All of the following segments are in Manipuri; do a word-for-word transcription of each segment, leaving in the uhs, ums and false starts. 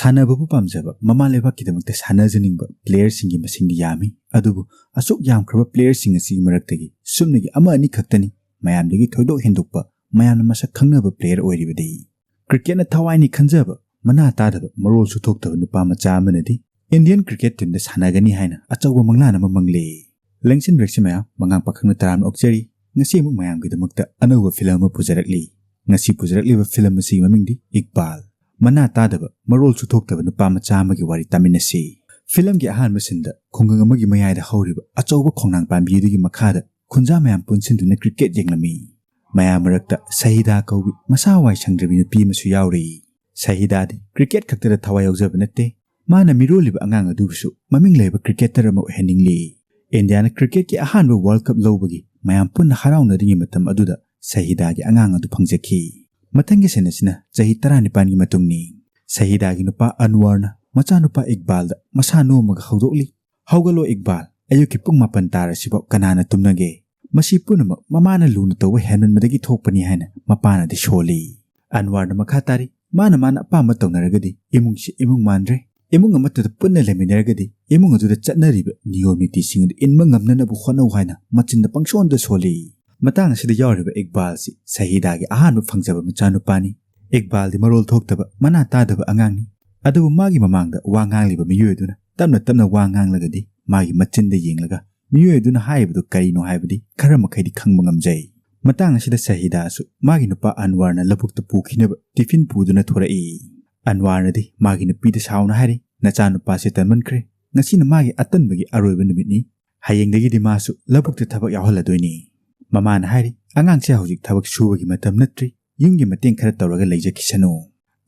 ꯁꯥꯟꯅꯕꯕꯨ ꯄꯥꯝꯖꯕ, ꯃꯃꯥ ꯂꯩꯕꯥꯛꯀꯤꯗꯃꯛꯇ ꯁꯥꯟꯅꯖꯅꯤꯡꯕ playerꯁꯤꯡꯒꯤ ꯃꯁꯤꯡꯗꯤ ꯌꯥꯝꯃꯤ꯫ ꯑꯗꯨꯕꯨ ꯑꯁꯨꯛ ꯌꯥꯝꯈ꯭ꯔꯕ playerꯁꯤꯡ ꯑꯁꯤꯒꯤ ꯃꯔꯛꯇꯒꯤ ꯁꯨꯞꯅꯒꯤ ꯑꯃ ꯑꯅꯤ ꯈꯛꯇꯅꯤ ꯃꯌꯥꯝꯗꯒꯤ ꯊꯣꯏꯗꯣꯛ ꯍꯦꯟꯗꯣꯛꯄ, ꯃꯌꯥꯝꯅ ꯃꯁꯛ ꯈꯪꯅꯕ player ꯑꯣꯏꯔꯤꯕꯗꯤ꯫ Cricketꯅ ꯊꯋꯥꯏꯅꯤ ꯈꯟꯖꯕ, ꯃꯅꯥ ꯇꯥꯗꯕ, ꯃꯔꯣꯜꯁꯨ ꯊꯣꯛꯇꯕ ꯅꯨꯄꯥ ꯃꯆꯥ ꯑꯃꯅꯗꯤ Indian cricket teamꯗ ꯁꯥꯟꯅꯒꯅꯤ ꯍꯥꯏꯅ ꯑꯆꯧꯕ ꯃꯪꯂꯥꯟ ꯑꯃ ꯃꯪꯂꯤ꯫ ꯂꯦꯡꯁꯤꯟꯕꯤꯔꯛꯁꯤ ꯃꯌꯥꯝ, ꯃꯉꯥꯡ ꯄꯥꯈꯪꯅ ꯇꯔꯥꯝꯅ ꯑꯣꯛꯆꯔꯤ꯫ ꯉꯁꯤ ꯑꯃꯨꯛ ꯃꯌꯥꯝꯒꯤꯗꯃꯛꯇ ꯑꯅꯧꯕ film ꯑꯃ ꯄꯨꯖꯔꯛꯂꯤ꯫ ꯉꯁꯤ ꯄꯨꯖꯔꯛꯂꯤꯕ film ꯑꯁꯤꯒꯤ ꯃꯃꯤꯡꯗꯤ ꯏꯛꯕꯥꯜ꯫ ꯃꯅꯥ ꯇꯥꯗꯕ, ꯃꯔꯣꯜꯁꯨ ꯊꯣꯛꯇꯕ ꯅꯨꯄꯥ ꯃꯆꯥ ꯑꯃꯒꯤ ꯋꯥꯔꯤ ꯇꯥꯃꯤꯟꯅꯁꯤ꯫ Filmꯒꯤ ꯑꯍꯥꯟꯕ sceneꯗ ꯈꯨꯡꯒꯪ ꯑꯃꯒꯤ ꯃꯌꯥꯏꯗ ꯍꯧꯔꯤꯕ ꯑꯆꯧꯕ ꯈꯣꯡꯅꯥꯡ ꯄꯥꯝꯕꯤ ꯑꯗꯨꯒꯤ ꯃꯈꯥꯗ ꯈꯨꯟꯖꯥ ꯃꯌꯥꯝ ꯄꯨꯟꯁꯤꯟꯗꯨꯅ cricket ꯌꯦꯡꯂꯝꯃꯤ꯫ ꯃꯌꯥꯝ ꯃꯔꯛꯇ ꯁꯍꯤꯗꯥ ꯀꯧꯕꯤ ꯃꯁꯥ ꯋꯥꯏ ꯁꯪꯗ꯭ꯔꯕꯤ ꯅꯨꯄꯤ ꯑꯃꯁꯨ ꯌꯥꯎꯔꯤ꯫ ꯁꯍꯤꯗꯥꯗꯤ cricket ꯈꯛꯇꯗ ꯊꯋꯥꯏ ꯌꯥꯎꯖꯕ ꯅꯠꯇꯦ, ꯃꯥꯅ ꯃꯤꯔꯣꯜꯂꯤꯕ ꯑꯉꯥꯡ ꯑꯗꯨꯕꯨꯁꯨ ꯃꯃꯤꯡ ꯂꯩꯔꯕ cricketer ꯑꯃ ꯑꯣꯏꯍꯟꯅꯤꯡꯂꯤ꯫ ꯏꯟꯗꯤꯌꯥꯅ cricketꯀꯤ ꯑꯍꯥꯟꯕ World Cup ꯂꯧꯕꯒꯤ ꯃꯌꯥꯝ ꯄꯨꯟꯅ ꯍꯔꯥꯎꯅꯔꯤꯉꯩ ꯃꯇꯝ ꯑꯗꯨꯗ ꯁꯍꯤꯗꯥꯒꯤ ꯑꯉꯥꯡ ꯑꯗꯨ ꯐꯪꯖꯈꯤ꯫ ꯃꯊꯪꯒꯤ scene ꯑꯁꯤꯅ ꯆꯍꯤ ꯇꯔꯥꯅꯤꯄꯥꯟꯒꯤ ꯃꯇꯨꯡꯅꯤ꯫ ꯁꯍꯤꯗꯥꯒꯤ ꯅꯨꯄꯥ ꯑꯟꯋꯔꯅ ꯃꯆꯥꯅꯨꯄꯥ ꯏꯛꯕꯥꯜꯗ ꯃꯁꯥ ꯅꯣꯝꯃꯒ ꯍꯧꯗꯣꯛꯂꯤ, "ꯍꯧꯒꯠꯂꯣ ꯏꯛꯕꯥꯜ, ꯑꯌꯨꯛꯀꯤ ꯄꯨꯡ ꯃꯥꯄꯟ ꯇꯥꯔꯁꯤꯐꯥꯎ ꯀꯅꯥꯅ ꯇꯨꯝꯅꯒꯦ? ꯃꯁꯤ ꯄꯨꯝꯅꯃꯛ ꯃꯃꯥꯅ ꯂꯨꯅ ꯇꯧꯕ ꯍꯦꯟꯃꯟꯕꯗꯒꯤ ꯊꯣꯛꯄꯅꯤ" ꯍꯥꯏꯅ ꯃꯄꯥꯅꯗꯤ ꯁꯣꯜꯂꯤ꯫ ꯑꯟꯋꯔꯅ ꯃꯈꯥ ꯇꯥꯔꯤ, "ꯃꯥꯅ ꯃꯥꯅ ꯑꯄꯥꯝꯕ ꯇꯧꯅꯔꯒꯗꯤ ꯏꯃꯨꯡꯁꯤ ꯏꯃꯨꯡ ꯃꯥꯟꯗ꯭ꯔꯦ꯫ ꯏꯃꯨꯡ ꯑꯃꯠꯇꯗ ꯄꯨꯟꯅ ꯂꯩꯃꯤꯟꯅꯔꯒꯗꯤ ꯏꯃꯨꯡ ꯑꯗꯨꯗ ꯆꯠꯅꯔꯤꯕ ꯅꯤꯌꯣꯝ ꯅꯤꯇꯤꯁꯤꯡ ꯑꯗꯨ ꯏꯟꯕ ꯉꯝꯅꯅꯕ ꯍꯣꯠꯅꯧ" ꯍꯥꯏꯅ ꯃꯆꯤꯟꯗ ꯄꯪꯁꯣꯟꯗ ꯁꯣꯜꯂꯤ꯫ ꯃꯇꯥꯡ ꯑꯁꯤꯗ ꯌꯥꯎꯔꯤꯕ ꯏꯛꯕꯥꯜꯁꯤ ꯁꯍꯤꯗꯥꯒꯤ ꯑꯍꯥꯟꯕ ꯐꯪꯖꯕ ꯃꯆꯥꯅꯨꯄꯥꯅꯤ꯫ ꯏꯛꯕꯥꯜꯗꯤ ꯃꯔꯣꯜ ꯊꯣꯛꯇꯕ, ꯃꯅꯥ ꯇꯥꯗꯕ ꯑꯉꯥꯡꯅꯤ꯫ ꯑꯗꯨꯕꯨ ꯃꯥꯒꯤ ꯃꯃꯥꯡꯗ ꯋꯥ ꯉꯥꯡꯂꯤꯕ ꯃꯤꯑꯣꯏ ꯑꯗꯨꯅ ꯇꯞꯅ ꯇꯞꯅ ꯋꯥ ꯉꯥꯡꯂꯒꯗꯤ ꯃꯥꯒꯤ ꯃꯆꯤꯟꯗ ꯌꯦꯡꯂꯒ ꯃꯤꯑꯣꯏ ꯑꯗꯨꯅ ꯍꯥꯏꯔꯤꯕꯗꯨ ꯀꯔꯤꯅꯣ ꯍꯥꯏꯕꯗꯤ ꯈꯔ ꯃꯈꯩꯗꯤ ꯈꯪꯕ ꯉꯝꯖꯩ꯫ ꯃꯇꯥꯡ ꯑꯁꯤꯗ ꯁꯍꯤꯗꯥꯁꯨ ꯃꯥꯒꯤ ꯅꯨꯄꯥ ꯑꯟꯋꯥꯔꯅ ꯂꯧꯕꯨꯛꯇ ꯄꯨꯈꯤꯅꯕ tiffin ꯄꯨꯗꯨꯅ ꯊꯣꯔꯛꯏ꯫ ꯑꯟꯋꯥꯔꯅꯗꯤ ꯃꯥꯒꯤ ꯅꯨꯄꯤꯗ ꯁꯥꯎꯅ ꯍꯥꯏꯔꯤ, "ꯅꯆꯥꯅꯨꯄꯥꯁꯦ ꯇꯟꯃꯟꯈ꯭ꯔꯦ꯫ ꯉꯁꯤꯅ ꯃꯥꯒꯤ ꯑꯇꯟꯕꯒꯤ ꯑꯔꯣꯏꯕ ꯅꯨꯃꯤꯠꯅꯤ꯫ ꯍꯌꯦꯡꯗꯒꯤꯗꯤ ꯃꯥꯁꯨ ꯂꯧꯕꯨꯛꯇ ꯊꯕꯛ ꯌꯥꯎꯍꯜꯂꯗꯣꯏꯅꯤ"꯫ ꯃꯃꯥꯅ ꯍꯥꯏꯔꯤ, "ꯑꯉꯥꯡꯁꯦ ꯍꯧꯖꯤꯛ ꯊꯕꯛ ꯁꯨꯕꯒꯤ ꯃꯇꯝ ꯅꯠꯇ꯭ꯔꯤ꯫ ꯌꯨꯝꯒꯤ ꯃꯇꯦꯡ ꯈꯔ ꯇꯧꯔꯒ ꯂꯩꯖꯈꯤꯁꯅꯨ"꯫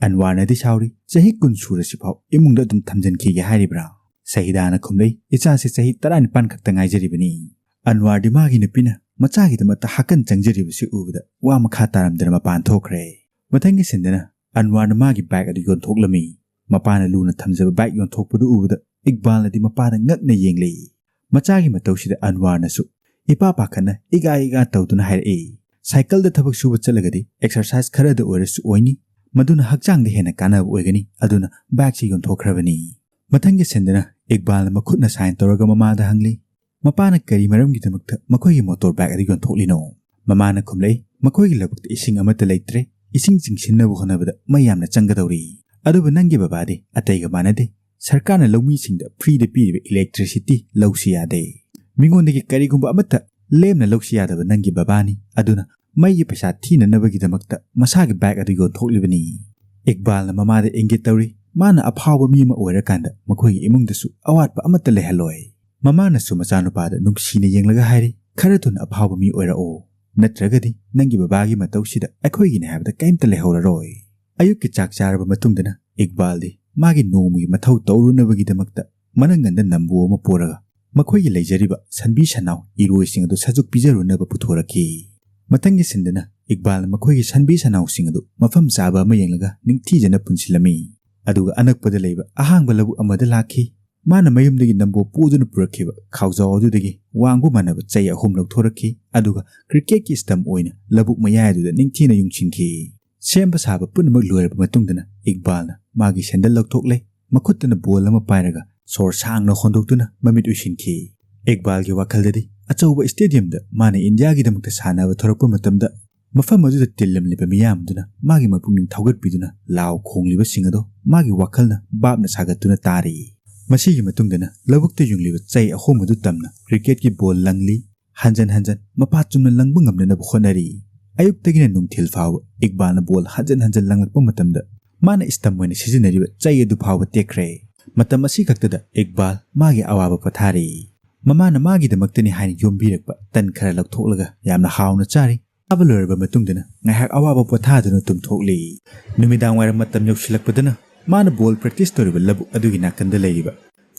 ꯑꯟꯋꯥꯔꯅꯗꯤ ꯁꯥꯎꯔꯤ, "ꯆꯍꯤ ꯀꯨꯟ ꯁꯨꯔꯁꯤꯐꯥꯎ ꯏꯃꯨꯡꯗ ꯑꯗꯨꯝ ꯊꯝꯖꯤꯟꯈꯤꯒꯦ ꯍꯥꯏꯔꯤꯕ꯭ꯔꯥ?" ꯁꯍꯤꯗꯥꯅ ꯈꯨꯝꯂꯩ, "ꯏꯆꯥꯁꯦ ꯆꯍꯤ ꯇꯔꯥꯅꯤꯄꯥꯟ ꯈꯛꯇ ꯉꯥꯏꯖꯔꯤꯕꯅꯤ"꯫ ꯑꯟꯋꯥꯔꯗꯤ ꯃꯥꯒꯤ ꯅꯨꯄꯤꯅ ꯃꯆꯥꯒꯤꯗꯃꯛꯇ ꯍꯥꯀꯟ ꯆꯪꯖꯔꯤꯕꯁꯤ ꯎꯕꯗ ꯋꯥ ꯃꯈꯥ ꯇꯥꯔꯝꯗꯅ ꯃꯄꯥꯟ ꯊꯣꯛꯈ꯭ꯔꯦ꯫ ꯃꯊꯪꯒꯤ sceneꯗꯅ ꯑꯟꯋꯥꯔꯅ ꯃꯥꯒꯤ bike ꯑꯗꯨ ꯌꯣꯟꯊꯣꯛꯂꯝꯃꯤ꯫ ꯃꯄꯥꯅ ꯂꯨꯅ ꯊꯝꯖꯕ bike ꯌꯣꯟꯊꯣꯛꯄꯗꯨ ꯎꯕꯗ ꯏꯛꯕꯥꯜꯅꯗꯤ ꯃꯄꯥꯗ ꯉꯛꯅ ꯌꯦꯡꯂꯤ꯫ ꯃꯆꯥꯒꯤ ꯃꯇꯧꯁꯤꯗ ꯑꯟꯋꯥꯔꯅꯁꯨ ꯏꯄꯥ ꯄꯥꯈꯠꯅ ꯏꯒꯥ ꯏꯒꯥ ꯇꯧꯗꯨꯅ ꯍꯥꯏꯔꯛꯏ, "ꯁꯥꯏꯀꯜꯗ ꯊꯕꯛ ꯁꯨꯕ ꯆꯠꯂꯒꯗꯤ exercise ꯈꯔꯗ ꯑꯣꯏꯔꯁꯨ ꯑꯣꯏꯅꯤ, ꯃꯗꯨꯅ ꯍꯛꯆꯥꯡꯗ ꯍꯦꯟꯅ ꯀꯥꯟꯅꯕ ꯑꯣꯏꯒꯅꯤ, ꯑꯗꯨꯅ ꯕꯦꯒꯁꯤ ꯌꯣꯟꯊꯣꯛꯈ꯭ꯔꯕꯅꯤ꯫ ꯃꯊꯪꯒꯤ ꯁꯤꯟꯗꯅ ꯏꯛꯕꯥꯜꯅ ꯃꯈꯨꯠꯅ ꯁꯥꯏꯟ ꯇꯧꯔꯒ ꯃꯃꯥꯗ ꯍꯪꯂꯤ, ꯃꯄꯥꯅ ꯀꯔꯤ ꯃꯔꯝꯒꯤꯗꯃꯛꯇ ꯃꯈꯣꯏꯒꯤ ꯃꯣꯇꯣꯔ ꯕꯥꯏꯛ ꯑꯗꯨ ꯌꯣꯟꯊꯣꯛꯂꯤꯅꯣ? ꯃꯃꯥꯅ ꯈꯨꯝꯂꯛꯏ, ꯃꯈꯣꯏꯒꯤ ꯂꯧꯕꯨꯛꯇ ꯏꯁꯤꯡ ꯑꯃꯠꯇ ꯂꯩꯇ꯭ꯔꯦ, ꯏꯁꯤꯡ ꯆꯤꯡꯁꯤꯟꯅꯕ ꯍꯣꯠꯅꯕꯗ ꯃꯩ ꯌꯥꯝꯅ ꯆꯪꯒꯗꯧꯔꯤ꯫ ꯑꯗꯨꯕꯨ ꯅꯪꯒꯤ ꯕꯕꯥꯗꯤ ꯑꯇꯩꯒ ꯃꯥꯟꯅꯗꯦ, ꯁꯔꯀꯥꯔꯅ ꯂꯧꯃꯤꯁꯤꯡꯗ ꯐ꯭ꯔꯤꯗ ꯄꯤꯔꯤꯕ ꯏꯂꯦꯛꯇ꯭ꯔꯤꯁꯤꯇꯤ ꯂꯧꯁꯤ ꯌꯥꯗꯦ꯫ ꯃꯤꯉꯣꯟꯗꯒꯤ ꯀꯔꯤꯒꯨꯝꯕ ꯑꯃꯠꯇ ꯂꯦꯝꯅ ꯂꯧꯁꯤ ꯌꯥꯗꯕ ꯅꯪꯒꯤ ꯕꯕꯥꯅꯤ, ꯑꯗꯨꯅ ꯃꯩꯒꯤ ꯄꯩꯁꯥ ꯊꯤꯅꯅꯕꯒꯤꯗꯃꯛꯇ ꯃꯁꯥꯒꯤ ꯕꯥꯏꯛ ꯑꯗꯨ ꯌꯣꯟꯊꯣꯛꯂꯤꯕꯅꯤ꯫ ꯏꯛꯕꯥꯜꯅ ꯃꯃꯥꯗ ꯏꯪꯒꯤꯠ ꯇꯧꯔꯤ, ꯃꯥꯅ ꯑꯐꯥꯎꯕ ꯃꯤ ꯑꯃ ꯑꯣꯏꯔꯀꯥꯟꯗ ꯃꯈꯣꯏꯒꯤ ꯏꯃꯨꯡꯗꯁꯨ ꯑꯋꯥꯠꯄ ꯑꯃꯠꯇ ꯂꯩꯍꯜꯂꯣꯏ꯫ ꯃꯃꯥꯅꯁꯨ ꯃꯆꯥꯅꯨꯄꯥꯗ ꯅꯨꯡꯁꯤꯅ ꯌꯦꯡꯂꯒ ꯍꯥꯏꯔꯤ, ꯈꯔ ꯊꯨꯅ ꯑꯐꯥꯎꯕ ꯃꯤ ꯑꯣꯏꯔꯛꯑꯣ, ꯅꯠꯇ꯭ꯔꯒꯗꯤ ꯅꯪꯒꯤ ꯕꯕꯥꯒꯤ ꯃꯇꯧꯁꯤꯗ ꯑꯩꯈꯣꯏꯒꯤꯅꯦ ꯍꯥꯏꯕꯗ ꯀꯔꯤꯝꯇ ꯂꯩꯍꯧꯔꯔꯣꯏ꯫ ꯑꯌꯨꯛꯀꯤ ꯆꯥꯛ ꯆꯥꯔꯕ ꯃꯇꯨꯡꯗꯅ ꯏꯛꯕꯥꯜꯗꯤ ꯃꯥꯒꯤ ꯅꯣꯡꯃꯒꯤ ꯃꯊꯧ ꯇꯧꯔꯨꯅꯕꯒꯤꯗꯃꯛꯇ ꯃꯅꯪꯒꯟꯗ ꯅꯝꯕꯨ ꯑꯃ ꯄꯨꯔꯒ ꯃꯈꯣꯏꯒꯤ ꯂꯩꯖꯔꯤꯕ ꯁꯟꯕꯤ ꯁꯟꯅꯥꯎ ꯏꯔꯣꯏꯁꯤꯡ ꯑꯗꯨ ꯁꯖꯨꯛ ꯄꯤꯖꯔꯨꯅꯕ ꯄꯨꯊꯣꯔꯛꯈꯤ꯫ ꯃꯊꯪꯒꯤ ꯁꯤꯟꯗꯅ ꯏꯛꯕꯥꯜꯅ ꯃꯈꯣꯏꯒꯤ ꯁꯟꯕꯤ ꯁꯟꯅꯥꯎꯁꯤꯡ ꯑꯗꯨ ꯃꯐꯝ ꯆꯥꯕ ꯑꯃ ꯌꯦꯡꯂꯒ ꯅꯤꯡꯊꯤꯖꯅ ꯄꯨꯟꯁꯤꯜꯂꯝꯃꯤ꯫ ꯑꯗꯨꯒ ꯑꯅꯛꯄꯗ ꯂꯩꯕ ꯑꯍꯥꯡꯕ ꯂꯧꯕꯨꯛ ꯑꯃꯗ ꯂꯥꯛꯈꯤ꯫ ꯃꯥꯅ ꯃꯌꯨꯝꯗꯒꯤ ꯅꯝꯕꯣ ꯄꯨꯗꯨꯅ ꯄꯨꯔꯛꯈꯤꯕ ꯈꯥꯎꯖꯥꯎ ꯑꯗꯨꯗꯒꯤ ꯋꯥꯡꯕ ꯃꯥꯟꯅꯕ ꯆꯩ ꯑꯍꯨꯝ ꯂꯧꯊꯣꯔꯛꯈꯤ, ꯑꯗꯨꯒ ꯀ꯭ꯔꯤꯀꯦꯠꯀꯤ ꯁ꯭ꯇꯝ ꯑꯣꯏꯅ ꯂꯧꯕꯨꯛ ꯃꯌꯥꯏ ꯑꯗꯨꯗ ꯅꯤꯡꯊꯤꯅ ꯌꯨꯡꯁꯤꯟꯈꯤ꯫ ꯁꯦꯝꯕ ꯁꯥꯕ ꯄꯨꯝꯅꯃꯛ ꯂꯣꯏꯔꯕ ꯃꯇꯨꯡꯗꯅ ꯏꯛꯕꯥꯜꯅ ꯃꯥꯒꯤ ꯁꯦꯟꯗꯜ ꯂꯧꯊꯣꯛꯂꯦ, ꯃꯈꯨꯠꯇꯅ ꯕꯣꯜ ꯑꯃ ꯄꯥꯏꯔꯒ ꯁꯣꯔ ꯁꯥꯡꯅ ꯍꯣꯟꯗꯣꯛꯇꯨꯅ ꯃꯃꯤꯠ ꯎꯏꯁꯤꯟꯈꯤ꯫ ꯏꯛꯕꯥꯜꯒꯤ ꯋꯥꯈꯜꯗꯗꯤ ꯑꯆꯧꯕ ꯁ꯭ꯇꯦꯗꯤꯌꯝꯗ ꯃꯥꯅ ꯏꯟꯗꯤꯌꯥꯒꯤꯗꯃꯛꯇ ꯁꯥꯟꯅꯕ ꯊꯣꯔꯛꯄ ꯃꯇꯝꯗ ꯃꯐꯝ ꯑꯗꯨꯗ ꯇꯤꯜꯂꯝꯂꯤꯕ ꯃꯤꯌꯥꯝ ꯑꯗꯨꯅ ꯃꯥꯒꯤ ꯃꯄꯨꯛꯅꯤꯡ ꯊꯧꯒꯠꯄꯤꯗꯨꯅ ꯂꯥꯎ ꯈꯣꯡꯂꯤꯕꯁꯤꯡ ꯑꯗꯣ ꯃꯥꯒꯤ ꯋꯥꯈꯜꯅ ꯚꯥꯞꯅ ꯁꯥꯒꯠꯇꯨꯅ ꯇꯥꯔꯤ꯫ ꯃꯁꯤꯒꯤ ꯃꯇꯨꯡꯗꯅ ꯂꯧꯕꯨꯛꯇ ꯌꯨꯡꯂꯤꯕ ꯆꯩ ꯑꯍꯨꯝ ꯑꯗꯨ ꯇꯝꯅ ꯀ꯭ꯔꯤꯀꯦꯠꯀꯤ ꯕꯣꯜ ꯂꯪꯂꯤ, ꯍꯟꯖꯟ ꯍꯟꯖꯟ ꯃꯄꯥ ꯆꯨꯝꯅ ꯂꯪꯕ ꯉꯝꯅꯅꯕ ꯍꯣꯠꯅꯔꯤ꯫ ꯑꯌꯨꯛꯇꯒꯤꯅ ꯅꯨꯡꯊꯤꯜ ꯐꯥꯎꯕ ꯏꯛꯕꯥꯜꯅ ꯕꯣꯜ ꯍꯟꯖꯟ ꯍꯟꯖꯟ ꯂꯪꯂꯛꯄ ꯃꯇꯝꯗ ꯃꯥꯅ ꯁ꯭ꯇꯝ ꯑꯣꯏꯅ ꯁꯤꯖꯤꯟꯅꯔꯤꯕ ꯆꯩ ꯑꯗꯨ ꯐꯥꯎꯕ ꯇꯦꯛꯈ꯭ꯔꯦ꯫ ꯃꯇꯝ ꯑꯁꯤ ꯈꯛꯇꯗ ꯏꯛꯕꯥꯜ ꯃꯥꯒꯤ ꯑꯋꯥꯕ ꯄꯣꯊꯥꯔꯤ꯫ ꯃꯃꯥꯅ ꯃꯥꯒꯤꯗꯃꯛꯇꯅꯤ ꯍꯥꯏꯅ ꯌꯣꯝꯕꯤꯔꯛꯄ ꯇꯟ ꯈꯔ ꯂꯧꯊꯣꯛꯂꯒ ꯌꯥꯝꯅ ꯍꯥꯎꯅ ꯆꯥꯔꯤ꯫ ꯆꯥꯕ ꯂꯣꯏꯔꯕ ꯃꯇꯨꯡꯗꯅ ꯉꯥꯏꯍꯥꯛ ꯑꯋꯥꯕ ꯄꯣꯊꯥꯗꯨꯅ ꯇꯨꯝꯊꯣꯛꯂꯤ꯫ ꯅꯨꯃꯤꯗꯥꯡ ꯋꯥꯏꯔꯝ ꯃꯇꯝ ꯌꯧꯁꯤꯜꯂꯛꯄꯗꯅ ꯃꯥꯅ ꯕꯣꯜ ꯄ꯭ꯔꯦꯛꯇꯤꯁ ꯇꯧꯔꯤꯕ ꯂꯧꯕꯨꯛ ꯑꯗꯨꯒꯤ ꯅꯥꯀꯟꯗ ꯂꯩꯔꯤꯕ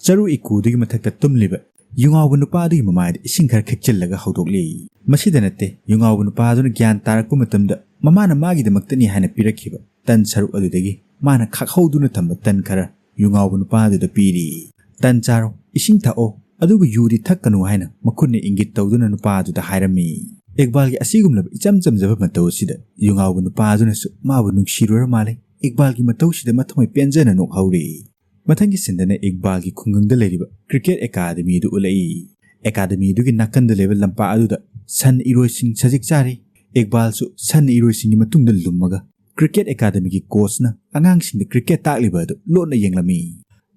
ꯆꯔꯨ ꯏꯀꯨꯗꯨꯒꯤ ꯃꯊꯛꯇ ꯇꯨꯝꯂꯤꯕ ꯌꯨꯉꯥꯎꯕ ꯅꯨꯄꯥ ꯑꯗꯨꯒꯤ ꯃꯃꯥꯏꯗ ꯏꯁꯤꯡ ꯈꯔ ꯈꯤꯛꯆꯤꯜꯂꯒ ꯍꯧꯗꯣꯛꯂꯤ꯫ ꯃꯁꯤꯗ ꯅꯠꯇꯦ, ꯌꯨꯉꯥꯎꯕ ꯅꯨꯄꯥ ꯑꯗꯨꯅ ꯒ꯭ꯌꯥꯟ ꯇꯥꯔꯛꯄ ꯃꯇꯝꯗ ꯃꯃꯥꯅ ꯃꯥꯒꯤꯗꯃꯛꯇꯅꯤ ꯍꯥꯏꯅ ꯄꯤꯔꯛꯈꯤꯕ ꯇꯟ ꯁꯔꯨꯛ ꯑꯗꯨꯗꯒꯤ ꯃꯥꯅ ꯈꯥꯛꯍꯧꯗꯨꯅ ꯊꯝꯕ ꯇꯟ ꯈꯔ ꯌꯨꯉꯥꯎꯕ ꯅꯨꯄꯥ ꯑꯗꯨꯗ ꯄꯤꯔꯤ꯫ "ꯇꯟ ꯆꯥꯔꯣ, ꯏꯁꯤꯡ ꯊꯛꯑꯣ, ꯑꯗꯨꯒ ꯌꯨꯗꯤ ꯊꯛꯀꯅꯨ" ꯍꯥꯏꯅ ꯃꯈꯨꯠꯅ ꯏꯪꯒꯤꯠ ꯇꯧꯗꯨꯅ ꯅꯨꯄꯥ ꯑꯗꯨꯗ ꯍꯥꯏꯔꯝꯃꯤ꯫ ꯏꯛꯕꯥꯜꯒꯤ ꯑꯁꯤꯒꯨꯝꯂꯕ ꯏꯆꯝ ꯆꯝꯖꯕ ꯃꯇꯧ ꯑꯁꯤꯗ ꯌꯨꯉꯥꯎꯕ ꯅꯨꯄꯥ ꯑꯗꯨꯅꯁꯨ ꯃꯥꯕꯨ ꯅꯨꯡꯁꯤꯔꯨꯔ ꯃꯥꯜꯂꯦ꯫ ꯏꯛꯕꯥꯜꯒꯤ ꯃꯇꯧꯁꯤꯗ ꯃꯊꯃꯣꯏ ꯄꯦꯟꯖꯅ ꯅꯣꯛꯍꯧꯔꯤ꯫ ꯃꯊꯪꯒꯤ ꯁꯤꯟꯗꯅ ꯏꯛꯕꯥꯜꯒꯤ ꯈꯨꯡꯒꯪꯗ ꯂꯩꯔꯤꯕ ꯀ꯭ꯔꯤꯀꯦꯠ ꯑꯦꯀꯥꯗꯃꯤ ꯑꯗꯨ ꯎꯠꯂꯛꯏ꯫ ꯑꯦꯀꯥꯗꯃꯤ ꯑꯗꯨꯒꯤ ꯅꯥꯀꯟꯗ ꯂꯩꯕ ꯂꯝꯄꯥꯛ ꯑꯗꯨꯗ ꯁꯟ ꯏꯔꯣꯏꯁꯤꯡ ꯁꯖꯤꯛ ꯆꯥꯔꯤ꯫ ꯏꯛꯕꯥꯜꯁꯨ ꯁꯟ ꯏꯔꯣꯏꯁꯤꯡꯒꯤ ꯃꯇꯨꯡꯗ ꯂꯨꯝꯃꯒ ꯀ꯭ꯔꯤꯀꯦꯠ ꯑꯦꯀꯥꯗꯃꯤꯒꯤ ꯀꯣꯆꯅ ꯑꯉꯥꯡꯁꯤꯡꯗ ꯀ꯭ꯔꯤꯀꯦꯠ ꯇꯥꯛꯂꯤꯕ ꯑꯗꯨ ꯂꯣꯠꯅ ꯌꯦꯡꯂꯝꯃꯤ꯫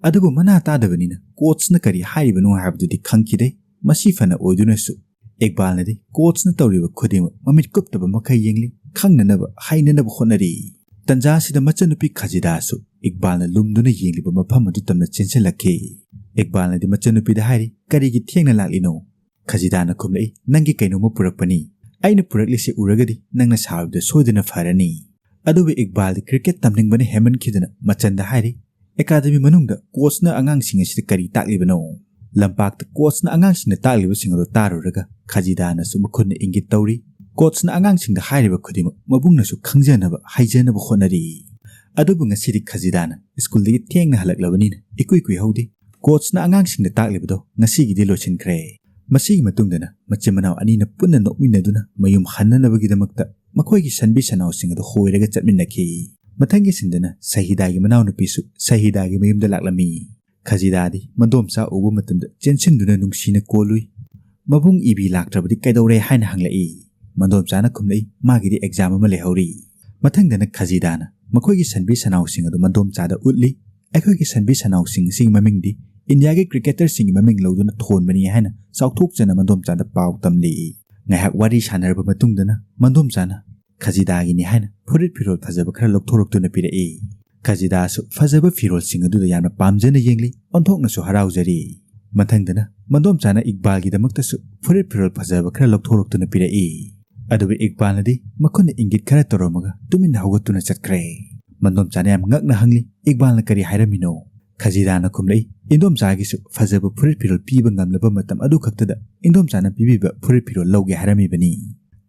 ꯑꯗꯨꯕꯨ ꯃꯅꯥ ꯇꯥꯗꯕꯅꯤꯅ ꯀꯣꯆꯅ ꯀꯔꯤ ꯍꯥꯏꯔꯤꯕꯅꯣ ꯍꯥꯏꯕꯗꯨꯗꯤ ꯈꯪꯈꯤꯗꯦ꯫ ꯃꯁꯤ ꯐꯅ ꯑꯣꯏꯗꯨꯅꯁꯨ ꯏꯛꯕꯥꯜꯅꯗꯤ ꯀꯣꯆꯅ ꯇꯧꯔꯤꯕ ꯈꯨꯗꯤꯡꯃꯛ ꯃꯃꯤꯠ ꯀꯨꯞꯇꯕ ꯃꯈꯩ ꯌꯦꯡꯂꯤ, ꯈꯪꯅꯅꯕ, ꯍꯩꯅꯅꯕ ꯍꯣꯠꯅꯔꯤ꯫ ꯇꯟꯖꯥ ꯑꯁꯤꯗ ꯃꯆꯟꯅꯨꯄꯤ ꯈꯖꯤꯗꯥꯁꯨ ꯏꯛꯕꯥꯜꯅ ꯂꯨꯝꯗꯨꯅ ꯌꯦꯡꯂꯤꯕ ꯃꯐꯝ ꯑꯗꯨ ꯇꯝꯅ ꯆꯦꯟꯁꯤꯜꯂꯛꯈꯤ꯫ ꯏꯛꯕꯥꯜꯅꯗꯤ ꯃꯆꯟꯅꯨꯄꯤꯗ ꯍꯥꯏꯔꯤ, "ꯀꯔꯤꯒꯤ ꯊꯦꯡꯅ ꯂꯥꯛꯂꯤꯅꯣ?" ꯈꯖꯤꯗꯥꯅ ꯈꯨꯝꯂꯛꯏ, "ꯅꯪꯒꯤ ꯀꯩꯅꯣꯝꯃ ꯄꯨꯔꯛꯄꯅꯤ꯫ ꯑꯩꯅ ꯄꯨꯔꯛꯂꯤꯁꯦ ꯎꯔꯒꯗꯤ ꯅꯪꯅ ꯁꯥꯎꯔꯤꯕꯗꯨ ꯁꯣꯏꯗꯅ ꯐꯔꯅꯤ꯫" ꯑꯗꯨꯕꯨ ꯏꯛꯕꯥꯜꯗꯤ ꯀ꯭ꯔꯤꯀꯦꯠ ꯇꯝꯅꯤꯡꯕꯅ ꯍꯦꯟꯃꯟꯈꯤꯗꯅ ꯃꯆꯟꯗ ꯍꯥꯏꯔꯤ, "ꯑꯦꯀꯥꯗꯃꯤ ꯃꯅꯨꯡꯗ ꯀꯣꯆꯅ ꯑꯉꯥꯡꯁꯤꯡ ꯑꯁꯤꯗ ꯀꯔꯤ ꯇꯥꯛꯂꯤꯕꯅꯣ?" ꯂꯝꯄꯥꯛꯇ ꯀꯣꯆꯅ ꯑꯉꯥꯡꯁꯤꯡꯅ ꯇꯥꯛꯂꯤꯕꯁꯤꯡ ꯑꯗꯨ ꯇꯥꯔꯨꯔꯒ ꯈꯖꯤꯗꯥꯅꯁꯨ ꯃꯈꯨꯠꯅ ꯏꯪꯒꯤꯠ ꯇꯧꯔꯤ꯫ ꯀꯣꯆꯅ ꯑꯉꯥꯡꯁꯤꯡꯗ ꯍꯥꯏꯔꯤꯕ ꯈꯨꯗꯤꯡꯃꯛ ꯃꯕꯨꯡꯅꯁꯨ ꯈꯪꯖꯅꯕ, ꯍꯩꯖꯅꯕ ꯍꯣꯠꯅꯔꯤ꯫ ꯑꯗꯨꯕꯨ ꯉꯁꯤꯗꯤ ꯈꯖꯤꯗꯥꯅ ꯁ꯭ꯀꯨꯜꯗꯒꯤ ꯊꯦꯡꯅ ꯍꯜꯂꯛꯂꯕꯅꯤꯅ ꯏꯀꯨꯏ ꯀꯨꯏꯍꯧꯗꯦ꯫ ꯀꯣꯆꯅ ꯑꯉꯥꯡꯁꯤꯡꯗ ꯇꯥꯛꯂꯤꯕꯗꯣ ꯉꯁꯤꯒꯤꯗꯤ ꯂꯣꯏꯁꯤꯟꯈ꯭ꯔꯦ꯫ ꯃꯁꯤꯒꯤ ꯃꯇꯨꯡꯗꯅ ꯃꯆꯤꯟ ꯃꯅꯥꯎ ꯑꯅꯤꯅ ꯄꯨꯟꯅ ꯅꯣꯛꯃꯤꯟꯅꯗꯨꯅ ꯃꯌꯨꯝ ꯍꯟꯅꯅꯕꯒꯤꯗꯃꯛꯇ ꯃꯈꯣꯏꯒꯤ ꯁꯟꯕꯤ ꯁꯟꯅꯥꯎꯁꯤꯡ ꯑꯗꯨ ꯍꯣꯏꯔꯒ ꯆꯠꯃꯤꯟꯅꯈꯤ꯫ ꯃꯊꯪꯒꯤ ꯁꯤꯟꯗꯅ ꯁꯍꯤꯗꯥꯒꯤ ꯃꯅꯥꯎꯅꯨꯄꯤꯁꯨ ꯁꯍꯤꯗꯥꯒꯤ ꯃꯌꯨꯝꯗ ꯂꯥꯛꯂꯝꯃꯤ꯫ ꯈꯖꯤꯗꯥꯗꯤ ꯃꯗꯣꯝꯆꯥ ꯎꯕ ꯃꯇꯝꯗ ꯆꯦꯟꯁꯤꯟꯗꯨꯅ ꯅꯨꯡꯁꯤꯅ ꯀꯣꯜꯂꯨꯏ꯫ "ꯃꯕꯨꯡ ꯏꯕꯤ ꯂꯥꯛꯇ꯭ꯔꯕꯗꯤ ꯀꯩꯗꯧꯔꯦ?" ꯍꯥꯏꯅ ꯍꯪꯂꯛꯏ꯫ ꯃꯗꯣꯝꯆꯥꯅ ꯈꯨꯝꯂꯛꯏ, "ꯃꯥꯒꯤꯗꯤ ꯑꯦꯛꯖꯥꯝ ꯑꯃ ꯂꯩꯍꯧꯔꯤ꯫" ꯃꯊꯪꯗꯅ ꯈꯖꯤꯗꯥꯅ ꯃꯈꯣꯏꯒꯤ ꯁꯟꯕꯤ ꯁꯟꯅꯥꯎꯁꯤꯡ ꯑꯗꯨ ꯃꯗꯣꯝꯆꯥꯗ ꯎꯠꯂꯤ꯫ "ꯑꯩꯈꯣꯏꯒꯤ ꯁꯟꯕꯤ ꯁꯟꯅꯥꯎꯁꯤꯡ ꯑꯁꯤꯒꯤ ꯃꯃꯤꯡꯗꯤ ꯏꯟꯗꯤꯌꯥꯒꯤ ꯀ꯭ꯔꯤꯀꯦꯇꯔꯁꯤꯡꯒꯤ ꯃꯃꯤꯡ ꯂꯧꯗꯨꯅ ꯊꯣꯟꯕꯅꯤ" ꯍꯥꯏꯅ ꯆꯥꯎꯊꯣꯛꯆꯅ ꯃꯗꯣꯝꯆꯥꯗ ꯄꯥꯎ ꯇꯝꯂꯤ꯫ ꯉꯥꯏꯍꯥꯛ ꯋꯥꯔꯤ ꯁꯥꯟꯅꯔꯕ ꯃꯇꯨꯡꯗꯅ ꯃꯗꯣꯝꯆꯥꯅ ꯈꯖꯤꯗꯥꯒꯤꯅꯤ ꯍꯥꯏꯅ ꯐꯨꯔꯤꯠ ꯐꯤꯔꯣꯜ ꯐꯖꯕ ꯈꯔ ꯂꯧꯊꯣꯔꯛꯇꯨꯅ ꯄꯤꯔꯛꯏ꯫ ꯈꯖꯤꯗꯥꯁꯨ ꯐꯖꯕ ꯐꯤꯔꯣꯜꯁꯤꯡ ꯑꯗꯨꯗ ꯌꯥꯝꯅ ꯄꯥꯝꯖꯅ ꯌꯦꯡꯂꯤ, ꯑꯣꯟꯊꯣꯛꯅꯁꯨ ꯍꯔꯥꯎꯖꯔꯤ꯫ ꯃꯊꯪꯗꯅ ꯃꯗꯣꯝꯆꯥꯅ ꯏꯛꯕꯥꯜꯒꯤꯗꯃꯛꯇꯁꯨ ꯐꯨꯔꯤꯠ ꯐꯤꯔꯣꯜ ꯐꯖꯕ ꯈꯔ ꯂꯧꯊꯣꯔꯛꯇꯨꯅ ꯄꯤꯔꯛꯏ꯫ ꯑꯗꯨꯕꯨ ꯏꯛꯕꯥꯜꯅꯗꯤ ꯃꯈꯨꯠꯅ ꯏꯪꯒꯤꯠ ꯈꯔ ꯇꯧꯔꯝꯃꯒ ꯇꯨꯃꯤꯟꯅ ꯍꯧꯒꯠꯇꯨꯅ ꯆꯠꯈ꯭ꯔꯦ꯫ ꯃꯗꯣꯝꯆꯥꯅ ꯌꯥꯝ ꯉꯛꯅ ꯍꯪꯂꯤ, "ꯏꯛꯕꯥꯜꯅ ꯀꯔꯤ ꯍꯥꯏꯔꯝꯃꯤꯅꯣ?" ꯈꯖꯤꯗꯥꯅ ꯈꯨꯝꯂꯛꯏ, "ꯏꯟꯗꯣꯝꯆꯥꯒꯤꯁꯨ ꯐꯖꯕ ꯐꯨꯔꯤꯠ ꯐꯤꯔꯣꯜ ꯄꯤꯕ ꯉꯝꯂꯕ ꯃꯇꯝ ꯑꯗꯨ ꯈꯛꯇꯗ ꯏꯟꯗꯣꯝꯆꯥꯅ ꯄꯤꯕꯤꯕ ꯐꯨꯔꯤꯠ ꯐꯤꯔꯣꯜ ꯂꯧꯒꯦ ꯍꯥꯏꯔꯝꯃꯤꯕꯅꯤ꯫"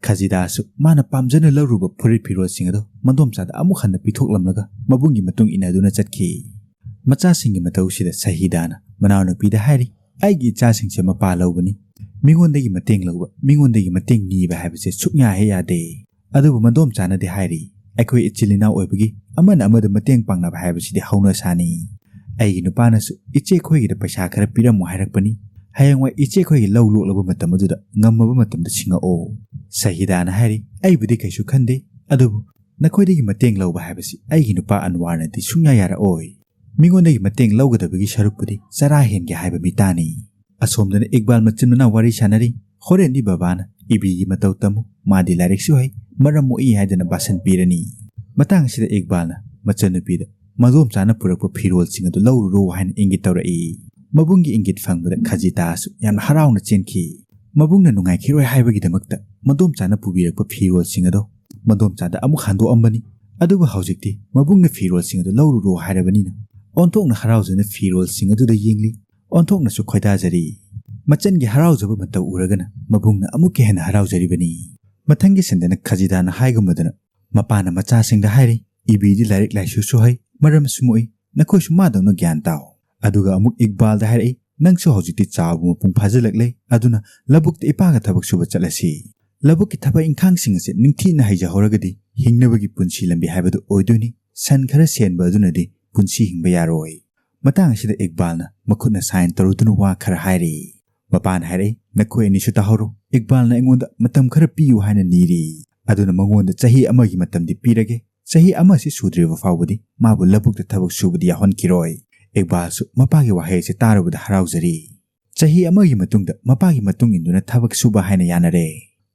ꯈꯖꯤꯗꯥꯁꯨ ꯃꯥꯅ ꯄꯥꯝꯖꯅ ꯂꯧꯔꯨꯕ ꯐꯨꯔꯤꯠ ꯐꯤꯔꯣꯜꯁꯤꯡ ꯑꯗꯨ ꯃꯗꯣꯝꯆꯥꯗ ꯑꯃꯨꯛ ꯍꯟꯅ ꯄꯤꯊꯣꯛꯂꯝꯂꯒ ꯃꯕꯨꯡꯒꯤ ꯃꯇꯨꯡ ꯏꯟꯅꯗꯨꯅ ꯆꯠꯈꯤ꯫ ꯃꯆꯥꯁꯤꯡꯒꯤ ꯃꯇꯧꯁꯤꯗ ꯁꯍꯤꯗꯥꯅ ꯃꯅꯥꯎꯅꯨꯄꯤꯗ ꯍꯥꯏꯔꯤ, "ꯑꯩꯒꯤ ꯏꯆꯥꯁꯤꯡꯁꯦ ꯃꯄꯥ ꯂꯧꯕꯅꯤ꯫ ꯃꯤꯉꯣꯟꯗꯒꯤ ꯃꯇꯦꯡ ꯂꯧꯕ, ꯃꯤꯉꯣꯟꯗꯒꯤ ꯃꯇꯦꯡ ꯅꯤꯕ ꯍꯥꯏꯕꯁꯦ ꯁꯨꯛꯌꯥ ꯍꯦꯛ ꯌꯥꯗꯦ꯫ ꯑꯗꯨꯕꯨ ꯃꯗꯣꯝꯆꯥꯅꯗꯤ ꯍꯥꯏꯔꯤ, ꯑꯩꯈꯣꯏ ꯏꯆꯤꯜ ꯏꯅꯥꯎ ꯑꯣꯏꯕꯒꯤ ꯑꯃꯅ ꯑꯃꯗ ꯃꯇꯦꯡ ꯄꯥꯡꯅꯕ ꯍꯥꯏꯕꯁꯤꯗꯤ ꯍꯧꯅꯁꯥꯅꯤ꯫ ꯑꯩꯒꯤ ꯅꯨꯄꯥꯅꯁꯨ ꯏꯆꯦ ꯈꯣꯏꯒꯤꯗ ꯄꯩꯁꯥ ꯈꯔ ꯄꯤꯔꯝꯃꯣ ꯍꯥꯏꯔꯛꯄꯅꯤ꯫ ꯍꯌꯦꯡꯋꯥꯏ ꯏꯆꯦ ꯈꯣꯏꯒꯤ ꯂꯧ ꯂꯣꯛꯂꯕ ꯃꯇꯝ ꯑꯗꯨꯗ ꯉꯝꯃꯕ ꯃꯇꯝꯗ ꯁꯤꯡꯉꯛꯑꯣ꯫ ꯁꯍꯤꯗꯥꯅ ꯍꯥꯏꯔꯤ, ꯑꯩꯕꯨꯗꯤ ꯀꯩꯁꯨ ꯈꯟꯗꯦ, ꯑꯗꯨꯕꯨ ꯅꯈꯣꯏꯗꯒꯤ ꯃꯇꯦꯡ ꯂꯧꯕ ꯍꯥꯏꯕꯁꯤ ꯑꯩꯒꯤ ꯅꯨꯄꯥ ꯑꯟꯋꯥꯔꯅꯗꯤ ꯁꯨꯡꯌꯥ ꯌꯥꯔꯛꯑꯣꯏ꯫ ꯃꯤꯉꯣꯟꯗꯒꯤ ꯃꯇꯦꯡ ꯂꯧꯒꯗꯕꯒꯤ ꯁꯔꯨꯛꯄꯨꯗꯤ ꯆꯔꯥ ꯍꯦꯟꯒꯦ ꯍꯥꯏꯕ ꯃꯤꯇꯥꯅꯤ꯫ ꯑꯁꯣꯝꯗꯅ ꯏꯛꯕꯥꯜ ꯃꯆꯤꯟ ꯃꯅꯥꯎ ꯋꯥꯔꯤ ꯁꯥꯟꯅꯔꯤ꯫ ꯍꯣꯔꯦꯟꯗꯤ ꯕꯕꯥꯅ ꯏꯕꯤꯒꯤ ꯃꯇꯧ ꯇꯝꯃꯨ, ꯃꯥꯗꯤ ꯂꯥꯏꯔꯤꯛꯁꯨ ꯍꯩ, ꯃꯔꯝ ꯃꯣꯛꯏ ꯍꯥꯏꯗꯅ ꯕꯥꯁꯟ ꯄꯤꯔꯅꯤ꯫ ꯃꯇꯥꯡ ꯑꯁꯤꯗ ꯏꯛꯕꯥꯜꯅ ꯃꯆꯟꯅꯨꯄꯤꯗ ꯃꯗꯣꯝꯆꯥꯅ ꯄꯨꯔꯛꯄ ꯐꯤꯔꯣꯜꯁꯤꯡ ꯑꯗꯨ ꯂꯧꯔꯨꯔꯣ ꯍꯥꯏꯅ ꯏꯪꯒꯤꯠ ꯇꯧꯔꯛꯏ꯫ ꯃꯕꯨꯡꯒꯤ ꯏꯪꯒꯤꯠ ꯐꯪꯕꯗ ꯈꯖꯤꯇꯥꯁꯨ ꯌꯥꯝꯅ ꯍꯔꯥꯎꯅ ꯆꯦꯟꯈꯤ꯫ ꯃꯕꯨꯡꯅ ꯅꯨꯡꯉꯥꯏꯈꯤꯔꯣꯏ ꯍꯥꯏꯕꯒꯤꯗꯃꯛꯇ ꯃꯗꯣꯝꯆꯥꯅ ꯄꯨꯕꯤꯔꯛꯄ ꯐꯤꯔꯣꯜꯁꯤꯡ ꯑꯗꯣ ꯃꯗꯣꯝꯆꯥꯗ ꯑꯃꯨꯛ ꯍꯟꯗꯣꯛꯑꯝꯕꯅꯤ꯫ ꯑꯗꯨꯕꯨ ꯍꯧꯖꯤꯛꯇꯤ ꯃꯕꯨꯡꯅ ꯐꯤꯔꯣꯜꯁꯤꯡ ꯑꯗꯨ ꯂꯧꯔꯨꯔꯣ ꯍꯥꯏꯔꯕꯅꯤꯅ ꯑꯣꯟꯊꯣꯛꯅ ꯍꯔꯥꯎꯖꯅ ꯐꯤꯔꯣꯜꯁꯤꯡ ꯑꯗꯨꯗ ꯌꯦꯡꯂꯤ꯫ ꯑꯣꯟꯊꯣꯛꯅꯁꯨ ꯈꯣꯏꯗꯥꯖꯔꯤ꯫ ꯃꯆꯟꯒꯤ ꯍꯔꯥꯎꯖꯕ ꯃꯇꯧ ꯎꯔꯒꯅ ꯃꯕꯨꯡꯅ ꯑꯃꯨꯛꯀ ꯍꯦꯟꯅ ꯍꯔꯥꯎꯖꯔꯤꯕꯅꯤ꯫ ꯃꯊꯪꯒꯤ ꯁꯤꯟꯗꯅ ꯈꯖꯤꯗꯥꯅ ꯍꯥꯏꯒꯨꯝꯕꯗꯅ ꯃꯄꯥꯅ ꯃꯆꯥꯁꯤꯡꯗ ꯍꯥꯏꯔꯤ, "ꯏꯕꯤꯗꯤ ꯂꯥꯏꯔꯤꯛ ꯂꯥꯏꯁꯨꯁꯨ ꯍꯩ, ꯃꯔꯝꯁꯨ ꯃꯣꯛꯏ, ꯅꯈꯣꯏꯁꯨ ꯃꯥꯗꯧꯅ ꯒ꯭ꯌꯥꯟ ꯇꯥꯎ"꯫ ꯑꯗꯨꯒ ꯑꯃꯨꯛ ꯏꯛꯕꯥꯜꯗ ꯍꯥꯏꯔꯛꯏ, "ꯅꯪꯁꯨ ꯍꯧꯖꯤꯛꯇꯤ ꯆꯥꯎꯕ ꯃꯄꯨꯡ ꯐꯥꯖꯤꯜꯂꯛꯂꯦ, ꯑꯗꯨꯅ ꯂꯧꯕꯨꯛꯇ ꯏꯄꯥꯒ ꯊꯕꯛ ꯁꯨꯕ ꯆꯠꯂꯁꯤ꯫ ꯂꯧꯕꯨꯛꯀꯤ ꯊꯕꯛ ꯏꯪꯈꯥꯡꯁꯤꯡ ꯑꯁꯤ ꯅꯤꯡꯊꯤꯅ ꯍꯩꯖꯍꯧꯔꯒꯗꯤ ꯍꯤꯡꯅꯕꯒꯤ ꯄꯨꯟꯁꯤ ꯂꯝꯕꯤ ꯍꯥꯏꯕꯗꯨ ꯑꯣꯏꯗꯣꯏꯅꯤ꯫ ꯁꯟ ꯈꯔ ꯁꯦꯟꯕ ꯑꯗꯨꯅꯗꯤ ꯄꯨꯟꯁꯤ ꯍꯤꯡꯕ ꯌꯥꯔꯣꯏ"꯫ ꯃꯇꯥꯡ ꯑꯁꯤꯗ ꯏꯛꯕꯥꯜꯅ ꯃꯈꯨꯠꯅ ꯁꯥꯏꯟ ꯇꯧꯔꯨꯗꯨꯅ ꯋꯥ ꯈꯔ ꯍꯥꯏꯔꯤ꯫ ꯃꯄꯥꯅ ꯍꯥꯏꯔꯛꯏ, "ꯅꯈꯣꯏ ꯑꯅꯤꯁꯨ ꯇꯥꯍꯧꯔꯣ, ꯏꯛꯕꯥꯜꯅ ꯑꯩꯉꯣꯟꯗ ꯃꯇꯝ ꯈꯔ ꯄꯤꯌꯨ ꯍꯥꯏꯅ ꯅꯤꯔꯤ꯫ ꯑꯗꯨꯅ ꯃꯉꯣꯟꯗ ꯆꯍꯤ ꯑꯃꯒꯤ ꯃꯇꯝꯗꯤ ꯄꯤꯔꯒꯦ꯫ ꯆꯍꯤ ꯑꯃꯁꯤ ꯁꯨꯗ꯭ꯔꯤꯕ ꯐꯥꯎꯕꯗꯤ ꯃꯥꯕꯨ ꯂꯧꯕꯨꯛꯇ ꯊꯕꯛ ꯁꯨꯕꯗꯤ ꯌꯥꯎꯍꯟꯈꯤꯔꯣꯏ"꯫ ꯏꯛꯕꯥꯜꯁꯨ ꯃꯄꯥꯒꯤ ꯋꯥꯍꯩ ꯑꯁꯤ ꯇꯥꯔꯨꯕꯗ ꯍꯔꯥꯎꯖꯔꯤ꯫ ꯆꯍꯤ ꯑꯃꯒꯤ ꯃꯇꯨꯡꯗ ꯃꯄꯥꯒꯤ ꯃꯇꯨꯡ ꯏꯟꯗꯨꯅ ꯊꯕꯛ ꯁꯨꯕ ꯍꯥꯏꯅ ꯌꯥꯅꯔꯦ꯫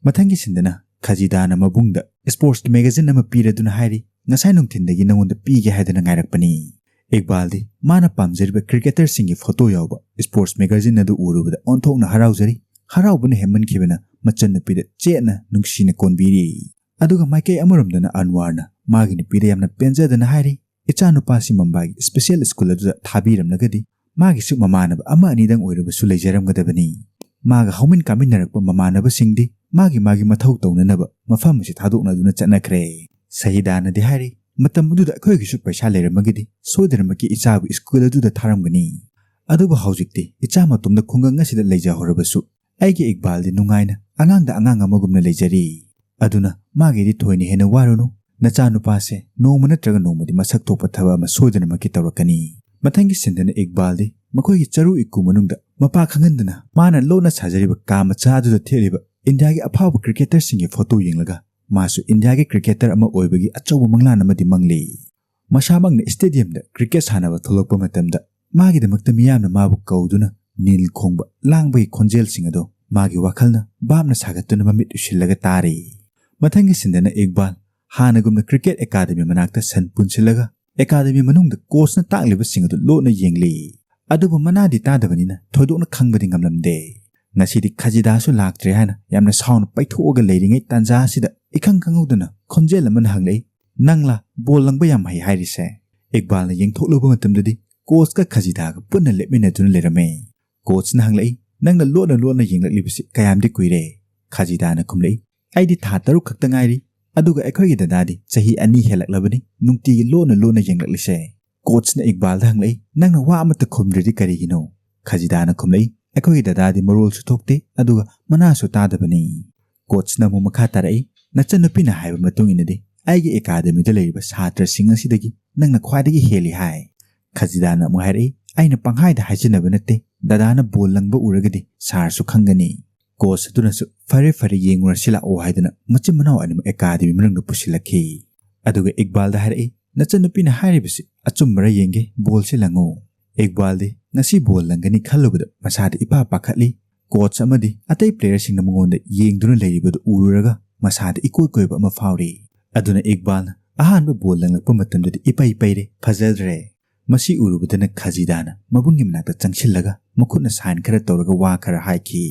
ꯃꯊꯪꯒꯤ ꯁꯤꯟꯗꯅ ꯈꯖꯤꯗꯥꯅ ꯃꯕꯨꯡꯗ ꯁ꯭ꯄꯣꯔꯠꯁꯀꯤ ꯃꯦꯒꯥꯖꯤꯟ ꯑꯃ ꯄꯤꯔꯗꯨꯅ ꯍꯥꯏꯔꯤ, "ꯉꯁꯥꯏ ꯅꯨꯡꯊꯤꯟꯗꯒꯤ ꯅꯉꯣꯟꯗ ꯄꯤꯒꯦ ꯍꯥꯏꯗꯨꯅ ꯉꯥꯏꯔꯛꯄꯅꯤ"꯫ ꯏꯛꯕꯥꯜꯗꯤ ꯃꯥꯅ ꯄꯥꯝꯖꯔꯤꯕ ꯀ꯭ꯔꯤꯀꯦꯇꯔꯁꯤꯡꯒꯤ ꯐꯣꯇꯣ ꯌꯥꯎꯕ ꯁ꯭ꯄꯣꯔꯠꯁ ꯃꯦꯒꯥꯖꯤꯟ ꯑꯗꯨ ꯎꯔꯨꯕꯗ ꯑꯣꯟꯊꯣꯛꯅ ꯍꯔꯥꯎꯖꯔꯤ꯫ ꯍꯔꯥꯎꯕꯅ ꯍꯦꯟꯃꯟꯈꯤꯕꯅ ꯃꯆꯟꯅꯨꯄꯤꯗ ꯆꯦꯠꯅ ꯅꯨꯡꯁꯤꯅ ꯀꯣꯟꯕꯤꯔꯤ꯫ ꯑꯗꯨꯒ ꯃꯥꯏꯀꯩ ꯑꯃꯔꯣꯝꯗꯅ ꯑꯟꯋꯥꯔꯅ ꯃꯥꯒꯤ ꯅꯨꯄꯤꯗ ꯌꯥꯝꯅ ꯄꯦꯟꯖꯗꯅ ꯍꯥꯏꯔꯤ, "ꯏꯆꯥꯅꯨꯄꯥꯁꯤ ꯃꯨꯝꯕꯥꯏꯒꯤ ꯁ꯭ꯄꯦꯁꯦꯜ ꯁ꯭ꯀꯨꯜ ꯑꯗꯨꯗ ꯊꯥꯕꯤꯔꯝꯂꯒꯗꯤ ꯃꯥꯒꯤꯁꯨ ꯃꯃꯥꯟꯅꯕ ꯑꯃ ꯑꯅꯤꯗꯪ ꯑꯣꯏꯔꯕꯁꯨ ꯂꯩꯖꯔꯝꯒꯗꯕꯅꯤ"꯫ ꯃꯥꯒ ꯍꯧꯃꯤꯟ ꯀꯥꯃꯤꯟꯅꯔꯛꯄ ꯃꯃꯥꯟꯅꯕꯁꯤꯡꯗꯤ ꯃꯥꯒꯤ ꯃꯥꯒꯤ ꯃꯊꯧ ꯇꯧꯅꯅꯕ ꯃꯐꯝ ꯑꯁꯤ ꯊꯥꯗꯣꯛꯅꯗꯨꯅ ꯆꯠꯅꯈ꯭ꯔꯦ꯫ ꯁꯍꯤꯗꯥꯅꯗꯤ ꯍꯥꯏꯔꯤ, "ꯃꯇꯝ ꯑꯗꯨꯗ ꯑꯩꯈꯣꯏꯒꯤꯁꯨ ꯄꯩꯁꯥ ꯂꯩꯔꯝꯃꯒꯗꯤ ꯁꯣꯏꯗꯅꯃꯛꯀꯤ ꯏꯆꯥꯕꯨ ꯁ꯭ꯀꯨꯜ ꯑꯗꯨꯗ ꯊꯥꯔꯝꯒꯅꯤ꯫ ꯑꯗꯨꯕꯨ ꯍꯧꯖꯤꯛꯇꯤ ꯏꯆꯥ ꯃꯇꯣꯝꯗ ꯈꯨꯡꯒꯪ ꯑꯁꯤꯗ ꯂꯩꯖꯍꯧꯔꯕꯁꯨ ꯑꯩꯒꯤ ꯏꯛꯕꯥꯜꯗꯤ ꯅꯨꯡꯉꯥꯏꯅ ꯑꯉꯥꯡꯗ ꯑꯉꯥꯡ ꯑꯃꯒꯨꯝꯅ ꯂꯩꯖꯔꯤ꯫ ꯑꯗꯨꯅ ꯃꯥꯒꯤꯗꯤ ꯊꯣꯏꯅ ꯍꯦꯟꯅ ꯋꯥꯔꯨꯅꯨ꯫ ꯅꯆꯥꯅꯨꯄꯥꯁꯦ ꯅꯣꯡꯃ ꯅꯠꯇ꯭ꯔꯒ ꯅꯣꯡꯃꯗꯤ ꯃꯁꯛ ꯊꯣꯛꯄ ꯊꯕꯛ ꯑꯃ ꯁꯣꯏꯗꯅꯃꯛꯀꯤ ꯇꯧꯔꯛꯀꯅꯤ꯫ ꯃꯊꯪꯒꯤ ꯁꯤꯟꯗꯅ ꯏꯛꯕꯥꯜꯗꯤ ꯃꯈꯣꯏꯒꯤ ꯆꯔꯨ ꯏꯀꯨ ꯃꯅꯨꯡꯗ ꯃꯄꯥ ꯈꯪꯍꯟꯗꯅ ꯃꯥꯅ ꯂꯣꯠꯅ ꯁꯥꯖꯔꯤꯕ ꯀꯥ ꯃꯆꯥ ꯑꯗꯨꯗ ꯊꯦꯠꯂꯤꯕ ꯏꯟꯗꯤꯌꯥꯒꯤ ꯑꯐꯥꯎꯕ ꯀ꯭ꯔꯤꯀꯦꯇꯔꯁꯤꯡꯒꯤ ꯐꯣꯇꯣ ꯌꯦꯡꯂꯒ ꯃꯥꯁꯨ ꯏꯟꯗꯤꯌꯥꯒꯤ ꯀ꯭ꯔꯤꯀꯦꯇꯔ ꯑꯃ ꯑꯣꯏꯕꯒꯤ ꯑꯆꯧꯕ ꯃꯪꯂꯥꯟ ꯑꯃꯗꯤ ꯃꯪꯂꯤ꯫ ꯃꯁꯥꯃꯛꯅ ꯁ꯭ꯇꯦꯗꯤꯌꯝꯗ ꯀ꯭ꯔꯤꯀꯦꯠ ꯁꯥꯟꯅꯕ ꯊꯣꯛꯂꯛꯄ ꯃꯇꯝꯗ ꯃꯥꯒꯤꯗꯃꯛꯇ ꯃꯤꯌꯥꯝꯅ ꯃꯥꯕꯨ ꯀꯧꯗꯨꯅ ꯅꯤꯜ ꯈꯣꯡꯕ, ꯂꯥꯡꯕꯒꯤ ꯈꯣꯟꯖꯦꯜꯁꯤꯡ ꯑꯗꯣ ꯃꯥꯒꯤ ꯋꯥꯈꯜꯅ ꯚꯥꯞꯅ ꯁꯥꯒꯠꯇꯨꯅ ꯃꯃꯤꯠ ꯎꯏꯁꯤꯜꯂꯒ ꯇꯥꯔꯤ꯫ ꯃꯊꯪꯒꯤ ꯁꯤꯟꯗꯅ ꯏꯛꯕꯥꯜ ꯍꯥꯟꯅꯒꯨꯝꯅ ꯀ꯭ꯔꯤꯀꯦꯠ ꯑꯦꯀꯥꯗꯃꯤ ꯃꯅꯥꯛꯇ ꯁꯟ ꯄꯨꯟꯁꯤꯜꯂꯒ ꯑꯦꯀꯥꯗꯃꯤ ꯃꯅꯨꯡꯗ ꯀꯣꯆꯅ ꯇꯥꯛꯂꯤꯕꯁꯤꯡ ꯑꯗꯨ ꯂꯣꯠꯅ ꯌꯦꯡꯂꯤ꯫ ꯑꯗꯨꯕꯨ ꯃꯅꯥꯗꯤ ꯇꯥꯗꯕꯅꯤꯅ ꯊꯣꯏꯗꯣꯛꯅ ꯈꯪꯕꯗꯤ ꯉꯝꯂꯝꯗꯦ꯫ ꯉꯁꯤꯗꯤ ꯈꯖꯤꯗꯥꯁꯨ ꯂꯥꯛꯇ꯭ꯔꯦ ꯍꯥꯏꯅ ꯌꯥꯝꯅ ꯁꯥꯎꯅ ꯄꯩꯊꯣꯛꯑꯒ ꯂꯩꯔꯤꯉꯩ ꯇꯥꯟꯖꯥ ꯑꯁꯤꯗ ꯏꯈꯪ ꯈꯪꯍꯧꯗꯅ ꯈꯣꯟꯖꯦꯜ ꯑꯃꯅ ꯍꯪꯂꯛꯏ, "ꯅꯪꯂꯥ ꯕꯣꯜ ꯂꯪꯕ ꯌꯥꯝ ꯍꯩ ꯍꯥꯏꯔꯤꯁꯦ?" ꯏꯛꯕꯥꯜꯅ ꯌꯦꯡꯊꯣꯛꯂꯨꯕ ꯃꯇꯝꯗꯗꯤ ꯀꯣꯆꯀ ꯈꯖꯤꯗꯥꯒ ꯄꯨꯟꯅ ꯂꯦꯞꯃꯤꯟꯅꯗꯨꯅ ꯂꯩꯔꯝꯃꯦ꯫ ꯀꯣꯆꯅ ꯍꯪꯂꯛꯏ, "ꯅꯪꯅ ꯂꯣꯟꯅ ꯂꯣꯟꯅ ꯌꯦꯡꯂꯛꯂꯤꯕꯁꯤ ꯀꯌꯥꯝꯗꯤ ꯀꯨꯏꯔꯦ?" ꯈꯖꯤꯗꯥꯅ ꯈꯨꯝꯂꯛꯏ, "ꯑꯩꯗꯤ ꯊꯥ ꯇꯔꯨꯛ ꯈꯛꯇ ꯉꯥꯏꯔꯤ, ꯑꯗꯨꯒ ꯑꯩꯈꯣꯏꯒꯤ ꯗꯗꯥꯗꯤ ꯆꯍꯤ ꯑꯅꯤ ꯍꯦꯜꯂꯛꯂꯕꯅꯤ ꯅꯨꯡꯇꯤꯒꯤ ꯂꯣꯟꯅ ꯂꯣꯟꯅ ꯌꯦꯡꯂꯛꯂꯤꯁꯦ꯫" ꯀꯣꯆꯅ ꯏꯛꯕꯥꯜꯗ ꯍꯪꯂꯛꯏ, "ꯅꯪꯅ ꯋꯥ ꯑꯃꯠꯇ ꯈꯨꯝꯗ꯭ꯔꯤꯗꯤ ꯀꯔꯤꯒꯤꯅꯣ?" ꯈꯖꯤꯗꯥꯅ ꯈꯨꯝꯂꯛꯏ, "ꯑꯩꯈꯣꯏꯒꯤ ꯗꯗꯥꯗꯤ ꯃꯔꯣꯜꯁꯨ ꯊꯣꯛꯇꯦ, ꯑꯗꯨꯒ ꯃꯅꯥꯁꯨ ꯇꯥꯗꯕꯅꯤ꯫" ꯀꯣꯆꯅ ꯑꯃꯨꯛ ꯃꯈꯥ ꯇꯥꯔꯛꯏ, "ꯅꯆꯟꯅꯨꯄꯤꯅ ꯍꯥꯏꯕ ꯃꯇꯨꯡ ꯏꯟꯅꯗꯤ ꯑꯩꯒꯤ ꯑꯦꯀꯥꯗꯃꯤꯗ ꯂꯩꯔꯤꯕ ꯁꯥꯇ꯭ꯔꯁꯤꯡ ꯑꯁꯤꯗꯒꯤ ꯅꯪꯅ ꯈ꯭ꯋꯥꯏꯗꯒꯤ ꯍꯦꯜꯂꯤ ꯍꯥꯏ꯫" ꯈꯖꯤꯗꯥꯅ ꯑꯃꯨꯛ ꯍꯥꯏꯔꯛꯏ, "ꯑꯩꯅ ꯄꯪꯍꯥꯏꯗ ꯍꯥꯏꯖꯤꯟꯅꯕ ꯅꯠꯇꯦ, ꯗꯗꯥꯅ ꯕꯣꯜ ꯂꯪꯕ ꯎꯔꯒꯗꯤ ꯁꯥꯔꯁꯨ ꯈꯪꯒꯅꯤ꯫" ꯀꯣꯆ ꯑꯗꯨꯅꯁꯨ, "ꯐꯔꯦ ꯐꯔꯦ, ꯌꯦꯡꯉꯨꯔꯁꯤ ꯂꯥꯛꯑꯣ" ꯍꯥꯏꯗꯨꯅ ꯃꯆꯤꯟ ꯃꯅꯥꯎ ꯑꯅꯤꯃꯛ ꯑꯦꯀꯥꯗꯃꯤ ꯃꯅꯨꯡꯗ ꯄꯨꯁꯤꯜꯂꯛꯈꯤ꯫ ꯑꯗꯨꯒ ꯏꯛꯕꯥꯜꯗ ꯍꯥꯏꯔꯛꯏ, "ꯅꯆꯟꯅꯨꯄꯤꯅ ꯍꯥꯏꯔꯤꯕꯁꯤ ꯑꯆꯨꯝꯕꯔ ꯌꯦꯡꯒꯦ, ꯕꯣꯜꯁꯤ ꯂꯪꯉꯨ꯫" ꯏꯛꯕꯥꯜꯗꯤ ꯉꯁꯤ ꯕꯣꯜ ꯂꯪꯒꯅꯤ ꯈꯜꯂꯨꯕꯗ ꯃꯁꯥꯗ ꯏꯄꯥ ꯄꯥꯈꯠꯂꯤ꯫ ꯀꯣꯆ ꯑꯃꯗꯤ ꯑꯇꯩ ꯄ꯭ꯂꯦꯌꯔꯁꯤꯡꯅ ꯃꯉꯣꯟꯗ ꯌꯦꯡꯗꯨꯅ ꯂꯩꯔꯤꯕꯗꯨ ꯎꯔꯨꯔꯒ ꯃꯁꯥꯗ ꯏꯀꯣꯏ ꯀꯣꯏꯕ ꯑꯃ ꯐꯥꯎꯔꯤ꯫ ꯑꯗꯨꯅ ꯏꯛꯕꯥꯜꯅ ꯑꯍꯥꯟꯕ ꯕꯣꯜ ꯂꯪꯂꯛꯄ ꯃꯇꯝꯗꯗꯤ ꯏꯄꯩ ꯄꯩꯔꯦ, ꯐꯖꯗ꯭ꯔꯦ꯫ ꯃꯁꯤ ꯎꯔꯨꯕꯗꯅ ꯈꯖꯤꯗꯥꯅ ꯃꯕꯨꯡꯒꯤ ꯃꯅꯥꯛꯇ ꯆꯪꯁꯤꯜꯂꯒ ꯃꯈꯨꯠꯅ ꯁꯥꯏꯟ ꯈꯔ ꯇꯧꯔꯒ ꯋꯥ ꯈꯔ ꯍꯥꯏꯈꯤ꯫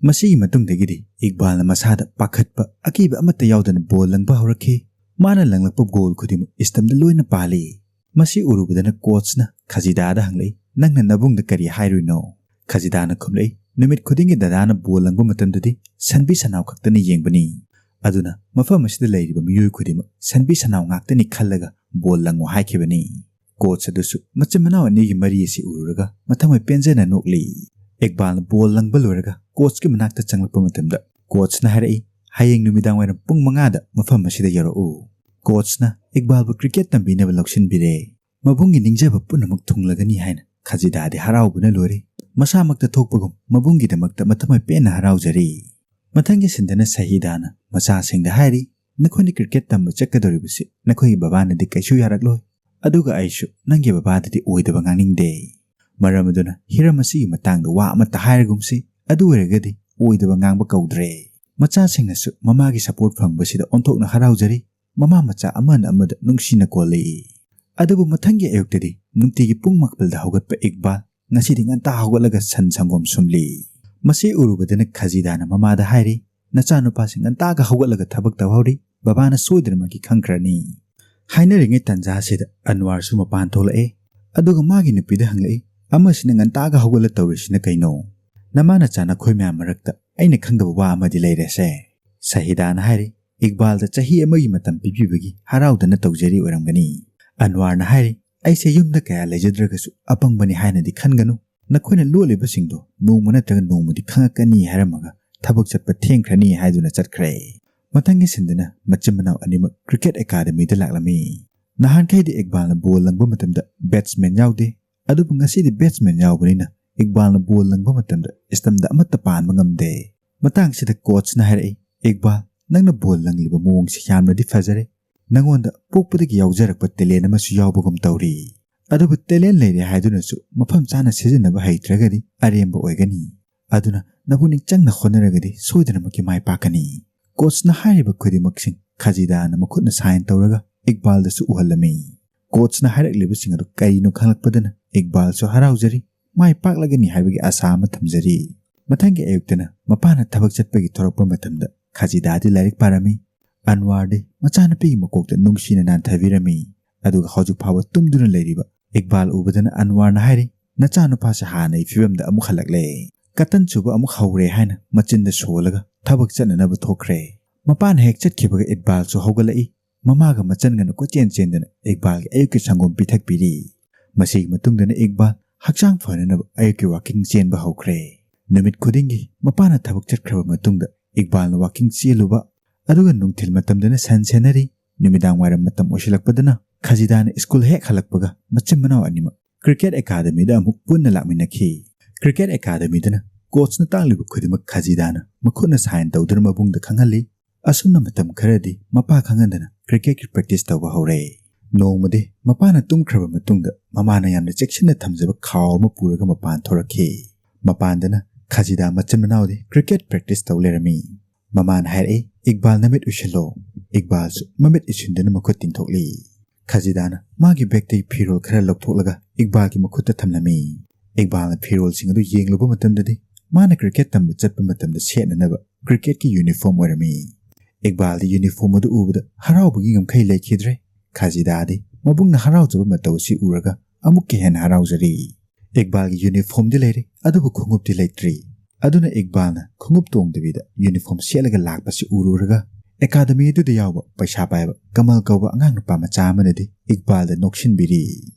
ꯃꯁꯤꯒꯤ ꯃꯇꯨꯡꯗꯒꯤꯗꯤ ꯏꯛꯕꯥꯜꯅ ꯃꯁꯥꯗ ꯄꯥꯈꯠꯄ, ꯑꯀꯤꯕ ꯑꯃꯠꯇ ꯌꯥꯎꯗꯅ ꯕꯣꯜ ꯂꯪꯕ ꯍꯧꯔꯛꯈꯤ꯫ ꯃꯥꯅ ꯂꯪꯂꯛꯄ ꯒꯣꯜ ꯈꯨꯗꯤꯡꯃꯛ ꯏꯁꯇꯝꯗ ꯂꯣꯏꯅ ꯄꯥꯜꯂꯤ꯫ ꯃꯁꯤ ꯎꯔꯨꯕꯗꯅ ꯀꯣꯆꯅ ꯈꯖꯤꯗꯥꯗ ꯍꯪꯂꯛꯏ, "ꯅꯪꯅ ꯅꯕꯨꯡꯗ ꯀꯔꯤ ꯍꯥꯏꯔꯨꯏꯅꯣ?" ꯈꯖꯤꯗꯥꯅ ꯈꯨꯝꯂꯛꯏ, "ꯅꯨꯃꯤꯠ ꯈꯨꯗꯤꯡꯒꯤ ꯗꯗꯥꯅ ꯕꯣꯜ ꯂꯪꯕ ꯃꯇꯝꯗꯗꯤ ꯁꯟꯕꯤ ꯁꯟꯅꯥꯎ ꯈꯛꯇꯅ ꯌꯦꯡꯕꯅꯤ꯫ ꯑꯗꯨꯅ ꯃꯐꯝ ꯑꯁꯤꯗ ꯂꯩꯔꯤꯕ ꯃꯤꯑꯣꯏ ꯈꯨꯗꯤꯡꯃꯛ ꯁꯟꯕꯤ ꯁꯟꯅꯥꯎ ꯉꯥꯛꯇꯅꯤ ꯈꯜꯂꯒ ꯕꯣꯜ ꯂꯪꯉꯨ ꯍꯥꯏꯈꯤꯕꯅꯤ꯫" ꯀꯣꯆ ꯑꯗꯨꯁꯨ ꯃꯆꯤꯟ ꯃꯅꯥꯎ ꯑꯅꯤꯒꯤ ꯃꯔꯤ ꯑꯁꯤ ꯎꯔꯨꯔꯒ ꯃꯊꯃꯣꯏ ꯄꯦꯟꯖꯅ ꯅꯣꯛꯂꯤ꯫ ꯏꯛꯕꯥꯜꯅ ꯕꯣꯜ ꯂꯪꯕ ꯂꯣꯏꯔꯒ ꯀꯣꯆꯀꯤ ꯃꯅꯥꯛꯇ ꯆꯪꯂꯛꯄ ꯃꯇꯝꯗ ꯀꯣꯆꯅ ꯍꯥꯏꯔꯛꯏ, "ꯍꯌꯦꯡ ꯅꯨꯃꯤꯗꯥꯡ ꯋꯥꯏꯔꯝ ꯄꯨꯡ ꯃꯉꯥꯗ ꯃꯐꯝ ꯑꯁꯤꯗ ꯌꯧꯔꯛꯎ꯫" ꯀꯣꯆꯅ ꯏꯛꯕꯥꯜꯕꯨ ꯀ꯭ꯔꯤꯀꯦꯠ ꯇꯝꯕꯤꯅꯕ ꯂꯧꯁꯤꯟꯕꯤꯔꯦ꯫ ꯃꯕꯨꯡꯒꯤ ꯅꯤꯡꯖꯕ ꯄꯨꯝꯅꯃꯛ ꯊꯨꯡꯂꯒꯅꯤ ꯍꯥꯏꯅ ꯈꯖꯤꯗꯥꯗꯤ ꯍꯔꯥꯎꯕꯅ ꯂꯣꯏꯔꯦ꯫ ꯃꯁꯥꯃꯛꯇ ꯊꯣꯛꯄꯒꯨꯝ ꯃꯕꯨꯡꯒꯤꯗꯃꯛꯇ ꯃꯊꯃꯣꯏ ꯄꯦꯟꯅ ꯍꯔꯥꯎꯖꯔꯤ꯫ ꯃꯊꯪꯒꯤ ꯁꯤꯟꯗꯅ ꯁꯍꯤꯗꯥꯅ ꯃꯆꯥꯁꯤꯡꯗ ꯍꯥꯏꯔꯤ, "ꯅꯈꯣꯏꯅ ꯀ꯭ꯔꯤꯀꯦꯠ ꯇꯝꯕ ꯆꯠꯀꯗꯧꯔꯤꯕꯁꯤ ꯅꯈꯣꯏꯒꯤ ꯕꯕꯥꯅꯗꯤ ꯀꯩꯁꯨ ꯌꯥꯔꯛꯂꯣꯏ꯫ ꯑꯗꯨꯒ ꯑꯩꯁꯨ ꯅꯪꯒꯤ ꯕꯕꯥꯗꯗꯤ ꯑꯣꯏꯗꯕ ꯉꯥꯡꯅꯤꯡꯗꯦ꯫ ꯃꯔꯝ ꯑꯗꯨꯅ ꯍꯤꯔꯝ ꯑꯁꯤꯒꯤ ꯃꯇꯥꯡꯗ ꯋꯥ ꯑꯃꯠꯇ ꯍꯥꯏꯔꯒꯨꯝꯁꯤ, ꯑꯗꯨ ꯑꯣꯏꯔꯒꯗꯤ ꯑꯣꯏꯗꯕ ꯉꯥꯡꯕ ꯀꯧꯗ꯭ꯔꯦ꯫" ꯃꯆꯥꯁꯤꯡꯅꯁꯨ ꯃꯃꯥꯒꯤ ꯁꯄꯣꯔꯠ ꯐꯪꯕꯁꯤꯗ ꯑꯣꯟꯊꯣꯛꯅ ꯍꯔꯥꯎꯖꯔꯤ꯫ ꯃꯃꯥ ꯃꯆꯥ ꯑꯃꯅ ꯑꯃꯗ ꯅꯨꯡꯁꯤꯅ ꯀꯣꯜꯂꯤ꯫ ꯑꯗꯨꯕꯨ ꯃꯊꯪꯒꯤ ꯑꯌꯨꯛꯇꯗꯤ ꯅꯨꯡꯇꯤꯒꯤ ꯄꯨꯡ ꯃꯥꯄꯜꯗ ꯍꯧꯒꯠꯄ ꯏꯛꯕꯥꯜ ꯉꯁꯤꯗꯤ ꯉꯟꯇꯥ ꯍꯧꯒꯠꯂꯒ ꯁꯟ ꯁꯪꯒꯣꯝ ꯁꯨꯝꯂꯤ꯫ ꯃꯁꯤ ꯎꯔꯨꯕꯗꯅ ꯈꯖꯤꯗꯥꯅ ꯃꯃꯥꯗ ꯍꯥꯏꯔꯤ, "ꯅꯆꯥꯅꯨꯄꯥꯁꯤ ꯉꯟꯇꯥꯒ ꯍꯧꯒꯠꯂꯒ ꯊꯕꯛ ꯇꯧꯍꯧꯔꯤ, ꯕꯕꯥꯅ ꯁꯣꯏꯗꯅꯃꯛꯀꯤ ꯈꯪꯈ꯭ꯔꯅꯤ꯫" ꯍꯥꯏꯅꯔꯤꯉꯩ ꯇꯥꯟꯖꯥꯁꯤꯗ ꯑꯟꯋꯥꯔꯁꯨ ꯃꯄꯥꯟ ꯊꯣꯛꯂꯛꯑꯦ꯫ ꯑꯗꯨꯒ ꯃꯥꯒꯤ ꯅꯨꯄꯤꯗ ꯍꯪꯂꯛꯏ, "ꯑꯃꯁꯤꯅ ꯉꯟꯇꯥꯒ ꯍꯧꯒꯠꯂ ꯇꯧꯔꯤꯁꯤꯅ ꯀꯩꯅꯣ? ꯅꯃꯥ ꯅꯆꯥ ꯅꯈꯣꯏ ꯃꯌꯥꯝ ꯃꯔꯛꯇ ꯑꯩꯅ ꯈꯪꯗꯕ ꯋꯥ ꯑꯃꯗꯤ ꯂꯩꯔꯦꯁꯦ꯫" ꯁꯍꯤꯗꯥꯅ ꯍꯥꯏꯔꯤ, "ꯏꯛꯕꯥꯜꯗ ꯆꯍꯤ ꯑꯃꯒꯤ ꯃꯇꯝ ꯄꯤꯕꯤꯕꯒꯤ ꯍꯔꯥꯎꯗꯅ ꯇꯧꯖꯔꯤ ꯑꯣꯏꯔꯝꯒꯅꯤ꯫" ꯑꯟꯋꯥꯔꯅ ꯍꯥꯏꯔꯤ, "ꯑꯩꯁꯦ ꯌꯨꯝꯗ ꯀꯌꯥ ꯂꯩꯖꯗ꯭ꯔꯒꯁꯨ ꯑꯄꯪꯕꯅꯤ ꯍꯥꯏꯅꯗꯤ ꯈꯟꯒꯅꯨ꯫ ꯅꯈꯣꯏꯅ ꯂꯣꯜꯂꯤꯕꯁꯤꯡꯗꯣ ꯅꯣꯡꯃ ꯅꯠꯇ꯭ꯔꯒ ꯅꯣꯡꯃꯗꯤ ꯈꯪꯉꯛꯀꯅꯤ ꯍꯥꯏꯔꯝꯃꯒ ꯊꯕꯛ ꯆꯠꯄ ꯊꯦꯡꯈ꯭ꯔꯅꯤ ꯍꯥꯏꯗꯨꯅ ꯆꯠꯈ꯭ꯔꯦ꯫" ꯃꯊꯪꯒꯤ ꯁꯤꯟꯗꯅ ꯃꯆꯤꯟ ꯃꯅꯥꯎ ꯑꯅꯤꯃꯛ ꯀ꯭ꯔꯤꯀꯦꯠ ꯑꯦꯀꯥꯗꯃꯤꯗ ꯂꯥꯛꯂꯝꯃꯤ꯫ ꯅꯍꯥꯟꯈꯩꯗꯤ ꯏꯛꯕꯥꯜꯅ ꯕꯣꯜ ꯂꯪꯕ ꯃꯇꯝꯗ ꯕꯦꯠꯁꯃꯦꯟ ꯌꯥꯎꯗꯦ, ꯑꯗꯨꯕꯨ ꯉꯁꯤꯗꯤ ꯕꯦꯠꯁꯃꯦꯟ ꯌꯥꯎꯕꯅꯤꯅ ꯏꯛꯕꯥꯜꯅ ꯕꯣꯜ ꯂꯪꯕ ꯃꯇꯝꯗ ꯏꯁꯇꯝꯗ ꯑꯃꯠꯇ ꯄꯥꯟꯕ ꯉꯝꯗꯦ꯫ ꯃꯇꯥꯡꯁꯤꯗ ꯀꯣꯆꯅ ꯍꯥꯏꯔꯛꯏ, "ꯏꯛꯕꯥꯜ, ꯅꯪꯅ ꯕꯣꯜ ꯂꯪꯂꯤꯕ ꯃꯑꯣꯡꯁꯤ ꯌꯥꯝꯅꯗꯤ ꯐꯖꯔꯦ꯫ ꯅꯉꯣꯟꯗ ꯄꯣꯛꯄꯗꯒꯤ ꯌꯥꯎꯖꯔꯛꯄ ꯇꯦꯂꯦꯟ ꯑꯃꯁꯨ ꯌꯥꯎꯕꯒꯨꯝ ꯇꯧꯔꯤ꯫ ꯑꯗꯨꯕꯨ ꯇꯦꯂꯦꯟ ꯂꯩꯔꯦ ꯍꯥꯏꯗꯨꯅꯁꯨ ꯃꯐꯝ ꯆꯥꯅ ꯁꯤꯖꯤꯟꯅꯕ ꯍꯩꯇ꯭ꯔꯒꯗꯤ ꯑꯔꯦꯝꯕ ꯑꯣꯏꯒꯅꯤ꯫ ꯑꯗꯨꯅ ꯅꯄꯨꯛꯅꯤꯡ ꯆꯪꯅ ꯍꯣꯠꯅꯔꯒꯗꯤ ꯁꯣꯏꯗꯅꯃꯛꯀꯤ ꯃꯥꯏ ꯄꯥꯛꯀꯅꯤ꯫" ꯀꯣꯆꯅ ꯍꯥꯏꯔꯤꯕ ꯈꯨꯗꯤꯡꯃꯛꯁꯤꯡ ꯈꯖꯤꯗꯥꯅ ꯃꯈꯨꯠꯅ ꯁꯥꯏꯟ ꯇꯧꯔꯒ ꯏꯛꯕꯥꯜꯗꯁꯨ ꯎꯍꯜꯂꯝꯃꯤ꯫ ꯀꯣꯆꯅ ꯍꯥꯏꯔꯛꯂꯤꯕꯁꯤꯡ ꯑꯗꯨ ꯀꯔꯤꯅꯣ ꯈꯪꯂꯛꯄꯗꯅ ꯏꯛꯕꯥꯜꯁꯨ ꯍꯔꯥꯎꯖꯔꯤ, ꯃꯥꯏ ꯄꯥꯛꯂꯒꯅꯤ ꯍꯥꯏꯕꯒꯤ ꯑꯥꯁꯥ ꯑꯃ ꯊꯝꯖꯔꯤ꯫ ꯃꯊꯪꯒꯤ ꯑꯌꯨꯛꯇꯅ ꯃꯄꯥꯅ ꯊꯕꯛ ꯆꯠꯄꯒꯤ ꯊꯣꯔꯛꯄ ꯃꯇꯝꯗ ꯈꯖꯤꯗꯥꯗꯤ ꯂꯥꯏꯔꯤꯛ ꯄꯥꯔꯝꯃꯤ꯫ ꯑꯟꯋꯥꯔꯗꯤ ꯃꯆꯥꯅꯨꯄꯤꯒꯤ ꯃꯀꯣꯛꯇ ꯅꯨꯡꯁꯤꯅ ꯅꯥꯟꯊꯕꯤꯔꯝꯃꯤ꯫ ꯑꯗꯨꯒ ꯍꯧꯖꯤꯛ ꯐꯥꯎꯕ ꯇꯨꯝꯗꯨꯅ ꯂꯩꯔꯤꯕ ꯏꯛꯕꯥꯜ ꯎꯕꯗꯅ ꯑꯟꯋꯥꯔꯅ ꯍꯥꯏꯔꯤ, "ꯅꯆꯥꯅꯨꯄꯥꯁꯦ ꯍꯥꯟꯅꯒꯤ ꯐꯤꯕꯝꯗ ꯑꯃꯨꯛ ꯍꯜꯂꯛꯂꯦ꯫ ꯀꯇꯟ ꯆꯨꯕ ꯑꯃꯨꯛ ꯍꯧꯔꯦ" ꯍꯥꯏꯅ ꯃꯆꯤꯟꯗ ꯁꯣꯜꯂꯒ ꯊꯕꯛ ꯆꯠꯅꯅꯕ ꯊꯣꯛꯈ꯭ꯔꯦ꯫ ꯃꯄꯥꯅ ꯍꯦꯛ ꯆꯠꯈꯤꯕꯒ ꯏꯛꯕꯥꯜꯁꯨ ꯍꯧꯒꯠꯂꯛꯏ꯫ ꯃꯃꯥꯒ ꯃꯆꯟꯒꯅ ꯀꯣꯏꯆꯦꯟ ꯆꯦꯟꯗꯅ ꯏꯛꯕꯥꯜꯒꯤ ꯑꯌꯨꯛꯀꯤ ꯁꯪꯒꯣꯝ ꯄꯤꯊꯛꯄꯤꯔꯤ꯫ ꯃꯁꯤꯒꯤ ꯃꯇꯨꯡꯗꯅ ꯏꯛꯕꯥꯜ ꯍꯛꯆꯥꯡ ꯐꯅꯅꯕ ꯑꯌꯨꯛꯀꯤ ꯋꯥꯀꯤꯡ ꯆꯦꯟꯕ ꯍꯧꯈ꯭ꯔꯦ꯫ ꯅꯨꯃꯤꯠ ꯈꯨꯗꯤꯡꯒꯤ ꯃꯄꯥꯅ ꯊꯕꯛ ꯆꯠꯈ꯭ꯔꯕ ꯃꯇꯨꯡꯗ ꯏꯛꯕꯥꯜꯅ ꯋꯥꯀꯤꯡ ꯆꯦꯜꯂꯨꯕ, ꯑꯗꯨꯒ ꯅꯨꯡꯊꯤꯜ ꯃꯇꯝꯗꯅ ꯁꯟ ꯁꯦꯟꯅꯔꯤ, ꯅꯨꯃꯤꯗꯥꯡ ꯋꯥꯏꯔꯝ ꯃꯇꯝ ꯑꯣꯏꯁꯤꯜꯂꯛꯄꯗꯅ ꯈꯖꯤꯗꯥꯅ ꯁ꯭ꯀꯨꯜ ꯍꯦꯛ ꯍꯜꯂꯛꯄꯒ ꯃꯆꯤꯟ ꯃꯅꯥꯎ ꯑꯅꯤꯃꯛ ꯀ꯭ꯔꯤꯀꯦꯠ ꯑꯦꯀꯥꯗꯃꯤꯗ ꯑꯃꯨꯛ ꯄꯨꯟꯅ ꯂꯥꯛꯃꯤꯟꯅꯈꯤ꯫ ꯀ꯭ꯔꯤꯀꯦꯠ ꯑꯦꯀꯥꯗꯃꯤꯗꯅ ꯀꯣꯆꯅ ꯇꯥꯛꯂꯤꯕ ꯈꯨꯗꯤꯡꯃꯛ ꯈꯖꯤꯗꯥꯅ ꯃꯈꯨꯠꯅ ꯁꯥꯏꯟ ꯇꯧꯗꯨꯅ ꯃꯕꯨꯡꯗ ꯈꯪꯍꯜꯂꯤ꯫ ꯑꯁꯨꯝꯅ ꯃꯇꯝ ꯈꯔꯗꯤ ꯃꯄꯥ ꯈꯪꯍꯟꯗꯅ ꯀ꯭ꯔꯤꯀꯦꯠꯀꯤ ꯄ꯭ꯔꯦꯛꯇꯤꯁ ꯇꯧꯕ ꯍꯧꯔꯦ꯫ ꯅꯣꯡꯃꯗꯤ ꯃꯄꯥꯅ ꯇꯨꯝꯈ꯭ꯔꯕ ꯃꯇꯨꯡꯗ ꯃꯃꯥꯅ ꯌꯥꯝꯅ ꯆꯦꯛꯁꯤꯟꯅ ꯊꯝꯖꯕ ꯈꯥꯎ ꯑꯃ ꯄꯨꯔꯒ ꯃꯄꯥꯟ ꯊꯣꯔꯛꯈꯤ꯫ ꯃꯄꯥꯟꯗꯅ ꯈꯖꯤꯗꯥ ꯃꯆꯤꯟ ꯃꯅꯥꯎꯗꯤ ꯀ꯭ꯔꯤꯀꯦꯠ ꯄ꯭ꯔꯦꯛꯇꯤꯁ ꯇꯧ ꯂꯩꯔꯝꯃꯤ꯫ ꯃꯃꯥꯅ ꯍꯥꯏꯔꯛꯏ, "ꯏꯛꯕꯥꯜ, ꯅꯃꯤꯠ ꯎꯏꯁꯤꯜꯂꯣ꯫" ꯏꯛꯕꯥꯜꯁꯨ ꯃꯃꯤꯠ ꯎꯏꯁꯤꯟꯗꯨꯅ ꯃꯈꯨꯠ ꯇꯤꯡꯊꯣꯛꯂꯤ꯫ ꯈꯖꯤꯗꯥꯅ ꯃꯥꯒꯤ ꯕꯦꯒꯇꯒꯤ ꯐꯤꯔꯣꯜ ꯈꯔ ꯂꯧꯊꯣꯛꯂꯒ ꯏꯛꯕꯥꯜꯒꯤ ꯃꯈꯨꯠꯇ ꯊꯝꯂꯝꯃꯤ꯫ ꯏꯛꯕꯥꯜꯅ ꯐꯤꯔꯣꯜꯁꯤꯡ ꯑꯗꯨ ꯌꯦꯡꯂꯨꯕ ꯃꯇꯝꯗꯗꯤ ꯃꯥꯅ ꯀ꯭ꯔꯤꯀꯦꯠ ꯇꯝꯕ ꯆꯠꯄ ꯃꯇꯝꯗ ꯁꯦꯠꯅꯅꯕ ꯀ꯭ꯔꯤꯀꯦꯠꯀꯤ ꯌꯨꯅꯤꯐꯣꯔꯝ ꯑꯣꯏꯔꯝꯃꯤ꯫ ꯏꯛꯕꯥꯜꯗꯤ ꯌꯨꯅꯤꯐꯣꯔꯝ ꯑꯗꯨ ꯎꯕꯗ ꯍꯔꯥꯎꯕꯒꯤ ꯉꯝꯈꯩ ꯂꯩꯈꯤꯗ꯭ꯔꯦ꯫ ꯈꯖꯤꯗꯥꯗꯤ ꯃꯕꯨꯡꯅ ꯍꯔꯥꯎꯖꯕ ꯃꯇꯧ ꯑꯁꯤ ꯎꯔꯒ ꯑꯃꯨꯛꯀ ꯍꯦꯟꯅ ꯍꯔꯥꯎꯖꯔꯤ꯫ ꯏꯛꯕꯥꯜꯒꯤ ꯌꯨꯅꯤꯐꯣꯔꯝꯗꯤ ꯂꯩꯔꯦ, ꯑꯗꯨꯕꯨ ꯈꯣꯡꯎꯞꯇꯤ ꯂꯩꯇ꯭ꯔꯤ꯫ ꯑꯗꯨꯅ ꯏꯛꯕꯥꯜꯅ ꯈꯣꯡꯎꯞ ꯇꯣꯡꯗꯕꯤꯗ ꯌꯨꯅꯤꯐꯣꯔꯝ ꯁꯦꯠꯂꯒ ꯂꯥꯛꯄꯁꯤ ꯎꯔꯨꯔꯒ ꯑꯦꯀꯥꯗꯃꯤ ꯑꯗꯨꯗ ꯌꯥꯎꯕ ꯄꯩꯁꯥ ꯄꯥꯏꯕ ꯀꯃꯜ ꯀꯧꯕ ꯑꯉꯥꯡ ꯅꯨꯄꯥ ꯃꯆꯥ ꯑꯃꯅꯗꯤ ꯏꯛꯕꯥꯜꯗ ꯅꯣꯛꯁꯤꯟꯕꯤꯔꯤ꯫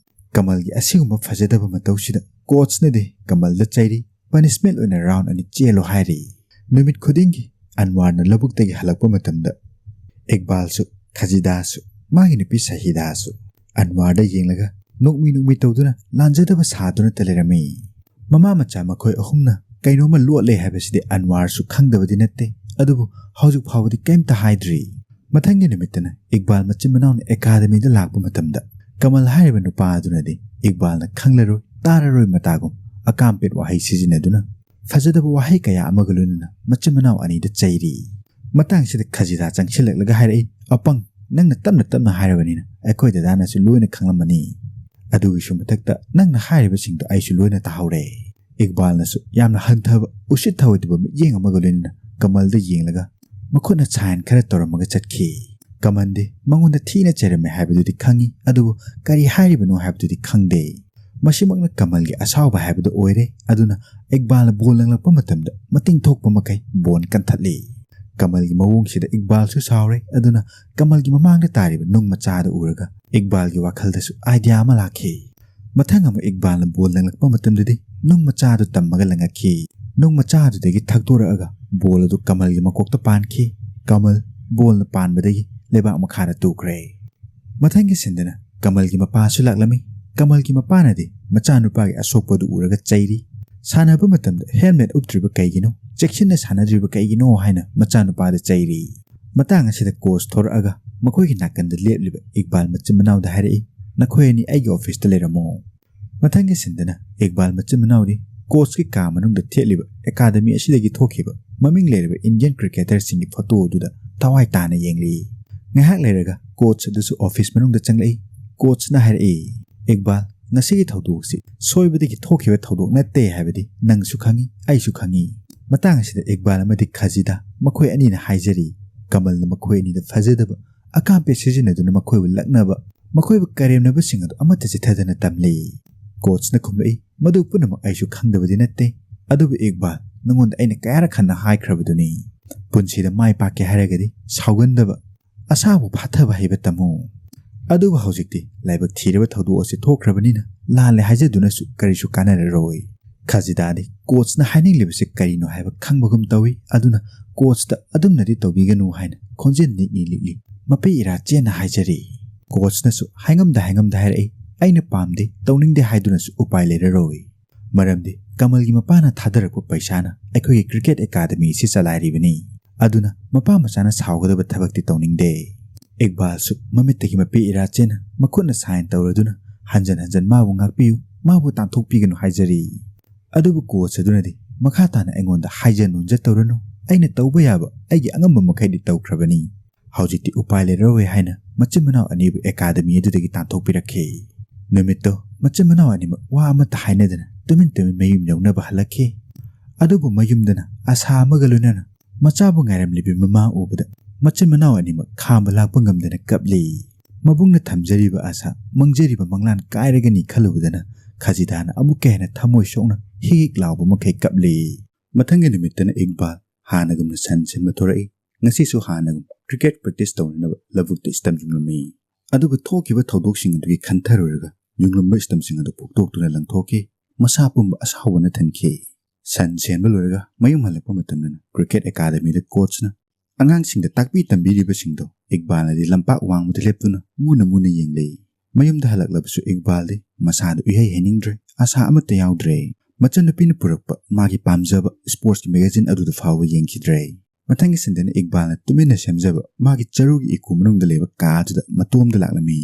ꯀꯃꯜꯒꯤ ꯑꯁꯤꯒꯨꯝꯕ ꯐꯖꯗꯕ ꯃꯇꯧꯁꯤꯗ ꯀꯣꯆꯅꯗꯤ ꯀꯃꯜꯗ ꯆꯩꯔꯤ, ꯄꯅꯤꯁꯃꯦꯟꯠ ꯑꯣꯏꯅ ꯔꯥꯎꯟ ꯑꯅꯤ ꯆꯦꯜꯂꯣ ꯍꯥꯏꯔꯤ꯫ ꯅꯨꯃꯤꯠ ꯈꯨꯗꯤꯡꯒꯤ ꯑꯟꯋꯥꯔꯅ ꯂꯧꯕꯨꯛꯇꯒꯤ ꯍꯜꯂꯛꯄ ꯃꯇꯝꯗ ꯏꯛꯕꯥꯜꯁꯨ, ꯈꯖꯤꯗꯥꯁꯨ, ꯃꯥꯒꯤ ꯅꯨꯄꯤ ꯁꯍꯤꯗꯥꯁꯨ ꯑꯟꯋꯥꯔꯗ ꯌꯦꯡꯂꯒ ꯅꯣꯛꯃꯤ ꯅꯣꯛꯃꯤ ꯇꯧꯗꯨꯅ ꯂꯥꯟꯖꯗꯕ ꯁꯥꯗꯨꯅꯇ ꯂꯩꯔꯝꯃꯤ꯫ ꯃꯃꯥ ꯃꯆꯥ ꯃꯈꯣꯏ ꯑꯍꯨꯝꯅ ꯀꯩꯅꯣꯝꯃ ꯂꯣꯠꯂꯦ ꯍꯥꯏꯕꯁꯤꯗꯤ ꯑꯟꯋꯥꯔꯁꯨ ꯈꯪꯗꯕꯗꯤ ꯅꯠꯇꯦ, ꯑꯗꯨꯕꯨ ꯍꯧꯖꯤꯛ ꯐꯥꯎꯕꯗꯤ ꯀꯩꯝꯇ ꯍꯥꯏꯗ꯭ꯔꯤ꯫ ꯃꯊꯪꯒꯤ ꯅꯨꯃꯤꯠꯇꯅ ꯏꯛꯕꯥꯜ ꯃꯆꯤꯟ ꯃꯅꯥꯎꯅ ꯑꯦꯀꯥꯗꯃꯤꯗ ꯂꯥꯛꯄ ꯃꯇꯝꯗ ꯀꯃꯜ ꯍꯥꯏꯔꯤꯕ ꯅꯨꯄꯥ ꯑꯗꯨꯅꯗꯤ ꯏꯛꯕꯥꯜꯅ ꯈꯪꯂꯔꯣꯏ ꯇꯥꯔꯔꯣꯏ ꯃꯇꯥꯒꯨꯝ ꯑꯀꯥꯝꯄꯦꯠ ꯋꯥꯍꯩ ꯁꯤꯖꯤꯟꯅꯗꯨꯅ ꯐꯖꯗꯕ ꯋꯥꯍꯩ ꯀꯌꯥ ꯑꯃꯒ ꯂꯣꯏꯅꯅ ꯃꯆꯤꯟ ꯃꯅꯥꯎ ꯑꯅꯤꯗ ꯆꯩꯔꯤ꯫ ꯃꯇꯥꯡꯁꯤꯗ ꯈꯖꯤꯗꯥ ꯆꯪꯁꯤꯜꯂꯛꯂꯒ ꯍꯥꯏꯔꯛꯏ, "ꯑꯄꯪ, ꯅꯪꯅ ꯇꯞꯅ ꯇꯞꯅ ꯍꯥꯏꯔꯕꯅꯤꯅ ꯑꯩꯈꯣꯏ ꯗꯗꯥꯅꯁꯨ ꯂꯣꯏꯅ ꯈꯪꯂꯝꯃꯅꯤ꯫ ꯑꯗꯨꯒꯤꯁꯨ ꯃꯊꯛꯇ ꯅꯪꯅ ꯍꯥꯏꯔꯤꯕꯁꯤꯡꯗꯣ ꯑꯩꯁꯨ ꯂꯣꯏꯅ ꯇꯥꯍꯧꯔꯦ"꯫ ꯏꯛꯕꯥꯜꯅꯁꯨ ꯌꯥꯝꯅ ꯍꯟꯊꯕ, ꯎꯁꯤꯠ ꯊꯑꯣꯏꯗꯕ ꯃꯤꯠꯌꯦꯡ ꯑꯃꯒ ꯂꯣꯏꯅꯅ ꯀꯃꯜꯗ ꯌꯦꯡꯂꯒ ꯃꯈꯨꯠꯅ ꯁꯥꯏꯟ ꯈꯔ ꯇꯧꯔꯝꯃꯒ ꯆꯠꯈꯤ꯫ ꯀꯃꯜꯗꯤ ꯃꯉꯣꯟꯗ ꯊꯤꯅ ꯆꯩꯔꯝꯃꯦ ꯍꯥꯏꯕꯗꯨꯗꯤ ꯈꯪꯉꯤ, ꯑꯗꯨꯕꯨ ꯀꯔꯤ ꯍꯥꯏꯔꯤꯕꯅꯣ ꯍꯥꯏꯕꯗꯨꯗꯤ ꯈꯪꯗꯦ꯫ ꯃꯁꯤꯃꯛꯅ ꯀꯃꯜꯒꯤ ꯑꯁꯥꯎꯕ ꯍꯥꯏꯕꯗꯨ ꯑꯣꯏꯔꯦ꯫ ꯑꯗꯨꯅ ꯏꯛꯕꯥꯜꯅ ꯕꯣꯜ ꯂꯪꯂꯛꯄ ꯃꯇꯝꯗ ꯃꯇꯤꯡ ꯊꯣꯛꯄ ꯃꯈꯩ ꯕꯣꯜ ꯀꯟꯊꯠꯂꯤ꯫ ꯀꯃꯜꯒꯤ ꯃꯑꯣꯡꯁꯤꯗ ꯏꯛꯕꯥꯜꯁꯨ ꯁꯥꯎꯔꯦ꯫ ꯑꯗꯨꯅ ꯀꯃꯜꯒꯤ ꯃꯃꯥꯡꯗ ꯇꯥꯔꯤꯕ ꯅꯨꯡ ꯃꯆꯥꯗꯨ ꯎꯔꯒ ꯏꯛꯕꯥꯜꯒꯤ ꯋꯥꯈꯜꯗꯁꯨ ꯑꯥꯏꯗꯤꯌꯥ ꯑꯃ ꯂꯥꯛꯈꯤ꯫ ꯃꯊꯪ ꯑꯃꯨꯛ ꯏꯛꯕꯥꯜꯅ ꯕꯣꯜ ꯂꯪꯂꯛꯄ ꯃꯇꯝꯗꯗꯤ ꯅꯨꯡ ꯃꯆꯥ ꯑꯗꯨ ꯇꯝꯃꯒ ꯂꯪꯉꯛꯈꯤ꯫ ꯅꯨꯡ ꯃꯆꯥ ꯑꯗꯨꯗꯒꯤ ꯊꯛꯇꯣꯔꯛꯑꯒ ꯕꯣꯜ ꯑꯗꯨ ꯀꯃꯜꯒꯤ ꯃꯀꯣꯛꯇ ꯄꯥꯟꯈꯤ꯫ ꯀꯃꯜ ꯕꯣꯜꯅ ꯄꯥꯟꯕꯗꯒꯤ ꯂꯩꯕꯥꯛ ꯃꯈꯥꯗ ꯇꯨꯈ꯭ꯔꯦ꯫ ꯃꯊꯪꯒꯤ ꯁꯤꯟꯗꯅ ꯀꯃꯜꯒꯤ ꯃꯄꯥꯁꯨ ꯂꯥꯛꯂꯝꯃꯤ꯫ ꯀꯃꯜꯒꯤ ꯃꯄꯥꯅꯗꯤ ꯃꯆꯥꯅꯨꯄꯥꯒꯤ ꯑꯁꯣꯛꯄ ꯑꯗꯨ ꯎꯔꯒ ꯆꯩꯔꯤ꯫ "ꯁꯥꯟꯅꯕ ꯃꯇꯝꯗ ꯍꯦꯜꯃꯦꯠ ꯎꯞꯇ꯭ꯔꯤꯕ ꯀꯩꯒꯤꯅꯣ? ꯆꯦꯛꯁꯤꯟꯅ ꯁꯥꯟꯅꯗ꯭ꯔꯤꯕ ꯀꯩꯒꯤꯅꯣ?" ꯍꯥꯏꯅ ꯃꯆꯥꯅꯨꯄꯥꯗ ꯆꯩꯔꯤ꯫ ꯃꯇꯥꯡ ꯑꯁꯤꯗ ꯀꯣꯆ ꯊꯣꯔꯛꯑꯒ ꯃꯈꯣꯏꯒꯤ ꯅꯥꯀꯟꯗ ꯂꯦꯞꯂꯤꯕ ꯏꯛꯕꯥꯜ ꯃꯆꯤꯟ ꯃꯅꯥꯎꯗ ꯍꯥꯏꯔꯛꯏ, "ꯅꯈꯣꯏ ꯑꯅꯤ ꯑꯩꯒꯤ ꯑꯣꯐꯤꯁꯇ ꯂꯩꯔꯝꯃꯣ"꯫ ꯃꯊꯪꯒꯤ ꯁꯤꯟꯗꯅ ꯏꯛꯕꯥꯜ ꯃꯆꯤꯟ ꯃꯅꯥꯎꯗꯤ ꯀꯣꯆꯀꯤ ꯀꯥ ꯃꯅꯨꯡꯗ ꯊꯦꯠꯂꯤꯕ ꯑꯦꯀꯥꯗꯃꯤ ꯑꯁꯤꯗꯒꯤ ꯊꯣꯛꯈꯤꯕ ꯃꯃꯤꯡ ꯂꯩꯔꯕ ꯏꯟꯗꯤꯌꯟ ꯀ꯭ꯔꯤꯀꯦꯇꯔꯁꯤꯡꯒꯤ ꯐꯣꯇꯣ ꯑꯗꯨꯗ ꯊꯋꯥꯏ ꯇꯥꯅ ꯌꯦꯡꯂꯤ꯫ ꯉꯥꯏꯍꯥꯛ ꯂꯩꯔꯒ ꯀꯣꯆ ꯑꯗꯨꯁꯨ ꯑꯣꯐꯤꯁ ꯃꯅꯨꯡꯗ ꯆꯪꯂꯛꯏ꯫ ꯀꯣꯆꯅ ꯍꯥꯏꯔꯛꯏ, "ꯏꯛꯕꯥꯜ, ꯉꯁꯤꯒꯤ ꯊꯧꯗꯣꯛꯁꯤ ꯁꯣꯏꯕꯗꯒꯤ ꯊꯣꯛꯈꯤꯕ ꯊꯧꯗꯣꯛ ꯅꯠꯇꯦ ꯍꯥꯏꯕꯗꯤ ꯅꯪꯁꯨ ꯈꯪꯉꯤ, ꯑꯩꯁꯨ ꯈꯪꯉꯤ"꯫ ꯃꯇꯥꯡ ꯑꯁꯤꯗ ꯏꯛꯕꯥꯜ ꯑꯃꯗꯤ ꯈꯖꯤꯗꯥ ꯃꯈꯣꯏ ꯑꯅꯤꯅ ꯍꯥꯏꯖꯔꯤ꯫ ꯀꯃꯜꯅ ꯃꯈꯣꯏ ꯑꯅꯤꯗ ꯐꯖꯗꯕ ꯑꯀꯥꯝꯄꯦꯠ ꯁꯤꯖꯤꯟꯅꯗꯨꯅ ꯃꯈꯣꯏꯕꯨ ꯂꯛꯅꯕ, ꯃꯈꯣꯏꯕꯨ ꯀꯔꯦꯝꯅꯕꯁꯤꯡ ꯑꯗꯨ ꯑꯃꯠꯇ ꯆꯤꯊꯗꯅ ꯇꯝꯂꯤ꯫ ꯀꯣꯆꯅ ꯈꯨꯝꯂꯛꯏ, "ꯃꯗꯨ ꯄꯨꯝꯅꯃꯛ ꯑꯩꯁꯨ ꯈꯪꯗꯕꯗꯤ ꯅꯠꯇꯦ, ꯑꯗꯨꯕꯨ ꯏꯛꯕꯥꯜ, ꯅꯉꯣꯟꯗ ꯑꯩꯅ ꯀꯌꯥꯔꯛ ꯍꯟꯅ ꯍꯥꯏꯈ꯭ꯔꯕꯗꯨꯅꯤ, ꯄꯨꯟꯁꯤꯗ ꯃꯥꯏ ꯄꯥꯛꯀꯦ ꯍꯥꯏꯔꯒꯗꯤ ꯁꯥꯎꯒꯟꯗꯕ, ꯑꯁꯥꯕꯨ ꯐꯥꯊꯕ ꯍꯩꯕ ꯇꯝꯃꯨ꯫ ꯑꯗꯨꯕꯨ ꯍꯧꯖꯤꯛꯇꯤ ꯂꯥꯏꯕꯛ ꯊꯤꯔꯕ ꯊꯧꯗꯣꯛ ꯑꯁꯤ ꯊꯣꯛꯈ꯭ꯔꯕꯅꯤꯅ ꯂꯥꯜꯂꯦ ꯍꯥꯏꯖꯗꯨꯅꯁꯨ ꯀꯔꯤꯁꯨ ꯀꯥꯟꯅꯔꯔꯣꯏ"꯫ ꯈꯖꯤꯗꯥꯗꯤ ꯀꯣꯆꯅ ꯍꯥꯏꯅꯤꯡꯂꯤꯕꯁꯤ ꯀꯔꯤꯅꯣ ꯍꯥꯏꯕ ꯈꯪꯕꯒꯨꯝ ꯇꯧꯏ, ꯑꯗꯨꯅ ꯀꯣꯆꯇ ꯑꯗꯨꯝꯅꯗꯤ ꯇꯧꯕꯤꯒꯅꯨ ꯍꯥꯏꯅ ꯈꯣꯟꯖꯦꯜ ꯅꯤꯛꯂꯤ ꯅꯤꯛꯂꯤ ꯃꯄꯤ ꯏꯔꯥ ꯆꯦꯟꯅ ꯍꯥꯏꯖꯔꯤ꯫ ꯀꯣꯆꯅꯁꯨ ꯍꯥꯏꯉꯝꯗ ꯍꯥꯏꯉꯝꯗ ꯍꯥꯏꯔꯛꯏ, "ꯑꯩꯅ ꯄꯥꯝꯗꯦ, ꯇꯧꯅꯤꯡꯗꯦ ꯍꯥꯏꯗꯨꯅꯁꯨ ꯎꯄꯥꯏ ꯂꯩꯔꯔꯣꯏ꯫ ꯃꯔꯝꯗꯤ ꯀꯃꯜꯒꯤ ꯃꯄꯥꯅ ꯊꯥꯗꯔꯛꯄ ꯄꯩꯁꯥꯅ ꯑꯩꯈꯣꯏꯒꯤ ꯀ꯭ꯔꯤꯀꯦꯠ ꯑꯦꯀꯥꯗꯃꯤ ꯑꯁꯤ ꯆꯂꯥꯏꯔꯤꯕꯅꯤ꯫ ꯑꯗꯨꯅ ꯃꯄꯥ ꯃꯆꯥꯅ ꯁꯥꯎꯒꯗꯕ ꯊꯕꯛꯇꯤ ꯇꯧꯅꯤꯡꯗꯦ"꯫ ꯏꯛꯕꯥꯜꯁꯨ ꯃꯃꯤꯠꯇꯒꯤ ꯃꯄꯤ ꯏꯔꯥ ꯆꯦꯟꯅ ꯃꯈꯨꯠꯅ ꯁꯥꯏꯟ ꯇꯧꯔꯗꯨꯅ ꯍꯟꯖꯟ ꯍꯟꯖꯟ ꯃꯥꯕꯨ ꯉꯥꯛꯄꯤꯌꯨ, ꯃꯥꯕꯨ ꯇꯥꯟꯊꯣꯛꯄꯤꯒꯅꯨ ꯍꯥꯏꯖꯔꯤ꯫ ꯑꯗꯨꯕꯨ ꯀꯣꯆ ꯑꯗꯨꯅꯗꯤ ꯃꯈꯥ ꯇꯥꯅ ꯑꯩꯉꯣꯟꯗ ꯍꯥꯏꯖ ꯅꯣꯟꯖ ꯇꯧꯔꯅꯨ, ꯑꯩꯅ ꯇꯧꯕ ꯌꯥꯕ ꯑꯩꯒꯤ ꯑꯉꯝꯕ ꯃꯈꯩꯗꯤ ꯇꯧꯈ꯭ꯔꯕꯅꯤ꯫ ꯍꯧꯖꯤꯛꯇꯤ ꯎꯄꯥꯏ ꯂꯩꯔꯔꯣꯏ ꯍꯥꯏꯅ ꯃꯆꯤꯟ ꯃꯅꯥꯎ ꯑꯅꯤꯕꯨ ꯑꯦꯀꯥꯗꯃꯤ ꯑꯗꯨꯗꯒꯤ ꯇꯥꯟꯊꯣꯛꯄꯤꯔꯛꯈꯤ꯫ ꯅꯨꯃꯤꯠꯇꯣ ꯃꯆꯤꯟ ꯃꯅꯥꯎ ꯑꯅꯤꯃꯛ ꯋꯥ ꯑꯃꯠꯇ ꯍꯥꯏꯅꯗꯅ ꯇꯨꯃꯤꯟ ꯇꯨꯃꯤꯟ ꯃꯌꯨꯝ ꯌꯧꯅꯕ ꯍꯜꯂꯛꯈꯤ꯫ ꯑꯗꯨꯕꯨ ꯃꯌꯨꯝꯗꯅ ꯑꯁꯥ ꯑꯃꯒ ꯂꯣꯏꯅꯅ ꯃꯆꯥꯕꯨ ꯉꯥꯏꯔꯝꯂꯤꯕꯤ ꯃꯃꯥ ꯎꯕꯗ ꯃꯆꯤꯟ ꯃꯅꯥꯎ ꯑꯅꯤꯃꯛ ꯈꯥꯝꯕ ꯂꯥꯛꯄ ꯉꯝꯗꯅ ꯀꯞꯂꯤ꯫ ꯃꯕꯨꯡꯅ ꯊꯝꯖꯔꯤꯕ ꯑꯁꯥ, ꯃꯪꯖꯔꯤꯕ ꯃꯪꯂꯥꯟ ꯀꯥꯏꯔꯒꯅꯤ ꯈꯜꯂꯨꯕꯗꯅ ꯈꯖꯤꯗꯥꯅ ꯑꯃꯨꯛꯀ ꯍꯦꯟꯅ ꯊꯃꯣꯏ ꯁꯣꯛꯅ ꯍꯤꯛ ꯍꯤꯛ ꯂꯥꯎꯕ ꯃꯈꯩ ꯀꯞꯂꯤ꯫ ꯃꯊꯪꯒꯤ ꯅꯨꯃꯤꯠꯇꯅ ꯏꯛꯕꯥꯜ ꯍꯥꯟꯅꯒꯨꯝꯅ ꯁꯟ ꯁꯦꯝꯕ ꯊꯣꯔꯛꯏ꯫ ꯉꯁꯤꯁꯨ ꯍꯥꯟꯅꯒꯨꯝ ꯀ꯭ꯔꯤꯀꯦꯠ ꯄ꯭ꯔꯦꯛꯇꯤꯁ ꯇꯧꯅꯅꯕ ꯂꯧꯕꯨꯛꯇ ꯏꯁꯇꯝ ꯌꯨꯡꯂꯝꯃꯤ꯫ ꯑꯗꯨꯕꯨ ꯊꯣꯛꯈꯤꯕ ꯊꯧꯗꯣꯛꯁꯤꯡ ꯑꯗꯨꯒꯤ ꯈꯟꯊꯔꯨꯔꯒ ꯌꯨꯡꯂꯝꯕ ꯏꯁꯇꯝꯁꯤꯡ ꯑꯗꯨ ꯐꯨꯛꯇꯣꯛꯇꯨꯅ ꯂꯪꯊꯣꯛꯈꯤ꯫ ꯃꯁꯥ ꯄꯨꯝꯕ ꯑꯁꯥꯎꯕꯅ ꯊꯟꯈꯤ꯫ ꯁꯟ ꯁꯦꯟꯕ ꯂꯣꯏꯔꯒ ꯃꯌꯨꯝ ꯍꯜꯂꯛꯄ ꯃꯇꯝꯗꯅ cricket academyꯗ coachꯅ ꯑꯉꯥꯡꯁꯤꯡꯗ ꯇꯥꯛꯄꯤ ꯇꯝꯕꯤꯔꯤꯕꯁꯤꯡꯗꯣ ꯏꯛꯕꯥꯜꯅꯗꯤ ꯂꯝꯄꯥꯛ ꯋꯥꯡꯃꯗ ꯂꯦꯞꯇꯨꯅ ꯃꯨꯅ ꯃꯨꯅ ꯌꯦꯡꯂꯤ꯫ ꯃꯌꯨꯝꯗ ꯍꯜꯂꯛꯂꯕꯁꯨ ꯏꯛꯕꯥꯜꯗꯤ ꯃꯁꯥꯗꯨ ꯏꯍꯩ ꯍꯩꯅꯤꯡꯗ꯭ꯔꯦ, ꯑꯁꯥ ꯑꯃꯠꯇ ꯌꯥꯎꯗ꯭ꯔꯦ꯫ ꯃꯆꯟꯅꯨꯄꯤꯅ ꯄꯨꯔꯛꯄ ꯃꯥꯒꯤ ꯄꯥꯝꯖꯕ sportsꯀꯤ magazine ꯑꯗꯨꯗ ꯐꯥꯎꯕ ꯌꯦꯡꯈꯤꯗ꯭ꯔꯦ꯫ ꯃꯊꯪꯒꯤ ꯁꯟꯗꯦꯅ ꯏꯛꯕꯥꯜꯅ ꯇꯨꯃꯤꯟꯅ ꯁꯦꯝꯖꯕ ꯃꯥꯒꯤ ꯆꯔꯨꯒꯤ ꯏꯀꯨ ꯃꯅꯨꯡꯗ ꯂꯩꯕ ꯀꯥ ꯑꯗꯨꯗ ꯃꯇꯣꯝꯗ ꯂꯥꯛꯂꯝꯃꯤ꯫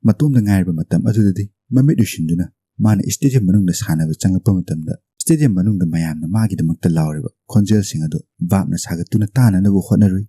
ꯃꯇꯣꯝꯗ ꯉꯥꯏꯔꯕ ꯃꯇꯝ ꯑꯗꯨꯗꯗꯤ ꯃꯃꯤꯠ ꯎꯏꯁꯤꯟꯗꯨꯅ ꯃꯥꯅ stadium ꯃꯅꯨꯡꯗ ꯁꯥꯟꯅꯕ ꯆꯪꯂꯛꯄ ꯃꯇꯝꯗ stadium ꯃꯅꯨꯡꯗ ꯃꯌꯥꯝꯅ ꯃꯥꯒꯤꯗꯃꯛꯇ ꯂꯥꯎꯔꯤꯕ ꯈꯣꯟꯖꯦꯜꯁꯤꯡ ꯑꯗꯨ ꯚꯥꯞꯅ ꯁꯥꯒꯠꯇꯨꯅ ꯇꯥꯅꯅꯕ ꯍꯣꯠꯅꯔꯨꯏ꯫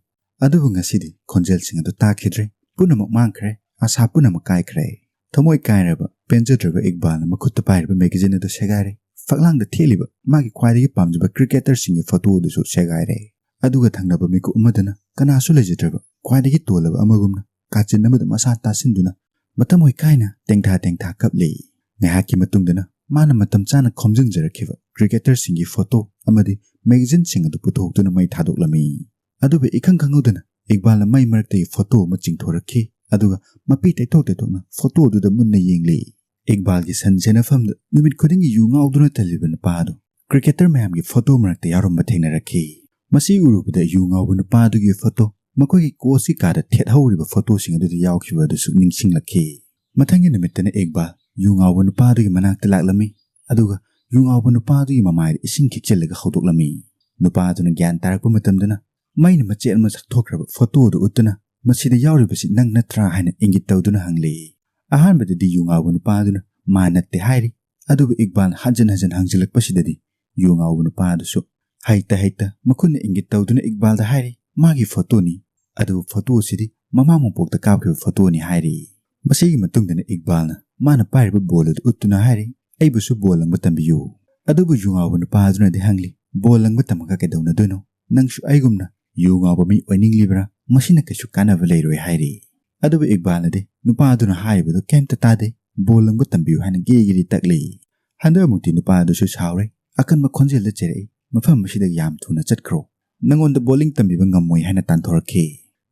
ꯑꯗꯨꯕꯨ ꯉꯁꯤꯗꯤ ꯈꯣꯟꯖꯦꯜꯁꯤꯡ ꯑꯗꯨ ꯇꯥꯈꯤꯗ꯭ꯔꯦ꯫ ꯄꯨꯝꯅꯃꯛ ꯃꯥꯡꯈ꯭ꯔꯦ꯫ ꯑꯁꯥ ꯄꯨꯝꯅꯃꯛ ꯀꯥꯏꯈ꯭ꯔꯦ꯫ ꯊꯃꯣꯏ ꯀꯥꯏꯔꯕ, ꯄꯦꯟꯖꯗ꯭ꯔꯕ ꯏꯛꯕꯥꯜꯅ ꯃꯈꯨꯠꯇ ꯄꯥꯏꯔꯤꯕ magazine ꯑꯗꯨ ꯁꯦꯒꯥꯏꯔꯦ꯫ ꯐꯛꯂꯥꯡꯗ ꯊꯦꯠꯂꯤꯕ ꯃꯥꯒꯤ ꯈ꯭ꯋꯥꯏꯗꯒꯤ ꯄꯥꯝꯖꯕ cricketerꯁꯤꯡꯒꯤ photo ꯑꯗꯨꯁꯨ ꯁꯦꯒꯥꯏꯔꯦ꯫ ꯑꯗꯨꯒ ꯊꯪꯅꯕ ꯃꯤꯀꯨꯞ ꯑꯃꯗꯅ ꯀꯅꯥꯁꯨ ꯂꯩꯖꯗ꯭ꯔꯕ ꯈ꯭ꯋꯥꯏꯗꯒꯤ ꯇꯣꯜꯂꯕ ꯑꯃꯒꯨꯝꯅ ꯀꯥꯆꯤꯟ ꯑꯃꯗ ꯃꯁꯥ ꯇꯥꯁꯤꯟꯗꯨꯅ ꯃꯊꯃꯣꯏ ꯀꯥꯏꯅ ꯇꯦꯡꯊꯥ ꯇꯦꯡꯊꯥ ꯀꯞꯂꯤ꯫ ꯉꯥꯏꯍꯥꯛꯀꯤ ꯃꯇꯨꯡꯗꯅ ꯃꯥꯅ ꯃꯇꯝ ꯆꯥꯅ ꯈꯣꯝꯖꯤꯟꯖꯔꯛꯈꯤꯕ cricketerꯁꯤꯡꯒꯤ photo ꯑꯃꯗꯤ magazineꯁꯤꯡ ꯑꯗꯨ ꯄꯨꯊꯣꯛꯇꯨꯅ ꯃꯩ ꯊꯥꯗꯣꯛꯂꯝꯃꯤ꯫ ꯑꯗꯨꯕꯨ ꯏꯈꯪ ꯈꯪꯍꯧꯗꯅ ꯏꯛꯕꯥꯜꯅ ꯃꯩ ꯃꯔꯛꯇꯒꯤ photo ꯑꯃ ꯆꯤꯡꯊꯣꯔꯛꯈꯤ꯫ ꯑꯗꯨꯒ ꯃꯄꯤ ꯇꯩꯊꯣꯛ ꯇꯩꯊꯣꯛꯅ photo ꯑꯗꯨꯗ ꯃꯨꯟꯅ ꯌꯦꯡꯂꯤ꯫ ꯏꯛꯕꯥꯜꯒꯤ ꯁꯟ ꯁꯦꯟꯅꯐꯝꯗ ꯅꯨꯃꯤꯠ ꯈꯨꯗꯤꯡꯒꯤ ꯌꯨ ꯉꯥꯎꯗꯨꯅ ꯊꯜꯂꯤꯕ ꯅꯨꯄꯥ ꯑꯗꯨ cricketer ꯃꯌꯥꯝꯒꯤ photo ꯃꯔꯛꯇ ꯌꯥꯎꯔꯝꯕ ꯊꯦꯡꯅꯔꯛꯈꯤ꯫ ꯃꯁꯤ ꯎꯔꯨꯕꯗ ꯌꯨ ꯉꯥꯎꯕ ꯅꯨꯄꯥ ꯑꯗꯨꯒꯤ photo ꯃꯈꯣꯏꯒꯤ coachꯀꯤ ꯀꯥꯗ ꯊꯦꯠꯍꯧꯔꯤꯕ photoꯁꯤꯡ ꯑꯗꯨꯗ ꯌꯥꯎꯈꯤꯕ ꯑꯗꯨꯁꯨ ꯅꯤꯡꯁꯤꯡꯂꯛꯈꯤ꯫ ꯃꯊꯪꯒꯤ ꯅꯨꯃꯤꯠꯇꯅ ꯏꯛꯕꯥꯜ ꯌꯨ ꯉꯥꯎꯕ ꯅꯨꯄꯥ ꯑꯗꯨꯒꯤ ꯃꯅꯥꯛꯇ ꯂꯥꯛꯂꯝꯃꯤ꯫ ꯑꯗꯨꯒ ꯌꯨ ꯉꯥꯎꯕ ꯅꯨꯄꯥ ꯑꯗꯨꯒꯤ ꯃꯃꯥꯏꯗ ꯏꯁꯤꯡ ꯈꯤꯛꯆꯤꯜꯂꯒ ꯍꯧꯗꯣꯛꯂꯝꯃꯤ꯫ ꯅꯨꯄꯥ ꯑꯗꯨꯅ ꯒ꯭ꯌꯥꯟ ꯇꯥꯔꯛꯄ ꯃꯇꯝꯗꯅ ꯃꯩꯅ ꯃꯆꯦꯠ ꯑꯃ ꯆꯥꯛꯊꯣꯛꯈ꯭ꯔꯕ photo ꯑꯗꯨ ꯎꯠꯇꯨꯅ "ꯃꯁꯤꯗ ꯌꯥꯎꯔꯤꯕꯁꯤ ꯅꯪ ꯅꯠꯇ꯭ꯔꯥ?" ꯍꯥꯏꯅ ꯏꯪꯒꯤꯠ ꯇꯧꯗꯨꯅ ꯍꯪꯂꯤ꯫ ꯑꯍꯥꯟꯕꯗꯗꯤ ꯌꯨ ꯉꯥꯎꯕ ꯅꯨꯄꯥ ꯑꯗꯨꯅ "ꯃꯥ ꯅꯠꯇꯦ" ꯍꯥꯏꯔꯤ꯫ ꯑꯗꯨꯕꯨ ꯏꯛꯕꯥꯜ ꯍꯟꯖꯤꯟ ꯍꯟꯖꯤꯟ ꯍꯪꯖꯤꯜꯂꯛꯄꯁꯤꯗꯗꯤ ꯌꯨ ꯉꯥꯎꯕ ꯅꯨꯄꯥ ꯑꯗꯨꯁꯨ ꯍꯩꯇ ꯍꯩꯇ ꯃꯈꯨꯠꯅ ꯏꯪꯒꯤꯠ ꯇꯧꯗꯨꯅ ꯏꯛꯕꯥꯜꯗ ꯍꯥꯏꯔꯤ, "ꯃꯥꯒꯤ photoꯅꯤ꯫ ꯑꯗꯨꯕꯨ photo ꯑꯁꯤꯗꯤ ꯃꯃꯥ ꯃꯄꯣꯛꯇ ꯀꯥꯞꯈꯤꯕ photoꯅꯤ" ꯍꯥꯏꯔꯤ꯫ ꯃꯁꯤꯒꯤ ꯃꯇꯨꯡꯗꯅ ꯏꯛꯕꯥꯜꯅ ꯃꯥꯅ ꯄꯥꯏꯔꯤꯕ ball ꯑꯗꯨ ꯎꯠꯇꯨꯅ ꯍꯥꯏꯔꯤ, "ꯑꯩꯕꯨꯁꯨ ball ꯂꯪꯕ ꯇꯝꯕꯤꯌꯨ"꯫ ꯑꯗꯨꯕꯨ ꯌꯨ ꯉꯥꯎꯕ ꯅꯨꯄꯥ ꯑꯗꯨꯅꯗꯤ ꯍꯪꯂꯤ, "Ball ꯂꯪꯕ ꯇꯝꯃꯒ ꯀꯩꯗꯧꯅꯗꯣꯏꯅꯣ? ꯅꯪꯁꯨ ꯑꯩꯒꯨꯝꯅ ꯌꯨ ꯉꯥꯎꯕ ꯃꯤ ꯑꯣꯏꯅꯤꯡꯂꯤꯕ꯭ꯔꯥ? ꯃꯁꯤꯅ ꯀꯩꯁꯨ ꯀꯥꯟꯅꯕ ꯂꯩꯔꯣꯏ" ꯍꯥꯏꯔꯤ꯫ ꯑꯗꯨꯕꯨ ꯏꯛꯕꯥꯜꯅꯗꯤ ꯅꯨꯄꯥ ꯑꯗꯨꯅ ꯍꯥꯏꯔꯤꯕꯗꯨ ꯀꯩꯝꯇ ꯇꯥꯗꯦ꯫ "Ball ꯂꯪꯕ ꯇꯝꯕꯤꯌꯨ" ꯍꯥꯏꯅ ꯒꯦ ꯒꯦꯔꯤ ꯇꯛꯂꯤ꯫ ꯍꯟꯗꯛ ꯑꯃꯨꯛꯇꯤ ꯅꯨꯄꯥ ꯑꯗꯨꯁꯨ ꯁꯥꯎꯔꯦ꯫ ꯑꯀꯟꯕ ꯈꯣꯟꯖꯦꯜꯗ ꯆꯩꯔꯛꯏ, "ꯃꯐꯝ ꯑꯁꯤꯗ ꯌꯥꯝ ꯊꯨꯅ ꯆꯠꯈ꯭ꯔꯣ꯫ ꯅꯪꯉꯣꯟꯗ bowling ꯇꯝꯕꯤꯕ ꯉꯝꯃꯣꯏ" ꯍꯥꯏꯅ ꯇꯥꯟꯊꯣꯔꯛꯈꯤ꯫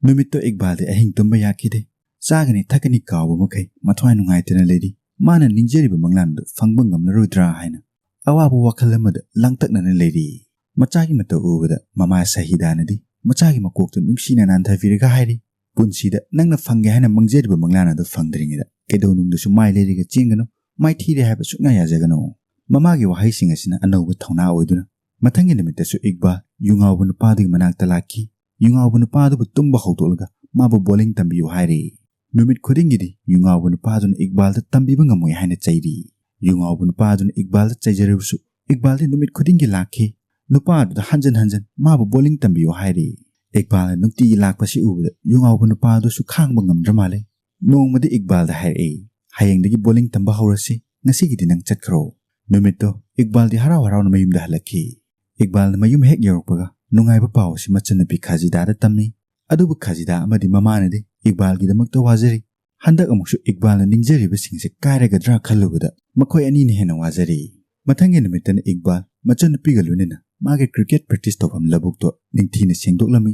ꯅꯨꯃꯤꯠꯇꯣ ꯏꯛꯕꯥꯜꯗꯤ ꯑꯍꯤꯡ ꯇꯨꯝꯕ ꯌꯥꯈꯤꯗꯦ꯫ ꯆꯥꯒꯅꯤ ꯊꯛꯀꯅꯤ ꯀꯥꯎꯕ ꯃꯈꯩ ꯃꯊ꯭ꯋꯥꯏ ꯅꯨꯡꯉꯥꯏꯇꯅ ꯂꯩꯔꯤ꯫ ꯃꯥꯅ ꯅꯤꯡꯖꯔꯤꯕ ꯃꯪꯂꯥꯟ ꯑꯗꯨ ꯐꯪꯕ ꯉꯝꯂꯔꯣꯏꯗ꯭ꯔꯥ ꯍꯥꯏꯅ ꯑꯋꯥꯕ ꯋꯥꯈꯜ ꯑꯃꯗ ꯂꯥꯡꯇꯛꯅꯅ ꯂꯩꯔꯤ꯫ ꯃꯆꯥꯒꯤ ꯃꯇꯧ ꯎꯕꯗ ꯃꯃꯥ ꯁꯍꯤꯗꯥꯅꯗꯤ ꯃꯆꯥꯒꯤ ꯃꯀꯣꯛꯇ ꯅꯨꯡꯁꯤꯅ ꯅꯥꯟꯊꯕꯤꯔꯒ ꯍꯥꯏꯔꯤ, "ꯄꯨꯟꯁꯤꯗ ꯅꯪꯅ ꯐꯪꯒꯦ ꯍꯥꯏꯅ ꯃꯪꯖꯔꯤꯕ ꯃꯪꯂꯥꯟ ꯑꯗꯨ ꯐꯪꯗ꯭ꯔꯤꯉꯩꯗ ꯀꯩꯗꯧꯅꯨꯡꯗꯁꯨ ꯃꯥꯏ ꯂꯩꯔꯒ ꯆꯦꯟꯒꯅꯨ, ꯃꯥꯏꯊꯤꯔꯦ ꯍꯥꯏꯕ ꯁꯨꯛꯌꯥ ꯌꯥꯖꯒꯅꯨ"꯫ ꯃꯃꯥꯒꯤ ꯋꯥꯍꯩꯁꯤꯡ ꯑꯁꯤꯅ ꯑꯅꯧꯕ ꯊꯧꯅꯥ ꯑꯣꯏꯗꯨꯅ ꯃꯊꯪꯒꯤ ꯅꯨꯃꯤꯠꯇꯁꯨ ꯏꯛꯕꯥꯜ ꯌꯨꯉꯥꯎꯕ ꯅꯨꯄꯥꯗꯨꯒꯤ ꯃꯅꯥꯛꯇ ꯂꯥꯛꯈꯤ꯫ ꯌꯨꯉꯥꯎꯕ ꯅꯨꯄꯥꯗꯨꯕꯨ ꯇꯨꯝꯕ ꯍꯧꯗꯣꯛꯂꯒ ꯃꯥꯕꯨ bowling ꯇꯝꯕꯤꯌꯨ ꯍꯥꯏꯔꯦ꯫ ꯅꯨꯃꯤꯠ ꯈꯨꯗꯤꯡꯒꯤꯗꯤ ꯌꯨꯉꯥꯎꯕ ꯅꯨꯄꯥꯗꯨꯅ ꯏꯛꯕꯥꯜꯗ ꯇꯝꯕꯤꯕ ꯉꯝꯃꯣꯏ ꯍꯥꯏꯅ ꯆꯩꯔꯤ꯫ ꯌꯨꯉꯥꯎꯕ ꯅꯨꯄꯥꯗꯨꯅ ꯏꯛꯕꯥꯜꯗ ꯆꯩꯖꯔꯕꯁꯨ ꯏꯛꯕꯥꯜꯗꯤ ꯅꯨꯃꯤꯠ ꯈꯨꯗꯤꯡꯒꯤ ꯂꯥꯛꯈꯤ꯫ ꯅꯨꯄꯥ ꯑꯗꯨꯗ ꯍꯟꯖꯟ ꯍꯟꯖꯟ ꯃꯥꯕꯨ bowling ꯇꯝꯕꯤꯌꯨ ꯍꯥꯏꯔꯤ꯫ ꯏꯛꯕꯥꯜꯅ ꯅꯨꯡꯇꯤꯒꯤ ꯂꯥꯛꯄꯁꯤ ꯎꯕꯗ ꯌꯨꯉꯥꯎꯕ ꯅꯨꯄꯥ ꯑꯗꯨꯁꯨ ꯈꯥꯡꯕ ꯉꯝꯗ꯭ꯔ ꯃꯥꯜꯂꯦ꯫ ꯅꯣꯡꯃꯗꯤ ꯏꯛꯕꯥꯜꯗ ꯍꯥꯏꯔꯛꯏ, "ꯍꯌꯦꯡꯗꯒꯤ bowling ꯇꯝꯕ ꯍꯧꯔꯁꯤ, ꯉꯁꯤꯒꯤꯗꯤ ꯅꯪ ꯆꯠꯈ꯭ꯔꯣ"꯫ ꯅꯨꯃꯤꯠꯇꯣ ꯏꯛꯕꯥꯜꯗꯤ ꯍꯔꯥꯎ ꯍꯔꯥꯎꯅ ꯃꯌꯨꯝꯗ ꯍꯜꯂꯛꯈꯤ꯫ ꯏꯛꯕꯥꯜꯅ ꯃꯌꯨꯝ ꯍꯦꯛ ꯌꯧꯔꯛꯄꯒ ꯅꯨꯡꯉꯥꯏꯕ ꯄꯥꯎ ꯑꯁꯤ ꯃꯆꯟꯅꯨꯄꯤ ꯈꯥꯖꯤꯗꯥꯗ ꯇꯝꯃꯤ꯫ ꯑꯗꯨꯕꯨ ꯈꯥꯖꯤꯗꯥ ꯑꯃꯗꯤ ꯃꯃꯥꯅꯗꯤ ꯏꯛꯕꯥꯜꯒꯤꯗꯃꯛꯇ ꯋꯥꯖꯔꯤ꯫ ꯍꯟꯗꯛ ꯑꯃꯨꯛꯁꯨ ꯏꯛꯕꯥꯜꯅ ꯅꯤꯡꯖꯔꯤꯕꯁꯤꯡꯁꯦ ꯀꯥꯏꯔꯒꯗ꯭ꯔꯥ ꯈꯜꯂꯨꯕꯗ ꯃꯈꯣꯏ ꯑꯅꯤꯅ ꯍꯦꯟꯅ ꯋꯥꯖꯔꯤ꯫ ꯃꯊꯪꯒꯤ ꯅꯨꯃꯤꯠꯇꯅ ꯏꯛꯕꯥꯜ ꯃꯆꯟꯅꯨꯄꯤꯒ ꯂꯣꯏꯅꯅ ꯃꯥꯒꯤ cricket practice ꯇꯧꯐꯝ ꯂꯧꯕꯨꯛꯇꯣ ꯅꯤꯡꯊꯤꯅ ꯁꯦꯡꯗꯣꯛꯂꯝꯃꯤ꯫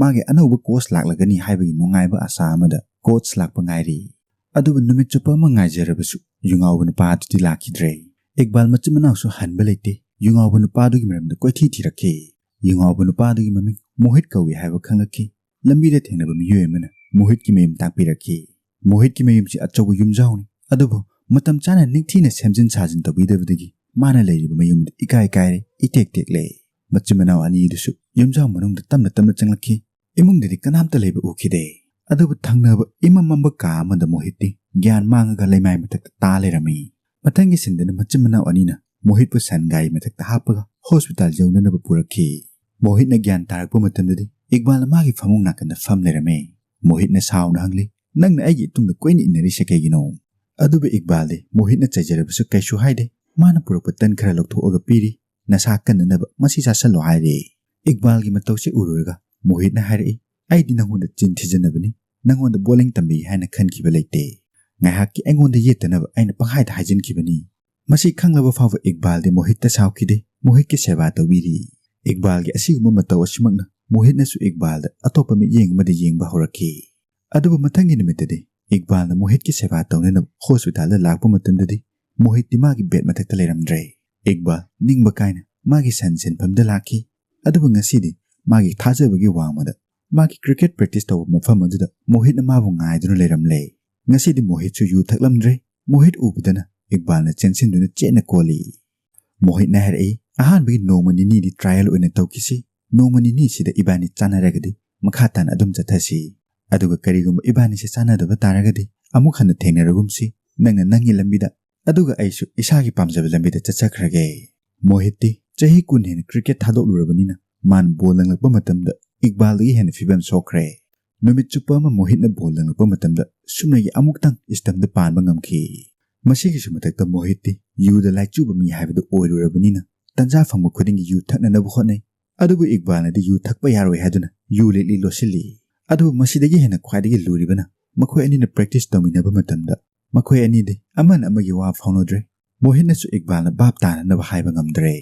ꯃꯥꯒꯤ ꯑꯅꯧꯕ coach ꯂꯥꯛꯂꯒꯅꯤ ꯍꯥꯏꯕꯒꯤ ꯅꯨꯡꯉꯥꯏꯕ ꯑꯁꯥ ꯑꯃꯗ coach ꯂꯥꯛꯄ ꯉꯥꯏꯔꯤ꯫ ꯑꯗꯨꯕꯨ ꯅꯨꯃꯤꯠ ꯆꯨꯞꯄ ꯑꯃ ꯉꯥꯏꯖꯔꯕꯁꯨ ꯌꯨꯉꯥꯎꯕ ꯅꯨꯄꯥ ꯑꯗꯨꯗꯤ ꯂꯥꯛꯈꯤꯗ꯭ꯔꯦ꯫ ꯏꯛꯕꯥꯜ ꯃꯆꯤꯟ ꯃꯅꯥꯎꯁꯨ ꯍꯟꯕ ꯂꯩꯇꯦ꯫ ꯌꯨꯉꯥꯎꯕ ꯅꯨꯄꯥꯗꯨꯒꯤ ꯃꯔꯝꯗ ꯀꯣꯏꯊꯤ ꯊꯤꯔꯛꯈꯤ꯫ ꯌꯨꯉꯥꯎꯕ ꯅꯨꯄꯥꯗꯨꯒꯤ ꯃꯃꯤꯡ ꯃꯣꯍꯤꯠ ꯀꯧꯏ ꯍꯥꯏꯕ ꯈꯪꯂꯛꯈꯤ꯫ ꯂꯝꯕꯤꯗ ꯊꯦꯡꯅꯕ ꯃꯤꯑꯣꯏ ꯑꯃꯅ ꯃꯣꯍꯤꯠꯀꯤ ꯃꯌꯨꯝ ꯇꯥꯛꯄꯤꯔꯛꯈꯤ꯫ ꯃꯣꯍꯤꯠꯀꯤ ꯃꯌꯨꯝꯁꯤ ꯑꯆꯧꯕ ꯌꯨꯝꯖꯥꯎꯅꯤ, ꯑꯗꯨꯕꯨ ꯃꯇꯝ ꯆꯥꯅ ꯅꯤꯡꯊꯤꯅ ꯁꯦꯝꯖꯤꯟ ꯁꯥꯖꯤꯟ ꯇꯧꯕꯤꯗꯕꯗꯒꯤ ꯃꯥꯅ ꯂꯩꯔꯤꯕ ꯃꯌꯨꯝ ꯑꯗꯨ ꯏꯀꯥꯏ ꯀꯥꯏꯔꯦ, ꯏꯇꯦꯛ ꯇꯦꯛꯂꯦ꯫ ꯃꯆꯤꯟ ꯃꯅꯥꯎ ꯑꯅꯤ ꯑꯗꯨꯁꯨ ꯌꯨꯝꯖꯥꯎ ꯃꯅꯨꯡꯗ ꯇꯞꯅ ꯇꯞꯅ ꯆꯪꯂꯛꯈꯤ꯫ ꯏꯃꯨꯡꯗꯗꯤ ꯀꯅꯥꯝꯇ ꯂꯩꯕ ꯎꯈꯤꯗꯦ꯫ ꯑꯗꯨꯕꯨ ꯊꯪꯅꯕ ꯏꯃꯝ ꯃꯝꯕ ꯀꯥ ꯑꯃꯗ ꯃꯣꯍꯤꯠꯇꯤ ꯒ꯭ꯌꯥꯟ ꯃꯥꯡꯉꯒ ꯂꯩꯃꯥꯏ ꯃꯊꯛꯇ ꯇꯥ ꯂꯩꯔꯝꯃꯤ꯫ ꯃꯊꯪꯒꯤ ꯁꯤꯟꯗꯅ ꯃꯆꯤꯟ ꯃꯅꯥꯎ ꯑꯅꯤꯅ ꯃꯣꯍꯤꯠꯄꯨ ꯁꯟ ꯒꯥꯔꯤ ꯃꯊꯛꯇ ꯍꯥꯞꯄꯒ ꯍꯣꯁꯄꯤꯇꯥꯜ ꯌꯧꯅꯅꯕ ꯄꯨꯔꯛꯈꯤ꯫ ꯃꯣꯍꯤꯠꯅ ꯒ꯭ꯌꯥꯟ ꯇꯥꯔꯛꯄ ꯃꯇꯝꯗꯗꯤ ꯏꯛꯕꯥꯜꯅ ꯃꯥꯒꯤ ꯐꯃꯨꯡ ꯅꯥꯀꯟꯗ ꯐꯝ ꯂꯩꯔꯝꯃꯤ꯫ ꯃꯣꯍꯤꯠꯅ ꯁꯥꯎꯅ ꯍꯪꯂꯤ, "ꯅꯪꯅ ꯑꯩꯒꯤ ꯏꯇꯨꯡꯗ ꯀꯣꯏꯅ ꯏꯟꯅꯔꯤꯁꯦ ꯀꯩꯒꯤꯅꯣ?" ꯑꯗꯨꯕꯨ ꯏꯛꯕꯥꯜꯗꯤ ꯃꯣꯍꯤꯠꯅ ꯆꯩꯖꯔꯕꯁꯨ ꯀꯩꯁꯨ ꯍꯥꯏꯗꯦ꯫ ꯃꯥꯅ ꯄꯨꯔꯛꯄ ꯇꯟ ꯈꯔ ꯂꯧꯊꯣꯛꯑꯒ ꯄꯤꯔꯤ꯫ "ꯅꯁꯥ ꯀꯟꯅꯅꯕ ꯃꯁꯤ ꯆꯥꯁꯜꯂꯣ" ꯍꯥꯏꯔꯦ꯫ ꯏꯛꯕꯥꯜꯒꯤ ꯃꯇꯧꯁꯦ ꯎꯔꯨꯔꯒ ꯃꯣꯍꯤꯠꯅ ꯍꯥꯏꯔꯛꯏ, "ꯑꯩꯗꯤ ꯅꯪꯉꯣꯟꯗ ꯆꯤꯟ ꯊꯤꯖꯟꯅꯕꯅꯤ, ꯅꯪꯉꯣꯟꯗ bowling ꯇꯝꯕꯤ ꯍꯥꯏꯅ ꯈꯟꯈꯤꯕ ꯂꯩꯇꯦ꯫ ꯉꯥꯏꯍꯥꯛꯀꯤ ꯑꯩꯉꯣꯟꯗ ꯌꯦꯠꯇꯅꯕ ꯑꯩꯅ ꯄꯪꯍꯥꯏꯗ ꯍꯥꯏꯖꯤꯟꯈꯤꯕꯅꯤ"꯫ ꯃꯁꯤ ꯈꯪꯂꯕ ꯐꯥꯎꯕ ꯏꯛꯕꯥꯜꯗꯤ ꯃꯣꯍꯤꯠꯇ ꯁꯥꯎꯈꯤꯗꯦ꯫ ꯃꯣꯍꯤꯠꯀꯤ ꯁꯦꯕꯥ ꯇꯧꯕꯤꯔꯤ꯫ ꯏꯛꯕꯥꯜꯒꯤ ꯑꯁꯤꯒꯨꯝꯕ ꯃꯇꯧ ꯑꯁꯤꯃꯛꯅ ꯃꯣꯍꯤꯠꯅꯁꯨ ꯏꯛꯕꯥꯜꯗ ꯑꯇꯣꯞꯄ ꯃꯤꯠꯌꯦꯡ ꯑꯃꯗ ꯌꯦꯡꯕ ꯍꯧꯔꯛꯈꯤ꯫ ꯑꯗꯨꯕꯨ ꯃꯊꯪꯒꯤ ꯅꯨꯃꯤꯠꯇꯗꯤ ꯏꯛꯕꯥꯜꯅ ꯃꯣꯍꯤꯠꯀꯤ ꯁꯦꯕꯥ ꯇꯧꯅꯅꯕ ꯍꯣꯁꯄꯤꯇꯥꯜꯗ ꯂꯥꯛꯄ ꯃꯇꯝꯗꯗꯤ ꯃꯣꯍꯤꯠꯇꯤ ꯃꯥꯒꯤ ꯕꯦꯗ ꯃꯊꯛꯇ ꯂꯩꯔꯝꯗ꯭ꯔꯦ꯫ ꯏꯛꯕꯥꯜ ꯅꯤꯡꯕ ꯀꯥꯏꯅ ꯃꯥꯒꯤ ꯁꯟ ꯁꯤꯟꯐꯝꯗ ꯂꯥꯛꯈꯤ꯫ ꯑꯗꯨꯕꯨ ꯉꯁꯤꯗꯤ ꯃꯥꯒꯤ ꯊꯥꯖꯕꯒꯤ ꯋꯥꯡꯃꯗ ꯃꯥꯒꯤ ꯀ꯭ꯔꯤꯀꯦꯠ ꯄ꯭ꯔꯦꯛꯇꯤꯁ ꯇꯧꯕ ꯃꯐꯝ ꯑꯗꯨꯗ ꯃꯣꯍꯤꯠꯅ ꯃꯥꯕꯨ ꯉꯥꯏꯗꯨꯅ ꯂꯩꯔꯝꯂꯦ꯫ ꯉꯁꯤꯗꯤ ꯃꯣꯍꯤꯠꯁꯨ ꯌꯨ ꯊꯛꯂꯝꯗ꯭ꯔꯦ꯫ ꯃꯣꯍꯤꯠ ꯎꯕꯗꯅ ꯏꯛꯕꯥꯜꯅ ꯆꯦꯟꯁꯤꯟꯗꯨꯅ ꯆꯦꯠꯅ ꯀꯣꯜꯂꯤ꯫ ꯃꯣꯍꯤꯠꯅ ꯍꯥꯏꯔꯛꯏ, "ꯑꯍꯥꯟꯕꯒꯤ ꯅꯣꯡꯃ ꯅꯤꯅꯤꯗꯤ ꯇ꯭ꯔꯥꯌꯦꯜ ꯑꯣꯏꯅ ꯇꯧꯈꯤꯁꯤ꯫ ꯅꯣꯡꯃ ꯅꯤꯅꯤꯁꯤꯗ ꯏꯕꯥꯅꯤ ꯆꯥꯟꯅꯔꯒꯗꯤ ꯃꯈꯥ ꯇꯥꯅ ꯑꯗꯨꯝ ꯆꯠꯊꯁꯤ꯫ ꯑꯗꯨꯒ ꯀꯔꯤꯒꯨꯝꯕ ꯏꯕꯥꯅꯤꯁꯦ ꯆꯥꯟꯅꯗꯕ ꯇꯥꯔꯒꯗꯤ ꯑꯃꯨꯛ ꯍꯟꯅ ꯊꯦꯡꯅꯔꯒꯨꯝꯁꯤ꯫ ꯅꯪꯅ ꯅꯪꯒꯤ ꯂꯝꯕꯤꯗ, ꯑꯗꯨꯒ ꯑꯩꯁꯨ ꯏꯁꯥꯒꯤ ꯄꯥꯝꯖꯕ ꯂꯝꯕꯤꯗ ꯆꯠꯆꯈ꯭ꯔꯒꯦ꯫" ꯃꯣꯍꯤꯠꯇꯤ ꯆꯍꯤ ꯀꯨꯟ ꯍꯦꯟꯅ ꯀ꯭ꯔꯤꯀꯦꯠ ꯊꯥꯗꯣꯛꯂꯨꯔꯕꯅꯤꯅ ꯃꯥꯅ ꯕꯣꯜ ꯂꯪꯂꯛꯄ ꯃꯇꯝꯗ ꯏꯛꯕꯥꯜꯗꯒꯤ ꯍꯦꯟꯅ ꯐꯤꯕꯝ ꯁꯣꯛꯈ꯭ꯔꯦ꯫ ꯅꯨꯃꯤꯠ ꯆꯨꯞꯄ ꯑꯃ ꯃꯣꯍꯤꯠꯅ ꯕꯣꯜ ꯂꯪꯂꯛꯄ ꯃꯇꯝꯗ ꯁꯨꯞꯅꯒꯤ ꯑꯃꯨꯛꯇꯪ ꯏꯁꯇꯝꯗ ꯄꯥꯟꯕ ꯉꯝꯈꯤ꯫ ꯃꯁꯤꯒꯤꯁꯨ ꯃꯊꯛꯇ ꯃꯣꯍꯤꯠꯇꯤ ꯌꯨꯗ ꯂꯥꯏꯆꯨꯕ ꯃꯤ ꯍꯥꯏꯕꯗꯨ ꯑꯣꯏꯔꯨꯔꯕꯅꯤꯅ ꯇꯟꯖꯥ ꯐꯪꯕ ꯈꯨꯗꯤꯡꯒꯤ ꯌꯨ ꯊꯛꯅꯅꯕ ꯍꯣꯠꯅꯩ꯫ ꯑꯗꯨꯕꯨ ꯏꯛꯕꯥꯜꯅꯗꯤ ꯌꯨ ꯊꯛꯄ ꯌꯥꯔꯣꯏ ꯍꯥꯏꯗꯨꯅ ꯌꯨ ꯂꯤꯛꯂꯤ ꯂꯣꯠꯁꯤꯜꯂꯤ꯫ ꯑꯗꯨꯕꯨ ꯃꯁꯤꯗꯒꯤ ꯍꯦꯟꯅ ꯈ꯭ꯋꯥꯏꯗꯒꯤ ꯂꯨꯔꯤꯕꯅ ꯃꯈꯣꯏ ꯑꯅꯤꯅ ꯄ꯭ꯔꯦꯛꯇꯤꯁ ꯇꯧꯃꯤꯟꯅꯕ ꯃꯇꯝꯗ ꯃꯈꯣꯏ ꯑꯅꯤꯗꯤ ꯑꯃꯅ ꯑꯃꯒꯤ ꯋꯥ ꯐꯥꯎꯅꯗ꯭ꯔꯦ꯫ ꯃꯣꯍꯤꯠꯅꯁꯨ ꯏꯛꯕꯥꯜꯅ ꯚꯥꯞ ꯇꯥꯅꯅꯕ ꯍꯥꯏꯕ ꯉꯝꯗ꯭ꯔꯦ꯫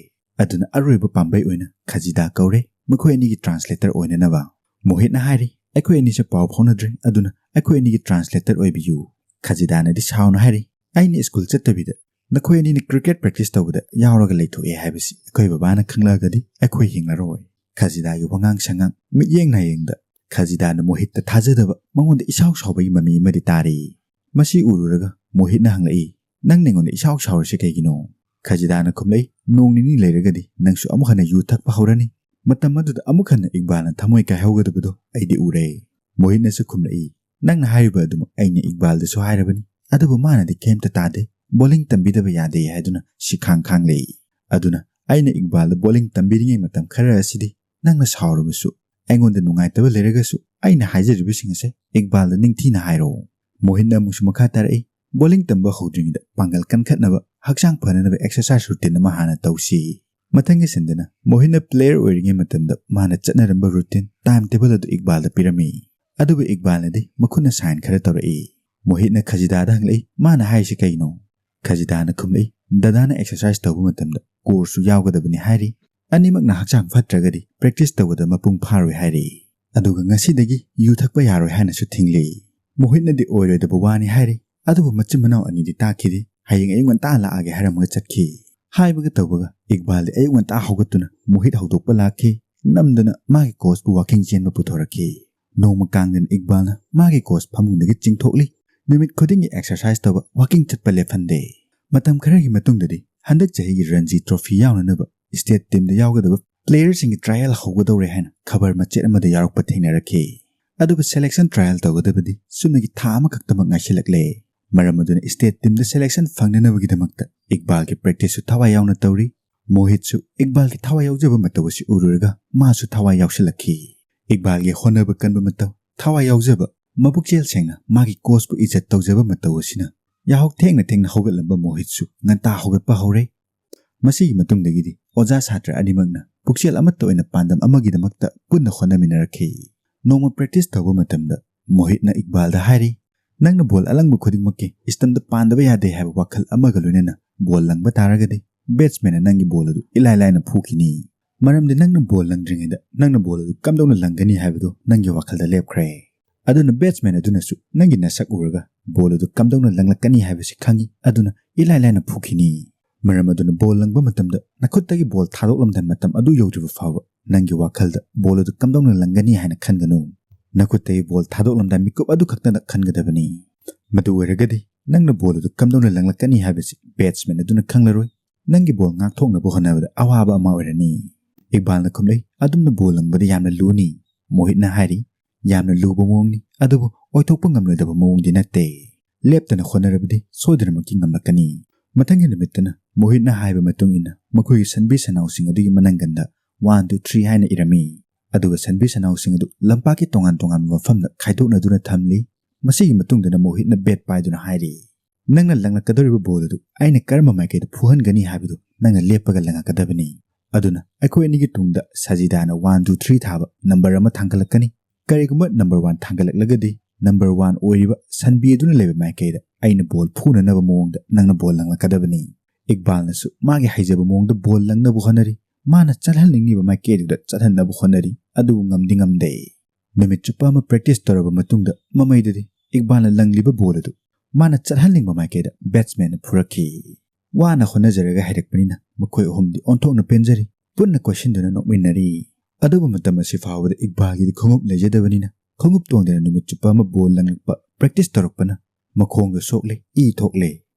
ꯑꯗꯨꯅ ꯑꯔꯣꯏꯕ ꯄꯥꯝꯕꯩ ꯑꯣꯏꯅ ꯈꯖꯤꯗꯥ ꯀꯧꯔꯦ꯫ ꯃꯈꯣꯏ ꯑꯅꯤꯒꯤ ꯇ꯭ꯔꯥꯟꯁꯂꯦꯇꯔ ꯑꯣꯏꯅꯅꯕ꯫ ꯃꯣꯍꯤꯠꯅ ꯍꯥꯏꯔꯤ, "ꯑꯩꯈꯣꯏ ꯑꯅꯤꯁꯦ ꯄꯥꯎ ꯐꯥꯎꯅꯗ꯭ꯔꯦ, ꯑꯗꯨꯅ ꯑꯩꯈꯣꯏ ꯑꯅꯤꯒꯤ ꯇ꯭ꯔꯥꯟꯁꯂꯦꯇꯔ ꯑꯣꯏꯕꯤꯌꯨ꯫" ꯈꯖꯤꯗꯥꯅꯗꯤ ꯁꯥꯎꯅ ꯍꯥꯏꯔꯤ, "ꯑꯩꯅ ꯁ꯭ꯀꯨꯜ ꯆꯠꯇꯕꯤꯗ ꯅꯈꯣꯏ ꯑꯅꯤꯅ ꯀ꯭ꯔꯤꯀꯦꯠ ꯄ꯭ꯔꯦꯛꯇꯤꯁ ꯇꯧꯕꯗ ꯌꯥꯎꯔꯒ ꯂꯩꯊꯣꯛꯑꯦ ꯍꯥꯏꯕꯁꯤ ꯑꯩꯈꯣꯏ ꯕꯕꯥꯅ ꯈꯪꯂꯛꯑꯒꯗꯤ ꯑꯩꯈꯣꯏ ꯍꯤꯡꯂꯔꯣꯏ꯫" ꯈꯖꯤꯗꯥꯒꯤ ꯋꯥꯉꯥꯡ ꯁꯉꯥꯡ, ꯃꯤꯠꯌꯦꯡ ꯅꯥꯌꯦꯡꯗ ꯈꯖꯤꯗꯥꯅ ꯃꯣꯍꯤꯠꯇ ꯊꯥꯖꯗꯕ, ꯃꯉꯣꯟꯗ ꯏꯁꯥꯎ ꯁꯥꯎꯕꯒꯤ ꯃꯃꯤ ꯑꯃꯗꯤ ꯇꯥꯔꯤ꯫ ꯃꯁꯤ ꯎꯔꯨꯔꯒ ꯃꯣꯍꯤꯠꯅ ꯍꯪꯂꯛꯏ, "ꯅꯪꯅ ꯑꯩꯉꯣꯟꯗ ꯏꯁꯥꯎ ꯁꯥꯎꯔꯤꯁꯤ ꯀꯩꯒꯤꯅꯣ?" ꯈꯖꯤꯗꯥꯅ ꯈꯨꯝꯂꯛꯏ, "ꯅꯣꯡ ꯅꯤꯅꯤ ꯂꯩꯔꯒꯗꯤ ꯅꯪꯁꯨ ꯑꯃꯨꯛ ꯍꯟꯅ ꯌꯨ ꯊꯛꯄ ꯍꯧꯔꯅꯤ꯫ ꯃꯇꯝ ꯑꯗꯨꯗ ꯑꯃꯨꯛ ꯍꯟꯅ ꯏꯛꯕꯥꯜꯅ ꯊꯃꯣꯏ ꯀꯥꯏꯍꯧꯒꯗꯕꯗꯣ ꯑꯩꯗꯤ ꯎꯔꯦ꯫" ꯃꯣꯍꯤꯠꯅꯁꯨ ꯈꯨꯝꯂꯛꯏ, "ꯅꯪꯅ ꯍꯥꯏꯔꯤꯕ ꯑꯗꯨꯃꯛ ꯑꯩꯅ ꯏꯛꯕꯥꯜꯗꯁꯨ ꯍꯥꯏꯔꯕꯅꯤ, ꯑꯗꯨꯕꯨ ꯃꯥꯅꯗꯤ ꯀꯩꯝꯇ ꯇꯥꯗꯦ꯫ ꯕꯣꯂꯤꯡ ꯇꯝꯕꯤꯗꯕ ꯌꯥꯗꯦ ꯍꯥꯏꯗꯨꯅ ꯁꯤꯈꯥꯡ ꯈꯥꯡꯂꯛꯏ꯫ ꯑꯗꯨꯅ ꯑꯩꯅ ꯏꯛꯕꯥꯜꯗ ꯕꯣꯂꯤꯡ ꯇꯝꯕꯤꯔꯤꯉꯩ ꯃꯇꯝ ꯈꯔ ꯑꯁꯤꯗꯤ ꯅꯪꯅ ꯁꯥꯎꯔꯕꯁꯨ, ꯑꯩꯉꯣꯟꯗ ꯅꯨꯡꯉꯥꯏꯇꯕ ꯂꯩꯔꯒꯁꯨ ꯑꯩꯅ ꯍꯥꯏꯖꯔꯤꯕꯁꯤꯡ ꯑꯁꯦ ꯏꯛꯕꯥꯜꯗ ꯅꯤꯡꯊꯤꯅ ꯍꯥꯏꯔꯣ꯫" ꯃꯣꯍꯤꯠꯅ ꯑꯃꯨꯛꯁꯨ ꯃꯈꯥ ꯇꯥꯔꯛꯏ, "ꯕꯣꯂꯤꯡ ꯇꯝꯕ ꯍꯧꯗ꯭ꯔꯤꯉꯩꯗ ꯄꯥꯡꯒꯜ ꯀꯟꯈꯠꯅꯕ ꯍꯛꯆꯥꯡ ꯐꯅꯅꯕ ꯑꯦꯛꯁꯔꯁꯥꯏꯁ ꯔꯨꯇꯤꯟ ꯑꯃ ꯍꯥꯟꯅ ꯇꯧꯁꯤ꯫" ꯃꯊꯪꯒꯤ ꯁꯤꯟꯗꯅ ꯃꯣꯍꯤꯠꯅ ꯄ꯭ꯂꯦꯌꯔ ꯑꯣꯏꯔꯤꯉꯩ ꯃꯇꯝꯗ ꯃꯥꯅ ꯆꯠꯅꯔꯝꯕ ꯔꯨꯇꯤꯟ ꯇꯥꯏꯝ ꯇꯦꯕꯜ ꯑꯗꯨ ꯏꯛꯕꯥꯜꯗ ꯄꯤꯔꯝꯃꯤ꯫ ꯑꯗꯨꯕꯨ ꯏꯛꯕꯥꯜꯅꯗꯤ ꯃꯈꯨꯠꯅ ꯁꯥꯏꯟ ꯈꯔ ꯇꯧꯔꯛꯏ꯫ ꯃꯣꯍꯤꯠꯅ ꯈꯖꯤꯗꯥꯗ ꯍꯪꯂꯛꯏ, "ꯃꯥꯅ ꯍꯥꯏꯔꯤꯁꯤ ꯀꯩꯅꯣ?" ꯈꯖꯤꯗꯥꯅ ꯈꯨꯝꯂꯛꯏ, "ꯗꯗꯥꯅ ꯑꯦꯛꯁꯔꯁꯥꯏꯁ ꯇꯧꯕ ꯃꯇꯝꯗ ꯀꯣꯔꯁꯁꯨ ꯌꯥꯎꯒꯗꯕꯅꯤ ꯍꯥꯏꯔꯤ꯫ ꯑꯅꯤꯃꯛꯅ ꯍꯛꯆꯥꯡ ꯐꯠꯇ꯭ꯔꯒꯗꯤ ꯄ꯭ꯔꯦꯛꯇꯤꯁ ꯇꯧꯕꯗ ꯃꯄꯨꯡ ꯐꯥꯔꯣꯏ ꯍꯥꯏꯔꯤ꯫ ꯑꯗꯨꯒ ꯉꯁꯤꯗꯒꯤ ꯌꯨ ꯊꯛꯄ ꯌꯥꯔꯣꯏ ꯍꯥꯏꯅꯁꯨ ꯊꯤꯡꯂꯤ꯫" ꯃꯣꯍꯤꯠꯅꯗꯤ ꯑꯣꯏꯔꯣꯏꯗꯕ ꯋꯥꯅꯤ ꯍꯥꯏꯔꯤ, ꯑꯗꯨꯕꯨ ꯃꯆꯤꯟ ꯃꯅꯥꯎ ꯑꯅꯤꯗꯤ ꯇꯥꯈꯤꯗꯦ꯫ ꯍꯌꯦꯡ ꯑꯌꯨꯛ ꯉꯟꯇꯥ ꯂꯥꯛꯑꯒꯦ ꯍꯥꯏꯔꯝꯃꯒ ꯆꯠꯈꯤ꯫ ꯍꯥꯏꯕꯒ ꯇꯧꯕꯒ ꯏꯛꯕꯥꯜꯗꯤ ꯑꯌꯨꯛ ꯉꯟꯇꯥ ꯍꯧꯒꯠꯇꯨꯅ ꯃꯣꯍꯤꯠ ꯍꯧꯗꯣꯛꯄ ꯂꯥꯛꯈꯤ꯫ ꯅꯝꯗꯨꯅ ꯃꯥꯒꯤ ꯀꯣꯆꯄꯨ ꯋꯥꯀꯤꯡ ꯆꯦꯟꯕ ꯄꯨꯊꯣꯔꯛꯈꯤ꯫ ꯅꯣꯡꯃ ꯀꯥꯡꯗꯅ ꯏꯛꯕꯥꯜꯅ ꯃꯥꯒꯤ ꯀꯣꯆ ꯐꯃꯨꯡꯗꯒꯤ ꯆꯤꯡꯊꯣꯛꯂꯤ꯫ ꯅꯨꯃꯤꯠ ꯈꯨꯗꯤꯡꯒꯤ ꯑꯦꯛꯁꯔꯁꯥꯏꯁ ꯇꯧꯕ, ꯋꯥꯀꯤꯡ ꯆꯠꯄ ꯂꯦꯞꯍꯟꯗꯦ꯫ ꯃꯇꯝ ꯈꯔꯒꯤ ꯃꯇꯨꯡꯗꯗꯤ ꯍꯟꯗꯛ ꯆꯍꯤꯒꯤ ꯔꯟꯖꯤ ꯇ꯭ꯔꯣꯐꯤ ꯌꯥꯎꯅꯅꯕ ꯁ꯭ꯇꯦꯠ ꯇꯤꯝꯗ ꯌꯥꯎꯒꯗꯕ ꯄ꯭ꯂꯦꯌꯔꯁꯤꯡꯒꯤ ꯇ꯭ꯔꯥꯌꯦꯜ ꯍꯧꯒꯗꯧꯔꯦ ꯍꯥꯏꯅ ꯈꯕꯔ ꯃꯆꯦꯠ ꯑꯃꯗ ꯌꯥꯎꯔꯛꯄ ꯊꯦꯡꯅꯔꯛꯈꯤ꯫ ꯑꯗꯨꯕꯨ ꯁꯦꯂꯦꯛꯁꯟ ꯇ꯭ꯔꯥꯌꯦꯜ ꯇꯧꯒꯗꯕꯗꯤ ꯆꯨꯝꯅꯒꯤ ꯊꯥ ꯑꯃꯈꯛꯇꯃꯛ ꯉꯥꯏꯁꯤꯜꯂꯛꯂꯦ꯫ ꯃꯔꯝ ꯑꯗꯨꯅ ꯁ꯭ꯇꯦꯠ ꯇꯤꯝꯗ ꯁꯦꯂꯦꯛꯁꯟ ꯐꯪꯅꯅꯕꯒꯤꯗꯃꯛꯇ ꯏꯛꯕꯥꯜꯒꯤ ꯄ꯭ꯔꯦꯛꯇꯤꯁꯁꯨ ꯊꯋꯥꯏ ꯌꯥꯎꯅ ꯇꯧꯔꯤ꯫ ꯃꯣꯍꯤꯠꯁꯨ ꯏꯛꯕꯥꯜꯒꯤ ꯊꯋꯥꯏ ꯌꯥꯎꯖꯕ ꯃꯇꯧ ꯑꯁꯤ ꯎꯔꯨꯔꯒ ꯃꯥꯁꯨ ꯊꯋꯥꯏ ꯌꯥꯎꯁꯤꯜꯂꯛꯈꯤ꯫ ꯏꯛꯕꯥꯜꯒꯤ ꯍꯣꯠꯅꯕ ꯀꯟꯕ ꯃꯇꯧ, ꯊꯋꯥꯏ ꯌꯥꯎꯖꯕ, ꯃꯕꯨꯛꯆꯦꯜ ꯁꯦꯡꯅ ꯃꯥꯒꯤ ꯀꯣꯆꯄꯨ ꯏꯖꯠ ꯇꯧꯖꯕ ꯃꯇꯧ ꯑꯁꯤꯅ ꯌꯥꯍꯧ ꯊꯦꯡꯅ ꯊꯦꯡꯅ ꯍꯧꯒꯠꯂꯝꯕ ꯃꯣꯍꯤꯠꯁꯨ ꯉꯟꯇꯥ ꯍꯧꯒꯠꯄ ꯍꯧꯔꯦ꯫ ꯃꯁꯤꯒꯤ ꯃꯇꯨꯡꯗꯒꯤꯗꯤ ꯑꯣꯖꯥ ꯁꯥꯇ꯭ꯔ ꯑꯅꯤꯃꯛꯅ ꯄꯨꯛꯆꯦꯜ ꯑꯃꯠꯇ ꯑꯣꯏꯅ ꯄꯥꯟꯗꯝ ꯑꯃꯒꯤꯗꯃꯛꯇ ꯄꯨꯟꯅ ꯍꯣꯠꯅꯃꯤꯟꯅꯔꯛꯈꯤ꯫ ꯅꯣꯡꯃ ꯄ꯭ꯔꯦꯛꯇꯤꯁ ꯇꯧꯕ ꯃꯇꯝꯗ ꯃꯣꯍꯤꯠꯅ ꯏꯛꯕꯥꯜꯗ ꯍꯥꯏꯔꯤ, "ꯅꯪꯅ ꯕꯣꯜ ꯑꯂꯪꯕ ꯈꯨꯗꯤꯡꯃꯛꯀꯤ ꯏꯁꯇꯝꯗ ꯄꯥꯟꯗꯕ ꯌꯥꯗꯦ ꯍꯥꯏꯕ ꯋꯥꯈꯜ ꯑꯃꯒ ꯂꯣꯏꯅꯅ ꯕꯣꯜ ꯂꯪꯕ ꯇꯥꯔꯒꯗꯤ ꯕꯦꯠꯁꯃꯦꯟꯅ ꯅꯪꯒꯤ ꯕꯣꯜ ꯑꯗꯨ ꯏꯂꯥꯏ ꯂꯥꯏꯅ ꯐꯨꯈꯤꯅꯤ꯫ ꯃꯔꯝꯗꯤ ꯅꯪꯅ ꯕꯣꯜ ꯂꯪꯗ꯭ꯔꯤꯉꯩꯗ ꯅꯪꯅ ꯕꯣꯜ ꯑꯗꯨ ꯀꯝꯗꯧꯅ ꯂꯪꯒꯅꯤ ꯍꯥꯏꯕꯗꯨ ꯅꯪꯒꯤ ꯋꯥꯈꯜꯗ ꯂꯦꯞꯈ꯭ꯔꯦ꯫ ꯑꯗꯨꯅ ꯕꯦꯠꯁꯃꯦꯟ ꯑꯗꯨꯅꯁꯨ ꯅꯪꯒꯤ ꯅꯁꯛ ꯎꯔꯒ ꯕꯣꯜ ꯑꯗꯨ ꯀꯝꯗꯧꯅ ꯂꯪꯂꯛꯀꯅꯤ ꯍꯥꯏꯕꯁꯤ ꯈꯪꯏ, ꯑꯗꯨꯅ ꯏꯂꯥꯏ ꯂꯥꯏꯅ ꯐꯨꯈꯤꯅꯤ꯫ ꯃꯔꯝ ꯑꯗꯨꯅ ꯕꯣꯜ ꯂꯪꯕ ꯃꯇꯝꯗ ꯅꯈꯨꯠꯇꯒꯤ ꯕꯣꯜ ꯊꯥꯗꯣꯛꯂꯝꯗꯥꯏ ꯃꯇꯝ ꯑꯗꯨ ꯌꯧꯗ꯭ꯔꯤꯕ ꯐꯥꯎꯕ ꯅꯪꯒꯤ ꯋꯥꯈꯜꯗ ꯕꯣꯜ ꯑꯗꯨ ꯀꯝꯗꯧꯅ ꯂꯪꯒꯅꯤ ꯍꯥꯏꯅ ꯈꯟꯒꯅꯨ꯫ ꯅꯈꯨꯠꯇꯒꯤ ꯕꯣꯜ ꯊꯥꯗꯣꯛꯂꯝꯗꯥꯏ ꯃꯤꯀꯨꯞ ꯑꯗꯨ ꯈꯛꯇꯗ ꯈꯟꯒꯗꯕꯅꯤ꯫ ꯃꯗꯨ ꯑꯣꯏꯔꯒꯗꯤ ꯅꯪꯅ ꯕꯣꯜ ꯑꯗꯨ ꯀꯝꯗꯧꯅ ꯂꯪꯂꯛꯀꯅꯤ ꯍꯥꯏꯕꯁꯤ ꯕꯦꯠꯁꯃꯦꯟ ꯑꯗꯨꯅ ꯈꯪꯂꯔꯣꯏ꯫ ꯅꯪꯒꯤ ꯕꯣꯜ ꯉꯥꯛꯊꯣꯛꯅꯕ ꯍꯣꯠꯅꯕꯗ ꯑꯋꯥꯕ ꯑꯃ ꯑꯣꯏꯔꯅꯤ꯫" ꯏꯛꯕꯥꯜꯅ ꯈꯨꯝꯂꯛꯏ, "ꯑꯗꯨꯝꯅ ꯕꯣꯜ ꯂꯪꯕꯗꯤ ꯌꯥꯝꯅ ꯂꯨꯅꯤ꯫" ꯃꯣꯍꯤꯠꯅ ꯍꯥꯏꯔꯤ, "ꯌꯥꯝꯅ ꯂꯨꯕ ꯃꯑꯣꯡꯅꯤ, ꯑꯗꯨꯕꯨ ꯑꯣꯏꯊꯣꯛꯄ ꯉꯝꯂꯣꯏꯗꯕ ꯃꯑꯣꯡꯗꯤ ꯅꯠꯇꯦ꯫ ꯂꯦꯞꯇꯅ ꯍꯣꯠꯅꯔꯕꯗꯤ ꯁꯣꯏꯗꯅꯃꯛꯀꯤ ꯉꯝꯂꯛꯀꯅꯤ꯫" ꯃꯊꯪꯒꯤ ꯅꯨꯃꯤꯠꯇꯅ ꯃꯣꯍꯤꯠꯅ ꯍꯥꯏꯕ ꯃꯇꯨꯡ ꯏꯟꯅ ꯃꯈꯣꯏꯒꯤ ꯁꯟꯕꯤ ꯁꯟꯅꯥꯎꯁꯤꯡ ꯑꯗꯨꯒꯤ ꯃꯅꯪꯒꯟꯗ "ꯋꯥꯟ, ꯇꯨ, ꯊ꯭ꯔꯤ" ꯍꯥꯏꯅ ꯏꯔꯝꯃꯤ꯫ ꯑꯗꯨꯒ ꯁꯟꯕꯤ ꯁꯟꯅꯥꯎꯁꯤꯡ ꯑꯗꯨ ꯂꯝꯄꯥꯛꯀꯤ ꯇꯣꯉꯥꯟ ꯇꯣꯉꯥꯟꯕ ꯃꯐꯝꯗ ꯈꯥꯏꯗꯣꯛꯅꯗꯨꯅ ꯊꯝꯂꯤ꯫ ꯃꯁꯤꯒꯤ ꯃꯇꯨꯡꯗꯅ ꯃꯣꯍꯤꯠꯅ ꯕꯦꯠ ꯄꯥꯏꯗꯨꯅ ꯍꯥꯏꯔꯤ, "ꯅꯪꯅ ꯂꯪꯂꯛꯀꯗꯧꯔꯤꯕ ꯕꯣꯜ ꯑꯗꯨ ꯑꯩꯅ ꯀꯔꯝꯕ ꯃꯥꯏꯀꯩꯗ ꯐꯨꯍꯟꯒꯅꯤ ꯍꯥꯏꯕꯗꯨ ꯅꯪꯅ ꯂꯦꯞꯄꯒ ꯂꯪꯉꯛꯀꯗꯕꯅꯤ꯫ ꯑꯗꯨꯅ ꯑꯩꯈꯣꯏ ꯑꯅꯤꯒꯤ ꯇꯨꯡꯗ ꯁꯖꯤꯗꯥꯅ ꯋꯥꯟ, ꯇꯨ, ꯊ꯭ꯔꯤ ꯊꯥꯕ ꯅꯝꯕꯔ ꯑꯃ ꯊꯥꯡꯒꯠꯂꯛꯀꯅꯤ꯫ ꯀꯔꯤꯒꯨꯝꯕ ꯅꯝꯕꯔ ꯋꯥꯟ ꯊꯥꯡꯒꯠꯂꯛꯂꯒꯗꯤ ꯅꯝꯕꯔ ꯋꯥꯟ ꯑꯣꯏꯔꯤꯕ ꯁꯟꯕꯤ ꯑꯗꯨꯅ ꯂꯩꯕ ꯃꯥꯏꯀꯩꯗ ꯑꯩꯅ ꯕꯣꯜ ꯐꯨꯅꯅꯕ ꯃꯑꯣꯡꯗ ꯅꯪꯅ ꯕꯣꯜ ꯂꯪꯂꯛꯀꯗꯕꯅꯤ꯫" ꯏꯛꯕꯥꯜꯅꯁꯨ ꯃꯥꯒꯤ ꯍꯩꯖꯕ ꯃꯑꯣꯡꯗ ꯕꯣꯜ ꯂꯪꯅꯕ ꯍꯣꯠꯅꯔꯤ꯫ ꯃꯥꯅ ꯆꯠꯍꯟꯅꯤꯡꯂꯤꯕ ꯃꯥꯏꯀꯩꯗꯨꯗ ꯆꯠꯍꯟꯅꯕ ꯍꯣꯠꯅꯔꯤ, ꯑꯗꯨꯕꯨ ꯉꯝꯗꯤ ꯉꯝꯗꯦ꯫ ꯅꯨꯃꯤꯠ ꯆꯨꯞꯄ ꯑꯃ ꯄ꯭ꯔꯦꯛꯇꯤꯁ ꯇꯧꯔꯕ ꯃꯇꯨꯡꯗ ꯃꯃꯩꯗꯗꯤ ꯏꯛꯕꯥꯜꯅ ꯂꯪꯂꯤꯕ ꯕꯣꯜ ꯑꯗꯨ ꯃꯥꯅ ꯆꯠꯍꯟꯅꯤꯡꯕ ꯃꯥꯏꯀꯩꯗ ꯕꯦꯠꯁꯃꯦꯟꯅ ꯐꯨꯔꯛꯈꯤ꯫ ꯋꯥꯅ ꯍꯣꯠꯅꯖꯔꯒ ꯍꯩꯔꯛꯄꯅꯤꯅ ꯃꯈꯣꯏ ꯑꯍꯨꯝꯗꯤ ꯑꯣꯟꯊꯣꯛꯅ ꯄꯦꯟꯖꯔꯤ꯫ ꯄꯨꯟꯅ ꯀꯣꯏꯁꯤꯟꯗꯨꯅ ꯅꯣꯛꯃꯤꯟꯅꯔꯤ꯫ ꯑꯗꯨꯕꯨ ꯃꯇꯝ ꯑꯁꯤ ꯐꯥꯎꯕꯗ ꯏꯛꯕꯥꯜꯒꯤꯗꯤ ꯈꯣꯡꯎꯞ ꯂꯩꯖꯗꯕꯅꯤꯅ ꯈꯣꯡꯎꯞ ꯇꯣꯡꯗꯅ ꯅꯨꯃꯤꯠ ꯆꯨꯞꯄ ꯑꯃ ꯕꯣꯜ ꯂꯪꯂꯛꯄ ꯄ꯭ꯔꯦꯛꯇꯤꯁ ꯇꯧꯔꯛꯄꯅ ꯃꯈꯣꯡꯗ ꯁꯣꯛꯂꯦ, ꯏ ꯊꯣꯛꯂꯦ꯫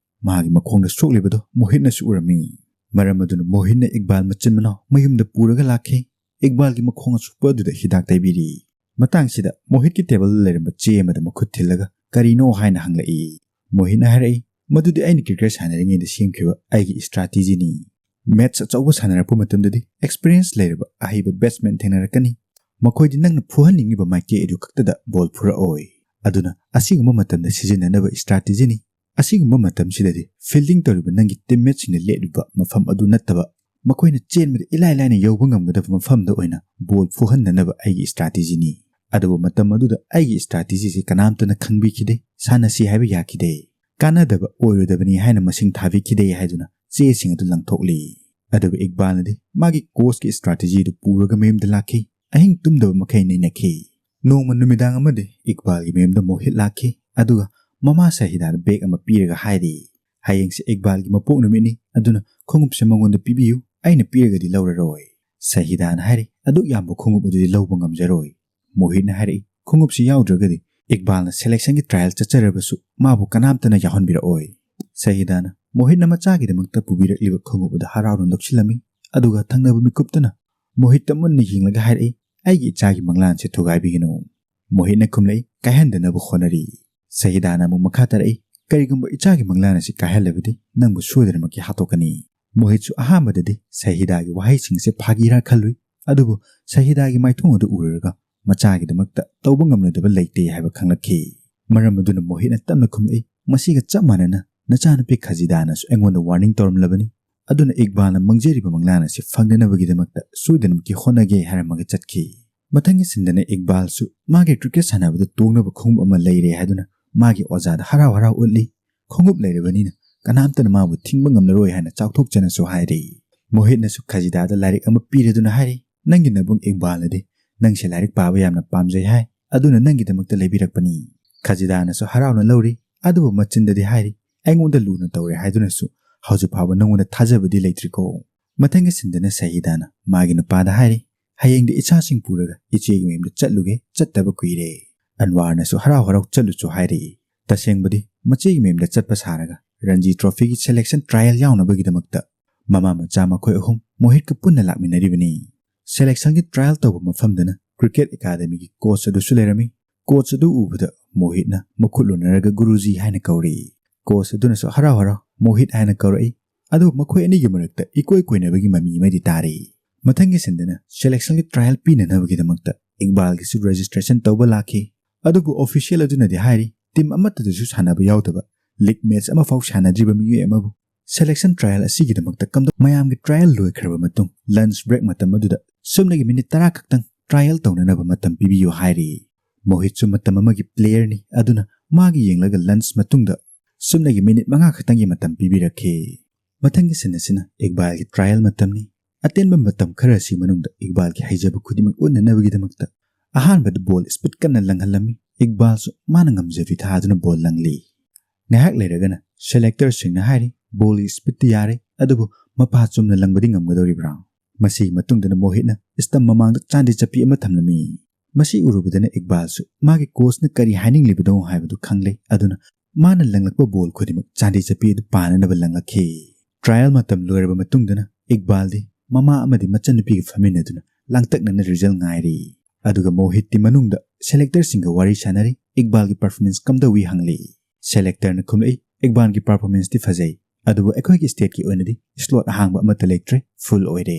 ꯃꯥꯒꯤ ꯃꯈꯣꯡꯗ ꯁꯣꯛꯂꯤꯕꯗꯣ ꯃꯣꯍꯤꯠꯅꯁꯨ ꯎꯔꯝꯃꯤ꯫ ꯃꯔꯝ ꯑꯗꯨꯅ ꯃꯣꯍꯤꯠꯅ ꯏꯛꯕꯥꯜ ꯃꯆꯤꯟ ꯃꯅꯥꯎ ꯃꯌꯨꯝꯗ ꯄꯨꯔꯒ ꯂꯥꯛꯈꯤ꯫ ꯏꯛꯕꯥꯜꯒꯤ ꯃꯈꯣꯡ ꯑꯁꯣꯛꯄ ꯑꯗꯨꯗ ꯍꯤꯗꯥꯛ ꯇꯩꯕꯤꯔꯤ꯫ ꯃꯇꯥꯡꯁꯤꯗ ꯃꯣꯍꯤꯠꯀꯤ ꯇꯦꯕꯜꯗ ꯂꯩꯔꯝꯕ ꯆꯦ ꯑꯃꯗ ꯃꯈꯨꯠ ꯊꯤꯜꯂꯒ ꯀꯔꯤꯅꯣ ꯍꯥꯏꯅ ꯍꯪꯂꯛꯏ꯫ ꯃꯣꯍꯤꯠꯅ ꯍꯥꯏꯔꯛꯏ, "ꯃꯗꯨꯗꯤ ꯑꯩꯅ ꯀ꯭ꯔꯤꯀꯦꯠ ꯁꯥꯟꯅꯔꯤꯉꯩꯗ ꯁꯦꯝꯈꯤꯕ ꯑꯩꯒꯤ ꯏꯁꯇ꯭ꯔꯥꯇꯦꯖꯤꯅꯤ꯫ ꯃꯦꯠꯆ ꯑꯆꯧꯕ ꯁꯥꯟꯅꯔꯛꯄ ꯃꯇꯝꯗꯗꯤ ꯑꯦꯛꯁꯄꯤꯔꯤꯌꯦꯟꯁ ꯂꯩꯔꯕ ꯑꯍꯩꯕ ꯕꯦꯠꯁꯃꯦꯟ ꯊꯦꯡꯅꯔꯛꯀꯅꯤ꯫ ꯃꯈꯣꯏꯗꯤ ꯅꯪꯅ ꯐꯨꯍꯟꯅꯤꯡꯉꯤꯕ ꯃꯥꯏꯀꯩ ꯑꯗꯨ ꯈꯛꯇꯗ ꯕꯣꯜ ꯐꯨꯔꯛꯑꯣꯏ꯫ ꯑꯗꯨꯅ ꯑꯁꯤꯒꯨꯝꯕ ꯃꯇꯝꯗ ꯁꯤꯖꯤꯟꯅꯅꯕ ꯏꯁꯇ꯭ꯔꯥꯇꯦꯖꯤꯅꯤ꯫ ꯑꯁꯤꯒꯨꯝꯕ ꯃꯇꯝꯁꯤꯗꯗꯤ ꯐꯤꯜꯗꯤꯡ ꯇꯧꯔꯤꯕ ꯅꯪꯒꯤ ꯇꯤꯝꯃꯦꯠꯁꯤꯡꯅ ꯂꯦꯞꯂꯤꯕ ꯃꯐꯝ ꯑꯗꯨ ꯅꯠꯇꯕ, ꯃꯈꯣꯏꯅ ꯆꯦꯟꯕꯗ ꯏꯂꯥꯏ ꯂꯥꯏꯅ ꯌꯧꯕ ꯉꯝꯒꯗꯕ ꯃꯐꯝꯗ ꯑꯣꯏꯅ ꯕꯣꯜ ꯐꯨꯍꯟꯅꯅꯕ ꯑꯩꯒꯤ ꯏꯁꯇ꯭ꯔꯥꯇꯦꯖꯤꯅꯤ꯫ ꯑꯗꯨꯕꯨ ꯃꯇꯝ ꯑꯗꯨꯗ ꯑꯩꯒꯤ ꯏꯁꯇ꯭ꯔꯥꯇꯦꯖꯤꯁꯤ ꯀꯅꯥꯝꯇꯅ ꯈꯪꯕꯤꯈꯤꯗꯦ, ꯁꯥꯟꯅꯁꯤ ꯍꯥꯏꯕ ꯌꯥꯈꯤꯗꯦ, ꯀꯥꯟꯅꯗꯕ ꯑꯣꯏꯔꯣꯏꯗꯕꯅꯤ ꯍꯥꯏꯅ ꯃꯁꯤꯡ ꯊꯥꯕꯤꯈꯤꯗꯦ" ꯍꯥꯏꯗꯨꯅ ꯆꯦꯁꯤꯡ ꯑꯗꯨ ꯂꯪꯊꯣꯛꯂꯤ꯫ ꯑꯗꯨꯒ ꯏꯛꯕꯥꯜꯅꯗꯤ ꯃꯥꯒꯤ ꯀꯣꯆꯀꯤ ꯏꯁꯇ꯭ꯔꯥꯇꯦꯖꯤ ꯑꯗꯨ ꯄꯨꯔꯒ ꯃꯌꯨꯝꯗ ꯂꯥꯛꯈꯤ꯫ ꯑꯍꯤꯡ ꯇꯨꯝꯗꯕ ꯃꯈꯩ ꯅꯩꯅꯈꯤ꯫ ꯅꯣꯡꯃ ꯅꯨꯃꯤꯗꯥꯡ ꯑꯃꯗꯤ ꯏꯛꯕꯥꯜꯒꯤ ꯃꯌꯨꯝꯗ ꯃꯣꯍꯤꯠ ꯂꯥꯛꯈꯤ, ꯑꯗꯨꯒ ꯃꯃꯥ ꯁꯍꯤꯗꯥꯗ ꯕꯦꯒ ꯑꯃ ꯄꯤꯔꯒ ꯍꯥꯏꯔꯤ, "ꯍꯌꯦꯡꯁꯦ ꯏꯛꯕꯥꯜꯒꯤ ꯃꯄꯣꯛ ꯅꯨꯃꯤꯠꯅꯤ, ꯑꯗꯨꯅ ꯈꯣꯡꯎꯞꯁꯦ ꯃꯉꯣꯟꯗ ꯄꯤꯕꯤꯌꯨ, ꯑꯩꯅ ꯄꯤꯔꯒꯗꯤ ꯂꯧꯔꯔꯣꯏ"꯫ ꯁꯍꯤꯗꯥꯅ ꯍꯥꯏꯔꯤ, "ꯑꯗꯨꯛ ꯌꯥꯝꯕ ꯈꯣꯡꯎꯞ ꯑꯗꯨꯗꯤ ꯂꯧꯕ ꯉꯝꯖꯔꯣꯏ"꯫ ꯃꯣꯍꯤꯠꯅ ꯍꯥꯏꯔꯛꯏ, "ꯈꯣꯡꯎꯞꯁꯤ ꯌꯥꯎꯗ꯭ꯔꯒꯗꯤ ꯏꯛꯕꯥꯜꯅ ꯁꯦꯂꯦꯛꯁꯟꯒꯤ ꯇ꯭ꯔꯥꯌꯦꯜ ꯆꯠꯆꯔꯕꯁꯨ ꯃꯥꯕꯨ ꯀꯅꯥꯝꯇꯅ ꯌꯥꯎꯍꯟꯕꯤꯔꯛꯑꯣꯏ"꯫ ꯁꯍꯤꯗꯥꯅ ꯃꯣꯍꯤꯠꯅ ꯃꯆꯥꯒꯤꯗꯃꯛꯇ ꯄꯨꯕꯤꯔꯛꯂꯤꯕ ꯈꯣꯡꯎꯞ ꯑꯗꯨ ꯍꯔꯥꯎꯅ ꯂꯧꯁꯤꯜꯂꯝꯃꯤ, ꯑꯗꯨꯒ ꯊꯪꯅꯕ ꯃꯤꯀꯨꯞꯇꯅ ꯃꯣꯍꯤꯠꯇ ꯃꯨꯟꯅ ꯌꯦꯡꯂꯒ ꯍꯥꯏꯔꯛꯏ, "ꯑꯩꯒꯤ ꯏꯆꯥꯒꯤ ꯃꯪꯂꯥꯟꯁꯦ ꯊꯨꯒꯥꯏꯕꯤꯒꯅꯨ"꯫ ꯃꯣꯍꯤꯠꯅ ꯈꯨꯝꯂꯛꯏ, "ꯀꯥꯏꯍꯟꯗꯅꯕ ꯍꯣꯠꯅꯔꯤ"꯫ ꯁꯍꯤꯗꯥꯅ ꯑꯃꯨꯛ ꯃꯈꯥ ꯇꯥꯔꯛꯏ, "ꯀꯔꯤꯒꯨꯝꯕ ꯏꯆꯥꯒꯤ ꯃꯪꯂꯥꯟ ꯑꯁꯤ ꯀꯥꯏꯍꯜꯂꯕꯗꯤ ꯅꯪꯕꯨ ꯁꯣꯏꯗꯅꯃꯛꯀꯤ ꯍꯥꯠꯇꯣꯛꯀꯅꯤ"꯫ ꯃꯣꯍꯤꯠꯁꯨ ꯑꯍꯥꯟꯕꯗꯗꯤ ꯁꯍꯤꯗꯥꯒꯤ ꯋꯥꯍꯩꯁꯤꯡ ꯑꯁꯤ ꯐꯥꯒꯤꯔꯥ ꯈꯜꯂꯨꯏ, ꯑꯗꯨꯕꯨ ꯁꯍꯤꯗꯥꯒꯤ ꯃꯥꯏꯊꯣꯡ ꯑꯗꯨ ꯎꯔꯨꯔꯒ ꯃꯆꯥꯒꯤꯗꯃꯛꯇ ꯇꯧꯕ ꯉꯝꯂꯣꯏꯗꯕ ꯂꯩꯇꯦ ꯍꯥꯏꯕ ꯈꯪꯂꯛꯈꯤ꯫ ꯃꯔꯝ ꯑꯗꯨꯅ ꯃꯣꯍꯤꯠꯅ ꯇꯞꯅ ꯈꯨꯝꯂꯛꯏ, "ꯃꯁꯤꯒ ꯆꯞ ꯃꯥꯟꯅꯅ ꯅꯆꯥꯅꯨꯄꯤ ꯈꯖꯤꯗꯥꯅꯁꯨ ꯑꯩꯉꯣꯟꯗ ꯋꯥꯔꯅꯤꯡ ꯇꯧꯔꯝꯂꯕꯅꯤ, ꯑꯗꯨꯅ ꯏꯛꯕꯥꯜꯅ ꯃꯪꯖꯔꯤꯕ ꯃꯪꯂꯥꯟ ꯑꯁꯤ ꯐꯪꯅꯅꯕꯒꯤꯗꯃꯛꯇ ꯁꯣꯏꯗꯅꯃꯛꯀꯤ ꯍꯣꯠꯅꯒꯦ" ꯍꯥꯏꯔꯝꯃꯒ ꯆꯠꯈꯤ꯫ ꯃꯊꯪꯒꯤ ꯁꯤꯟꯗꯅ ꯏꯛꯕꯥꯜꯁꯨ ꯃꯥꯒꯤ ꯀ꯭ꯔꯤꯀꯦꯠ ꯁꯥꯟꯅꯕꯗ ꯇꯣꯡꯅꯕ ꯈꯣꯡꯎꯞ ꯑꯃ ꯂꯩꯔꯦ ꯍꯥꯏꯗꯨꯅ ꯃꯥꯒꯤ ꯑꯣꯖꯥꯗ ꯍꯔꯥꯎ ꯍꯔꯥꯎ ꯎꯠꯂꯤ꯫ "ꯈꯣꯡꯎꯞ ꯂꯩꯔꯕꯅꯤꯅ ꯀꯅꯥꯝꯇꯅ ꯃꯥꯕꯨ ꯊꯤꯡꯕ ꯉꯝꯂꯔꯣꯏ" ꯍꯥꯏꯅ ꯆꯥꯎꯊꯣꯛꯆꯅꯁꯨ ꯍꯥꯏꯔꯤ꯫ ꯃꯣꯍꯤꯠꯅꯁꯨ ꯈꯖꯤꯗꯥꯗ ꯂꯥꯏꯔꯤꯛ ꯑꯃ ꯄꯤꯔꯗꯨꯅ ꯍꯥꯏꯔꯤ, "ꯅꯪꯒꯤ ꯅꯕꯨꯡ ꯏꯛꯕꯥꯜꯅꯗꯤ ꯅꯪꯁꯦ ꯂꯥꯏꯔꯤꯛ ꯄꯥꯕ ꯌꯥꯝꯅ ꯄꯥꯝꯖꯩ ꯍꯥꯏ, ꯑꯗꯨꯅ ꯅꯪꯒꯤꯗꯃꯛꯇ ꯂꯩꯕꯤꯔꯛꯄꯅꯤ"꯫ ꯈꯖꯤꯗꯥꯅꯁꯨ ꯍꯔꯥꯎꯅ ꯂꯧꯔꯤ, ꯑꯗꯨꯕꯨ ꯃꯆꯤꯟꯗꯗꯤ ꯍꯥꯏꯔꯤ, "ꯑꯩꯉꯣꯟꯗ ꯂꯨꯅ ꯇꯧꯔꯦ ꯍꯥꯏꯗꯨꯅꯁꯨ ꯍꯧꯖꯤꯛ ꯐꯥꯎꯕ ꯅꯉꯣꯟꯗ ꯊꯥꯖꯕꯗꯤ ꯂꯩꯇ꯭ꯔꯤꯀꯣ?" ꯃꯊꯪꯒꯤ ꯁꯤꯟꯗꯅ ꯁꯍꯤꯗꯥꯅ ꯃꯥꯒꯤ ꯅꯨꯄꯥꯗ ꯍꯥꯏꯔꯤ, "ꯍꯌꯦꯡꯗꯤ ꯏꯆꯥꯁꯤꯡ ꯄꯨꯔꯒ ꯏꯆꯦꯒꯤ ꯃꯌꯨꯝꯗ ꯆꯠꯂꯨꯒꯦ, ꯆꯠꯇꯕ ꯀꯨꯏꯔꯦ꯫" ꯑꯟꯋꯥꯔꯅꯁꯨ ꯍꯔꯥꯎ ꯍꯔꯥꯎ ꯆꯠꯂꯨꯆꯣ ꯍꯥꯏꯔꯛꯏ꯫ ꯇꯁꯦꯡꯕꯗꯤ ꯃꯆꯦꯒꯤ ꯃꯌꯨꯝꯗ ꯆꯠꯄ ꯁꯥꯔꯒ ꯔꯟꯖꯤ ꯇ꯭ꯔꯣꯐꯤꯒꯤ ꯁꯦꯂꯦꯛꯁꯟ ꯇ꯭ꯔꯥꯌꯦꯜ ꯌꯥꯎꯅꯕꯒꯤꯗꯃꯛꯇ ꯃꯃꯥ ꯃꯆꯥ ꯃꯈꯣꯏ ꯑꯍꯨꯝ ꯃꯣꯍꯤꯠꯀ ꯄꯨꯟꯅ ꯂꯥꯛꯃꯤꯟꯅꯔꯤꯕꯅꯤ꯫ ꯁꯦꯂꯦꯛꯁꯟꯒꯤ ꯇ꯭ꯔꯥꯌꯦꯜ ꯇꯧꯕ ꯃꯐꯝꯗꯅ ꯀ꯭ꯔꯤꯀꯦꯠ ꯑꯦꯀꯥꯗꯃꯤꯒꯤ ꯀꯣꯆ ꯑꯗꯨꯁꯨ ꯂꯩꯔꯝꯃꯤ꯫ ꯀꯣꯆ ꯑꯗꯨ ꯎꯕꯗ ꯃꯣꯍꯤꯠꯅ ꯃꯈꯨꯠ ꯂꯨꯅꯔꯒ "ꯒꯨꯔꯨꯖꯤ" ꯍꯥꯏꯅ ꯀꯧꯔꯛꯏ꯫ ꯀꯣꯆ ꯑꯗꯨꯅꯁꯨ ꯍꯔꯥꯎ ꯍꯔꯥꯎ "ꯃꯣꯍꯤꯠ" ꯍꯥꯏꯅ ꯀꯧꯔꯛꯏ꯫ ꯑꯗꯨꯕꯨ ꯃꯈꯣꯏ ꯑꯅꯤꯒꯤ ꯃꯔꯛꯇ ꯏꯀꯣꯏ ꯀꯣꯏꯅꯕꯒꯤ ꯃꯃꯤ ꯑꯃꯗꯤ ꯇꯥꯔꯤ꯫ ꯃꯊꯪꯒꯤ ꯁꯤꯟꯗꯅ ꯁꯦꯂꯦꯛꯁꯟꯒꯤ ꯇ꯭ꯔꯥꯌꯦꯜ ꯄꯤꯅꯅꯕꯒꯤꯗꯃꯛꯇ ꯏꯛꯕꯥꯜꯒꯤꯁꯨ ꯔꯦꯖꯤꯁꯇ꯭ꯔꯦꯁꯟ ꯇꯧꯕ ꯂꯥꯛꯈꯤ꯫ ꯑꯗꯨꯕꯨ ꯑꯣꯐꯤꯁꯤꯌꯦꯜ ꯑꯗꯨꯅꯗꯤ ꯍꯥꯏꯔꯤ, ꯇꯤꯝ ꯑꯃꯠꯇꯗꯁꯨ ꯁꯥꯟꯅꯕ ꯌꯥꯎꯗꯕ, ꯂꯤꯒ ꯃꯦꯆ ꯑꯃꯐꯥꯎ ꯁꯥꯟꯅꯗ꯭ꯔꯤꯕ ꯃꯤꯑꯣꯏ ꯑꯃꯕꯨ ꯁꯦꯂꯦꯛꯁꯟ ꯇ꯭ꯔꯥꯌꯦꯜ ꯑꯁꯤꯒꯤꯗꯃꯛꯇ ꯀꯝꯗꯧ-, ꯃꯌꯥꯝꯒꯤ ꯇ꯭ꯔꯥꯌꯦꯜ ꯂꯣꯏꯈ꯭ꯔꯕ ꯃꯇꯨꯡ ꯂꯟꯆ ꯕ꯭ꯔꯦꯛ ꯃꯇꯝ ꯑꯗꯨꯗ ꯁꯨꯞꯅꯒꯤ ꯃꯤꯅꯤꯠ ꯇꯔꯥ ꯈꯛꯇꯪ ꯇ꯭ꯔꯥꯌꯦꯜ ꯇꯧꯅꯅꯕ ꯃꯇꯝ ꯄꯤꯕꯤꯌꯨ ꯍꯥꯏꯔꯤ꯫ ꯃꯣꯍꯤꯠꯁꯨ ꯃꯇꯝ ꯑꯃꯒꯤ ꯄ꯭ꯂꯦꯌꯔꯅꯤ, ꯑꯗꯨꯅ ꯃꯥꯒꯤ ꯌꯦꯡꯂꯒ ꯂꯟꯆ ꯃꯇꯨꯡꯗ ꯁꯨꯞꯅꯒꯤ ꯃꯤꯅꯤꯠ ꯃꯉꯥ ꯈꯛꯇꯪꯒꯤ ꯃꯇꯝ ꯄꯤꯕꯤꯔꯛꯈꯤ꯫ ꯃꯊꯪꯒꯤ ꯁꯤꯟ ꯑꯁꯤꯅ ꯏꯛꯕꯥꯜꯒꯤ ꯇ꯭ꯔꯥꯌꯦꯜ ꯃꯇꯝꯅꯤ꯫ ꯑꯇꯦꯟꯕ ꯃꯇꯝ ꯈꯔ ꯑꯁꯤꯒꯤ ꯃꯅꯨꯡꯗ ꯏꯛꯕꯥꯜꯒꯤ ꯍꯩꯖꯕ ꯈꯨꯗꯤꯡꯃꯛ ꯎꯠꯅꯅꯕꯒꯤꯗꯃꯛꯇ ꯑꯍꯥꯟꯕꯗ ꯕꯣꯜ ꯁ꯭ꯄꯤꯠ ꯀꯟꯅ ꯂꯪꯍꯜꯂꯝꯃꯤ꯫ ꯏꯛꯕꯥꯜꯁꯨ ꯃꯥꯅ ꯉꯝꯖꯕꯤ ꯊꯥꯗꯨꯅ ꯕꯣꯜ ꯂꯪꯂꯤ꯫ ꯉꯥꯏꯍꯥꯛ ꯂꯩꯔꯒꯅ ꯁꯦꯂꯦꯛꯇꯔꯁꯤꯡꯅ ꯍꯥꯏꯔꯤ, "ꯕꯣꯜꯒꯤ ꯁ꯭ꯄꯤꯠꯇꯤ ꯌꯥꯔꯦ, ꯑꯗꯨꯕꯨ ꯃꯄꯥ ꯆꯨꯝꯅ ꯂꯪꯕꯗꯤ ꯉꯝꯒꯗꯧꯔꯤꯕ꯭ꯔꯥ?" ꯃꯁꯤꯒꯤ ꯃꯇꯨꯡꯗꯅ ꯃꯣꯍꯤꯠꯅ ꯁ꯭ꯇꯝ ꯃꯃꯥꯡꯗ ꯆꯥꯟꯗꯤ ꯆꯠꯄꯤ ꯑꯃ ꯊꯝꯂꯝꯃꯤ꯫ ꯃꯁꯤ ꯎꯔꯨꯕꯗꯅ ꯏꯛꯕꯥꯜꯁꯨ ꯃꯥꯒꯤ ꯀꯣꯆꯅ ꯀꯔꯤ ꯍꯥꯏꯅꯤꯡꯂꯤꯕꯅꯣ ꯍꯥꯏꯕꯗꯨ ꯈꯪꯂꯦ, ꯑꯗꯨꯅ ꯃꯥꯅ ꯂꯪꯂꯛꯄ ꯕꯣꯜ ꯈꯨꯗꯤꯡꯃꯛ ꯆꯥꯟꯗꯤ ꯆꯠꯄꯤ ꯑꯗꯨ ꯄꯥꯟꯅꯅꯕ ꯂꯪꯂꯛꯈꯤ꯫ ꯇ꯭ꯔꯥꯌꯦꯜ ꯃꯇꯝ ꯂꯣꯏꯔꯕ ꯃꯇꯨꯡꯗꯅ ꯏꯛꯕꯥꯜꯗꯤ ꯃꯃꯥ ꯑꯃꯗꯤ ꯃꯆꯟꯅꯨꯄꯤꯒ ꯐꯝꯃꯤꯟꯅꯗꯨꯅ ꯂꯥꯡꯇꯛꯅꯅ ꯔꯤꯖꯜ ꯉꯥꯏꯔꯤ꯫ ꯑꯗꯨꯒ ꯃꯣꯍꯤꯠꯇꯤ ꯃꯅꯨꯡꯗ ꯁꯦꯂꯦꯛꯇꯔꯁꯤꯡꯒ ꯋꯥꯔꯤ ꯁꯥꯟꯅꯔꯤ, ꯏꯛꯕꯥꯜꯒꯤ ꯄꯔꯐꯣꯔꯃꯦꯟꯁ ꯀꯝꯗꯧꯏ ꯍꯪꯂꯤ꯫ ꯁꯦꯂꯦꯛꯇꯔꯅ ꯈꯨꯝꯂꯛꯏ, "ꯏꯛꯕꯥꯜꯒꯤ ꯄꯔꯐꯣꯔꯃꯦꯟꯁꯇꯤ ꯐꯖꯩ, ꯑꯗꯨꯕꯨ ꯑꯩꯈꯣꯏꯒꯤ ꯁ꯭ꯇꯦꯠꯀꯤ ꯑꯣꯏꯅꯗꯤ ꯁ꯭ꯂꯣꯠ ꯑꯍꯥꯡꯕ ꯑꯃꯠꯇ ꯂꯩꯇ꯭ꯔꯦ, ꯐꯨꯜ ꯑꯣꯏꯔꯦ꯫"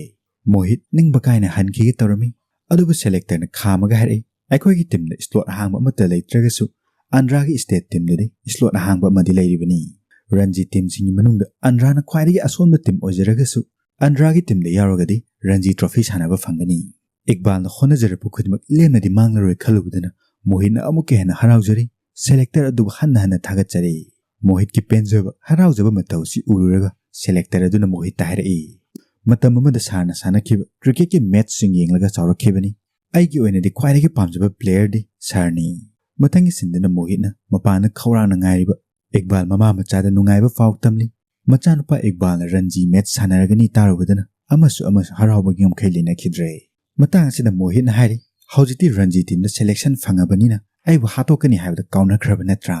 ꯃꯣꯍꯤꯠ ꯅꯤꯡꯕ ꯀꯥꯏꯅ ꯍꯟꯈꯤꯒꯦ ꯇꯧꯔꯝꯃꯤ, ꯑꯗꯨꯕꯨ ꯁꯦꯂꯦꯛꯇꯔꯅ ꯈꯥꯝꯃꯒ ꯍꯥꯏꯔꯛꯏ, "ꯑꯩꯈꯣꯏꯒꯤ ꯇꯤꯝꯗ ꯁ꯭ꯂꯣꯠ ꯑꯍꯥꯡꯕ ꯑꯃꯠꯇ ꯂꯩꯇ꯭ꯔꯒꯁꯨ ꯑꯟꯗ꯭ꯔꯥꯒꯤ ꯁ꯭ꯇꯦꯠ ꯇꯤꯝꯗꯗꯤ ꯁ꯭ꯂꯣꯠ ꯑꯍꯥꯡꯕ ꯑꯃꯗꯤ ꯂꯩꯔꯤꯕꯅꯤ꯫ ꯔꯟꯖꯤ ꯇꯤꯝꯁꯤꯡꯒꯤ ꯃꯅꯨꯡꯗ ꯑꯟꯗ꯭ꯔꯥꯅ ꯈ꯭ꯋꯥꯏꯗꯒꯤ ꯑꯁꯣꯟꯕ ꯇꯤꯝ ꯑꯣꯏꯖꯔꯒꯁꯨ ꯑꯟꯗ꯭ꯔꯥꯒꯤ ꯇꯤꯝꯗ ꯌꯥꯎꯔꯒꯗꯤ ꯔꯟꯖꯤ ꯇ꯭ꯔꯣꯐꯤ ꯁꯥꯟꯅꯕ ꯐꯪꯒꯅꯤ꯫" ꯏꯛꯕꯥꯜꯅ ꯍꯣꯠꯅꯖꯔꯛꯄ ꯈꯨꯗꯤꯡꯃꯛ ꯂꯦꯝꯅꯗꯤ ꯃꯥꯡꯂꯔꯣꯏ ꯈꯜꯂꯨꯕꯗꯅ ꯃꯣꯍꯤꯠꯅ ꯑꯃꯨꯛꯀ ꯍꯦꯟꯅ ꯍꯔꯥꯎꯖꯔꯤ꯫ ꯁꯦꯂꯦꯛꯇꯔ ꯑꯗꯨꯕꯨ ꯍꯟꯅ ꯍꯟꯅ ꯊꯥꯒꯠꯆꯔꯤ꯫ ꯃꯣꯍꯤꯠꯀꯤ ꯄꯦꯟꯖꯕ, ꯍꯔꯥꯎꯖꯕ ꯃꯇꯧ ꯑꯁꯤ ꯎꯔꯨꯔꯒ ꯁꯦꯂꯦꯛꯇꯔ ꯑꯗꯨꯅ ꯃꯣꯍꯤꯠꯇ ꯍꯥꯏꯔꯛꯏ, "ꯃꯇꯝ ꯑꯃꯗ ꯁꯥꯔꯅ ꯁꯥꯟꯅꯈꯤꯕ ꯀ꯭ꯔꯤꯀꯦꯠꯀꯤ ꯃꯦꯆꯁꯤꯡ ꯌꯦꯡꯂꯒ ꯆꯥꯎꯔꯛꯈꯤꯕꯅꯤ꯫ ꯑꯩꯒꯤ ꯑꯣꯏꯅꯗꯤ ꯈ꯭ꯋꯥꯏꯗꯒꯤ ꯄꯥꯝꯖꯕ ꯄ꯭ꯂꯦꯌꯔꯗꯤ ꯁꯥꯔꯅꯤ꯫" ꯃꯊꯪꯒꯤ ꯁꯤꯟꯗꯅ ꯃꯣꯍꯤꯠꯅ ꯃꯄꯥꯟꯗ ꯈꯧꯔꯥꯡꯅ ꯉꯥꯏꯔꯤꯕ ꯏꯛꯕꯥꯜ ꯃꯃꯥ ꯃꯆꯥꯗ ꯅꯨꯡꯉꯥꯏꯕ ꯄꯥꯎ ꯇꯝꯂꯤ꯫ ꯃꯆꯥꯅꯨꯄꯥ ꯏꯛꯕꯥꯜꯅ ꯔꯟꯖꯤ ꯃꯦꯠꯆ ꯁꯥꯟꯅꯔꯒꯅꯤ ꯇꯥꯔꯨꯕꯗꯅ ꯑꯃꯁꯨ ꯑꯃꯁꯨ ꯍꯔꯥꯎꯕꯒꯤ ꯉꯝꯈꯩ ꯂꯩꯅꯈꯤꯗ꯭ꯔꯦ꯫ ꯃꯇꯥꯡ ꯑꯁꯤꯗ ꯃꯣꯍꯤꯠꯅ ꯍꯥꯏꯔꯤ, "ꯍꯧꯖꯤꯛꯇꯤ ꯔꯟꯖꯤ ꯇꯤꯝꯗ ꯁꯦꯂꯦꯛꯁꯟ ꯐꯪꯉꯕꯅꯤꯅ ꯑꯩꯕꯨ ꯍꯥꯠꯇꯣꯛꯀꯅꯤ ꯍꯥꯏꯕꯗ ꯀꯥꯎꯅꯈ꯭ꯔꯕ ꯅꯠꯇ꯭ꯔꯥ?"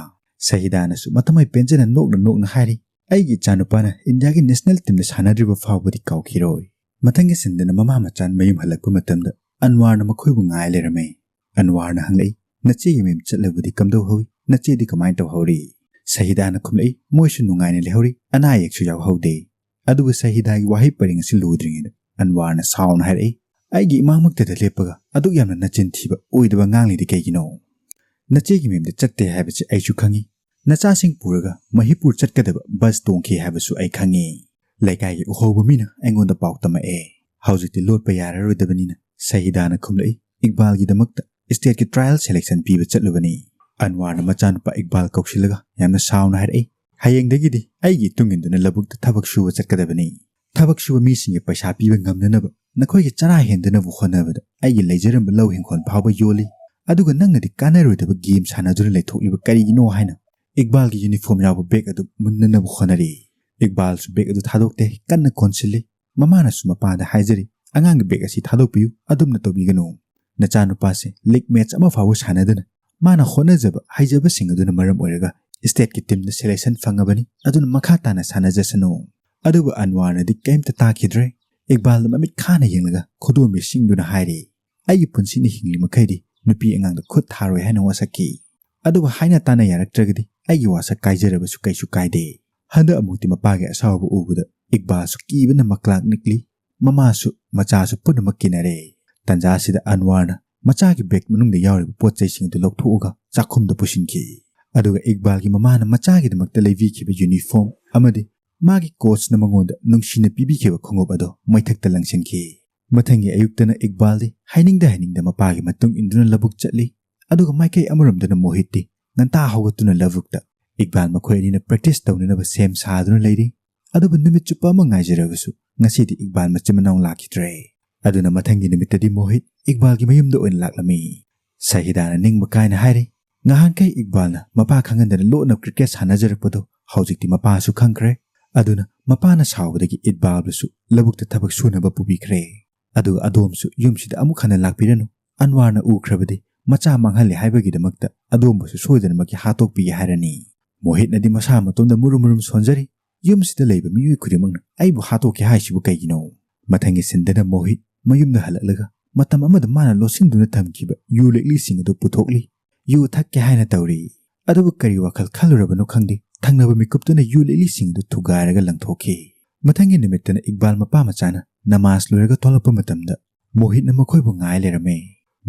ꯁꯍꯤꯗꯥꯅꯁꯨ ꯃꯊꯃꯣꯏ ꯄꯦꯟꯖꯅ ꯅꯣꯛꯅ ꯅꯣꯛꯅ ꯍꯥꯏꯔꯤ, "ꯑꯩꯒꯤ ꯏꯆꯥꯅꯨꯄꯥꯅ ꯏꯟꯗꯤꯌꯥꯒꯤ ꯅꯦꯁꯅꯦꯜ ꯇꯤꯝꯗ ꯁꯥꯟꯅꯗ꯭ꯔꯤꯕ ꯐꯥꯎꯕꯗꯤ ꯀꯥꯎꯈꯤꯔꯣꯏ"꯫ ꯃꯊꯪꯒꯤ ꯁꯤꯟꯗꯅ ꯃꯃꯥ ꯃꯆꯥ ꯃꯌꯨꯝ ꯍꯜꯂꯛꯄ ꯃꯇꯝꯗ ꯑꯟꯋꯥꯔꯅ ꯃꯈꯣꯏꯕꯨ ꯉꯥꯏ ꯂꯩꯔꯝꯃꯤ꯫ ꯑꯟꯋꯥꯔꯅ ꯍꯪꯂꯛꯏ, "ꯅꯆꯦꯒꯤ ꯃꯌꯨꯝ ꯆꯠꯂꯕꯗꯤ ꯀꯝꯗꯧꯍꯧꯏ? ꯅꯆꯦꯗꯤ ꯀꯃꯥꯏꯅ ꯇꯧꯍꯧꯔꯤ?" ꯁꯍꯤꯗꯥꯅ ꯈꯨꯝꯂꯛꯏ, "ꯃꯣꯏꯁꯨ ꯅꯨꯡꯉꯥꯏꯅ ꯂꯩꯍꯧꯔꯤ, ꯑꯅꯥ ꯑꯌꯦꯛꯁꯨ ꯌꯥꯎꯍꯧꯗꯦ"꯫ ꯑꯗꯨꯒ ꯁꯍꯤꯗꯥꯒꯤ ꯋꯥꯍꯩ ꯄꯔꯦꯡ ꯑꯁꯤ ꯂꯣꯏꯗ꯭ꯔꯤꯉꯩꯗ ꯑꯟꯋꯥꯔꯅ ꯁꯥꯎꯅ ꯍꯥꯏꯔꯛꯏ, "ꯑꯩꯒꯤ ꯏꯃꯥꯡꯃꯛꯇꯗ ꯂꯦꯞꯄꯒ ꯑꯗꯨꯛ ꯌꯥꯝꯅ ꯅꯆꯤꯟ ꯊꯤꯕ ꯑꯣꯏꯗꯕ ꯉꯥꯡꯂꯤꯗꯤ ꯀꯩꯒꯤꯅꯣ? ꯅꯆꯦꯒꯤ ꯃꯌꯨꯝꯗ ꯆꯠꯇꯦ ꯍꯥꯏꯕꯁꯤ ꯑꯩꯁꯨ ꯈꯪꯉꯤ꯫ ꯅꯆꯥꯁꯤꯡ ꯄꯨꯔꯒ ꯃꯍꯤꯄꯨꯔ ꯆꯠꯀꯗꯕ ꯕꯁ ꯇꯣꯡꯈꯤ ꯍꯥꯏꯕꯁꯨ ꯑꯩ ꯈꯪꯉꯤ꯫ ꯂꯩꯀꯥꯏꯒꯤ ꯎꯍꯧꯕ ꯃꯤꯅ ꯑꯩꯉꯣꯟꯗ ꯄꯥꯎ ꯇꯝꯃꯛꯑꯦ꯫ ꯍꯧꯖꯤꯛꯇꯤ ꯂꯣꯠꯄ ꯌꯥꯔꯔꯣꯏꯗꯕꯅꯤꯅ ꯁꯍꯤꯗꯥꯅ ꯈꯨꯝꯂꯛꯏ, ꯏꯛꯕꯥꯜꯒꯤꯗꯃꯛꯇ ꯁ꯭ꯇꯦꯠꯀꯤ ꯇ꯭ꯔꯥꯏꯌꯦꯜ ꯁꯦꯂꯦꯛꯁꯟ ꯄꯤꯕ ꯆꯠꯂꯨꯕꯅꯤ"꯫ ꯑꯟꯋꯥꯔꯅ ꯃꯆꯥꯅꯨꯄꯥ ꯏꯛꯕꯥꯜ ꯀꯧꯁꯤꯜꯂꯒ ꯌꯥꯝꯅ ꯁꯥꯎꯅ ꯍꯥꯏꯔꯛꯏ, "ꯍꯌꯦꯡꯗꯒꯤꯗꯤ ꯑꯩꯒꯤ ꯏꯇꯨꯡ ꯏꯟꯗꯨꯅ ꯂꯧꯕꯨꯛꯇ ꯊꯕꯛ ꯁꯨꯕ ꯆꯠꯀꯗꯕꯅꯤ꯫ ꯊꯕꯛ ꯁꯨꯕ ꯃꯤꯁꯤꯡꯒꯤ ꯄꯩꯁꯥ ꯄꯤꯕ ꯉꯝꯅꯅꯕ ꯅꯈꯣꯏꯒꯤ ꯆꯔꯥ ꯍꯦꯟꯗꯅꯕ ꯍꯣꯠꯅꯕꯗ ꯑꯩꯒꯤ ꯂꯩꯖꯔꯝꯕ ꯂꯧ ꯍꯤꯡꯈꯣꯜ ꯐꯥꯎꯕ ꯌꯣꯜꯂꯤ꯫ ꯑꯗꯨꯒ ꯅꯪꯅꯗꯤ ꯀꯥꯟꯅꯔꯣꯏꯗꯕ ꯒꯦꯝ ꯁꯥꯟꯅꯗꯨꯅ ꯂꯩꯊꯣꯛꯂꯤꯕ ꯀꯔꯤꯒꯤꯅꯣ?" ꯍꯥꯏꯅ ꯏꯛꯕꯥꯜꯒꯤ ꯌꯨꯅꯤꯐꯣꯔꯝ ꯌꯥꯎꯕ ꯕꯦꯒ ꯑꯗꯨ ꯃꯨꯟꯅꯅꯕ ꯍꯣꯠꯅꯔꯤ꯫ ꯏꯛꯕꯥꯜꯁꯨ ꯕꯦꯒ ꯑꯗꯨ ꯊꯥꯗꯣꯛꯇꯦ, ꯀꯟꯅ ꯀꯣꯟꯁꯤꯜꯂꯤ꯫ ꯃꯃꯥꯅꯁꯨ ꯃꯄꯥꯗ ꯍꯥꯏꯖꯔꯤ, "ꯑꯉꯥꯡꯒꯤ ꯕꯦꯒ ꯑꯁꯤ ꯊꯥꯗꯣꯛꯄꯤꯌꯨ, ꯑꯗꯨꯝꯅ ꯇꯧꯕꯤꯒꯅꯨ꯫ ꯅꯆꯥꯅꯨꯄꯥꯁꯦ ꯂꯤꯒ ꯃꯦꯠꯆ ꯑꯃ ꯐꯥꯎꯕ ꯁꯥꯟꯅꯗꯅ ꯃꯥꯅ ꯍꯣꯠꯅꯖꯕ, ꯍꯩꯖꯕꯁꯤꯡ ꯑꯗꯨꯅ ꯃꯔꯝ ꯑꯣꯏꯔꯒ ꯁ꯭ꯇꯦꯠꯀꯤ ꯇꯤꯝꯗ ꯁꯦꯂꯦꯛꯁꯟ ꯐꯪꯉꯕꯅꯤ, ꯑꯗꯨꯅ ꯃꯈꯥ ꯇꯥꯅ ꯁꯥꯟꯅꯖꯁꯅꯨ"꯫ ꯑꯗꯨꯕꯨ ꯑꯟꯋꯥꯔꯅꯗꯤ ꯀꯩꯝꯇ ꯇꯥꯈꯤꯗ꯭ꯔꯦ꯫ ꯏꯛꯕꯥꯜꯗ ꯃꯃꯤꯠ ꯈꯥꯅ ꯌꯦꯡꯂꯒ ꯈꯨꯗꯣꯝꯕꯤ ꯁꯤꯡꯗꯨꯅ ꯍꯥꯏꯔꯤ, "ꯑꯩꯒꯤ ꯄꯨꯟꯁꯤꯅ ꯍꯤꯡꯂꯤ ꯃꯈꯩꯗꯤ ꯅꯨꯄꯤ ꯑꯉꯥꯡꯗ ꯈꯨꯠ ꯊꯥꯔꯣꯏ" ꯍꯥꯏꯅ ꯋꯥꯁꯛꯈꯤ꯫ ꯑꯗꯨꯕꯨ ꯍꯥꯏꯅ ꯇꯥꯅ ꯌꯥꯔꯛꯇ꯭ꯔꯒꯗꯤ ꯑꯩꯒꯤ ꯋꯥꯁꯛ ꯀꯥꯏꯖꯔꯕꯁꯨ ꯀꯩꯁꯨ ꯀꯥꯏꯗꯦ꯫ ꯍꯟꯗꯛ ꯑꯃꯨꯛꯇꯤ ꯃꯄꯥꯒꯤ ꯑꯁꯥꯎꯕ ꯎꯕꯗ ꯏꯛꯕꯥꯜꯁꯨ ꯀꯤꯕꯅ ꯃꯀ꯭ꯂꯥꯛ ꯅꯤꯛꯂꯤ꯫ ꯃꯃꯥꯁꯨ ꯃꯆꯥꯁꯨ ꯄꯨꯝꯅꯃꯛ ꯀꯤꯅꯔꯦ꯫ ꯇꯟꯖꯥ ꯑꯁꯤꯗ ꯑꯟꯋꯥꯔꯅ ꯃꯆꯥꯒꯤ ꯕꯦꯒ ꯃꯅꯨꯡꯗ ꯌꯥꯎꯔꯤꯕ ꯄꯣꯠ ꯆꯩꯁꯤꯡ ꯑꯗꯨ ꯂꯧꯊꯣꯛꯑꯒ ꯆꯥꯛꯈꯨꯝꯗ ꯄꯨꯁꯤꯟꯈꯤ꯫ ꯑꯗꯨꯒ ꯏꯛꯕꯥꯜꯒꯤ ꯃꯃꯥꯅ ꯃꯆꯥꯒꯤꯗꯃꯛꯇ ꯂꯩꯕꯤꯈꯤꯕ ꯌꯨꯅꯤꯐꯣꯔꯝ ꯑꯃꯗꯤ ꯃꯥꯒꯤ ꯀꯣꯆꯅ ꯃꯉꯣꯟꯗ ꯅꯨꯡꯁꯤꯅ ꯄꯤꯕꯤꯈꯤꯕ ꯈꯣꯡꯎꯞ ꯑꯗꯨ ꯃꯩꯊꯛꯇ ꯂꯪꯁꯤꯟꯈꯤ꯫ ꯃꯊꯪꯒꯤ ꯑꯌꯨꯛꯇꯅ ꯏꯛꯕꯥꯜꯗꯤ ꯍꯥꯏꯅꯤꯡꯗ ꯍꯥꯏꯅꯤꯡꯗ ꯃꯄꯥꯒꯤ ꯃꯇꯨꯡ ꯏꯟꯗꯨꯅ ꯂꯧꯕꯨꯛ ꯆꯠꯂꯤ꯫ ꯑꯗꯨꯒ ꯃꯥꯏꯀꯩ ꯑꯃꯔꯣꯝꯗꯅ ꯃꯣꯍꯤꯠꯇꯤ ꯉꯟꯇꯥ ꯍꯧꯒꯠꯇꯨꯅ ꯂꯧꯕꯨꯛꯇ ꯏꯛꯕꯥꯜ ꯃꯈꯣꯏ ꯑꯅꯤꯅ ꯄ꯭ꯔꯦꯛꯇꯤꯁ ꯇꯧꯅꯅꯕ ꯁꯦꯝ ꯁꯥꯗꯨꯅ ꯂꯩꯔꯤ꯫ ꯑꯗꯨꯕꯨ ꯅꯨꯃꯤꯠ ꯆꯨꯞꯄ ꯑꯃ ꯉꯥꯏꯖꯔꯕꯁꯨ ꯉꯁꯤꯗꯤ ꯏꯛꯕꯥꯜ ꯃꯆꯤꯟ ꯃꯅꯥꯎ ꯂꯥꯛꯈꯤꯗ꯭ꯔꯦ꯫ ꯑꯗꯨꯅ ꯃꯊꯪꯒꯤ ꯅꯨꯃꯤꯠꯇꯗꯤ ꯃꯣꯍꯤꯠ ꯏꯛꯕꯥꯜꯒꯤ ꯃꯌꯨꯝꯗ ꯑꯣꯏꯅ ꯂꯥꯛꯂꯝꯃꯤ꯫ ꯁꯍꯤꯗꯥꯅ ꯅꯤꯡꯕ ꯀꯥꯏꯅ ꯍꯥꯏꯔꯤ, ꯉꯍꯥꯟꯈꯩ ꯏꯛꯕꯥꯜꯅ ꯃꯄꯥ ꯈꯪꯍꯟꯗꯅ ꯂꯣꯠꯅ ꯀ꯭ꯔꯤꯀꯦꯠ ꯁꯥꯟꯅꯖꯔꯛꯄꯗꯣ ꯍꯧꯖꯤꯛꯇꯤ ꯃꯄꯥꯁꯨ ꯈꯪꯈ꯭ꯔꯦ꯫ ꯑꯗꯨꯅ ꯃꯄꯥꯅ ꯁꯥꯎꯕꯗꯒꯤ ꯏꯛꯕꯥꯜꯕꯨꯁꯨ ꯂꯧꯕꯨꯛꯇ ꯊꯕꯛ ꯁꯨꯅꯕ ꯄꯨꯕꯤꯈ꯭ꯔꯦ꯫ ꯑꯗꯨꯒ ꯑꯗꯣꯝꯁꯨ ꯌꯨꯝꯁꯤꯗ ꯑꯃꯨꯛ ꯍꯟꯅ ꯂꯥꯛꯄꯤꯔꯅꯨ꯫ ꯑꯟꯋꯥꯔꯅ ꯎꯈ꯭ꯔꯕꯗꯤ ꯃꯆꯥ ꯃꯥꯡꯍꯜꯂꯦ ꯍꯥꯏꯕꯒꯤꯗꯃꯛꯇ ꯑꯗꯣꯝꯕꯨꯁꯨ ꯁꯣꯏꯗꯅꯃꯛꯀꯤ ꯍꯥꯠꯇꯣꯛꯄꯤꯒꯦ ꯍꯥꯏꯔꯅꯤ꯫ ꯃꯣꯍꯤꯠꯅꯗꯤ ꯃꯁꯥ ꯃꯇꯣꯝꯗ ꯃꯨꯔꯨꯝ ꯃꯨꯔꯨꯝ ꯁꯣꯟꯖꯔꯤ꯫ ꯌꯨꯝꯁꯤꯗ ꯂꯩꯕ ꯃꯤꯑꯣꯏ ꯈꯨꯗꯤꯡꯃꯛꯅ ꯑꯩꯕꯨ ꯍꯥꯠꯇꯣꯛꯀꯦ ꯍꯥꯏꯁꯤꯕꯨ ꯀꯩꯒꯤꯅꯣ? ꯃꯊꯪꯒꯤ ꯁꯤꯟꯗꯅ ꯃꯣꯍꯤꯠ ꯃꯌꯨꯝꯗ ꯍꯜꯂꯛꯂꯒ ꯃꯇꯝ ꯑꯃꯗ ꯃꯥꯅ ꯂꯣꯠꯁꯤꯟꯗꯨꯅ ꯊꯝꯈꯤꯕ ꯌꯨ ꯂꯤꯛꯂꯤꯁꯤꯡ ꯑꯗꯨ ꯄꯨꯊꯣꯛꯂꯤ꯫ ꯌꯨ ꯊꯛꯀꯦ ꯍꯥꯏꯅ ꯇꯧꯔꯤ꯫ ꯑꯗꯨꯕꯨ ꯀꯔꯤ ꯋꯥꯈꯜ ꯈꯜꯂꯨꯔꯕꯅꯣ ꯈꯪꯗꯦ, ꯊꯪꯅꯕ ꯃꯤꯀꯨꯞꯇꯨꯅ ꯌꯨ ꯂꯤꯛꯂꯤꯁꯤꯡ ꯑꯗꯨ ꯊꯨꯒꯥꯏꯔꯒ ꯂꯪꯊꯣꯛꯈꯤ꯫ ꯃꯊꯪꯒꯤ ꯅꯨꯃꯤꯠꯇꯅ ꯏꯛꯕꯥꯜ ꯃꯄꯥ ꯃꯆꯥꯅ ꯅꯃꯥꯖ ꯂꯣꯏꯔꯒ ꯊꯣꯛꯂꯛꯄ ꯃꯇꯝꯗ ꯃꯣꯍꯤꯠꯅ ꯃꯈꯣꯏꯕꯨ ꯉꯥꯏ ꯂꯩꯔꯝꯃꯦ꯫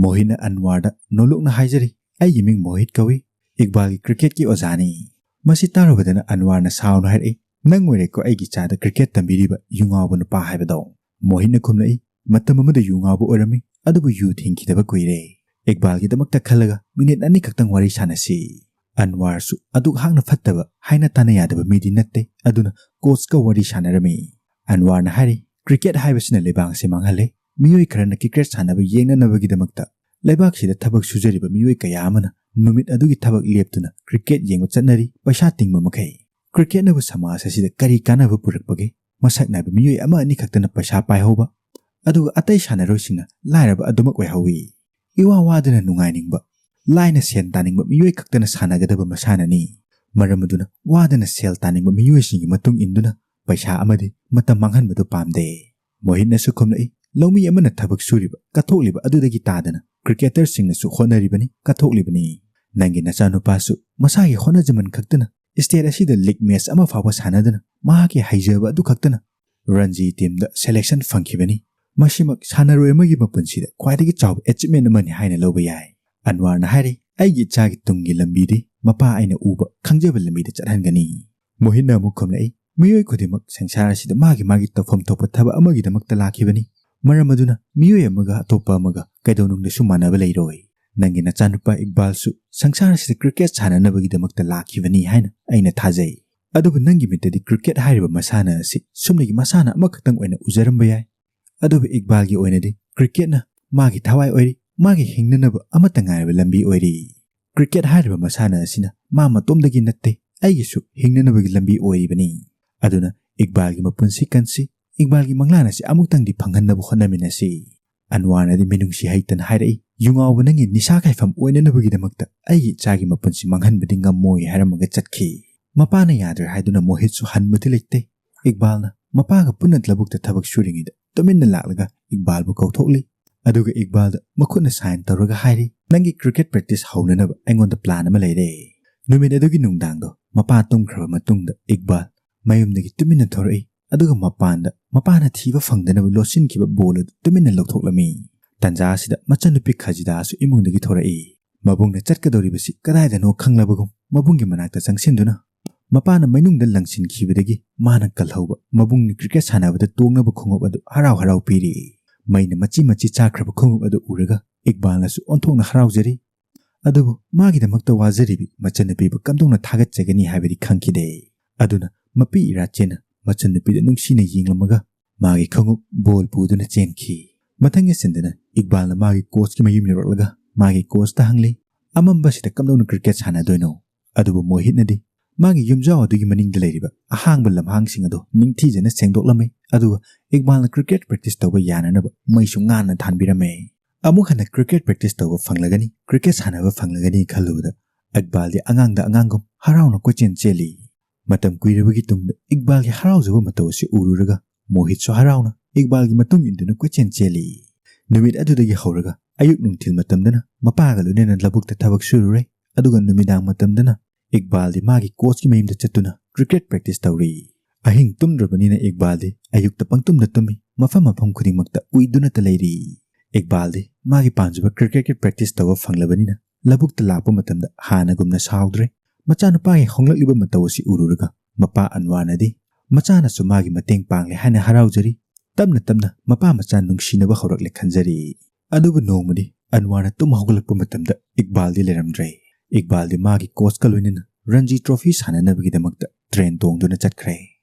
ꯃꯣꯍꯤꯠꯅ ꯑꯟꯋꯥꯔꯗ ꯅꯣꯂꯨꯛꯅ ꯍꯥꯏꯖꯔꯤ, "ꯑꯩꯒꯤ ꯃꯤꯡ ꯃꯣꯍꯤꯠ ꯀꯧꯏ, ꯏꯛꯕꯥꯜꯒꯤ ꯀ꯭ꯔꯤꯀꯦꯠꯀꯤ ꯑꯣꯖꯥꯅꯤ"꯫ ꯃꯁꯤ ꯇꯥꯔꯨꯕꯗꯅ ꯑꯟꯋꯥꯔꯅ ꯁꯥꯎꯅ ꯍꯥꯏꯔꯛꯏ, "ꯅꯪ ꯑꯣꯏꯔꯦꯀꯣ ꯑꯩꯒꯤ ꯏꯆꯥꯗ ꯀ꯭ꯔꯤꯀꯦꯠ ꯇꯝꯕꯤꯔꯤꯕ ꯌꯨ ꯉꯥꯎꯕ ꯅꯨꯄꯥ ꯍꯥꯏꯕꯗꯣ?" ꯃꯣꯍꯤꯠꯅ ꯈꯨꯝꯂꯛꯏ, "ꯃꯇꯝ ꯑꯃꯗ ꯌꯨ ꯉꯥꯎꯕ ꯑꯣꯏꯔꯝꯃꯤ, ꯑꯗꯨꯕꯨ ꯌꯨ ꯊꯤꯡꯈꯤꯗꯕ ꯀꯨꯏꯔꯦ꯫ ꯏꯛꯕꯥꯜꯒꯤꯗꯃꯛꯇ ꯈꯜꯂꯒ ꯃꯤꯅꯤꯠ ꯑꯅꯤ ꯈꯛꯇꯪ ꯋꯥꯔꯤ ꯁꯥꯟꯅꯁꯤ"꯫ ꯑꯟꯋꯥꯔꯁꯨ ꯑꯗꯨꯛ ꯍꯥꯛꯅ ꯐꯠꯇꯕ, ꯍꯥꯏꯅ ꯇꯥꯅ ꯌꯥꯗꯕ ꯃꯤꯗꯤ ꯅꯠꯇꯦ, ꯑꯗꯨꯅ ꯀꯣꯆꯀ ꯋꯥꯔꯤ ꯁꯥꯟꯅꯔꯝꯃꯤ꯫ ꯑꯟꯋꯥꯔꯅ ꯍꯥꯏꯔꯤ, "ꯀ꯭ꯔꯤꯀꯦꯠ ꯍꯥꯏꯕꯁꯤꯅ ꯂꯩꯕꯥꯛ ꯑꯁꯤ ꯃꯥꯡꯍꯜꯂꯦ, ꯃꯤꯑꯣꯏ ꯈꯔꯅ ꯀ꯭ꯔꯤꯀꯦꯠ ꯁꯥꯟꯅꯕ ꯌꯦꯡꯅꯅꯕꯒꯤꯗꯃꯛꯇ ꯂꯩꯕꯥꯛꯁꯤꯗ ꯊꯕꯛ ꯁꯨꯖꯔꯤꯕ ꯃꯤꯑꯣꯏ ꯀꯌꯥ ꯑꯃꯅ ꯅꯨꯃꯤꯠ ꯑꯗꯨꯒꯤ ꯊꯕꯛ ꯂꯦꯞꯇꯨꯅ ꯀ꯭ꯔꯤꯀꯦꯠ ꯌꯦꯡꯕ ꯆꯠꯅꯔꯤ, ꯄꯩꯁꯥ ꯇꯤꯡꯕ ꯃꯈꯩ꯫ ꯀ꯭ꯔꯤꯀꯦꯠꯅꯕꯨ ꯁꯃꯥꯖ ꯑꯁꯤꯗ ꯀꯔꯤ ꯀꯥꯟꯅꯕ ꯄꯨꯔꯛꯄꯒꯦ? ꯃꯁꯛ ꯅꯥꯏꯕ ꯃꯤꯑꯣꯏ ꯑꯃ ꯑꯅꯤ ꯈꯛꯇꯅ ꯄꯩꯁꯥ ꯄꯥꯏꯍꯧꯕ, ꯑꯗꯨꯒ ꯑꯇꯩ ꯁꯥꯟꯅꯔꯣꯏꯁꯤꯡꯅ ꯂꯥꯏꯔꯕ ꯑꯗꯨꯃꯛ ꯑꯣꯏꯍꯧꯏ꯫ ꯏꯋꯥ ꯋꯥꯗꯅ ꯅꯨꯡꯉꯥꯏꯅꯤꯡꯕ, ꯂꯥꯏꯅ ꯁꯦꯟ ꯇꯥꯅꯤꯡꯕ ꯃꯤꯑꯣꯏ ꯈꯛꯇꯅ ꯁꯥꯟꯅꯒꯗꯕ ꯃꯁꯥꯟꯅꯅꯤ꯫ ꯃꯔꯝ ꯑꯗꯨꯅ ꯋꯥꯗꯅ ꯁꯦꯜ ꯇꯥꯅꯤꯡꯕ ꯃꯤꯑꯣꯏꯁꯤꯡꯒꯤ ꯃꯇꯨꯡ ꯏꯟꯗꯨꯅ ꯄꯩꯁꯥ ꯑꯃꯗꯤ ꯃꯇꯝ ꯃꯥꯡꯍꯟꯕꯗꯨ ꯄꯥꯝꯗꯦ"꯫ ꯃꯣꯍꯤꯠꯅꯁꯨ ꯈꯨꯝꯂꯛꯏ, "ꯂꯧꯃꯤ ꯑꯃꯅ ꯊꯕꯛ ꯁꯨꯔꯤꯕ, ꯀꯠꯊꯣꯛꯂꯤꯕ ꯑꯗꯨꯗꯒꯤ ꯇꯥꯗꯅ ꯀ꯭ꯔꯤꯀꯦꯇꯔꯁꯤꯡꯅꯁꯨ ꯍꯣꯠꯅꯔꯤꯕꯅꯤ, ꯀꯠꯊꯣꯛꯂꯤꯕꯅꯤ꯫ ꯅꯪꯒꯤ ꯅꯆꯥꯅꯨꯄꯥꯁꯨ ꯃꯁꯥꯒꯤ ꯍꯣꯠꯅꯖꯃꯟ ꯈꯛꯇꯅ ꯁ꯭ꯇꯦꯠ ꯑꯁꯤꯗ ꯂꯤꯒ ꯃꯦꯆ ꯑꯃ ꯐꯥꯎꯕ ꯁꯥꯟꯅꯗꯅ ꯃꯍꯥꯛꯀꯤ ꯍꯩꯖꯕ ꯑꯗꯨ ꯈꯛꯇꯅ ꯔꯟꯖꯤ ꯇꯤꯝꯗ ꯁꯦꯂꯦꯛꯁꯟ ꯐꯪꯈꯤꯕꯅꯤ꯫ ꯃꯁꯤꯃꯛ ꯁꯥꯟꯅꯔꯣꯏ ꯑꯃꯒꯤ ꯃꯄꯨꯟꯁꯤꯗ ꯈ꯭ꯋꯥꯏꯗꯒꯤ ꯆꯥꯎꯕ ꯑꯦꯆꯤꯚꯃꯦꯟ ꯑꯃꯅꯤ ꯍꯥꯏꯅ ꯂꯧꯕ ꯌꯥꯏ"꯫ ꯑꯟꯋꯥꯔꯅ ꯍꯥꯏꯔꯤ, "ꯑꯩꯒꯤ ꯏꯆꯥꯒꯤ ꯇꯨꯡꯒꯤ ꯂꯝꯕꯤꯗꯤ ꯃꯄꯥ ꯑꯩꯅ ꯎꯕ, ꯈꯪꯖꯕ ꯂꯝꯕꯤꯗ ꯆꯠꯍꯟꯒꯅꯤ"꯫ ꯃꯣꯍꯤꯠꯅ ꯑꯃꯨꯛ ꯈꯨꯝꯂꯛꯏ, "ꯃꯤꯑꯣꯏ ꯈꯨꯗꯤꯡꯃꯛ ꯁꯪꯁꯥꯔ ꯑꯁꯤꯗ ꯃꯥꯒꯤ ꯃꯥꯒꯤ ꯇꯧꯐꯝ ꯊꯣꯛꯄ ꯊꯕꯛ ꯑꯃꯒꯤꯗꯃꯛꯇ ꯂꯥꯛꯈꯤꯕꯅꯤ꯫ ꯃꯔꯝ ꯑꯗꯨꯅ ꯃꯤꯑꯣꯏ ꯑꯃꯒ ꯑꯇꯣꯞꯄ ꯑꯃꯒ ꯀꯩꯗꯧꯅꯨꯡꯗꯁꯨ ꯃꯥꯟꯅꯕ ꯂꯩꯔꯣꯏ꯫ ꯅꯪꯒꯤ ꯅꯆꯥꯅꯨꯄꯥ ꯏꯛꯕꯥꯜꯁꯨ ꯁꯪꯁꯥꯔ ꯑꯁꯤꯗ ꯀ꯭ꯔꯤꯀꯦꯠ ꯁꯥꯟꯅꯅꯕꯒꯤꯗꯃꯛꯇ ꯂꯥꯛꯈꯤꯕꯅꯤ ꯍꯥꯏꯅ ꯑꯩꯅ ꯊꯥꯖꯩ꯫ ꯑꯗꯨꯕꯨ ꯅꯪꯒꯤ ꯃꯤꯠꯇꯗꯤ ꯀ꯭ꯔꯤꯀꯦꯠ ꯍꯥꯏꯔꯤꯕ ꯃꯁꯥꯟꯅ ꯑꯁꯤ ꯁꯨꯞꯅꯒꯤ ꯃꯁꯥꯟꯅ ꯑꯃꯈꯛꯇꯪ ꯑꯣꯏꯅ ꯎꯖꯔꯝꯕ ꯌꯥꯏ꯫ ꯑꯗꯨꯕꯨ ꯏꯛꯕꯥꯜꯒꯤ ꯑꯣꯏꯅꯗꯤ ꯀ꯭ꯔꯤꯀꯦꯠꯅ ꯃꯥꯒꯤ ꯊꯋꯥꯏ ꯑꯣꯏꯔꯤ, ꯃꯥꯒꯤ ꯍꯤꯡꯅꯅꯕ ꯑꯃꯠꯇ ꯉꯥꯏꯔꯕ ꯂꯝꯕꯤ ꯑꯣꯏꯔꯤ"꯫ "ꯀ꯭ꯔꯤꯀꯦꯠ ꯍꯥꯏꯔꯤꯕ ꯃꯁꯥꯟꯅ ꯑꯁꯤꯅ ꯃꯥ ꯃꯇꯣꯝꯗꯒꯤ ꯅꯠꯇꯦ, ꯑꯩꯒꯤꯁꯨ ꯍꯤꯡꯅꯅꯕꯒꯤ ꯂꯝꯕꯤ ꯑꯣꯏꯔꯤꯕꯅꯤ꯫ ꯑꯗꯨꯅ ꯏꯛꯕꯥꯜꯒꯤ ꯃꯄꯨꯟꯁꯤ ꯀꯟꯁꯤ, ꯏꯛꯕꯥꯜꯒꯤ ꯃꯪꯂꯥꯟ ꯑꯁꯤ ꯑꯃꯨꯛꯇꯪꯗꯤ ꯐꯪꯍꯟꯅꯕ ꯍꯣꯠꯅꯃꯤꯟꯅꯁꯤ"꯫ ꯑꯟꯋꯥꯔꯅꯗꯤ ꯃꯤꯅꯨꯡꯁꯤ ꯍꯩꯇꯅ ꯍꯥꯏꯔꯛꯏ, "ꯌꯨꯉꯥꯎꯕ ꯅꯪꯒꯤ ꯅꯤꯁꯥ ꯈꯥꯏꯐꯝ ꯑꯣꯏꯅꯅꯕꯒꯤꯗꯃꯛꯇ ꯑꯩꯒꯤ ꯏꯆꯥꯒꯤ ꯃꯄꯨꯟꯁꯤ ꯃꯥꯡꯍꯟꯕꯗꯤ ꯉꯝꯃꯣꯏ" ꯍꯥꯏꯔꯝꯃꯒ ꯆꯠꯈꯤ꯫ ꯃꯄꯥꯅ ꯌꯥꯗ꯭ꯔꯦ ꯍꯥꯏꯗꯨꯅ ꯃꯣꯍꯤꯠꯁꯨ ꯍꯟꯕꯗꯤ ꯂꯩꯇꯦ꯫ ꯏꯛꯕꯥꯜꯅ ꯃꯄꯥꯒ ꯄꯨꯟꯅ ꯂꯧꯕꯨꯛꯇ ꯊꯕꯛ ꯁꯨꯔꯤꯉꯩꯗ ꯇꯨꯃꯤꯟꯅ ꯂꯥꯛꯂꯒ ꯏꯛꯕꯥꯜꯕꯨ ꯀꯧꯊꯣꯛꯂꯤ꯫ ꯑꯗꯨꯒ ꯏꯛꯕꯥꯜꯗ ꯃꯈꯨꯠꯅ ꯁꯥꯏꯟ ꯇꯧꯔꯒ ꯍꯥꯏꯔꯤ, "ꯅꯪꯒꯤ ꯀ꯭ꯔꯤꯀꯦꯠ ꯄ꯭ꯔꯦꯛꯇꯤꯁ ꯍꯧꯅꯅꯕ ꯑꯩꯉꯣꯟꯗ ꯄ꯭ꯂꯥꯟ ꯑꯃ ꯂꯩꯔꯦ"꯫ ꯅꯨꯃꯤꯠ ꯑꯗꯨꯒꯤ ꯅꯨꯡꯗꯥꯡꯗꯣ ꯃꯄꯥ ꯇꯨꯝꯈ꯭ꯔꯕ ꯃꯇꯨꯡꯗ ꯏꯛꯕꯥꯜ ꯃꯌꯨꯝꯗꯒꯤ ꯇꯨꯃꯤꯟꯅ ꯊꯣꯔꯛꯏ꯫ ꯑꯗꯨꯒ ꯃꯄꯥꯟꯗ ꯃꯄꯥꯅ ꯊꯤꯕ ꯐꯪꯗꯅꯕ ꯂꯣꯠꯁꯤꯟꯈꯤꯕ ꯕꯣꯜ ꯑꯗꯨ ꯇꯨꯃꯤꯟꯅ ꯂꯧꯊꯣꯛꯂꯝꯃꯤ꯫ ꯇꯟꯖꯥ ꯑꯁꯤꯗ ꯃꯆꯟꯅꯨꯄꯤ ꯈꯖꯤꯗꯥꯁꯨ ꯏꯃꯨꯡꯗꯒꯤ ꯊꯣꯔꯛꯏ꯫ ꯃꯕꯨꯡꯅ ꯆꯠꯀꯗꯧꯔꯤꯕꯁꯤ ꯀꯗꯥꯏꯗꯅꯣ ꯈꯪꯂꯕꯒꯨꯝ ꯃꯕꯨꯡꯒꯤ ꯃꯅꯥꯛꯇ ꯆꯪꯁꯤꯟꯗꯨꯅ ꯃꯄꯥꯅ ꯃꯅꯨꯡꯗ ꯂꯪꯁꯤꯟꯈꯤꯕꯗꯒꯤ ꯃꯥꯅ ꯀꯜꯍꯧꯕ ꯃꯕꯨꯡꯅ ꯀ꯭ꯔꯤꯀꯦꯠ ꯁꯥꯟꯅꯕꯗ ꯇꯣꯡꯅꯕ ꯈꯣꯡꯎꯞ ꯑꯗꯨ ꯍꯔꯥꯎ ꯍꯔꯥꯎ ꯄꯤꯔꯤ꯫ ꯃꯩꯅ ꯃꯆꯤ ꯃꯆꯤ ꯆꯥꯛꯈ꯭ꯔꯕ ꯈꯣꯡꯎꯞ ꯑꯗꯨ ꯎꯔꯒ ꯏꯛꯕꯥꯜꯅꯁꯨ ꯑꯣꯟꯊꯣꯛꯅ ꯍꯔꯥꯎꯖꯔꯤ꯫ ꯑꯗꯨꯕꯨ ꯃꯥꯒꯤꯗꯃꯛꯇ ꯋꯥꯖꯔꯤꯕꯤ ꯃꯆꯟꯅꯨꯄꯤꯕꯨ ꯀꯝꯗꯧꯅ ꯊꯥꯒꯠꯆꯒꯅꯤ ꯍꯥꯏꯕꯗꯤ ꯈꯪꯈꯤꯗꯦ꯫ ꯑꯗꯨꯅ ꯃꯄꯤ ꯏꯔꯥ ꯆꯦꯟꯅ ꯃꯆꯟꯅꯨꯄꯤꯗ ꯅꯨꯡꯁꯤꯅ ꯌꯦꯡꯂꯝꯃꯒ ꯃꯥꯒꯤ ꯈꯣꯡꯎꯞ ꯕꯣꯜ ꯄꯨꯗꯨꯅ ꯆꯦꯟꯈꯤ꯫ ꯃꯊꯪꯒꯤ ꯁꯤꯟꯗꯅ ꯏꯛꯕꯥꯜꯅ ꯃꯥꯒꯤ ꯀꯣꯆꯀꯤ ꯃꯌꯨꯝ ꯌꯧꯔꯛꯂꯒ ꯃꯥꯒꯤ ꯀꯣꯆꯇ ꯍꯪꯂꯤ, "ꯑꯃꯝꯕꯁꯤꯗ ꯀꯝꯗꯧꯅ ꯀ꯭ꯔꯤꯀꯦꯠ ꯁꯥꯟꯅꯗꯣꯏꯅꯣ?" ꯑꯗꯨꯕꯨ ꯃꯣꯍꯤꯠꯅꯗꯤ ꯃꯥꯒꯤ ꯌꯨꯝꯖꯥꯎ ꯑꯗꯨꯒꯤ ꯃꯅꯤꯡꯗ ꯂꯩꯔꯤꯕ ꯑꯍꯥꯡꯕ ꯂꯝꯍꯥꯡꯁꯤꯡ ꯑꯗꯨ ꯅꯤꯡꯊꯤꯖꯅ ꯁꯦꯡꯗꯣꯛꯂꯝꯃꯤ꯫ ꯑꯗꯨꯒ ꯏꯛꯕꯥꯜꯅ ꯀ꯭ꯔꯤꯀꯦꯠ ꯄ꯭ꯔꯦꯛꯇꯤꯁ ꯇꯧꯕ ꯌꯥꯅꯅꯕ ꯃꯩꯁꯨ ꯉꯥꯟꯅ ꯊꯥꯟꯕꯤꯔꯝꯃꯦ꯫ ꯑꯃꯨꯛ ꯍꯟꯅ ꯀ꯭ꯔꯤꯀꯦꯠ ꯄ꯭ꯔꯦꯛꯇꯤꯁ ꯇꯧꯕ ꯐꯪꯂꯒꯅꯤ, ꯀ꯭ꯔꯤꯀꯦꯠ ꯁꯥꯟꯅꯕ ꯐꯪꯂꯒꯅꯤ ꯈꯜꯂꯨꯕꯗ ꯏꯛꯕꯥꯜꯗꯤ ꯑꯉꯥꯡꯗ ꯑꯉꯥꯡꯒꯨꯝ ꯍꯔꯥꯎꯅ ꯀꯣꯏꯆꯦꯟ ꯆꯦꯜꯂꯤ꯫ ꯃꯇꯝ ꯀꯨꯏꯔꯕꯒꯤ ꯇꯨꯡꯗ ꯏꯛꯕꯥꯜꯒꯤ ꯍꯔꯥꯎꯖꯕ ꯃꯇꯧ ꯑꯁꯤ ꯎꯔꯨꯔꯒ ꯃꯣꯍꯤꯠꯁꯨ ꯍꯔꯥꯎꯅ ꯏꯛꯕꯥꯜꯒꯤ ꯃꯇꯨꯡ ꯏꯟꯗꯨꯅ ꯀꯣꯏꯆꯦꯟ ꯆꯦꯜꯂꯤ꯫ ꯅꯨꯃꯤꯠ ꯑꯗꯨꯗꯒꯤ ꯍꯧꯔꯒ ꯑꯌꯨꯛ ꯅꯨꯡꯊꯤꯜ ꯃꯇꯝꯗꯅ ꯃꯄꯥꯒ ꯂꯣꯏꯅꯅ ꯂꯧꯕꯨꯛꯇ ꯊꯕꯛ ꯁꯨꯔꯨꯔꯦ, ꯑꯗꯨꯒ ꯅꯨꯃꯤꯗꯥꯡ ꯃꯇꯝꯗꯅ ꯏꯛꯕꯥꯜꯗꯤ ꯃꯥꯒꯤ ꯀꯣꯆꯀꯤ ꯃꯌꯨꯝꯗ ꯆꯠꯇꯨꯅ ꯀ꯭ꯔꯤꯀꯦꯠ ꯄ꯭ꯔꯦꯛꯇꯤꯁ ꯇꯧꯔꯤ꯫ ꯑꯍꯤꯡ ꯇꯨꯝꯗ꯭ꯔꯕꯅꯤꯅ ꯏꯛꯕꯥꯜꯗꯤ ꯑꯌꯨꯛꯇ ꯄꯪꯇꯨꯝꯗ ꯇꯨꯝꯃꯤ, ꯃꯐꯝ ꯃꯐꯝ ꯈꯨꯗꯤꯡꯃꯛꯇ ꯎꯏꯗꯨꯅꯇ ꯂꯩꯔꯤ꯫ ꯏꯛꯕꯥꯜꯗꯤ ꯃꯥꯒꯤ ꯄꯥꯝꯖꯕ ꯀ꯭ꯔꯤꯀꯦꯠꯀꯤ ꯄ꯭ꯔꯦꯛꯇꯤꯁ ꯇꯧꯕ ꯐꯪꯂꯕꯅꯤꯅ ꯂꯧꯕꯨꯛꯇ ꯂꯥꯛꯄ ꯃꯇꯝꯗ ꯍꯥꯟꯅꯒꯨꯝꯅ ꯁꯥꯎꯗ꯭ꯔꯦ꯫ ꯃꯆꯥꯅꯨꯄꯥꯒꯤ ꯍꯣꯡꯂꯛꯂꯤꯕ ꯃꯇꯧ ꯑꯁꯤ ꯎꯔꯨꯔꯒ ꯃꯄꯥ ꯑꯟꯋꯥꯔꯅꯗꯤ ꯃꯆꯥꯅꯁꯨ ꯃꯥꯒꯤ ꯃꯇꯦꯡ ꯄꯥꯡꯂꯦ ꯍꯥꯏꯅ ꯍꯔꯥꯎꯖꯔꯤ꯫ ꯇꯞꯅ ꯇꯞꯅ ꯃꯄꯥ ꯃꯆꯥ ꯅꯨꯡꯁꯤꯅꯕ ꯍꯧꯔꯛꯂꯦ ꯈꯟꯖꯔꯤ꯫ ꯑꯗꯨꯕꯨ ꯅꯣꯡꯃꯗꯤ ꯑꯟꯋꯥꯔꯅ ꯇꯨꯝ ꯍꯧꯒꯠꯂꯛꯄ ꯃꯇꯝꯗ ꯏꯛꯕꯥꯜꯗꯤ ꯂꯩꯔꯝꯗ꯭ꯔꯦ꯫ ꯏꯛꯕꯥꯜꯗꯤ ꯃꯥꯒꯤ ꯀꯣꯆꯀ ꯂꯣꯏꯅꯅ ꯔꯟꯖꯤ ꯇ꯭ꯔꯣꯐꯤ ꯁꯥꯟꯅꯅꯕꯒꯤꯗꯃꯛꯇ ꯇ꯭ꯔꯦꯟ ꯇꯣꯡꯗꯨꯅ ꯆꯠꯈ꯭ꯔꯦ꯫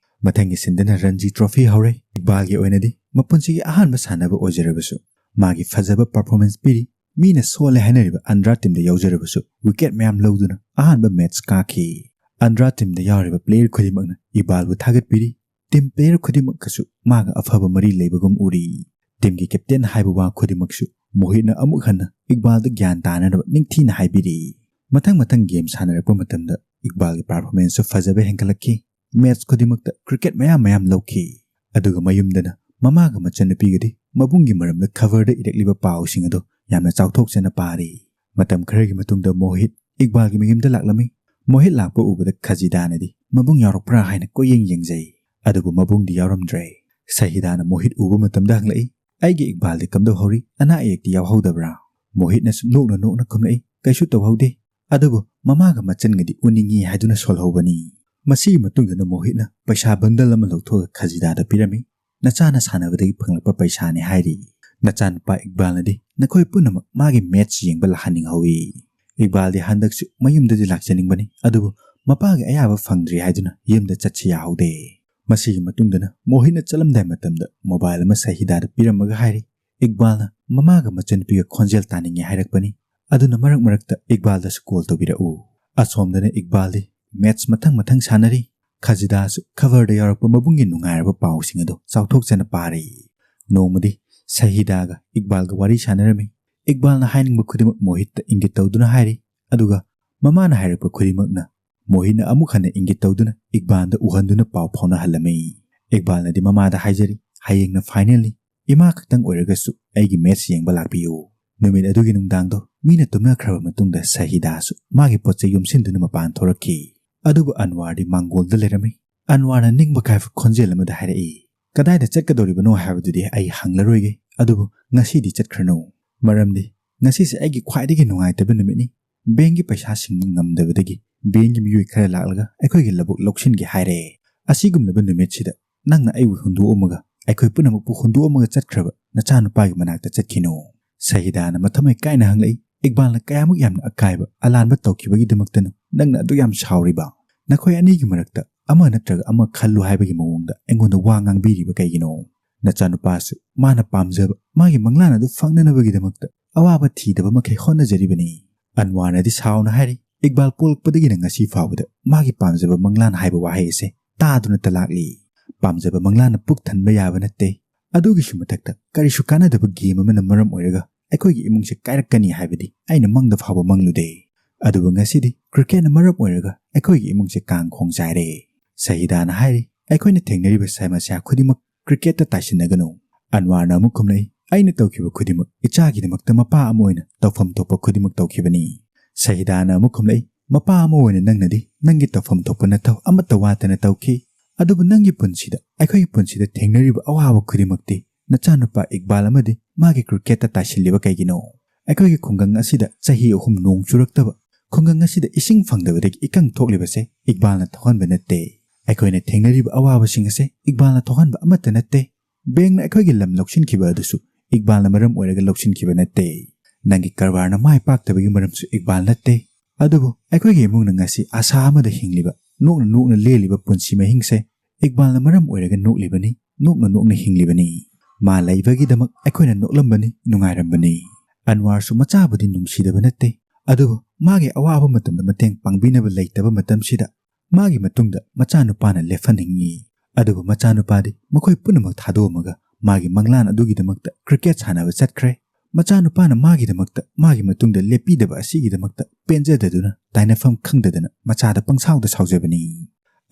ꯃꯊꯪꯒꯤ ꯁꯤꯟꯗꯅ ꯔꯟꯖꯤ ꯇ꯭ꯔꯣꯐꯤ ꯍꯧꯔꯦ꯫ ꯏꯛꯕꯥꯜꯒꯤ ꯑꯣꯏꯅꯗꯤ ꯃꯄꯨꯟꯁꯤꯒꯤ ꯑꯍꯥꯟꯕ ꯁꯥꯟꯅꯕ ꯑꯣꯏꯖꯔꯕꯁꯨ ꯃꯥꯒꯤ ꯐꯖꯕ ꯄꯔꯐꯣꯔꯃꯦꯟꯁ ꯄꯤꯔꯤ꯫ ꯃꯤꯅ ꯁꯣꯜꯂꯦ ꯍꯥꯏꯅꯔꯤꯕ ꯑꯟꯗ꯭ꯔꯥ ꯇꯤꯝꯗ ꯌꯥꯎꯖꯔꯕꯁꯨ ꯋꯤꯀꯦꯠ ꯃꯌꯥꯝ ꯂꯧꯗꯨꯅ ꯑꯍꯥꯟꯕ ꯃꯦꯠꯆ ꯀꯥꯈꯤ꯫ ꯑꯟꯗ꯭ꯔꯥ ꯇꯤꯝꯗ ꯌꯥꯎꯔꯤꯕ ꯄ꯭ꯂꯦꯌꯔ ꯈꯨꯗꯤꯡꯃꯛꯅ ꯏꯛꯕꯥꯜꯕꯨ ꯊꯥꯒꯠꯄꯤꯔꯤ꯫ ꯇꯤꯝ ꯄ꯭ꯂꯦꯌꯔ ꯈꯨꯗꯤꯡꯃꯛꯀꯁꯨ ꯃꯥꯒ ꯑꯐꯕ ꯃꯔꯤ ꯂꯩꯕꯒꯨꯝ ꯎꯔꯤ꯫ ꯇꯤꯝꯒꯤ ꯀꯦꯞꯇꯦꯟ ꯍꯥꯏꯕ ꯋꯥ ꯈꯨꯗꯤꯡꯃꯛꯁꯨ ꯃꯣꯍꯤꯠꯅ ꯑꯃꯨꯛ ꯍꯟꯅ ꯏꯛꯕꯥꯜꯗ ꯒ꯭ꯌꯥꯟ ꯇꯥꯅꯅꯕ ꯅꯤꯡꯊꯤꯅ ꯍꯥꯏꯕꯤꯔꯤ꯫ ꯃꯊꯪ ꯃꯊꯪ ꯒꯦꯝ ꯁꯥꯟꯅꯔꯛꯄ ꯃꯇꯝꯗ ꯏꯛꯕꯥꯜꯒꯤ ꯄꯔꯐꯣꯔꯃꯦꯟꯁꯁꯨ ꯐꯖꯕ ꯍꯦꯟꯒꯠꯂꯛꯈꯤ꯫ ꯃꯦꯠꯆ ꯈꯨꯗꯤꯡꯃꯛꯇ ꯀ꯭ꯔꯤꯀꯦꯠ ꯃꯌꯥꯝ ꯃꯌꯥꯝ ꯂꯧꯈꯤ꯫ ꯑꯗꯨꯒ ꯃꯌꯨꯝꯗꯅ ꯃꯃꯥꯒ ꯃꯆꯟꯅꯨꯄꯤꯒꯗꯤ ꯃꯕꯨꯡꯒꯤ ꯃꯔꯝꯗ ꯈꯕꯔꯗ ꯏꯔꯛꯂꯤꯕ ꯄꯥꯎꯁꯤꯡ ꯑꯗꯨ ꯌꯥꯝꯅ ꯆꯥꯎꯊꯣꯛꯆꯅ ꯄꯥꯔꯤ꯫ ꯃꯇꯝ ꯈꯔꯒꯤ ꯃꯇꯨꯡꯗ ꯃꯣꯍꯤꯠ ꯏꯛꯕꯥꯜꯒꯤ ꯃꯌꯨꯝꯗ ꯂꯥꯛꯂꯝꯃꯤ꯫ ꯃꯣꯍꯤꯠ ꯂꯥꯛꯄ ꯎꯕꯗ ꯈꯖꯤꯗꯥꯅꯗꯤ ꯃꯕꯨꯡ ꯌꯥꯎꯔꯛꯄ꯭ꯔꯥ ꯍꯥꯏꯅ ꯀꯣꯏꯌꯦꯡ ꯌꯦꯡꯖꯩ꯫ ꯑꯗꯨꯕꯨ ꯃꯕꯨꯡꯗꯤ ꯌꯥꯎꯔꯝꯗ꯭ꯔꯦ꯫ ꯁꯍꯤꯗꯥꯅ ꯃꯣꯍꯤꯠ ꯎꯕ ꯃꯇꯝꯗ ꯍꯪꯂꯛꯏ, "ꯑꯩꯒꯤ ꯏꯛꯕꯥꯜꯗꯤ ꯀꯝꯗꯧꯍꯧꯔꯤ? ꯑꯅꯥ ꯑꯌꯦꯛꯇꯤ ꯌꯥꯎꯍꯧꯗꯕ꯭ꯔꯥ?" ꯃꯣꯍꯤꯠꯅꯁꯨ ꯅꯣꯛꯅ ꯅꯣꯛꯅ ꯈꯨꯝꯂꯛꯏ, "ꯀꯩꯁꯨ ꯇꯧꯍꯧꯗꯦ꯫ ꯑꯗꯨꯕꯨ ꯃꯃꯥꯒ ꯃꯆꯟꯒꯗꯤ ꯎꯅꯤꯡꯉꯤ ꯍꯥꯏꯗꯨꯅ ꯁꯣꯜꯍꯧꯕꯅꯤ"꯫ ꯃꯁꯤꯒꯤ ꯃꯇꯨꯡꯗꯅ ꯃꯣꯍꯤꯠꯅ ꯄꯩꯁꯥ ꯕꯟꯗꯜ ꯑꯃ ꯂꯧꯊꯣꯛꯑꯒ ꯈꯖꯤꯗꯥꯗ ꯄꯤꯔꯝꯃꯤ꯫ "ꯅꯆꯥꯅ ꯁꯥꯟꯅꯕꯗꯒꯤ ꯐꯪꯂꯛꯄ ꯄꯩꯁꯥꯅꯤ" ꯍꯥꯏꯔꯤ꯫ ꯅꯆꯥꯅꯨꯄꯥ ꯏꯛꯕꯥꯜꯅꯗꯤ ꯅꯈꯣꯏ ꯄꯨꯝꯅꯃꯛ ꯃꯥꯒꯤ ꯃꯦꯠꯆ ꯌꯦꯡꯕ ꯂꯥꯛꯍꯟꯅꯤꯡꯍꯧꯏ꯫ ꯏꯛꯕꯥꯜꯗꯤ ꯍꯟꯗꯛꯁꯨ ꯃꯌꯨꯝꯗꯗꯤ ꯂꯥꯛꯆꯅꯤꯡꯕꯅꯤ, ꯑꯗꯨꯕꯨ ꯃꯄꯥꯒꯤ ꯑꯌꯥꯕ ꯐꯪꯗ꯭ꯔꯤ ꯍꯥꯏꯗꯨꯅ ꯌꯨꯝꯗ ꯆꯠꯁꯤ ꯌꯥꯍꯧꯗꯦ꯫ ꯃꯁꯤꯒꯤ ꯃꯇꯨꯡꯗꯅ ꯃꯣꯍꯤꯠꯅ ꯆꯠꯂꯝꯗꯥꯏ ꯃꯇꯝꯗ ꯃꯣꯕꯥꯏꯜ ꯑꯃ ꯁꯍꯤꯗꯥꯗ ꯄꯤꯔꯝꯃꯒ ꯍꯥꯏꯔꯤ, "ꯏꯛꯕꯥꯜꯅ ꯃꯃꯥꯒ ꯃꯆꯟꯅꯨꯄꯤꯒ ꯈꯣꯟꯖꯦꯜ ꯇꯥꯅꯤꯡꯉꯦ ꯍꯥꯏꯔꯛꯄꯅꯤ, ꯑꯗꯨꯅ ꯃꯔꯛ ꯃꯔꯛꯇ ꯏꯛꯕꯥꯜꯗꯁꯨ ꯀꯣꯜ ꯇꯧꯕꯤꯔꯛꯎ"꯫ ꯑꯁꯣꯝꯗꯅ ꯏꯛꯕꯥꯜꯗꯤ ꯃꯦꯠꯆ ꯃꯊꯪ ꯃꯊꯪ ꯁꯥꯟꯅꯔꯤ꯫ ꯈꯖꯤꯗꯥꯁꯨ ꯈꯕꯔꯗ ꯌꯥꯎꯔꯛꯄ ꯃꯕꯨꯡꯒꯤ ꯅꯨꯡꯉꯥꯏꯔꯕ ꯄꯥꯎꯁꯤꯡ ꯑꯗꯨ ꯆꯥꯎꯊꯣꯛꯆꯅ ꯄꯥꯔꯤ꯫ ꯅꯣꯡꯃꯗꯤ ꯁꯍꯤꯗꯥꯒ ꯏꯛꯕꯥꯜꯒ ꯋꯥꯔꯤ ꯁꯥꯟꯅꯔꯝꯃꯤ꯫ ꯏꯛꯕꯥꯜꯅ ꯍꯥꯏꯅꯤꯡꯕ ꯈꯨꯗꯤꯡꯃꯛ ꯃꯣꯍꯤꯠꯇ ꯏꯪꯒꯤꯠ ꯇꯧꯗꯨꯅ ꯍꯥꯏꯔꯤ, ꯑꯗꯨꯒ ꯃꯃꯥꯅ ꯍꯥꯏꯔꯛꯄ ꯈꯨꯗꯤꯡꯃꯛꯅ ꯃꯣꯍꯤꯠꯅ ꯑꯃꯨꯛ ꯍꯟꯅ ꯏꯪꯒꯤꯠ ꯇꯧꯗꯨꯅ ꯏꯛꯕꯥꯜꯗ ꯎꯍꯟꯗꯨꯅ ꯄꯥꯎ ꯐꯥꯎꯅꯍꯜꯂꯝꯃꯤ꯫ ꯏꯛꯕꯥꯜꯅꯗꯤ ꯃꯃꯥꯗ ꯍꯥꯏꯖꯔꯤ, "ꯍꯌꯦꯡꯅ ꯐꯥꯏꯅꯦꯜꯅꯤ, ꯏꯃꯥ ꯈꯛꯇꯪ ꯑꯣꯏꯔꯒꯁꯨ ꯑꯩꯒꯤ ꯃꯦꯠꯆ ꯌꯦꯡꯕ ꯂꯥꯛꯄꯤꯌꯨ"꯫ ꯅꯨꯃꯤꯠ ꯑꯗꯨꯒꯤ ꯅꯨꯡꯗꯥꯡꯗꯣ ꯃꯤꯅ ꯇꯨꯝꯅꯈ꯭ꯔꯕ ꯃꯇꯨꯡꯗ ꯁꯍꯤꯗꯥꯁꯨ ꯃꯥꯒꯤ ꯄꯣꯠ ꯆꯩ ꯌꯣꯝꯁꯤꯟꯗꯨꯅ ꯃꯄꯥꯟ ꯊꯣꯔꯛꯈꯤ꯫ ꯑꯗꯨꯕꯨ ꯑꯟꯋꯥꯔꯗꯤ ꯃꯥꯡꯒꯣꯜꯗ ꯂꯩꯔꯝꯃꯤ꯫ ꯑꯟꯋꯥꯔꯅ ꯅꯤꯡꯕ ꯀꯥꯏꯕ ꯈꯣꯟꯖꯦꯜ ꯑꯃꯗ ꯍꯥꯏꯔꯛꯏ, "ꯀꯗꯥꯏꯗ ꯆꯠꯀꯗꯧꯔꯤꯕꯅꯣ ꯍꯥꯏꯕꯗꯨꯗꯤ ꯑꯩ ꯍꯪꯂꯔꯣꯏꯒꯦ, ꯑꯗꯨꯕꯨ ꯉꯁꯤꯗꯤ ꯆꯠꯈ꯭ꯔꯅꯨ꯫ ꯃꯔꯝꯗꯤ ꯉꯁꯤꯁꯦ ꯑꯩꯒꯤ ꯈ꯭ꯋꯥꯏꯗꯒꯤ ꯅꯨꯡꯉꯥꯏꯇꯕ ꯅꯨꯃꯤꯠꯅꯤ꯫ ꯕꯦꯡꯒꯤ ꯄꯩꯁꯥ ꯁꯤꯡꯕ ꯉꯝꯗꯕꯗꯒꯤ ꯕꯦꯡꯒꯤ ꯃꯤꯑꯣꯏ ꯈꯔ ꯂꯥꯛꯂꯒ ꯑꯩꯈꯣꯏꯒꯤ ꯂꯧꯕꯨꯛ ꯂꯧꯁꯤꯟꯒꯦ ꯍꯥꯏꯔꯦ꯫ ꯑꯁꯤꯒꯨꯝꯂꯕ ꯅꯨꯃꯤꯠꯁꯤꯗ ꯅꯪꯅ ꯑꯩꯕꯨ ꯍꯨꯟꯗꯣꯛꯑꯝꯃꯒ, ꯑꯩꯈꯣꯏ ꯄꯨꯝꯅꯃꯛꯄꯨ ꯍꯨꯟꯗꯣꯛꯑꯝꯃꯒ ꯆꯠꯈ꯭ꯔꯕ ꯅꯆꯥꯅꯨꯄꯥꯒꯤ ꯃꯅꯥꯛꯇ ꯆꯠꯈꯤꯅꯨ"꯫ ꯁꯍꯤꯗꯥꯅ ꯃꯊꯃꯣꯏ ꯀꯥꯏꯅ ꯍꯪꯂꯛꯏ, "ꯏꯛꯕꯥꯜꯅ ꯀꯌꯥꯃꯨꯛ ꯌꯥꯝꯅ ꯑꯀꯥꯏꯕ ꯑꯂꯥꯟꯕ ꯇꯧꯈꯤꯕꯒꯤꯗꯃꯛꯇꯅꯣ ꯅꯪꯅ ꯑꯗꯨ ꯌꯥꯝ ꯁꯥꯎꯔꯤꯕ? ꯅꯈꯣꯏ ꯑꯅꯤꯒꯤ ꯃꯔꯛꯇ ꯑꯃ ꯅꯠꯇ꯭ꯔꯒ ꯑꯃ ꯈꯜꯂꯨ ꯍꯥꯏꯕꯒꯤ ꯃꯑꯣꯡꯗ ꯑꯩꯉꯣꯟꯗ ꯋꯥ ꯉꯥꯡꯕꯤꯔꯤꯕ ꯀꯩꯒꯤꯅꯣ? ꯅꯆꯥꯅꯨꯄꯥꯁꯨ ꯃꯥꯅ ꯄꯥꯝꯖꯕ ꯃꯥꯒꯤ ꯃꯪꯂꯥꯟ ꯑꯗꯨ ꯐꯪꯅꯅꯕꯒꯤꯗꯃꯛꯇ ꯑꯋꯥꯕ ꯊꯤꯗꯕ ꯃꯈꯩ ꯍꯣꯠꯅꯖꯔꯤꯕꯅꯤ꯫ ꯑꯟꯋꯥꯔꯅꯗꯤ ꯁꯥꯎꯅ ꯍꯥꯏꯔꯤ, "ꯏꯛꯕꯥꯜ ꯄꯣꯛꯂꯛꯄꯗꯒꯤꯅ ꯉꯁꯤ ꯐꯥꯎꯕꯗ ꯃꯥꯒꯤ ꯄꯥꯝꯖꯕ ꯃꯪꯂꯥꯟ ꯍꯥꯏꯕ ꯋꯥꯍꯩ ꯑꯁꯦ ꯇꯥꯗꯨꯅꯇ ꯂꯥꯛꯂꯤ꯫ ꯄꯥꯝꯖꯕ ꯃꯪꯂꯥꯟꯅ ꯄꯨꯛ ꯊꯟꯕ ꯌꯥꯕ ꯅꯠꯇꯦ꯫ ꯑꯗꯨꯒꯤꯁꯨ ꯃꯊꯛꯇ ꯀꯔꯤꯁꯨ ꯀꯥꯟꯅꯗꯕ ꯒꯦꯝ ꯑꯃꯅ ꯃꯔꯝ ꯑꯣꯏꯔꯒ ꯑꯩꯈꯣꯏꯒꯤ ꯏꯃꯨꯡꯁꯦ ꯀꯥꯏꯔꯛꯀꯅꯤ ꯍꯥꯏꯕꯗꯤ ꯑꯩꯅ ꯃꯪꯗ ꯐꯥꯎꯕ ꯃꯪꯂꯨꯗꯦ꯫ ꯑꯗꯨꯕꯨ ꯉꯁꯤꯗꯤ ꯀ꯭ꯔꯤꯀꯦꯠꯅ ꯃꯔꯝ ꯑꯣꯏꯔꯒ ꯑꯩꯈꯣꯏꯒꯤ ꯏꯃꯨꯡꯁꯦ ꯀꯥꯡ ꯈꯣꯡ ꯆꯥꯏꯔꯦ"꯫ ꯁꯍꯤꯗꯥꯅ ꯍꯥꯏꯔꯤ, "ꯑꯩꯈꯣꯏꯅ ꯊꯦꯡꯅꯔꯤꯕ ꯁꯃꯁ꯭ꯌꯥ ꯈꯨꯗꯤꯡꯃꯛ ꯀ꯭ꯔꯤꯀꯦꯠꯇ ꯇꯥꯏꯁꯤꯟꯅꯒꯅꯨ"꯫ ꯑꯟꯋꯥꯔꯅ ꯑꯃꯨꯛ ꯈꯨꯝꯂꯛꯏ, "ꯑꯩꯅ ꯇꯧꯈꯤꯕ ꯈꯨꯗꯤꯡꯃꯛ ꯏꯆꯥꯒꯤꯗꯃꯛꯇ ꯃꯄꯥ ꯑꯃ ꯑꯣꯏꯅ ꯇꯧꯐꯝ ꯊꯣꯛꯄ ꯈꯨꯗꯤꯡꯃꯛ ꯇꯧꯈꯤꯕꯅꯤ"꯫ ꯁꯍꯤꯗꯥꯅ ꯑꯃꯨꯛ ꯈꯨꯝꯂꯛꯏ, "ꯃꯄꯥ ꯑꯃ ꯑꯣꯏꯅ ꯅꯪꯅꯗꯤ ꯅꯪꯒꯤ ꯇꯧꯐꯝ ꯊꯣꯛꯄ ꯅꯊꯧ ꯑꯃꯠꯇ ꯋꯥꯠꯇꯅ ꯇꯧꯈꯤ, ꯑꯗꯨꯕꯨ ꯅꯪꯒꯤ ꯄꯨꯟꯁꯤꯗ, ꯑꯩꯈꯣꯏꯒꯤ ꯄꯨꯟꯁꯤꯗ ꯊꯦꯡꯅꯔꯤꯕ ꯑꯋꯥꯕ ꯈꯨꯗꯤꯡꯃꯛꯇꯤ ꯅꯆꯥꯅꯨꯄꯥ ꯏꯛꯕꯥꯜ ꯑꯃꯗꯤ ꯃꯥꯒꯤ ꯀ꯭ꯔꯤꯀꯦꯠꯇ ꯇꯥꯏꯁꯤꯜꯂꯤꯕ ꯀꯩꯒꯤꯅꯣ? ꯑꯩꯈꯣꯏꯒꯤ ꯈꯨꯡꯒꯪ ꯑꯁꯤꯗ ꯆꯍꯤ ꯑꯍꯨꯝ ꯅꯣꯡ ꯆꯨꯔꯛꯇꯕ, ꯈꯨꯡꯒꯪ ꯑꯁꯤꯗ ꯏꯁꯤꯡ ꯐꯪꯗꯕꯗꯒꯤ ꯏꯀꯪ ꯊꯣꯛꯂꯤꯕꯁꯦ ꯏꯛꯕꯥꯜꯅ ꯊꯣꯛꯍꯟꯕ ꯅꯠꯇꯦ꯫ ꯑꯩꯈꯣꯏꯅ ꯊꯦꯡꯅꯔꯤꯕ ꯑꯋꯥꯕꯁꯤꯡ ꯑꯁꯦ ꯏꯛꯕꯥꯜꯅ ꯊꯣꯛꯍꯟꯕ ꯑꯃꯠꯇ ꯅꯠꯇꯦ꯫ ꯕꯦꯡꯛꯅ ꯑꯩꯈꯣꯏꯒꯤ ꯂꯝ ꯂꯧꯁꯤꯟꯈꯤꯕ ꯑꯗꯨꯁꯨ ꯏꯛꯕꯥꯜꯅ ꯃꯔꯝ ꯑꯣꯏꯔꯒ ꯂꯧꯁꯤꯟꯈꯤꯕ ꯅꯠꯇꯦ꯫ ꯅꯪꯒꯤ ꯀꯔꯕꯥꯔꯅ ꯃꯥꯏ ꯄꯥꯛꯇꯕꯒꯤ ꯃꯔꯝꯁꯨ ꯏꯛꯕꯥꯜ ꯅꯠꯇꯦ꯫ ꯑꯗꯨꯕꯨ ꯑꯩꯈꯣꯏꯒꯤ ꯏꯃꯨꯡꯅ ꯉꯁꯤ ꯑꯥꯁꯥ ꯑꯃꯗ ꯍꯤꯡꯂꯤꯕ, ꯅꯣꯛꯅ ꯅꯣꯛꯅ ꯂꯦꯜꯂꯤꯕ ꯄꯨꯟꯁꯤ ꯃꯍꯤꯡꯁꯦ ꯏꯛꯕꯥꯜꯅ ꯃꯔꯝ ꯑꯣꯏꯔꯒ ꯅꯣꯛꯂꯤꯕꯅꯤ, ꯅꯣꯛꯅ ꯅꯣꯛꯅ ꯍꯤꯡꯂꯤꯕꯅꯤ꯫ ꯃꯥ ꯂꯩꯕꯒꯤꯗꯃꯛ ꯑꯩꯈꯣꯏꯅ ꯅꯣꯛꯂꯝꯕꯅꯤ, ꯅꯨꯡꯉꯥꯏꯔꯝꯕꯅꯤ꯫ ꯑꯟꯋꯥꯔꯁꯨ ꯃꯆꯥꯕꯨꯗꯤ ꯅꯨꯡꯁꯤꯗꯕ ꯅꯠꯇꯦ, ꯑꯗꯨꯕꯨ ꯃꯥꯒꯤ ꯑꯋꯥꯕ ꯃꯇꯝꯗ ꯃꯇꯦꯡ ꯄꯥꯡꯕꯤꯅꯕ ꯂꯩꯇꯕ ꯃꯇꯝꯁꯤꯗ ꯃꯥꯒꯤ ꯃꯇꯨꯡꯗ ꯃꯆꯥꯅꯨꯄꯥꯅ ꯂꯦꯞꯍꯟꯅꯤꯡꯏ꯫ ꯑꯗꯨꯕꯨ ꯃꯆꯥꯅꯨꯄꯥꯗꯤ ꯃꯈꯣꯏ ꯄꯨꯝꯅꯃꯛ ꯊꯥꯗꯣꯛꯑꯝꯃꯒ ꯃꯥꯒꯤ ꯃꯪꯂꯥꯟ ꯑꯗꯨꯒꯤꯗꯃꯛꯇ ꯀ꯭ꯔꯤꯀꯦꯠ ꯁꯥꯟꯅꯕ ꯆꯠꯈ꯭ꯔꯦ꯫ ꯃꯆꯥꯅꯨꯄꯥꯅ ꯃꯥꯒꯤꯗꯃꯛꯇ ꯃꯥꯒꯤ ꯃꯇꯨꯡꯗ ꯂꯦꯞꯄꯤꯗꯕ ꯑꯁꯤꯒꯤꯗꯃꯛꯇ ꯄꯦꯟꯖꯗꯗꯨꯅ ꯇꯥꯏꯅꯐꯝ ꯈꯪꯗꯗꯅ ꯃꯆꯥꯗ ꯄꯪꯁꯥꯎꯗ ꯁꯥꯎꯖꯕꯅꯤ꯫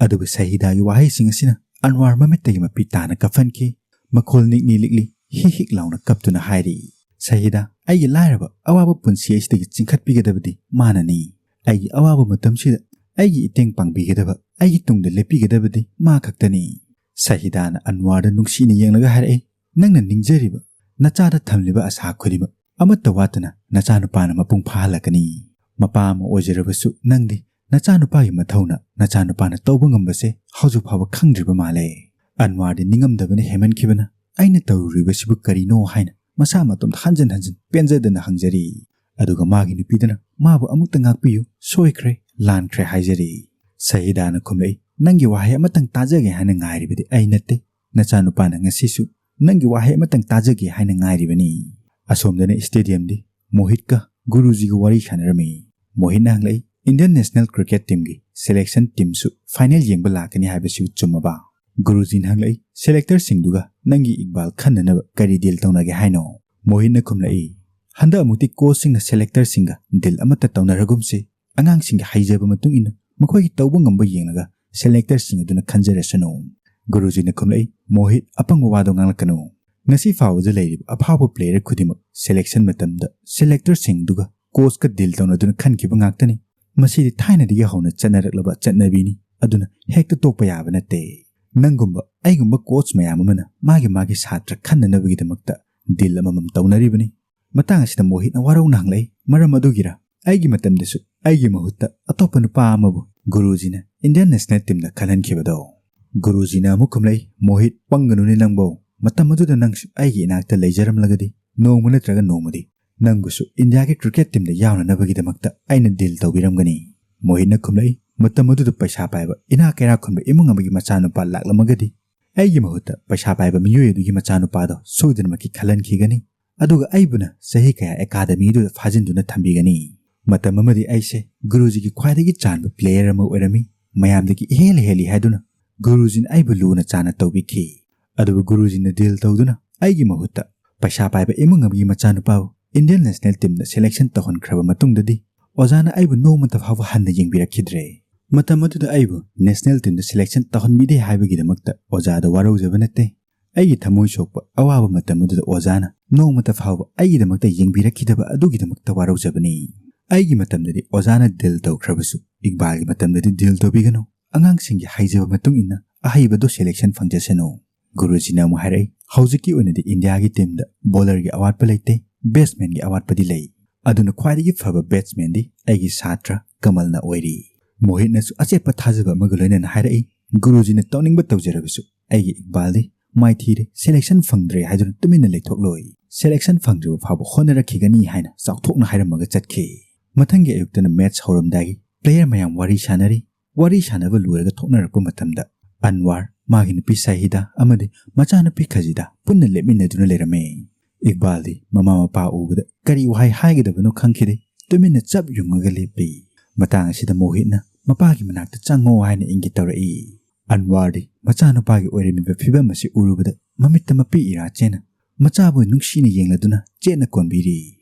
ꯑꯗꯨꯕꯨ ꯁꯍꯤꯗꯥꯒꯤ ꯋꯥꯍꯩꯁꯤꯡ ꯑꯁꯤꯅ ꯑꯟꯋꯥꯔ ꯃꯃꯤꯠꯇꯒꯤ ꯃꯄꯤ ꯇꯥꯅ ꯀꯞꯍꯟꯈꯤ꯫ ꯃꯈꯣꯜ ꯅꯤꯛꯅꯤ ꯂꯤꯛꯂꯤ ꯍꯤꯛ ꯍꯤꯛ ꯂꯥꯎꯅ ꯀꯞꯇꯨꯅ ꯍꯥꯏꯔꯤ, "ꯁꯍꯤꯗꯥ, ꯑꯩꯒꯤ ꯂꯥꯏꯔꯕ ꯑꯋꯥꯕ ꯄꯨꯟꯁꯤ ꯑꯁꯤꯗꯒꯤ ꯆꯤꯡꯈꯠꯄꯤꯒꯗꯕꯗꯤ ꯃꯥꯅꯅꯤ꯫ ꯑꯩꯒꯤ ꯑꯋꯥꯕ ꯃꯇꯝꯁꯤꯗ ꯑꯩꯒꯤ ꯏꯇꯦꯡ ꯄꯥꯡꯕꯤꯒꯗꯕ, ꯑꯩꯒꯤ ꯇꯨꯡꯗ ꯂꯦꯞꯄꯤꯒꯗꯕꯗꯤ ꯃꯥ ꯈꯛꯇꯅꯤ"꯫ ꯁꯍꯤꯗꯥꯅ ꯑꯟꯋꯥꯔꯗ ꯅꯨꯡꯁꯤꯅ ꯌꯦꯡꯂꯒ ꯍꯥꯏꯔꯛꯏ, "ꯅꯪꯅ ꯅꯤꯡꯖꯔꯤꯕ, ꯅꯆꯥꯗ ꯊꯝꯂꯤꯕ ꯑꯁꯥ ꯈꯨꯗꯤꯡꯃꯛ ꯑꯃꯠꯇ ꯋꯥꯠꯇꯅ ꯅꯆꯥꯅꯨꯄꯥꯅ ꯃꯄꯨꯡ ꯐꯥꯍꯜꯂꯛꯀꯅꯤ꯫ ꯃꯄꯥ ꯑꯃ ꯑꯣꯏꯖꯔꯕꯁꯨ ꯅꯪꯗꯤ ꯅꯆꯥꯅꯨꯄꯥꯒꯤ ꯃꯊꯧꯅ ꯅꯆꯥꯅꯨꯄꯥꯅ ꯇꯧꯕ ꯉꯝꯕꯁꯦ ꯍꯧꯖꯤꯛ ꯐꯥꯎꯕ ꯈꯪꯗ꯭ꯔꯤꯕ ꯃꯥꯜꯂꯦ"꯫ ꯑꯟꯋꯥꯔꯗꯤ ꯅꯤꯡꯉꯝꯗꯕꯅ ꯍꯦꯟꯃꯟꯈꯤꯕꯅ, "ꯑꯩꯅ ꯇꯧꯔꯨꯔꯤꯕꯁꯤꯕꯨ ꯀꯔꯤꯅꯣ?" ꯍꯥꯏꯅ ꯃꯁꯥ ꯃꯇꯣꯝꯇ ꯍꯟꯖꯤꯟ ꯍꯟꯖꯤꯟ ꯄꯦꯟꯖꯗꯅ ꯍꯪꯖꯔꯤ꯫ ꯑꯗꯨꯒ ꯃꯥꯒꯤ ꯅꯨꯄꯤꯗꯨꯅ ꯃꯥꯕꯨ ꯑꯃꯨꯛꯇ ꯉꯥꯛꯄꯤꯌꯨ, ꯁꯣꯏꯈ꯭ꯔꯦ, ꯂꯥꯟꯈ꯭ꯔꯦ ꯍꯥꯏꯖꯔꯤ꯫ ꯁꯍꯤꯗꯥꯅ ꯈꯨꯝꯂꯛꯏ, "ꯅꯪꯒꯤ ꯋꯥꯍꯩ ꯑꯃꯇꯪ ꯇꯥꯖꯒꯦ ꯍꯥꯏꯅ ꯉꯥꯏꯔꯤꯕꯗꯤ ꯑꯩ ꯅꯠꯇꯦ꯫ ꯅꯆꯥꯅꯨꯄꯥꯅ ꯉꯁꯤꯁꯨ ꯅꯪꯒꯤ ꯋꯥꯍꯩ ꯑꯃꯇꯪ ꯇꯥꯖꯒꯦ ꯍꯥꯏꯅ ꯉꯥꯏꯔꯤꯕꯅꯤ"꯫ ꯑꯁꯣꯝꯗꯅ stadiumꯗꯤ ꯃꯣꯍꯤꯠꯀ ꯒꯨꯔꯨꯖꯤꯒ ꯋꯥꯔꯤ ꯁꯥꯟꯅꯔꯝꯃꯤ꯫ ꯃꯣꯍꯤꯠꯅ ꯍꯪꯂꯛꯏ, "Indian national cricket teamꯒꯤ selection teamꯁꯨ final ꯌꯦꯡꯕ ꯂꯥꯛꯀꯅꯤ ꯍꯥꯏꯕꯁꯤꯕꯨ ꯆꯨꯝꯃꯕ?" ꯒꯨꯔꯨꯖꯤꯅ ꯍꯪꯂꯛꯏ, "Selectorꯁꯤꯡꯗꯨꯒ ꯅꯪꯒꯤ ꯏꯛꯕꯥꯜ ꯈꯟꯅꯅꯕ ꯀꯔꯤ deal ꯇꯧꯅꯒꯦ ꯍꯥꯏꯅꯣ?" ꯃꯣꯍꯤꯠꯅ ꯈꯨꯝꯂꯛꯏ, "ꯍꯟꯗꯛ ꯑꯃꯨꯛꯇꯤ coachꯁꯤꯡꯅ selectorꯁꯤꯡꯒ deal ꯑꯃꯠꯇ ꯇꯧꯅꯔꯒꯨꯝꯁꯤ꯫ ꯑꯉꯥꯡꯁꯤꯡꯒꯤ ꯍꯩꯖꯕ ꯃꯇꯨꯡ ꯏꯟꯅ ꯃꯈꯣꯏꯒꯤ ꯇꯧꯕ ꯉꯝꯕ ꯌꯦꯡꯂꯒ selectorꯁꯤꯡ ꯑꯗꯨꯅ ꯈꯟꯖꯔꯁꯅꯨ꯫" ꯒꯨꯔꯨꯖꯤꯅ ꯈꯨꯝꯂꯛꯏ, "ꯃꯣꯍꯤꯠ, ꯑꯄꯪꯕ ꯋꯥꯗꯣ ꯉꯥꯡꯂꯛꯀꯅꯨ꯫ ꯉꯁꯤ ꯐꯥꯎꯕꯗ ꯂꯩꯔꯤꯕ ꯑꯐꯥꯎꯕ player ꯈꯨꯗꯤꯡꯃꯛ selection ꯃꯇꯝꯗ selectorꯁꯤꯡꯗꯨꯒ coachꯀ deal ꯇꯧꯅꯗꯨꯅ ꯈꯟꯈꯤꯕ ꯉꯥꯛꯇꯅꯤ꯫ ꯃꯁꯤꯗꯤ ꯊꯥꯏꯅꯗꯒꯤ ꯍꯧꯅ ꯆꯠꯅꯔꯛꯂꯕ ꯆꯠꯅꯕꯤꯅꯤ, ꯑꯗꯨꯅ ꯍꯦꯛꯇ ꯇꯣꯛꯄ ꯌꯥꯕ ꯅꯠꯇꯦ꯫ ꯅꯪꯒꯨꯝꯕ ꯑꯩꯒꯨꯝꯕ coach ꯃꯌꯥꯝ ꯑꯃꯅ ꯃꯥꯒꯤ ꯃꯥꯒꯤ ꯁꯥꯇ꯭ꯔ ꯈꯟꯅꯅꯕꯒꯤꯗꯃꯛꯇ deal ꯑꯃꯃꯝ ꯇꯧꯅꯔꯤꯕꯅꯤ꯫" ꯃꯇꯥꯡ ꯑꯁꯤꯗ ꯃꯣꯍꯤꯠꯅ ꯋꯥꯔꯧꯅ ꯍꯪꯂꯛꯏ, "ꯃꯔꯝ ꯑꯗꯨꯒꯤꯔ ꯑꯩꯒꯤ ꯃꯇꯝꯗꯁꯨ ꯑꯩꯒꯤ ꯃꯍꯨꯠꯇ ꯑꯇꯣꯞꯄ ꯅꯨꯄꯥ ꯑꯃꯕꯨ ꯒꯨꯔꯨꯖꯤꯅ Indian national teamꯗ ꯈꯜꯍꯟꯈꯤꯕꯗꯣ?" ꯒꯨꯔꯨꯖꯤꯅ ꯑꯃꯨꯛ ꯈꯨꯝꯂꯛꯏ, "ꯃꯣꯍꯤꯠ, ꯄꯪꯒꯅꯨꯅꯦ ꯅꯪꯕꯣ꯫ ꯃꯇꯝ ꯑꯗꯨꯗ ꯅꯪꯁꯨ ꯑꯩꯒꯤ ꯏꯅꯥꯛꯇ ꯂꯩꯖꯔꯝꯂꯒꯗꯤ ꯅꯣꯡꯃ ꯅꯠꯇ꯭ꯔꯒ ꯅꯣꯡꯃꯗꯤ ꯅꯪꯕꯨꯁꯨ Indiaꯒꯤ cricket teamꯗ ꯌꯥꯎꯅꯅꯕꯒꯤꯗꯃꯛꯇ ꯑꯩꯅ deal ꯇꯧꯕꯤꯔꯝꯒꯅꯤ꯫" ꯃꯣꯍꯤꯠꯅ ꯈꯨꯝꯂꯛꯏ, "ꯃꯇꯝ ꯑꯗꯨꯗ ꯄꯩꯁꯥ ꯄꯥꯏꯕ ꯏꯅꯥꯛ ꯀꯩꯔꯥꯛ ꯈꯨꯟꯕ ꯏꯃꯨꯡ ꯑꯃꯒꯤ ꯃꯆꯥꯅꯨꯄꯥ ꯂꯥꯛꯂꯝꯃꯒꯗꯤ ꯑꯩꯒꯤ ꯃꯍꯨꯠꯇ ꯄꯩꯁꯥ ꯄꯥꯏꯕ ꯃꯤꯑꯣꯏ ꯑꯗꯨꯒꯤ ꯃꯆꯥꯅꯨꯄꯥꯗꯣ ꯁꯣꯏꯗꯅꯃꯛꯀꯤ ꯈꯜꯍꯟꯈꯤꯒꯅꯤ꯫ ꯑꯗꯨꯒ ꯑꯩꯕꯨꯅ ꯆꯍꯤ ꯀꯌꯥ academyꯗꯨꯗ ꯐꯥꯖꯤꯟꯗꯨꯅ ꯊꯝꯕꯤꯒꯅꯤ꯫ ꯃꯇꯝ ꯑꯃꯗꯤ ꯑꯩꯁꯦ ꯒꯨꯔꯨꯖꯤꯒꯤ ꯈ꯭ꯋꯥꯏꯗꯒꯤ ꯆꯥꯟꯕ player ꯑꯃ ꯑꯣꯏꯔꯝꯃꯤ꯫ ꯃꯌꯥꯝꯗꯒꯤ ꯏꯍꯦꯜ ꯍꯦꯜꯂꯤ ꯍꯥꯏꯗꯨꯅ ꯒꯨꯔꯨꯖꯤꯅ ꯑꯩꯕꯨ ꯂꯨꯅ ꯆꯥꯟꯅ ꯇꯧꯕꯤꯈꯤ꯫ ꯑꯗꯨꯕꯨ ꯒꯨꯔꯨꯖꯤꯅ deal ꯇꯧꯗꯨꯅ ꯑꯩꯒꯤ ꯃꯍꯨꯠꯇ ꯄꯩꯁꯥ ꯄꯥꯏꯕ ꯏꯃꯨꯡ ꯑꯃꯒꯤ ꯃꯆꯥꯅꯨꯄꯥꯕꯨ Indian national teamꯗ selection ꯇꯧꯍꯟꯈ꯭ꯔꯕ ꯃꯇꯨꯡꯗꯗꯤ ꯑꯣꯖꯥꯅ ꯑꯩꯕꯨ ꯅꯣꯡꯃꯇ ꯐꯥꯎꯕ ꯍꯟꯅ ꯌꯦꯡꯕꯤꯔꯛꯈꯤꯗ꯭ꯔꯦ꯫ ꯃꯇꯝ ꯑꯗꯨꯗ ꯑꯩꯕꯨ national teamꯗ selection ꯇꯧꯍꯟꯕꯤꯗꯦ ꯍꯥꯏꯕꯒꯤꯗꯃꯛꯇ ꯑꯣꯖꯥꯗ ꯋꯥꯔꯧꯖꯕ ꯅꯠꯇꯦ꯫ ꯑꯩꯒꯤ ꯊꯃꯣꯏ ꯁꯣꯛꯄ ꯑꯋꯥꯕ ꯃꯇꯝ ꯑꯗꯨꯗ ꯑꯣꯖꯥꯅ ꯅꯣꯡꯃꯇ ꯐꯥꯎꯕ ꯑꯩꯒꯤꯗꯃꯛꯇ ꯌꯦꯡꯕꯤꯔꯛꯈꯤꯗꯕ ꯑꯗꯨꯒꯤꯗꯃꯛꯇ ꯋꯥꯔꯧꯖꯕꯅꯤ꯫ ꯑꯩꯒꯤ ꯃꯇꯝꯗꯗꯤ ꯑꯣꯖꯥꯅ deal ꯇꯧꯈ꯭ꯔꯕꯁꯨ ꯏꯛꯕꯥꯜꯒꯤ ꯃꯇꯝꯗꯗꯤ deal ꯇꯧꯕꯤꯒꯅꯨ꯫ ꯑꯉꯥꯡꯁꯤꯡꯒꯤ ꯍꯩꯖꯕ ꯃꯇꯨꯡ ꯏꯟꯅ ꯑꯍꯩꯕꯗꯣ selection ꯐꯪꯖꯁꯅꯨ꯫" ꯒꯨꯔꯨꯖꯤꯅ ꯑꯃꯨꯛ ꯍꯥꯏꯔꯛꯏ, "ꯍꯧꯖꯤꯛꯀꯤ ꯑꯣꯏꯅꯗꯤ Indiaꯒꯤ teamꯗ bowlerꯒꯤ ꯑꯋꯥꯠꯄ ꯂꯩꯇꯦ, batsmanꯒꯤ ꯑꯋꯥꯠꯄꯗꯤ ꯂꯩ꯫ ꯑꯗꯨꯅ ꯈ꯭ꯋꯥꯏꯗꯒꯤ ꯐꯕ batsmanꯗꯤ ꯑꯩꯒꯤ ꯁꯥꯇ꯭ꯔ ꯀꯃꯜꯅ ꯑꯣꯏꯔꯤ꯫" ꯃꯣꯍꯤꯠꯅꯁꯨ ꯑꯆꯦꯠꯄ ꯊꯥꯖꯕ ꯑꯃꯒ ꯂꯣꯏꯅꯅ ꯍꯥꯏꯔꯛꯏ, "ꯒꯨꯔꯨꯖꯤꯅ ꯇꯧꯅꯤꯡꯕ ꯇꯧꯖꯔꯕꯁꯨ ꯑꯩꯒꯤ ꯏꯛꯕꯥꯜꯗꯤ ꯃꯥꯏꯊꯤꯔꯦ, selection ꯐꯪꯗ꯭ꯔꯦ ꯍꯥꯏꯗꯨꯅ ꯇꯨꯃꯤꯟꯅ ꯂꯩꯊꯣꯛꯂꯣꯏ꯫ Selection ꯐꯪꯗ꯭ꯔꯤꯕ ꯐꯥꯎꯕ ꯍꯣꯠꯅꯔꯛꯈꯤꯒꯅꯤ" ꯍꯥꯏꯅ ꯆꯥꯎꯊꯣꯛꯅ ꯍꯥꯏꯔꯝꯃꯒ ꯆꯠꯈꯤ꯫ ꯃꯊꯪꯒꯤ ꯑꯌꯨꯛꯇꯅ match ꯍꯧꯔꯝꯗꯥꯏꯒꯤ player ꯃꯌꯥꯝ ꯋꯥꯔꯤ ꯁꯥꯟꯅꯔꯤ꯫ ꯋꯥꯔꯤ ꯁꯥꯟꯅꯕ ꯂꯣꯏꯔꯒ ꯊꯣꯛꯅꯔꯛꯄ ꯃꯇꯝꯗ ꯑꯟꯋꯥꯔ, ꯃꯥꯒꯤ ꯅꯨꯄꯤ ꯁꯥꯍꯤꯗꯥ ꯑꯃꯗꯤ ꯃꯆꯥꯅꯨꯄꯤ ꯈꯖꯤꯗꯥ ꯄꯨꯟꯅ ꯂꯦꯞꯃꯤꯟꯅꯗꯨꯅ ꯂꯩꯔꯝꯃꯤ꯫ ꯏꯛꯕꯥꯜꯗꯤ ꯃꯃꯥ ꯃꯄꯥ ꯎꯕꯗ ꯀꯔꯤ ꯋꯥꯍꯩ ꯍꯥꯏꯒꯗꯕꯅꯣ ꯈꯪꯈꯤꯗꯦ꯫ ꯇꯨꯃꯤꯟꯅ ꯆꯞ ꯌꯨꯡꯉꯒ ꯂꯦꯞꯄꯤ꯫ ꯃꯇꯥꯡ ꯑꯁꯤꯗ ꯃꯣꯍꯤꯠꯅ ꯃꯄꯥꯒꯤ ꯃꯅꯥꯛꯇ ꯆꯪꯉꯣ ꯍꯥꯏꯅ ꯏꯪꯒꯤꯠ ꯇꯧꯔꯛꯏ꯫ ꯑꯟꯋꯥꯔꯗꯤ ꯃꯆꯥꯅꯨꯄꯥꯒꯤ ꯑꯣꯏꯔꯝꯃꯤꯕ ꯐꯤꯕꯝ ꯑꯁꯤ ꯎꯔꯨꯕꯗ ꯃꯃꯤꯠꯇ ꯃꯄꯤ ꯏꯔꯥ ꯆꯦꯟꯅ ꯃꯆꯥꯕꯨ ꯅꯨꯡꯁꯤꯅ ꯌꯦꯡꯂꯗꯨꯅ ꯆꯦꯠꯅ ꯀꯣꯟꯕꯤꯔꯤ꯫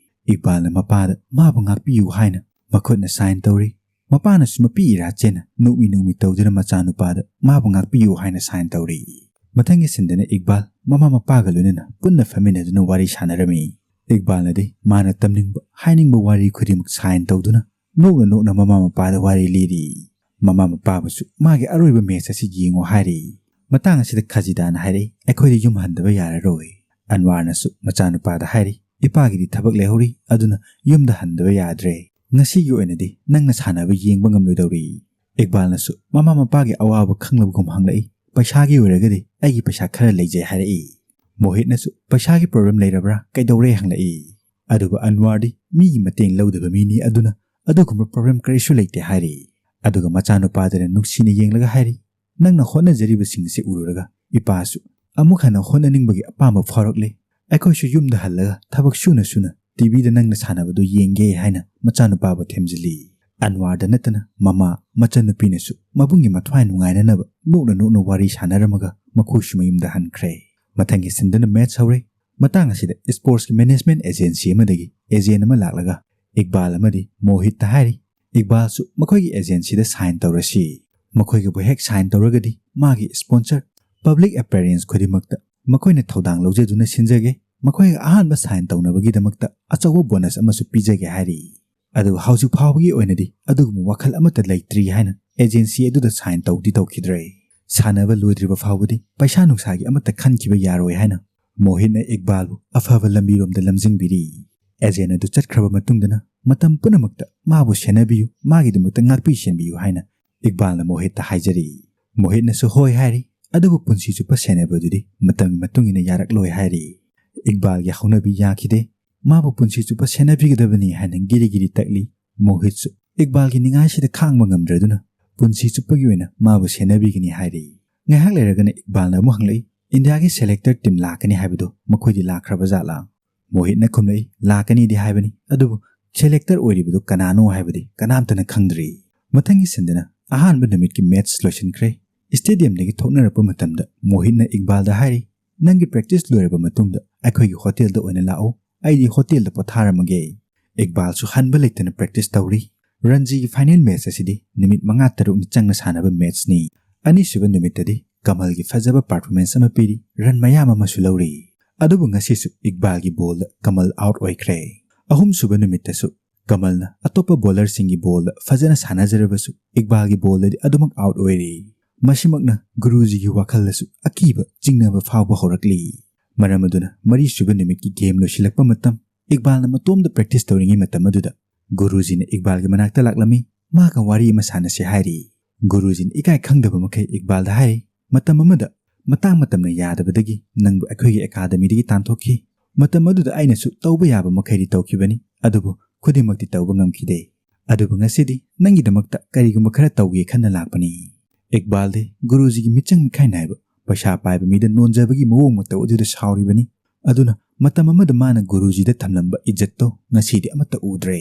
ꯏꯛꯕꯥꯜꯅ ꯃꯄꯥꯗ ꯃꯥꯕꯨ ꯉꯥꯛꯄꯤꯌꯨ ꯍꯥꯏꯅ ꯃꯈꯨꯠꯅ ꯁꯥꯏꯟ ꯇꯧꯔꯤ꯫ ꯃꯄꯥꯅꯁꯨ ꯃꯄꯤ ꯏꯔꯥ ꯆꯦꯟꯅ ꯅꯣꯛꯃꯤ ꯅꯣꯛꯃꯤ ꯇꯧꯗꯨꯅ ꯃꯆꯥꯅꯨꯄꯥꯗ ꯃꯥꯕꯨ ꯉꯥꯛꯄꯤꯌꯨ ꯍꯥꯏꯅ ꯁꯥꯏꯟ ꯇꯧꯔꯤ꯫ ꯃꯊꯪꯒꯤ ꯁꯤꯟꯗꯅ ꯏꯛꯕꯥꯜ ꯃꯃꯥ ꯃꯄꯥꯒ ꯂꯣꯏꯅꯅ ꯄꯨꯟꯅ ꯐꯝꯃꯤꯟꯅꯗꯨꯅ ꯋꯥꯔꯤ ꯁꯥꯟꯅꯔꯝꯃꯤ꯫ ꯏꯛꯕꯥꯜꯅꯗꯤ ꯃꯥꯅ ꯇꯝꯅꯤꯡꯕ, ꯍꯥꯏꯅꯤꯡꯕ ꯋꯥꯔꯤ ꯈꯨꯗꯤꯡꯃꯛ ꯁꯥꯏꯟ ꯇꯧꯗꯨꯅ ꯅꯣꯛꯅ ꯅꯣꯛꯅ ꯃꯃꯥ ꯃꯄꯥꯗ ꯋꯥꯔꯤ ꯂꯤꯔꯤ꯫ ꯃꯃꯥ ꯃꯄꯥꯕꯨꯁꯨ ꯃꯥꯒꯤ ꯑꯔꯣꯏꯕ ꯃꯦꯠꯆ ꯑꯁꯤ ꯌꯦꯡꯉꯣ ꯍꯥꯏꯔꯤ꯫ ꯃꯇꯥꯡ ꯑꯁꯤꯗ ꯈꯖꯤꯗꯥꯅ ꯍꯥꯏꯔꯛꯏ, "ꯑꯩꯈꯣꯏꯗꯤ ꯌꯨꯝ ꯍꯟꯗꯕ ꯌꯥꯔꯔꯣꯏ꯫" ꯑꯟꯋꯥꯔꯅꯁꯨ ꯃꯆꯥꯅꯨꯄꯥꯗ ꯍꯥꯏꯔꯤ, "ꯏꯄꯥꯒꯤꯗꯤ ꯊꯕꯛ ꯂꯩꯍꯧꯔꯤ, ꯑꯗꯨꯅ ꯌꯨꯝꯗ ꯍꯟꯗꯕ ꯌꯥꯗ꯭ꯔꯦ꯫ ꯉꯁꯤꯒꯤ ꯑꯣꯏꯅꯗꯤ ꯅꯪꯅ ꯁꯥꯟꯅꯕ ꯌꯦꯡꯕ ꯉꯝꯂꯣꯏꯗꯧꯔꯤ꯫" ꯏꯛꯕꯥꯜꯅꯁꯨ ꯃꯃꯥ ꯃꯄꯥꯒꯤ ꯑꯋꯥꯕ ꯈꯪꯂꯕꯒꯨꯝ ꯍꯪꯂꯛꯏ, "ꯄꯩꯁꯥꯒꯤ ꯑꯣꯏꯔꯒꯗꯤ ꯑꯩꯒꯤ ꯄꯩꯁꯥ ꯈꯔ ꯂꯩꯖꯩ," ꯍꯥꯏꯔꯛꯏ꯫ ꯃꯣꯍꯤꯠꯅꯁꯨ, "ꯄꯩꯁꯥꯒꯤ ꯄ꯭ꯔꯣꯕ꯭ꯂꯦꯝ ꯂꯩꯔꯕ꯭ꯔꯥ, ꯀꯩꯗꯧꯔꯦ?" ꯍꯪꯂꯛꯏ꯫ ꯑꯗꯨꯒ ꯑꯟꯋꯥꯔꯗꯤ ꯃꯤꯒꯤ ꯃꯇꯦꯡ ꯂꯧꯗꯕ ꯃꯤꯅꯤ, ꯑꯗꯨꯅ ꯑꯗꯨꯒꯨꯝꯕ ꯄ꯭ꯔꯣꯕ꯭ꯂꯦꯝ ꯀꯔꯤꯁꯨ ꯂꯩꯇꯦ ꯍꯥꯏꯔꯤ꯫ ꯑꯗꯨꯒ ꯃꯆꯥꯅꯨꯄꯥꯗꯨꯅ ꯅꯨꯡꯁꯤꯅ ꯌꯦꯡꯂꯒ ꯍꯥꯏꯔꯤ, "ꯅꯪꯅ ꯍꯣꯠꯅꯖꯔꯤꯕꯁꯤꯡ ꯑꯁꯤ ꯎꯔꯨꯔꯒ ꯏꯄꯥꯁꯨ ꯑꯃꯨꯛ ꯍꯟꯅ ꯍꯣꯠꯅꯅꯤꯡꯕꯒꯤ ꯑꯄꯥꯝꯕ ꯐꯥꯎꯔꯛꯂꯦ꯫ ꯑꯩꯈꯣꯏꯁꯨ ꯌꯨꯝꯗ ꯍꯜꯂꯒ ꯊꯕꯛ ꯁꯨꯅ ꯁꯨꯅ ꯇꯤꯚꯤꯗ ꯅꯪꯅ ꯁꯥꯟꯅꯕꯗꯨ ꯌꯦꯡꯒꯦ," ꯍꯥꯏꯅ ꯃꯆꯥꯅꯨꯄꯥꯕꯨ ꯊꯦꯝꯖꯤꯜꯂꯤ꯫ ꯑꯟꯋꯥꯔꯗ ꯅꯠꯇꯅ ꯃꯃꯥ, ꯃꯆꯟꯅꯨꯄꯤꯅꯁꯨ ꯃꯕꯨꯡꯒꯤ ꯃꯊ꯭ꯋꯥꯏ ꯅꯨꯡꯉꯥꯏꯅꯅꯕ ꯅꯣꯛꯅ ꯅꯣꯛꯅ ꯋꯥꯔꯤ ꯁꯥꯟꯅꯔꯝꯃꯒ ꯃꯈꯣꯏꯁꯨ ꯃꯌꯨꯝꯗ ꯍꯟꯈ꯭ꯔꯦ꯫ ꯃꯊꯪꯒꯤ ꯁꯤꯟꯗꯅ ꯃꯦꯠꯆ ꯍꯧꯔꯦ꯫ ꯃꯇꯥꯡ ꯑꯁꯤꯗ ꯁ꯭ꯄꯣꯔꯠꯁꯀꯤ ꯃꯦꯅꯦꯖꯃꯦꯟꯠ ꯑꯦꯖꯦꯟꯁꯤ ꯑꯃꯗꯒꯤ ꯑꯦꯖꯦꯟꯠ ꯑꯃ ꯂꯥꯛꯂꯒ ꯏꯛꯕꯥꯜ ꯑꯃꯗꯤ ꯃꯣꯍꯤꯠꯇ ꯍꯥꯏꯔꯤ, "ꯏꯛꯕꯥꯜꯁꯨ ꯃꯈꯣꯏꯒꯤ ꯑꯦꯖꯦꯟꯁꯤꯗ ꯁꯥꯏꯟ ꯇꯧꯔꯁꯤ꯫ ꯃꯈꯣꯏꯒꯕꯨ ꯍꯦꯛ ꯁꯥꯏꯟ ꯇꯧꯔꯒꯗꯤ ꯃꯥꯒꯤ ꯁ꯭ꯄꯣꯟꯁꯔ ꯄꯕ꯭ꯂꯤꯛ ꯑꯦꯄꯤꯌꯔꯦꯟꯁ ꯈꯨꯗꯤꯡꯃꯛꯇ ꯃꯈꯣꯏꯅ ꯊꯧꯗꯥꯡ ꯂꯧꯖꯗꯨꯅ ꯁꯤꯟꯖꯒꯦ꯫ ꯃꯈꯣꯏꯒ ꯑꯍꯥꯟꯕ ꯁꯥꯏꯟ ꯇꯧꯅꯕꯒꯤꯗꯃꯛꯇ ꯑꯆꯧꯕ ꯕꯣꯅꯁ ꯑꯃꯁꯨ ꯄꯤꯖꯒꯦ," ꯍꯥꯏꯔꯤ꯫ ꯑꯗꯨꯒ ꯍꯧꯖꯤꯛ ꯐꯥꯎꯕꯒꯤ ꯑꯣꯏꯅꯗꯤ ꯑꯗꯨꯒꯨꯝꯕ ꯋꯥꯈꯜ ꯑꯃꯠꯇ ꯂꯩꯇ꯭ꯔꯤ ꯍꯥꯏꯅ ꯑꯦꯖꯦꯟꯁꯤ ꯑꯗꯨꯗ ꯁꯥꯏꯟ ꯇꯧꯗꯤ ꯇꯧꯈꯤꯗ꯭ꯔꯦ꯫ ꯁꯥꯟꯅꯕ ꯂꯣꯏꯗ꯭ꯔꯤꯕ ꯐꯥꯎꯕꯗꯤ ꯄꯩꯁꯥ ꯅꯨꯡꯁꯥꯒꯤ ꯑꯃꯠꯇ ꯈꯟꯈꯤꯕ ꯌꯥꯔꯣꯏ ꯍꯥꯏꯅ ꯃꯣꯍꯤꯠꯅ ꯏꯛꯕꯥꯜꯕꯨ ꯑꯐꯕ ꯂꯝꯕꯤꯔꯣꯝꯗ ꯂꯝꯖꯤꯡꯕꯤꯔꯤ꯫ ꯑꯦꯖꯦꯟ ꯑꯗꯨ ꯆꯠꯈ꯭ꯔꯕ ꯃꯇꯨꯡꯗꯅ ꯃꯇꯝ ꯄꯨꯝꯅꯃꯛꯇ ꯃꯥꯕꯨ ꯁꯦꯟꯅꯕꯤꯌꯨ, ꯃꯥꯒꯤꯗꯃꯛꯇ ꯉꯥꯛꯄꯤ ꯁꯦꯟꯕꯤꯌꯨ ꯍꯥꯏꯅ ꯏꯛꯕꯥꯜꯅ ꯃꯣꯍꯤꯠꯇ ꯍꯥꯏꯖꯔꯤ꯫ ꯃꯣꯍꯤꯠꯅꯁꯨ ꯍꯣꯏ ꯍꯥꯏꯔꯤ, ꯑꯗꯨꯕꯨ ꯄꯨꯟꯁꯤ ꯆꯨꯞꯄ ꯁꯦꯟꯅꯕꯗꯨꯗꯤ ꯃꯇꯝꯒꯤ ꯃꯇꯨꯡ ꯏꯟꯅ ꯌꯥꯔꯛꯂꯣꯏ ꯍꯥꯏꯔꯤ꯫ ꯏꯛꯕꯥꯜꯒꯤ ꯍꯧꯅꯕꯤ ꯌꯥꯈꯤꯗꯦ꯫ ꯃꯥꯕꯨ ꯄꯨꯟꯁꯤ ꯆꯨꯞꯄ ꯁꯦꯟꯅꯕꯤꯒꯗꯕꯅꯤ ꯍꯥꯏꯅ ꯒꯤꯔꯤ ꯒꯤꯔꯤ ꯇꯛꯂꯤ꯫ ꯃꯣꯍꯤꯠꯁꯨ ꯏꯛꯕꯥꯜꯒꯤ ꯅꯤꯡꯉꯥꯏꯁꯤꯗ ꯈꯥꯡꯕ ꯉꯝꯗ꯭ꯔꯗꯨꯅ ꯄꯨꯟꯁꯤ ꯆꯨꯞꯄꯒꯤ ꯑꯣꯏꯅ ꯃꯥꯕꯨ ꯁꯦꯟꯅꯕꯤꯒꯅꯤ ꯍꯥꯏꯔꯤ꯫ ꯉꯥꯏꯍꯥꯛ ꯂꯩꯔꯒꯅ ꯏꯛꯕꯥꯜꯅ ꯑꯃꯨꯛ ꯍꯪꯂꯛꯏ, "ꯏꯟꯗꯤꯌꯥꯒꯤ ꯁꯦꯂꯦꯛꯇꯔ ꯇꯤꯝ ꯂꯥꯛꯀꯅꯤ ꯍꯥꯏꯕꯗꯨ ꯃꯈꯣꯏꯗꯤ ꯂꯥꯛꯈ꯭ꯔꯕ ꯖꯥꯠꯂꯥ?" ꯃꯣꯍꯤꯠꯅ ꯈꯨꯝꯂꯛꯏ, "ꯂꯥꯛꯀꯅꯤꯗꯤ ꯍꯥꯏꯕꯅꯤ, ꯑꯗꯨꯕꯨ ꯁꯦꯂꯦꯛꯇꯔ ꯑꯣꯏꯔꯤꯕꯗꯨ ꯀꯅꯥꯅꯣ ꯍꯥꯏꯕꯗꯤ ꯀꯅꯥꯝꯇꯅ ꯈꯪꯗ꯭ꯔꯤ"꯫ ꯃꯊꯪꯒꯤ ꯁꯤꯟꯗꯅ ꯑꯍꯥꯟꯕ ꯅꯨꯃꯤꯠꯀꯤ ꯃꯦꯠꯆ ꯂꯣꯏꯁꯤꯟꯈ꯭ꯔꯦ꯫ ꯁ꯭ꯇꯦꯗꯤꯌꯝꯗꯒꯤ ꯊꯣꯛꯅꯔꯛꯄ ꯃꯇꯝꯗ ꯃꯣꯍꯤꯠꯅ ꯏꯛꯕꯥꯜꯗ ꯍꯥꯏꯔꯤ, "ꯅꯪꯒꯤ ꯄ꯭ꯔꯦꯛꯇꯤꯁ ꯂꯣꯏꯔꯕ ꯃꯇꯨꯡꯗ ꯑꯩꯈꯣꯏꯒꯤ ꯍꯣꯇꯦꯜꯗ ꯑꯣꯏꯅ ꯂꯥꯛꯑꯣ, ꯑꯩꯗꯤ ꯍꯣꯇꯦꯜꯗ ꯄꯣꯊꯥꯔꯝꯃꯒꯦ"꯫ ꯏꯛꯕꯥꯜꯁꯨ ꯍꯟꯕ ꯂꯩꯇꯅ ꯄ꯭ꯔꯦꯛꯇꯤꯁ ꯇꯧꯔꯤ꯫ ꯔꯟꯖꯤꯒꯤ ꯐꯥꯏꯅꯦꯜ ꯃꯦꯠꯆ ꯑꯁꯤꯗꯤ ꯅꯨꯃꯤꯠ ꯃꯉꯥ ꯇꯔꯨꯛꯅꯤ ꯆꯪꯅ ꯁꯥꯟꯅꯕ ꯃꯦꯠꯆꯅꯤ꯫ ꯑꯅꯤꯁꯨꯕ ꯅꯨꯃꯤꯠꯇꯗꯤ ꯀꯃꯜꯒꯤ ꯐꯖꯕ ꯄꯔꯐꯣꯔꯃꯦꯟꯁ ꯑꯃ ꯄꯤꯔꯤ, ꯔꯟ ꯃꯌꯥꯝ ꯑꯃꯁꯨ ꯂꯧꯔꯤ꯫ ꯑꯗꯨꯕꯨ ꯉꯁꯤꯁꯨ ꯏꯛꯕꯥꯜꯒꯤ ꯕꯣꯜꯗ ꯀꯃꯜ ꯑꯥꯎꯠ ꯑꯣꯏꯈ꯭ꯔꯦ꯫ ꯑꯍꯨꯝꯁꯨꯕ ꯅꯨꯃꯤꯠꯇꯁꯨ ꯀꯃꯜꯅ ꯑꯇꯣꯞꯄ ꯕꯣꯂꯔꯁꯤꯡꯒꯤ ꯕꯣꯜꯗ ꯐꯖꯅ ꯁꯥꯟꯅꯖꯔꯕꯁꯨ ꯏꯛꯕꯥꯜꯒꯤ ꯕꯣꯜꯗꯗꯤ ꯑꯗꯨꯃꯛ ꯑꯥꯎꯠ ꯑꯣꯏꯔꯤ꯫ ꯃꯁꯤꯃꯛꯅ ꯒꯨꯔꯨꯖꯤꯒꯤ ꯋꯥꯈꯜꯗꯁꯨ ꯑꯀꯤꯕ ꯆꯤꯡꯅꯕ ꯐꯥꯎꯕ ꯍꯧꯔꯛꯂꯤ꯫ ꯃꯔꯝ ꯑꯗꯨꯅ ꯃꯔꯤꯁꯨꯕ ꯅꯨꯃꯤꯠꯀꯤ ꯒꯦꯝ ꯂꯣꯏꯁꯤꯜꯂꯛꯄ ꯃꯇꯝ, ꯏꯛꯕꯥꯜꯅ ꯃꯇꯣꯝꯗ ꯄ꯭ꯔꯦꯛꯇꯤꯁ ꯇꯧꯔꯤꯉꯩ ꯃꯇꯝ ꯑꯗꯨꯗ ꯒꯨꯔꯨꯖꯤꯅ ꯏꯛꯕꯥꯜꯒꯤ ꯃꯅꯥꯛꯇ ꯂꯥꯛꯂꯝꯃꯤ꯫ ꯃꯥꯒ ꯋꯥꯔꯤ ꯑꯃ ꯁꯥꯟꯅꯁꯤ ꯍꯥꯏꯔꯤ꯫ ꯒꯨꯔꯨꯖꯤꯅ ꯏꯀꯥꯏ ꯈꯪꯗꯕ ꯃꯈꯩ ꯏꯛꯕꯥꯜꯗ ꯍꯥꯏꯔꯤ, "ꯃꯇꯝ ꯑꯃꯗ ꯃꯇꯥꯡ ꯃꯇꯝꯅ ꯌꯥꯗꯕꯗꯒꯤ ꯅꯪꯕꯨ ꯑꯩꯈꯣꯏꯒꯤ ꯑꯦꯀꯥꯗꯃꯤꯗꯒꯤ ꯇꯥꯟꯊꯣꯛꯈꯤ꯫ ꯃꯇꯝ ꯑꯗꯨꯗ ꯑꯩꯅꯁꯨ ꯇꯧꯕ ꯌꯥꯕ ꯃꯈꯩꯗꯤ ꯇꯧꯈꯤꯕꯅꯤ, ꯑꯗꯨꯕꯨ ꯈꯨꯗꯤꯡꯃꯛꯇꯤ ꯇꯧꯕ ꯉꯝꯈꯤꯗꯦ꯫ ꯑꯗꯨꯕꯨ ꯉꯁꯤꯗꯤ ꯅꯪꯒꯤꯗꯃꯛꯇ ꯀꯔꯤꯒꯨꯝꯕ ꯈꯔ ꯇꯧꯒꯦ ꯈꯟꯅ ꯂꯥꯛꯄꯅꯤ"꯫ ꯏꯛꯕꯥꯜꯗꯤ ꯒꯨꯔꯨꯖꯤꯒꯤ ꯃꯤꯆꯪ ꯃꯤꯈꯥꯏ ꯅꯥꯏꯕ, ꯄꯩꯁꯥ ꯄꯥꯏꯕ ꯃꯤꯗ ꯅꯣꯟꯖꯕꯒꯤ ꯃꯑꯣꯡ ꯃꯇꯧ ꯑꯗꯨꯗ ꯁꯥꯎꯔꯤꯕꯅꯤ꯫ ꯑꯗꯨꯅ ꯃꯇꯝ ꯑꯃꯗ ꯃꯥꯅ ꯒꯨꯔꯨꯖꯤꯗ ꯊꯝꯂꯝꯕ ꯏꯖꯠꯇꯣ ꯉꯁꯤꯗꯤ ꯑꯃꯠꯇ ꯎꯗ꯭ꯔꯦ꯫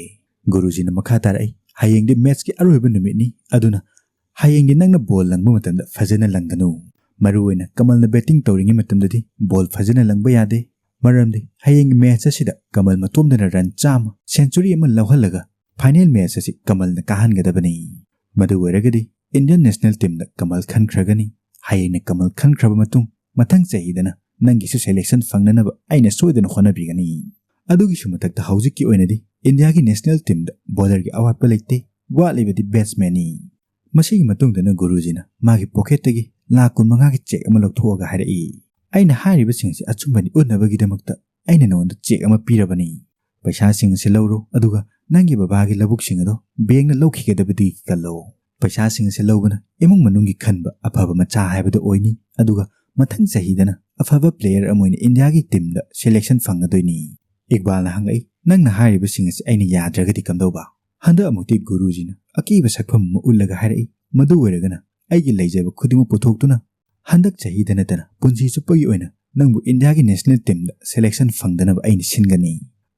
ꯒꯨꯔꯨꯖꯤꯅ ꯃꯈꯥ ꯇꯥꯔꯛꯏ, "ꯍꯌꯦꯡꯗꯤ ꯃꯦꯠꯆꯀꯤ ꯑꯔꯣꯏꯕ ꯅꯨꯃꯤꯠꯅꯤ, ꯑꯗꯨꯅ ꯍꯌꯦꯡꯗꯤ ꯅꯪꯅ ꯕꯣꯜ ꯂꯪꯕ ꯃꯇꯝꯗ ꯐꯖꯅ ꯂꯪꯒꯅꯨ꯫ ꯃꯔꯨꯑꯣꯏꯅ ꯀꯃꯜꯅ ꯕꯦꯇꯤꯡ ꯇꯧꯔꯤꯉꯩ ꯃꯇꯝꯗꯗꯤ ꯕꯣꯜ ꯐꯖꯅ ꯂꯪꯕ ꯌꯥꯗꯦ, ꯃꯔꯝꯗꯤ ꯍꯌꯦꯡꯒꯤ ꯃꯦꯠꯆ ꯑꯁꯤꯗ ꯀꯃꯜ ꯃꯇꯣꯝꯗꯅ ꯔꯟ ꯆꯥꯝꯃ, ꯁꯦꯟꯆꯨꯔꯤ ꯑꯃ ꯂꯧꯍꯜꯂꯒ ꯐꯥꯏꯅꯦꯜ ꯃꯦꯠꯆ ꯑꯁꯤ ꯀꯃꯜꯅ ꯀꯥꯍꯟꯒꯗꯕꯅꯤ꯫ ꯃꯗꯨ ꯑꯣꯏꯔꯒꯗꯤ ꯏꯟꯗꯤꯌꯟ ꯅꯦꯁꯅꯦꯜ ꯇꯤꯝꯗ ꯀꯃꯜ ꯈꯟꯈ꯭ꯔꯒꯅꯤ꯫ ꯍꯌꯦꯡꯅ ꯀꯃꯜ ꯈꯟꯈ꯭ꯔꯕ ꯃꯇꯨꯡ, ꯃꯊꯪ ꯆꯍꯤꯗꯅ ꯅꯪꯒꯤꯁꯨ ꯁꯦꯂꯦꯛꯁꯟ ꯐꯪꯅꯅꯕ ꯑꯩꯅ ꯁꯣꯏꯗꯅ ꯍꯣꯠꯅꯕꯤꯒꯅꯤ꯫ ꯑꯗꯨꯒꯤꯁꯨ ꯃꯊꯛꯇ ꯍꯧꯖꯤꯛꯀꯤ ꯑꯣꯏꯅꯗꯤ ꯏꯟꯗꯤꯌꯥꯒꯤ ꯅꯦꯁꯅꯦꯜ ꯇꯤꯝꯗ ꯕꯣꯂꯔꯒꯤ ꯑꯋꯥꯠꯄ ꯂꯩꯇꯦ, ꯋꯥꯠꯂꯤꯕꯗꯤ ꯕꯦꯠꯁꯃꯦꯟꯅꯤ"꯫ ꯃꯁꯤꯒꯤ ꯃꯇꯨꯡꯗꯅ ꯒꯨꯔꯨꯖꯤꯅ ꯃꯥꯒꯤ ꯄꯣꯀꯦꯠꯇꯒꯤ ꯂꯥꯈ ꯀꯨꯟ ꯃꯉꯥꯒꯤ ꯆꯦꯛ ꯑꯃ ꯂꯧꯊꯣꯛꯑꯒ ꯍꯥꯏꯔꯛꯏ, "ꯑꯩꯅ ꯍꯥꯏꯔꯤꯕꯁꯤꯡ ꯑꯁꯤ ꯑꯆꯨꯝꯕꯅꯤ ꯎꯠꯅꯕꯒꯤꯗꯃꯛꯇ ꯑꯩꯅ ꯅꯉꯣꯟꯗ ꯆꯦꯛ ꯑꯃ ꯄꯤꯔꯕꯅꯤ꯫ ꯄꯩꯁꯥꯁꯤꯡ ꯑꯁꯤ ꯂꯧꯔꯣ, ꯑꯗꯨꯒ ꯅꯪꯒꯤ ꯕꯕꯥꯒꯤ ꯂꯧꯕꯨꯛꯁꯤꯡ ꯑꯗꯣ ꯕꯦꯡꯅ ꯂꯧꯈꯤꯒꯗꯕꯗꯒꯤ ꯀꯜꯂꯣ꯫ ꯄꯩꯁꯥꯁꯤꯡ ꯑꯁꯤ ꯂꯧꯕꯅ ꯏꯃꯨꯡ ꯃꯅꯨꯡꯒꯤ ꯈꯟꯕ ꯑꯐꯕ ꯃꯆꯥ ꯍꯥꯏꯕꯗꯨ ꯑꯣꯏꯅꯤ, ꯑꯗꯨꯒ ꯃꯊꯪ ꯆꯍꯤꯗꯅ ꯑꯐꯕ ꯄ꯭ꯂꯦꯌꯔ ꯑꯃ ꯑꯣꯏꯅ ꯏꯟꯗꯤꯌꯥꯒꯤ ꯇꯤꯝꯗ ꯁꯦꯂꯦꯛꯁꯟ ꯐꯪꯒꯗꯣꯏꯅꯤ"꯫ ꯏꯛꯕꯥꯜꯅ ꯍꯪꯂꯛꯏ, "ꯅꯪꯅ ꯍꯥꯏꯔꯤꯕꯁꯤꯡ ꯑꯁꯤ ꯑꯩꯅ ꯌꯥꯗ꯭ꯔꯒꯗꯤ ꯀꯝꯗꯧꯕ?" ꯍꯟꯗꯛ ꯑꯃꯨꯛꯇꯤ ꯒꯨꯔꯨꯖꯤꯅ ꯑꯀꯤꯕ ꯁꯛꯐꯝ ꯑꯃ ꯎꯠꯂꯒ ꯍꯥꯏꯔꯛꯏ, "ꯃꯗꯨ ꯑꯣꯏꯔꯒꯅ ꯑꯩꯒꯤ ꯂꯩꯖꯕ ꯈꯨꯗꯤꯡꯃꯛ ꯄꯨꯊꯣꯛꯇꯨꯅ ꯍꯟꯗꯛ ꯆꯍꯤꯗ ꯅꯠꯇꯅ ꯄꯨꯟꯁꯤ ꯆꯨꯞꯄꯒꯤ ꯑꯣꯏꯅ ꯅꯪꯕꯨ ꯏꯟꯗꯤꯌꯥꯒꯤ ꯅꯦꯁꯅꯦꯜ ꯇꯤꯝꯗ ꯁꯦꯂꯦꯛꯁꯟ ꯐꯪꯗꯅꯕ ꯑꯩꯅ ꯁꯤꯟꯒꯅꯤ꯫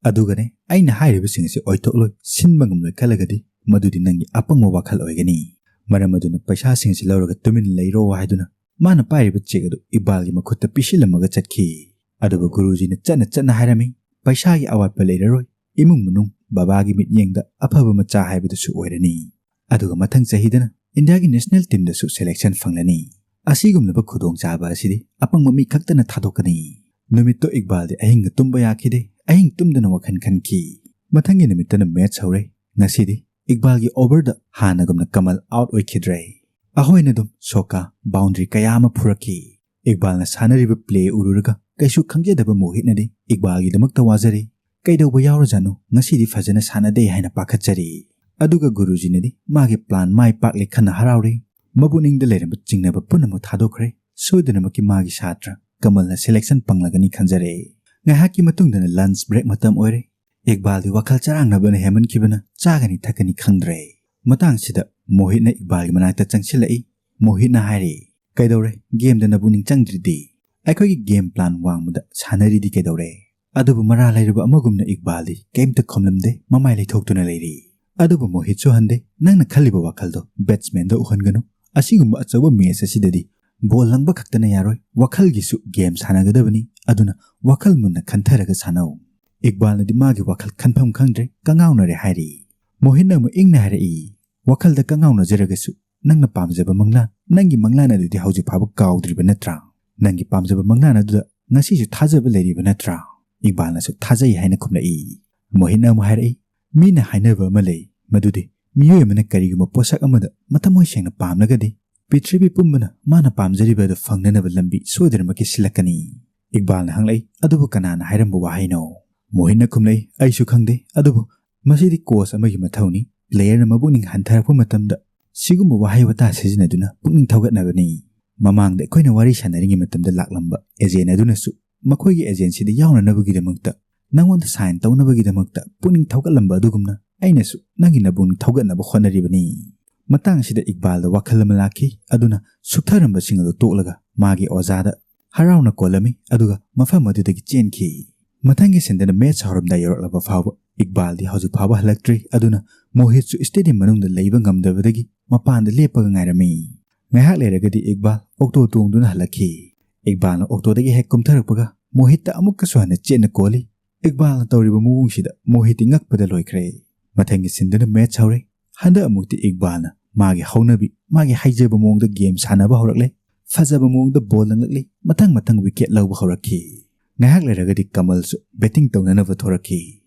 ꯑꯗꯨꯒꯅꯦ, ꯑꯩꯅ ꯍꯥꯏꯔꯤꯕꯁꯤꯡ ꯑꯁꯤ ꯑꯣꯏꯊꯣꯛꯂꯣꯏ, ꯁꯤꯟꯕ ꯉꯝꯂꯣꯏ ꯈꯜꯂꯒꯗꯤ ꯃꯗꯨꯗꯤ ꯅꯪꯒꯤ ꯑꯄꯪꯕ ꯋꯥꯈꯜ ꯑꯣꯏꯒꯅꯤ꯫ ꯃꯔꯝ ꯑꯗꯨꯅ ꯄꯩꯁꯥꯁꯤꯡ ꯑꯁꯤ ꯂꯧꯔꯒ ꯇꯨꯃꯤꯟꯅ ꯂꯩꯔꯣ ꯍꯥꯏꯗꯨꯅ ꯃꯥꯅ ꯄꯥꯏꯔꯤꯕ ꯆꯦꯛ ꯑꯗꯨ ꯏꯛꯕꯥꯜꯒꯤ ꯃꯈꯨꯠꯇ ꯄꯤꯁꯤꯜꯂꯝꯃꯒ ꯆꯠꯈꯤ꯫ ꯑꯗꯨꯕꯨ ꯒꯨꯔꯨꯖꯤꯅ ꯆꯠꯅ ꯆꯠꯅ ꯍꯥꯏꯔꯝꯃꯤ, "ꯄꯩꯁꯥꯒꯤ ꯑꯋꯥꯠꯄ ꯂꯩꯔꯔꯣꯏ, ꯏꯃꯨꯡ ꯃꯅꯨꯡ ꯕꯕꯥꯒꯤ ꯃꯤꯠꯌꯦꯡꯗ ꯑꯐꯕ ꯃꯆꯥ ꯍꯥꯏꯕꯗꯨꯁꯨ ꯑꯣꯏꯔꯅꯤ꯫ ꯑꯗꯨꯒ ꯃꯊꯪ ꯆꯍꯤꯗꯅ ꯏꯟꯗꯤꯌꯥꯒꯤ ꯅꯦꯁꯅꯦꯜ ꯇꯤꯝꯗꯁꯨ ꯁꯦꯂꯦꯛꯁꯟ ꯐꯪꯂꯅꯤ꯫ ꯑꯁꯤꯒꯨꯝꯂꯕ ꯈꯨꯗꯣꯡꯆꯥꯕ ꯑꯁꯤꯗꯤ ꯑꯄꯪꯕ ꯃꯤ ꯈꯛꯇꯅ ꯊꯥꯗꯣꯛꯀꯅꯤ"꯫ ꯅꯨꯃꯤꯠꯇꯣ ꯏꯛꯕꯥꯜꯗꯤ ꯑꯍꯤꯡꯒ ꯇꯨꯝꯕ ꯌꯥꯈꯤꯗꯦ꯫ ꯑꯍꯤꯡ ꯇꯨꯝꯗꯅ ꯋꯥꯈꯜ ꯈꯟꯈꯤ꯫ ꯃꯊꯪꯒꯤ ꯅꯨꯃꯤꯠꯇꯅ ꯃꯦꯠꯆ ꯍꯧꯔꯦ꯫ ꯉꯁꯤꯗꯤ ꯏꯛꯕꯥꯜꯒꯤ ꯑꯣꯚꯔꯗ ꯍꯥꯟꯅꯒꯨꯝꯅ ꯀꯃꯜ ꯑꯥꯎꯠ ꯑꯣꯏꯈꯤꯗ꯭ꯔꯦ꯫ ꯑꯍꯣꯏꯅ ꯑꯗꯨꯝ ꯁꯣꯀꯥ ꯕꯥꯎꯟꯗꯔꯤ ꯀꯌꯥ ꯑꯃ ꯐꯨꯔꯛꯈꯤ꯫ ꯏꯛꯕꯥꯜꯅ ꯁꯥꯟꯅꯔꯤꯕ ꯄ꯭ꯂꯦ ꯎꯔꯨꯔꯒ ꯀꯩꯁꯨ ꯈꯪꯖꯗꯕ ꯃꯣꯍꯤꯠꯅꯗꯤ ꯏꯛꯕꯥꯜꯒꯤꯗꯃꯛꯇ ꯋꯥꯖꯔꯤ꯫ "ꯀꯩꯗꯧꯕ ꯌꯥꯎꯔꯖꯥꯠꯅꯣ? ꯉꯁꯤꯗꯤ ꯐꯖꯅ ꯁꯥꯟꯅꯗꯦ" ꯍꯥꯏꯅ ꯄꯥꯈꯠꯆꯔꯤ꯫ ꯑꯗꯨꯒ ꯒꯨꯔꯨꯖꯤꯅꯗꯤ ꯃꯥꯒꯤ ꯄ꯭ꯂꯥꯟ ꯃꯥꯏ ꯄꯥꯛꯂꯦ ꯈꯟꯅ ꯍꯔꯥꯎꯔꯤ꯫ ꯃꯕꯨꯛꯅꯤꯡꯗ ꯂꯩꯔꯝꯕ ꯆꯤꯡꯅꯕ ꯄꯨꯝꯅꯃꯛ ꯊꯥꯗꯣꯛꯈ꯭ꯔꯦ꯫ ꯁꯣꯏꯗꯅꯃꯛꯀꯤ ꯃꯥꯒꯤ ꯁꯥꯇ꯭ꯔ ꯀꯃꯜꯅ ꯁꯦꯂꯦꯛꯁꯟ ꯐꯪꯂꯒꯅꯤ ꯈꯟꯖꯔꯦ꯫ ꯉꯥꯏꯍꯥꯛꯀꯤ ꯃꯇꯨꯡꯗꯅ ꯂꯟꯆ ꯕ꯭ꯔꯦꯛ ꯃꯇꯝ ꯑꯣꯏꯔꯦ꯫ ꯏꯛꯕꯥꯜꯗꯤ ꯋꯥꯈꯜ ꯆꯔꯥꯡꯅꯕꯅ ꯍꯦꯟꯃꯟꯈꯤꯕꯅ ꯆꯥꯒꯅꯤ ꯊꯛꯀꯅꯤ ꯈꯪꯗ꯭ꯔꯦ꯫ ꯃꯇꯥꯡꯁꯤꯗ ꯃꯣꯍꯤꯠꯅ ꯏꯛꯕꯥꯜꯒꯤ ꯃꯅꯥꯛꯇ ꯆꯪꯁꯤꯜꯂꯛꯏ꯫ ꯃꯣꯍꯤꯠꯅ ꯍꯥꯏꯔꯤ, "ꯀꯩꯗꯧꯔꯦ? ꯒꯦꯝꯗ ꯅꯕꯨꯛꯅꯤꯡ ꯆꯪꯗ꯭ꯔꯤꯗꯤ? ꯑꯩꯈꯣꯏꯒꯤ ꯒꯦꯝ ꯄ꯭ꯂꯥꯟ ꯋꯥꯡꯃꯗ ꯁꯥꯟꯅꯔꯤꯗꯤ ꯀꯩꯗꯧꯔꯦ?" ꯑꯗꯨꯕꯨ ꯃꯔꯥꯜ ꯂꯩꯔꯕ ꯑꯃꯒꯨꯝꯅ ꯏꯛꯕꯥꯜꯗꯤ ꯀꯩꯝꯇ ꯈꯨꯝꯂꯝꯗꯦ, ꯃꯃꯥꯏ ꯂꯩꯊꯣꯛꯇꯨꯅ ꯂꯩꯔꯤ꯫ ꯑꯗꯨꯕꯨ ꯃꯣꯍꯤꯠꯁꯨ ꯍꯟꯗꯦ꯫ "ꯅꯪꯅ ꯈꯜꯂꯤꯕ ꯋꯥꯈꯜꯗꯣ ꯕꯦꯠꯁꯃꯦꯟꯗ ꯎꯍꯟꯒꯅꯨ꯫ ꯑꯁꯤꯒꯨꯝꯕ ꯑꯆꯧꯕ ꯃꯦꯆ ꯑꯁꯤꯗꯗꯤ ꯕꯣꯜ ꯂꯪꯕ ꯈꯛꯇꯅ ꯌꯥꯔꯣꯏ, ꯋꯥꯈꯜꯒꯤꯁꯨ ꯒꯦꯝ ꯁꯥꯟꯅꯒꯗꯕꯅꯤ꯫ ꯑꯗꯨꯅ ꯋꯥꯈꯜ ꯃꯨꯟꯅ ꯈꯟꯊꯔꯒ ꯁꯥꯟꯅꯧ"꯫ ꯏꯛꯕꯥꯜꯅꯗꯤ ꯃꯥꯒꯤ ꯋꯥꯈꯜ ꯈꯟꯐꯝ ꯈꯪꯗ꯭ꯔꯦ, ꯀꯉꯥꯎꯅꯔꯦ ꯍꯥꯏꯔꯤ꯫ ꯃꯣꯍꯤꯠꯅ ꯑꯃꯨꯛ ꯏꯪꯅ ꯍꯥꯏꯔꯛꯏ, "ꯋꯥꯈꯜꯗ ꯀꯉꯥꯎꯅꯖꯔꯒꯁꯨ ꯅꯪꯅ ꯄꯥꯝꯖꯕ ꯃꯪꯂꯥꯟ, ꯅꯪꯒꯤ ꯃꯪꯂꯥꯟ ꯑꯗꯨꯗꯤ ꯍꯧꯖꯤꯛ ꯐꯥꯎꯕ ꯀꯥꯎꯗ꯭ꯔꯤꯕ ꯅꯠꯇ꯭ꯔꯥ? ꯅꯪꯒꯤ ꯄꯥꯝꯖꯕ ꯃꯪꯂꯥꯟ ꯑꯗꯨꯗ ꯉꯁꯤꯁꯨ ꯊꯥꯖꯕ ꯂꯩꯔꯤꯕ ꯅꯠꯇ꯭ꯔꯥ?" ꯏꯛꯕꯥꯜꯅꯁꯨ "ꯊꯥꯖꯩ" ꯍꯥꯏꯅ ꯈꯨꯝꯂꯛꯏ꯫ ꯃꯣꯍꯤꯠꯅ ꯑꯃꯨꯛ ꯍꯥꯏꯔꯛꯏ, "ꯃꯤꯅ ꯍꯥꯏꯅꯕ ꯑꯃ ꯂꯩ, ꯃꯗꯨꯗꯤ ꯃꯤꯑꯣꯏ ꯑꯃꯅ ꯀꯔꯤꯒꯨꯝꯕ ꯄꯣꯠꯁꯛ ꯑꯃꯗ ꯃꯊꯃꯣꯏ ꯁꯦꯡꯅ ꯄꯥꯝꯂꯒꯗꯤ ꯄ꯭ꯔꯤꯊꯤꯕꯤ ꯄꯨꯝꯕꯅ ꯃꯥꯅ ꯄꯥꯝꯖꯔꯤꯕ ꯑꯗꯨ ꯐꯪꯅꯅꯕ ꯂꯝꯕꯤ ꯁꯣꯏꯗꯅꯃꯛꯀꯤ ꯁꯤꯜꯂꯛꯀꯅꯤ"꯫ ꯏꯛꯕꯥꯜꯅ ꯍꯪꯂꯛꯏ, "ꯑꯗꯨꯕꯨ ꯀꯅꯥꯅ ꯍꯥꯏꯔꯝꯕ ꯋꯥꯍꯩꯅꯣ?" ꯃꯣꯍꯤꯠꯅ ꯈꯨꯝꯂꯛꯏ, "ꯑꯩꯁꯨ ꯈꯪꯗꯦ, ꯑꯗꯨꯕꯨ ꯃꯁꯤꯗꯤ ꯀꯣꯆ ꯑꯃꯒꯤ ꯃꯊꯧꯅꯤ꯫ ꯄ꯭ꯂꯦꯌꯔꯅ ꯃꯕꯨꯛꯅꯤꯡ ꯍꯟꯊꯔꯛꯄ ꯃꯇꯝꯗ ꯁꯤꯒꯨꯝꯕ ꯋꯥꯍꯩ ꯋꯥꯇꯥ ꯁꯤꯖꯤꯟꯅꯗꯨꯅ ꯄꯨꯛꯅꯤꯡ ꯊꯧꯒꯠꯅꯕꯅꯤ꯫ ꯃꯃꯥꯡꯗ ꯑꯩꯈꯣꯏꯅ ꯋꯥꯔꯤ ꯁꯥꯟꯅꯔꯤꯉꯩ ꯃꯇꯝꯗ ꯂꯥꯛꯂꯝꯕ ꯑꯦꯖꯦꯟ ꯑꯗꯨꯅꯁꯨ ꯃꯈꯣꯏꯒꯤ ꯑꯦꯖꯦꯟꯁꯤꯗ ꯌꯥꯎꯅꯅꯕꯒꯤꯗꯃꯛꯇ, ꯅꯪꯉꯣꯟꯗ ꯁꯥꯏꯟ ꯇꯧꯅꯕꯒꯤꯗꯃꯛꯇ ꯄꯨꯛꯅꯤꯡ ꯊꯧꯒꯠꯂꯝꯕ ꯑꯗꯨꯒꯨꯝꯅ ꯑꯩꯅꯁꯨ ꯅꯪꯒꯤ ꯅꯕꯨꯛꯅꯤꯡ ꯊꯧꯒꯠꯅꯕ ꯍꯣꯠꯅꯔꯤꯕꯅꯤ"꯫ ꯃꯇꯥꯡ ꯑꯁꯤꯗ ꯏꯛꯕꯥꯜꯗ ꯋꯥꯈꯜ ꯑꯃ ꯂꯥꯛꯈꯤ꯫ ꯑꯗꯨꯅ ꯁꯨꯞꯊꯔꯝꯕꯁꯤꯡ ꯑꯗꯨ ꯇꯣꯛꯂꯒ ꯃꯥꯒꯤ ꯑꯣꯖꯥꯗ ꯍꯔꯥꯎꯅ ꯀꯣꯜꯂꯝꯃꯤ, ꯑꯗꯨꯒ ꯃꯐꯝ ꯑꯗꯨꯗꯒꯤ ꯆꯦꯟꯈꯤ꯫ ꯃꯊꯪꯒꯤ ꯁꯤꯟꯗꯅ ꯃꯦꯠꯆ ꯍꯧꯔꯝꯗꯥꯏ ꯌꯧꯔꯛꯂꯕ ꯐꯥꯎꯕ ꯏꯛꯕꯥꯜꯗꯤ ꯍꯧꯖꯤꯛ ꯐꯥꯎꯕ ꯍꯜꯂꯛꯇ꯭ꯔꯤ꯫ ꯑꯗꯨꯅ ꯃꯣꯍꯤꯠꯁꯨ ꯁ꯭ꯇꯦꯗꯤꯌꯝ ꯃꯅꯨꯡꯗ ꯂꯩꯕ ꯉꯝꯗꯕꯗꯒꯤ ꯃꯄꯥꯟꯗ ꯂꯦꯞꯄꯒ ꯉꯥꯏꯔꯝꯃꯤ꯫ ꯉꯥꯏꯍꯥꯛ ꯂꯩꯔꯒꯗꯤ ꯏꯛꯕꯥꯜ ꯑꯣꯛꯇꯣ ꯇꯣꯡꯗꯨꯅ ꯍꯜꯂꯛꯈꯤ꯫ ꯏꯛꯕꯥꯜꯅ ꯑꯣꯛꯇꯣꯗꯒꯤ ꯍꯦꯛ ꯀꯨꯝꯊꯔꯛꯄꯒ ꯃꯣꯍꯤꯠꯇ ꯑꯃꯨꯛꯀꯁꯨ ꯍꯟꯅ ꯆꯦꯠꯅ ꯀꯣꯜꯂꯤ꯫ ꯏꯛꯕꯥꯜꯅ ꯇꯧꯔꯤꯕ ꯃꯑꯣꯡꯁꯤꯗ ꯃꯣꯍꯤꯠꯇꯤ ꯉꯛꯄꯗ ꯂꯣꯏꯈ꯭ꯔꯦ꯫ ꯃꯊꯪꯒꯤ ꯁꯤꯟꯗꯨꯅ ꯃꯦꯠꯆ ꯍꯧꯔꯦ꯫ ꯍꯟꯗꯛ ꯑꯃꯨꯛꯇꯤ ꯏꯛꯕꯥꯜꯅ ꯃꯥꯒꯤ ꯍꯧꯅꯕꯤ, ꯃꯥꯒꯤ ꯍꯩꯖꯕ ꯃꯑꯣꯡꯗ ꯒꯦꯝ ꯁꯥꯟꯅꯕ ꯍꯧꯔꯛꯂꯦ꯫ ꯐꯖꯕ ꯃꯑꯣꯡꯗ ꯕꯣꯜ ꯂꯪꯂꯛꯂꯤ꯫ ꯃꯊꯪ ꯃꯊꯪ ꯋꯤꯀꯦꯠ ꯂꯧꯕ ꯍꯧꯔꯛꯈꯤ꯫ ꯉꯥꯏꯍꯥꯛ ꯂꯩꯔꯒꯗꯤ ꯀꯃꯜꯁꯨ ꯕꯦꯇꯤꯡ ꯇꯧꯅꯅꯕ ꯊꯣꯔꯛꯈꯤ꯫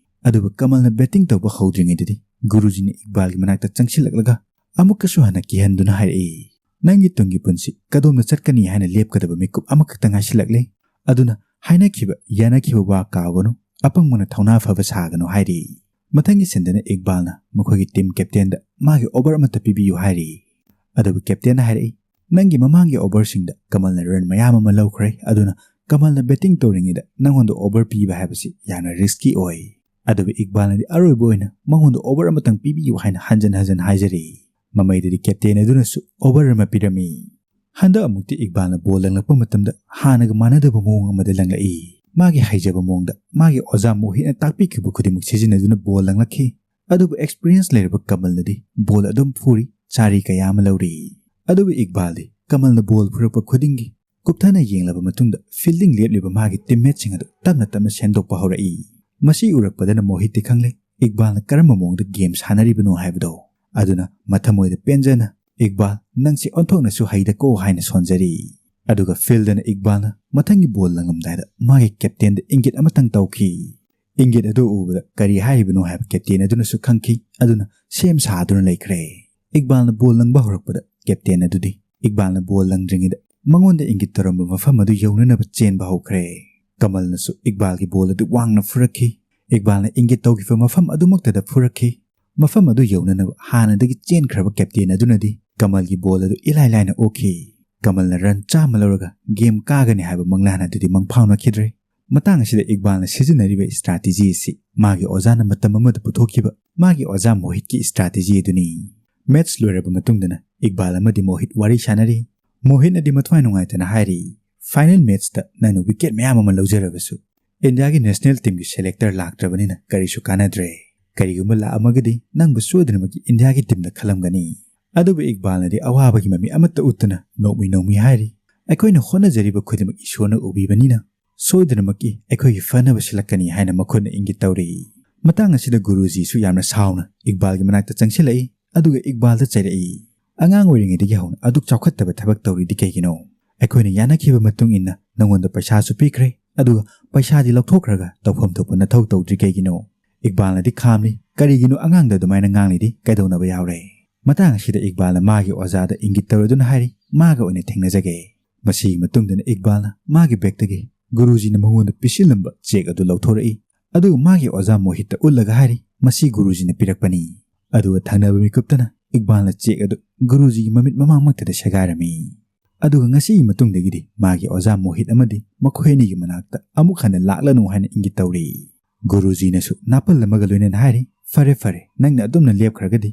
ꯑꯗꯨꯕꯨ ꯀꯃꯜꯅ ꯕꯦꯇꯤꯡ ꯇꯧꯕ ꯍꯧꯗ꯭ꯔꯤꯉꯩꯗꯗꯤ ꯒꯨꯔꯨꯖꯤꯅ ꯏꯛꯕꯥꯜꯒꯤ ꯃꯅꯥꯛꯇ ꯆꯪꯁꯤꯜꯂꯛꯂꯒ ꯑꯃꯨꯛꯀꯁꯨ ꯍꯟꯅ ꯀꯤꯍꯟꯗꯨꯅ ꯍꯥꯏꯔꯛꯏ, "ꯅꯪꯒꯤ ꯇꯨꯡꯒꯤ ꯄꯨꯟꯁꯤ ꯀꯗꯣꯝꯗ ꯆꯠꯀꯅꯤ ꯍꯥꯏꯅ ꯂꯦꯞꯀꯗꯕ ꯃꯤꯀꯨꯞ ꯑꯃꯈꯛꯇ ꯉꯥꯏꯁꯤꯜꯂꯛꯂꯦ꯫ ꯑꯗꯨꯅ ꯍꯥꯏꯅꯈꯤꯕ, ꯌꯥꯅꯈꯤꯕ ꯋꯥ ꯀꯥꯎꯒꯅꯨ, ꯑꯄꯪꯕꯅ ꯊꯧꯅꯥ ꯐꯕ ꯁꯥꯒꯅꯨ" ꯍꯥꯏꯔꯤ꯫ ꯃꯊꯪꯒꯤ ꯁꯤꯟꯗꯅ ꯏꯛꯕꯥꯜꯅ ꯃꯈꯣꯏꯒꯤ ꯇꯤꯝ ꯀꯦꯞꯇꯦꯟꯗ ꯃꯥꯒꯤ ꯑꯣꯚꯔ ꯑꯃꯠꯇ ꯄꯤꯕꯤꯌꯨ ꯍꯥꯏꯔꯤ꯫ ꯑꯗꯨꯕꯨ ꯀꯦꯞꯇꯦꯟꯅ ꯍꯥꯏꯔꯛꯏ, "ꯅꯪꯒꯤ ꯃꯃꯥꯡꯒꯤ ꯑꯣꯚꯔꯁꯤꯡꯗ ꯀꯃꯜꯅ ꯔꯟ ꯃꯌꯥꯝ ꯑꯃ ꯂꯧꯈ꯭ꯔꯦ, ꯑꯗꯨꯅ ꯀꯃꯜꯅ ꯕꯦꯇꯤꯡ ꯇꯧꯔꯤꯉꯩꯗ ꯅꯪꯉꯣꯟꯗ ꯑꯣꯚꯔ ꯄꯤꯕ ꯍꯥꯏꯕꯁꯤ ꯌꯥꯝꯅ ꯔꯤꯁꯀꯤ ꯑꯣꯏ"꯫ ꯑꯗꯨꯕꯨ ꯏꯛꯕꯥꯜꯅꯗꯤ ꯑꯔꯣꯏꯕ ꯑꯣꯏꯅ ꯃꯉꯣꯟꯗ ꯑꯣꯚꯔ ꯑꯃꯇꯪ ꯄꯤꯕꯤꯌꯨ ꯍꯥꯏꯅ ꯍꯟꯖꯟ ꯍꯟꯖꯟ ꯍꯥꯏꯖꯔꯤ꯫ ꯃꯃꯩꯗꯗꯤ ꯀꯦꯞꯇꯦꯟ ꯑꯗꯨꯅꯁꯨ ꯑꯣꯚꯔ ꯑꯃ ꯄꯤꯔꯝꯃꯤ꯫ ꯍꯟꯗꯛ ꯑꯃꯨꯛꯇꯤ ꯏꯛꯕꯥꯜꯅ ꯕꯣꯜ ꯂꯪꯂꯛꯄ ꯃꯇꯝꯗ ꯍꯥꯟꯅꯒ ꯃꯥꯟꯅꯗꯕ ꯃꯑꯣꯡ ꯑꯃꯗ ꯂꯪꯂꯛꯏ꯫ ꯃꯥꯒꯤ ꯍꯩꯖꯕ ꯃꯑꯣꯡꯗ ꯃꯥꯒꯤ ꯑꯣꯖꯥ ꯃꯣꯍꯤꯠꯅ ꯇꯥꯛꯄꯤꯈꯤꯕ ꯈꯨꯗꯤꯡꯃꯛ ꯁꯤꯖꯤꯟꯅꯗꯨꯅ ꯕꯣꯜ ꯂꯪꯂꯛꯈꯤ꯫ ꯑꯗꯨꯕꯨ ꯑꯦꯛꯁꯄꯤꯔꯤꯌꯦꯟꯁ ꯂꯩꯔꯕ ꯀꯃꯜꯅꯗꯤ ꯕꯣꯜ ꯑꯗꯨꯝ ꯐꯨꯔꯤ, ꯆꯥꯔꯤ ꯀꯌꯥ ꯑꯃ ꯂꯧꯔꯤ꯫ ꯑꯗꯨꯕꯨ ꯏꯛꯕꯥꯜꯗꯤ ꯀꯃꯜꯅ ꯕꯣꯜ ꯐꯨꯔꯛꯄ ꯈꯨꯗꯤꯡꯒꯤ ꯀꯨꯞꯊꯅ ꯌꯦꯡꯂꯕ ꯃꯇꯨꯡꯗ ꯐꯤꯜꯗꯤꯡ ꯂꯦꯞꯂꯤꯕ ꯃꯥꯒꯤ ꯇꯤꯝꯃꯦꯠꯁꯤꯡ ꯑꯗꯨ ꯇꯞꯅ ꯇꯞꯅ ꯁꯦꯝꯗꯣꯛꯄ ꯍꯧꯔꯛꯏ꯫ ꯃꯁꯤ ꯎꯔꯛꯄꯗꯅ ꯃꯣꯍꯤꯠꯇꯤ ꯈꯪꯂꯦ ꯏꯛꯕꯥꯜꯅ ꯀꯔꯝꯕ ꯃꯑꯣꯡꯗ ꯒꯦꯝ ꯁꯥꯟꯅꯔꯤꯕꯅꯣ ꯍꯥꯏꯕꯗꯣ꯫ ꯑꯗꯨꯅ ꯃꯊꯃꯣꯏꯗ ꯄꯦꯟꯖꯅ, "ꯏꯛꯕꯥꯜ, ꯅꯪꯁꯦ ꯑꯣꯟꯊꯣꯛꯅꯁꯨ ꯍꯩꯗꯀꯣ" ꯍꯥꯏꯅ ꯁꯣꯟꯖꯔꯤ꯫ ꯑꯗꯨꯒ ꯐꯤꯜꯗꯅ ꯏꯛꯕꯥꯜꯅ ꯃꯊꯪꯒꯤ ꯕꯣꯜ ꯂꯪꯂꯝꯗꯥꯏꯗ ꯃꯥꯒꯤ ꯀꯦꯞꯇꯦꯟꯗ ꯏꯪꯒꯤꯠ ꯑꯃꯇꯪ ꯇꯧꯈꯤ꯫ ꯏꯪꯒꯤꯠ ꯑꯗꯨ ꯎꯕꯗ ꯀꯔꯤ ꯍꯥꯏꯔꯤꯕꯅꯣ ꯍꯥꯏꯕ ꯀꯦꯞꯇꯦꯟ ꯑꯗꯨꯅꯁꯨ ꯈꯪꯈꯤ꯫ ꯑꯗꯨꯅ ꯁꯦꯝ ꯁꯥꯗꯨꯅ ꯂꯩꯈ꯭ꯔꯦ꯫ ꯏꯛꯕꯥꯜꯅ ꯕꯣꯜ ꯂꯪꯕ ꯍꯧꯔꯛꯄꯗ ꯀꯦꯞꯇꯦꯟ ꯑꯗꯨꯗꯤ ꯏꯛꯕꯥꯜꯅ ꯕꯣꯜ ꯂꯪꯗ꯭ꯔꯤꯉꯩꯗ ꯃꯉꯣꯟꯗ ꯏꯪꯒꯤꯠ ꯇꯧꯔꯝꯕ ꯃꯐꯝ ꯑꯗꯨ ꯌꯧꯅꯅꯕ ꯆꯦꯟꯕ ꯍꯧꯈ꯭ꯔꯦ꯫ ꯀꯃꯜꯅꯁꯨ ꯏꯛꯕꯥꯜꯒꯤ ꯕꯣꯜ ꯑꯗꯨ ꯋꯥꯡꯅ ꯐꯨꯔꯛꯈꯤ꯫ ꯏꯛꯕꯥꯜꯅ ꯏꯪꯒꯤꯠ ꯇꯧꯈꯤꯕ ꯃꯐꯝ ꯑꯗꯨꯃꯛꯇꯗ ꯐꯨꯔꯛꯈꯤ꯫ ꯃꯐꯝ ꯑꯗꯨ ꯌꯧꯅꯅꯕ ꯍꯥꯟꯅꯗꯒꯤ ꯆꯦꯟꯈ꯭ꯔꯕ ꯀꯦꯞꯇꯦꯟ ꯑꯗꯨꯅꯗꯤ ꯀꯃꯜꯒꯤ ꯕꯣꯜ ꯑꯗꯨ ꯏꯂꯥꯏ ꯂꯥꯏꯅ ꯑꯣꯛꯈꯤ꯫ ꯀꯃꯜꯅ ꯔꯟ ꯆꯥꯝꯃ ꯂꯧꯔꯒ ꯒꯦꯝ ꯀꯥꯒꯅꯤ ꯍꯥꯏꯕ ꯃꯪꯂꯥꯟ ꯑꯗꯨꯗꯤ ꯃꯪꯐꯥꯎꯅꯈꯤꯗ꯭ꯔꯦ꯫ ꯃꯇꯥꯡ ꯑꯁꯤꯗ ꯏꯛꯕꯥꯜꯅ ꯁꯤꯖꯤꯟꯅꯔꯤꯕ ꯏꯁꯇ꯭ꯔꯥꯇꯦꯖꯤ ꯑꯁꯤ ꯃꯥꯒꯤ ꯑꯣꯖꯥꯅ ꯃꯇꯝ ꯑꯃꯗ ꯄꯨꯊꯣꯛꯈꯤꯕ ꯃꯥꯒꯤ ꯑꯣꯖꯥ ꯃꯣꯍꯤꯠꯀꯤ ꯏꯁꯇ꯭ꯔꯥꯇꯦꯖꯤ ꯑꯗꯨꯅꯤ꯫ ꯃꯦꯠꯆ ꯂꯣꯏꯔꯕ ꯃꯇꯨꯡꯗꯅ ꯏꯛꯕꯥꯜ ꯑꯃꯗꯤ ꯃꯣꯍꯤꯠ ꯋꯥꯔꯤ ꯁꯥꯟꯅꯔꯤ꯫ ꯃꯣꯍꯤꯠꯅꯗꯤ ꯃꯊ꯭ꯋꯥꯏ ꯅꯨꯡꯉꯥꯏꯇꯅ ꯍꯥꯏꯔꯤ, Final matchꯇ ꯅꯪꯅ wicket ꯃꯌꯥꯝ ꯑꯃ ꯂꯧꯖꯔꯕꯁꯨ, ꯏꯟꯗꯤꯌꯥꯒꯤ national teamꯒꯤ selector ꯂꯥꯛꯇ꯭ꯔꯕꯅꯤꯅ ꯀꯔꯤꯁꯨ ꯀꯥꯟꯅꯗ꯭ꯔꯦ꯫ ꯀꯔꯤꯒꯨꯝꯕ ꯂꯥꯛꯑꯝꯃꯒꯗꯤ ꯅꯪꯕꯨ ꯁꯣꯏꯗꯅꯃꯛꯀꯤ ꯏꯟꯗꯤꯌꯥꯒꯤ teamꯗ ꯈꯜꯂꯝꯒꯅꯤ꯫ ꯑꯗꯨꯕꯨ ꯏꯛꯕꯥꯜꯅꯗꯤ ꯑꯋꯥꯕꯒꯤ ꯃꯃꯤ ꯑꯃꯠꯇ ꯎꯠꯇꯅ ꯅꯣꯛꯃꯤ ꯅꯣꯛꯃꯤ ꯍꯥꯏꯔꯤ, "ꯑꯩꯈꯣꯏꯅ ꯍꯣꯠꯅꯖꯔꯤꯕ ꯈꯨꯗꯤꯡꯃꯛ ꯏꯁꯣꯔꯅ ꯎꯕꯤꯕꯅꯤꯅ ꯁꯣꯏꯗꯅꯃꯛꯀꯤ ꯑꯩꯈꯣꯏꯒꯤ ꯐꯅꯕ ꯁꯤꯜꯂꯛꯀꯅꯤ" ꯍꯥꯏꯅ ꯃꯈꯣꯏꯅ ꯏꯪꯒꯤꯠ ꯇꯧꯔꯤ꯫ ꯃꯇꯥꯡ ꯑꯁꯤꯗ ꯒꯨꯔꯨꯖꯤꯁꯨ ꯌꯥꯝꯅ ꯁꯥꯎꯅ ꯏꯛꯕꯥꯜꯒꯤ ꯃꯅꯥꯛꯇ ꯆꯪꯁꯤꯜꯂꯛꯏ, ꯑꯗꯨꯒ ꯏꯛꯕꯥꯜꯗ ꯆꯩꯔꯛꯏ, "ꯑꯉꯥꯡ ꯑꯣꯏꯔꯤꯉꯩꯗꯒꯤ ꯍꯧꯅ ꯑꯗꯨꯛ ꯆꯥꯎꯈꯠꯇꯕ ꯊꯕꯛ ꯇꯧꯔꯤꯗꯤ ꯀꯩꯒꯤꯅꯣ? ꯑꯩꯈꯣꯏꯅ ꯌꯥꯅꯈꯤꯕ ꯃꯇꯨꯡ ꯏꯟꯅ ꯅꯉꯣꯟꯗ ꯄꯩꯁꯥꯁꯨ ꯄꯤꯈ꯭ꯔꯦ, ꯑꯗꯨꯒ ꯄꯩꯁꯥꯗꯤ ꯂꯧꯊꯣꯛꯈ꯭ꯔꯒ ꯇꯧꯐꯝ ꯊꯣꯛꯄ ꯅꯊꯧ ꯇꯧꯗ꯭ꯔꯤ ꯀꯩꯒꯤꯅꯣ?" ꯏꯛꯕꯥꯜꯅꯗꯤ ꯈꯥꯝꯂꯤ, "ꯀꯔꯤꯒꯤꯅꯣ ꯑꯉꯥꯡꯗ ꯑꯗꯨꯃꯥꯏꯅ ꯉꯥꯡꯂꯤꯗꯤ? ꯀꯩꯗꯧꯅꯕ ꯌꯥꯎꯔꯦ?" ꯃꯇꯥꯡ ꯑꯁꯤꯗ ꯏꯛꯕꯥꯜꯅ ꯃꯥꯒꯤ ꯑꯣꯖꯥꯗ ꯏꯪꯒꯤꯠ ꯇꯧꯔꯗꯨꯅ ꯍꯥꯏꯔꯤ, "ꯃꯥꯒ ꯑꯣꯏꯅ ꯊꯦꯡꯅꯖꯒꯦ"꯫ ꯃꯁꯤꯒꯤ ꯃꯇꯨꯡꯗꯅ ꯏꯛꯕꯥꯜꯅ ꯃꯥꯒꯤ bag ꯇꯒꯤ ꯒꯨꯔꯨꯖꯤꯅ ꯃꯉꯣꯟꯗ ꯄꯤꯁꯤꯜꯂꯝꯕ cheque ꯑꯗꯨ ꯂꯧꯊꯣꯔꯛꯏ, ꯑꯗꯨꯒ ꯃꯥꯒꯤ ꯑꯣꯖꯥ ꯃꯣꯍꯤꯠꯇ ꯎꯠꯂꯒ ꯍꯥꯏꯔꯤ, "ꯃꯁꯤ ꯒꯨꯔꯨꯖꯤꯅ ꯄꯤꯔꯛꯄꯅꯤ"꯫ ꯑꯗꯨꯒ ꯊꯪꯅꯕ ꯃꯤꯀꯨꯞꯇꯅ ꯏꯛꯕꯥꯜꯅ cheque ꯑꯗꯨ ꯒꯨꯔꯨꯖꯤꯒꯤ ꯃꯃꯤꯠ ꯃꯃꯥꯡꯃꯛꯇꯗ ꯁꯦꯒꯥꯏꯔꯝꯃꯤ꯫ ꯑꯗꯨꯒ ꯉꯁꯤꯒꯤ ꯃꯇꯨꯡꯗꯒꯤꯗꯤ ꯃꯥꯒꯤ ꯑꯣꯖꯥ ꯃꯣꯍꯤꯠ ꯑꯃꯗꯤ ꯃꯈꯣꯏ ꯑꯅꯤꯒꯤ ꯃꯅꯥꯛꯇ ꯑꯃꯨꯛ ꯍꯟꯅ ꯂꯥꯛꯂꯅꯨ ꯍꯥꯏꯅ ꯏꯪꯒꯤꯠ ꯇꯧꯔꯤ꯫ ꯒꯨꯔꯨꯖꯤꯅꯁꯨ ꯅꯥꯄꯜ ꯑꯃꯒ ꯂꯣꯏꯅꯅ ꯍꯥꯏꯔꯤ, "ꯐꯔꯦ, ꯐꯔꯦ, ꯅꯪꯅ ꯑꯗꯨꯝꯅ ꯂꯦꯞꯈ꯭ꯔꯒꯗꯤ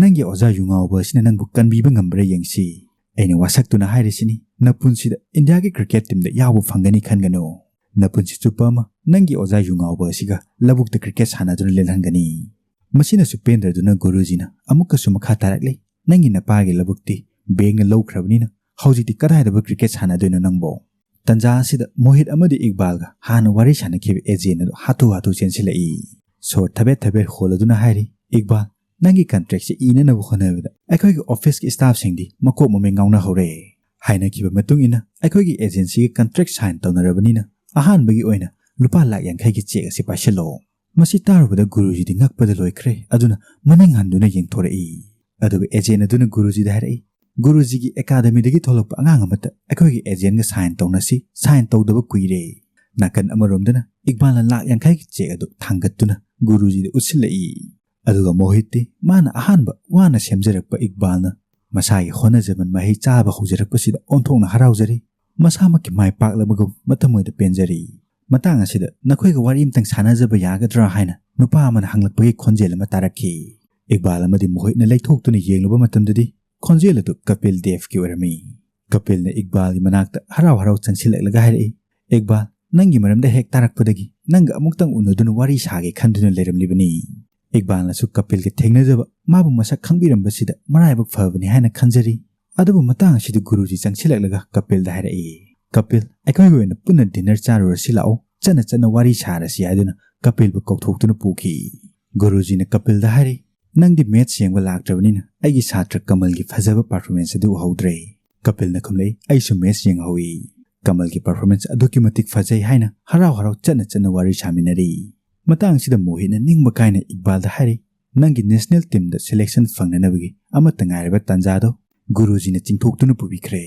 ꯅꯪꯒꯤ ꯑꯣꯖꯥ ꯌꯨꯉꯥꯎꯕ ꯑꯁꯤꯅ ꯅꯪꯕꯨ ꯀꯟꯕꯤꯕ ꯉꯝꯕ꯭ꯔꯥ ꯌꯦꯡꯁꯤ꯫ ꯑꯩꯅ ꯋꯥꯁꯛꯇꯨꯅ ꯍꯥꯏꯔꯤꯁꯤꯅꯤ, ꯅꯄꯨꯟꯁꯤꯗ ꯏꯟꯗꯤꯌꯥꯒꯤ cricket teamꯗ ꯌꯥꯎꯕ ꯐꯪꯒꯅꯤ ꯈꯟꯒꯅꯨ꯫ ꯅꯄꯨꯟꯁꯤ ꯆꯨꯞꯄ ꯑꯃ ꯅꯪꯒꯤ ꯑꯣꯖꯥ ꯌꯨꯉꯥꯎꯕ ꯑꯁꯤꯒ ꯂꯧꯕꯨꯛꯇ cricket ꯁꯥꯟꯅꯗꯨꯅ ꯂꯦꯜꯍꯟꯒꯅꯤ"꯫ ꯃꯁꯤꯅꯁꯨ ꯄꯦꯟꯗ꯭ꯔꯗꯨꯅ ꯒꯨꯔꯨꯖꯤꯅ ꯑꯃꯨꯛꯀꯁꯨ ꯃꯈꯥ ꯇꯥꯔꯛꯂꯤ, "ꯅꯪꯒꯤ ꯅꯄꯥꯒꯤ ꯂꯧꯕꯨꯛꯇꯤ bankꯅ ꯂꯧꯈ꯭ꯔꯕꯅꯤꯅ ꯍꯧꯖꯤꯛꯇꯤ ꯀꯗꯥꯏꯗꯕꯨ cricket ꯁꯥꯟꯅꯗꯣꯏꯅꯣ ꯅꯪꯕꯣ?" ꯇꯟꯖꯥ ꯑꯁꯤꯗ ꯃꯣꯍꯤꯠ ꯑꯃꯗꯤ ꯏꯛꯕꯥꯜꯒ ꯍꯥꯟꯅ ꯋꯥꯔꯤ ꯁꯥꯟꯅꯈꯤꯕ agent ꯑꯗꯨ ꯍꯥꯊꯨ ꯍꯥꯊꯨ ꯆꯦꯟꯁꯤꯜꯂꯛꯏ꯫ ꯁꯣꯔ ꯊꯕꯦꯠ ꯊꯕꯦꯠ ꯍꯣꯜꯂꯗꯨꯅ ꯍꯥꯏꯔꯤ, "ꯏꯛꯕꯥꯜ, ꯅꯪꯒꯤ contractꯁꯦ ꯏꯅꯅꯕ ꯍꯣꯠꯅꯕꯗ ꯑꯩꯈꯣꯏꯒꯤ officeꯀꯤ staffꯁꯤꯡꯗꯤ ꯃꯀꯣꯛ ꯃꯃꯩ ꯉꯥꯎꯅꯍꯧꯔꯦ꯫ ꯍꯥꯏꯅꯈꯤꯕ ꯃꯇꯨꯡ ꯏꯟꯅ ꯑꯩꯈꯣꯏꯒꯤ agencyꯒꯤ contract sign ꯇꯧꯅꯔꯕꯅꯤꯅ ꯑꯍꯥꯟꯕꯒꯤ ꯑꯣꯏꯅ ꯂꯨꯄꯥ ꯂꯥꯛ ꯌꯥꯡꯈꯩꯒꯤ cheque ꯑꯁꯤ ꯄꯥꯏꯁꯤꯜꯂꯣ꯫ ꯃꯁꯤ ꯇꯥꯔꯨꯕꯗ ꯒꯨꯔꯨꯖꯤꯗꯤ ꯉꯛꯄꯗ ꯂꯣꯏꯈ꯭ꯔꯦ꯫ ꯑꯗꯨꯅ ꯃꯅꯤꯡ ꯍꯟꯗꯨꯅ ꯌꯦꯡꯊꯣꯔꯛꯏ꯫ ꯑꯗꯨꯒ agent ꯑꯗꯨꯅ ꯒꯨꯔꯨꯖꯤꯗ ꯍꯥꯏꯔꯛꯏ, "ꯒꯨꯔꯨꯖꯤꯒꯤ academyꯗꯒꯤ ꯊꯣꯛꯂꯛꯄ ꯑꯉꯥꯡ ꯑꯃꯠꯇ ꯑꯩꯈꯣꯏꯒꯤ agentꯒ sign ꯇꯧꯅꯁꯤ, sign ꯇꯧꯗꯕ ꯀꯨꯏꯔꯦ"꯫ ꯅꯥꯀꯟ ꯑꯃꯔꯣꯝꯗꯅ ꯏꯛꯕꯥꯜꯅ ꯂꯥꯛ ꯌꯥꯡꯈꯩꯒꯤ cheque ꯑꯗꯨ ꯊꯥꯡꯒꯠꯇꯨꯅ ꯒꯨꯔꯨꯖꯤꯗ ꯎꯠꯁꯤꯜꯂꯛꯏ꯫ ꯑꯗꯨꯒ ꯃꯣꯍꯤꯠꯇꯤ ꯃꯥꯅ ꯑꯍꯥꯟꯕ ꯋꯥꯅ ꯁꯦꯝꯖꯔꯛꯄ ꯏꯛꯕꯥꯜꯅ ꯃꯁꯥꯒꯤ ꯍꯣꯠꯅꯖꯃꯟ ꯃꯍꯩ ꯆꯥꯕ ꯍꯧꯖꯔꯛꯄꯁꯤꯗ ꯑꯣꯟꯊꯣꯛꯅ ꯍꯔꯥꯎꯖꯔꯤ꯫ ꯃꯁꯥꯃꯛꯀꯤ ꯃꯥꯏ ꯄꯥꯛꯂꯕꯒꯨꯝ ꯃꯊꯃꯣꯏꯗ ꯄꯦꯟꯖꯔꯤ꯫ ꯃꯇꯥꯡ ꯑꯁꯤꯗ ꯅꯈꯣꯏꯒ ꯋꯥꯔꯤ ꯑꯃꯇꯪ ꯁꯥꯟꯅꯖꯕ ꯌꯥꯒꯗ꯭ꯔꯥ ꯍꯥꯏꯅ ꯅꯨꯄꯥ ꯑꯃꯅ ꯍꯪꯂꯛꯄꯒꯤ ꯈꯣꯟꯖꯦꯜ ꯑꯃ ꯇꯥꯔꯛꯈꯤ꯫ ꯏꯛꯕꯥꯜ ꯑꯃꯗꯤ ꯃꯣꯍꯤꯠꯅ ꯂꯩꯊꯣꯛꯇꯨꯅ ꯌꯦꯡꯂꯨꯕ ꯃꯇꯝꯗꯗꯤ ꯈꯣꯟꯖꯦꯜ ꯑꯗꯨ ꯀꯄꯤꯜ ꯗꯦꯕꯀꯤ ꯑꯣꯏꯔꯝꯃꯤ꯫ ꯀꯄꯤꯜꯅ ꯏꯛꯕꯥꯜꯒꯤ ꯃꯅꯥꯛꯇ ꯍꯔꯥꯎ ꯍꯔꯥꯎ ꯆꯪꯁꯤꯜꯂꯛꯂꯒ ꯍꯥꯏꯔꯛꯏ, "ꯏꯛꯕꯥꯜ, ꯅꯪꯒꯤ ꯃꯔꯝꯗ ꯍꯦꯛ ꯇꯥꯔꯛꯄꯗꯒꯤ ꯅꯪꯒ ꯑꯃꯨꯛꯇꯪ ꯎꯅꯗꯨꯅ ꯋꯥꯔꯤ ꯁꯥꯒꯦ ꯈꯟꯗꯨꯅ ꯂꯩꯔꯝꯂꯤꯕꯅꯤ꯫" ꯏꯛꯕꯥꯜꯅꯁꯨ ꯀꯄꯤꯜꯒ ꯊꯦꯡꯅꯖꯕ, ꯃꯥꯕꯨ ꯃꯁꯛ ꯈꯪꯕꯤꯔꯝꯕꯁꯤꯗ ꯃꯔꯥꯏꯕꯛ ꯐꯕꯅꯤ ꯍꯥꯏꯅ ꯈꯟꯖꯔꯤ꯫ ꯑꯗꯨꯕꯨ ꯃꯇꯥꯡ ꯑꯁꯤꯗ ꯒꯨꯔꯨꯖꯤ ꯆꯪꯁꯤꯜꯂꯛꯂꯒ ꯀꯄꯤꯜꯗ ꯍꯥꯏꯔꯛꯏ, "ꯀꯄꯤꯜ, ꯑꯩꯈꯣꯏꯒꯤ ꯑꯣꯏꯅ ꯄꯨꯟꯅ ꯗꯤꯅꯔ ꯆꯥꯔꯨꯔꯁꯤ ꯂꯥꯛꯑꯣ, ꯆꯠꯅ ꯆꯠꯅ ꯋꯥꯔꯤ ꯁꯥꯔꯁꯤ" ꯍꯥꯏꯗꯨꯅ ꯀꯄꯤꯜꯕꯨ ꯀꯧꯊꯣꯛꯇꯨꯅ ꯄꯨꯈꯤ꯫ ꯒꯨꯔꯨꯖꯤꯅ ꯀꯄꯤꯜꯗ ꯍꯥꯏꯔꯤ, "ꯅꯪꯗꯤ ꯃꯦꯠꯁ ꯌꯦꯡꯕ ꯂꯥꯛꯇ꯭ꯔꯕꯅꯤꯅ ꯑꯩꯒꯤ ꯁꯥꯇ꯭ꯔ ꯀꯃꯜꯒꯤ ꯐꯖꯕ ꯄꯔꯐꯣꯔꯃꯦꯟꯁ ꯑꯗꯨ ꯎꯍꯧꯗ꯭ꯔꯦ꯫" ꯀꯄꯤꯜꯅ ꯈꯨꯝꯂꯛꯏ, "ꯑꯩꯁꯨ ꯃꯦꯠꯁ ꯌꯦꯡꯍꯧꯏ꯫ ꯀꯃꯜꯒꯤ ꯄꯔꯐꯣꯔꯃꯦꯟꯁ ꯑꯗꯨꯛꯀꯤ ꯃꯇꯤꯛ ꯐꯖꯩ" ꯍꯥꯏꯅ ꯍꯔꯥꯎ ꯍꯔꯥꯎ ꯆꯠꯅ ꯆꯠꯅ ꯋꯥꯔꯤ ꯁꯥꯃꯤꯟꯅꯔꯤ꯫ ꯃꯇꯥꯡꯁꯤꯗ ꯃꯣꯍꯤꯠꯅ ꯅꯤꯡꯕ ꯀꯥꯏꯅ ꯏꯛꯕꯥꯜꯗ ꯍꯥꯏꯔꯤ, "ꯅꯪꯒꯤ ꯅꯦꯁꯅꯦꯜ ꯇꯤꯝꯗ ꯁꯦꯂꯦꯛꯁꯟ ꯐꯪꯅꯅꯕꯒꯤ ꯑꯃꯠꯇ ꯉꯥꯏꯔꯕ ꯇꯥꯟꯖꯥꯗꯣ ꯒꯨꯔꯨꯖꯤꯅ ꯆꯤꯡꯊꯣꯛꯇꯨꯅ ꯄꯨꯕꯤꯈ꯭ꯔꯦ꯫"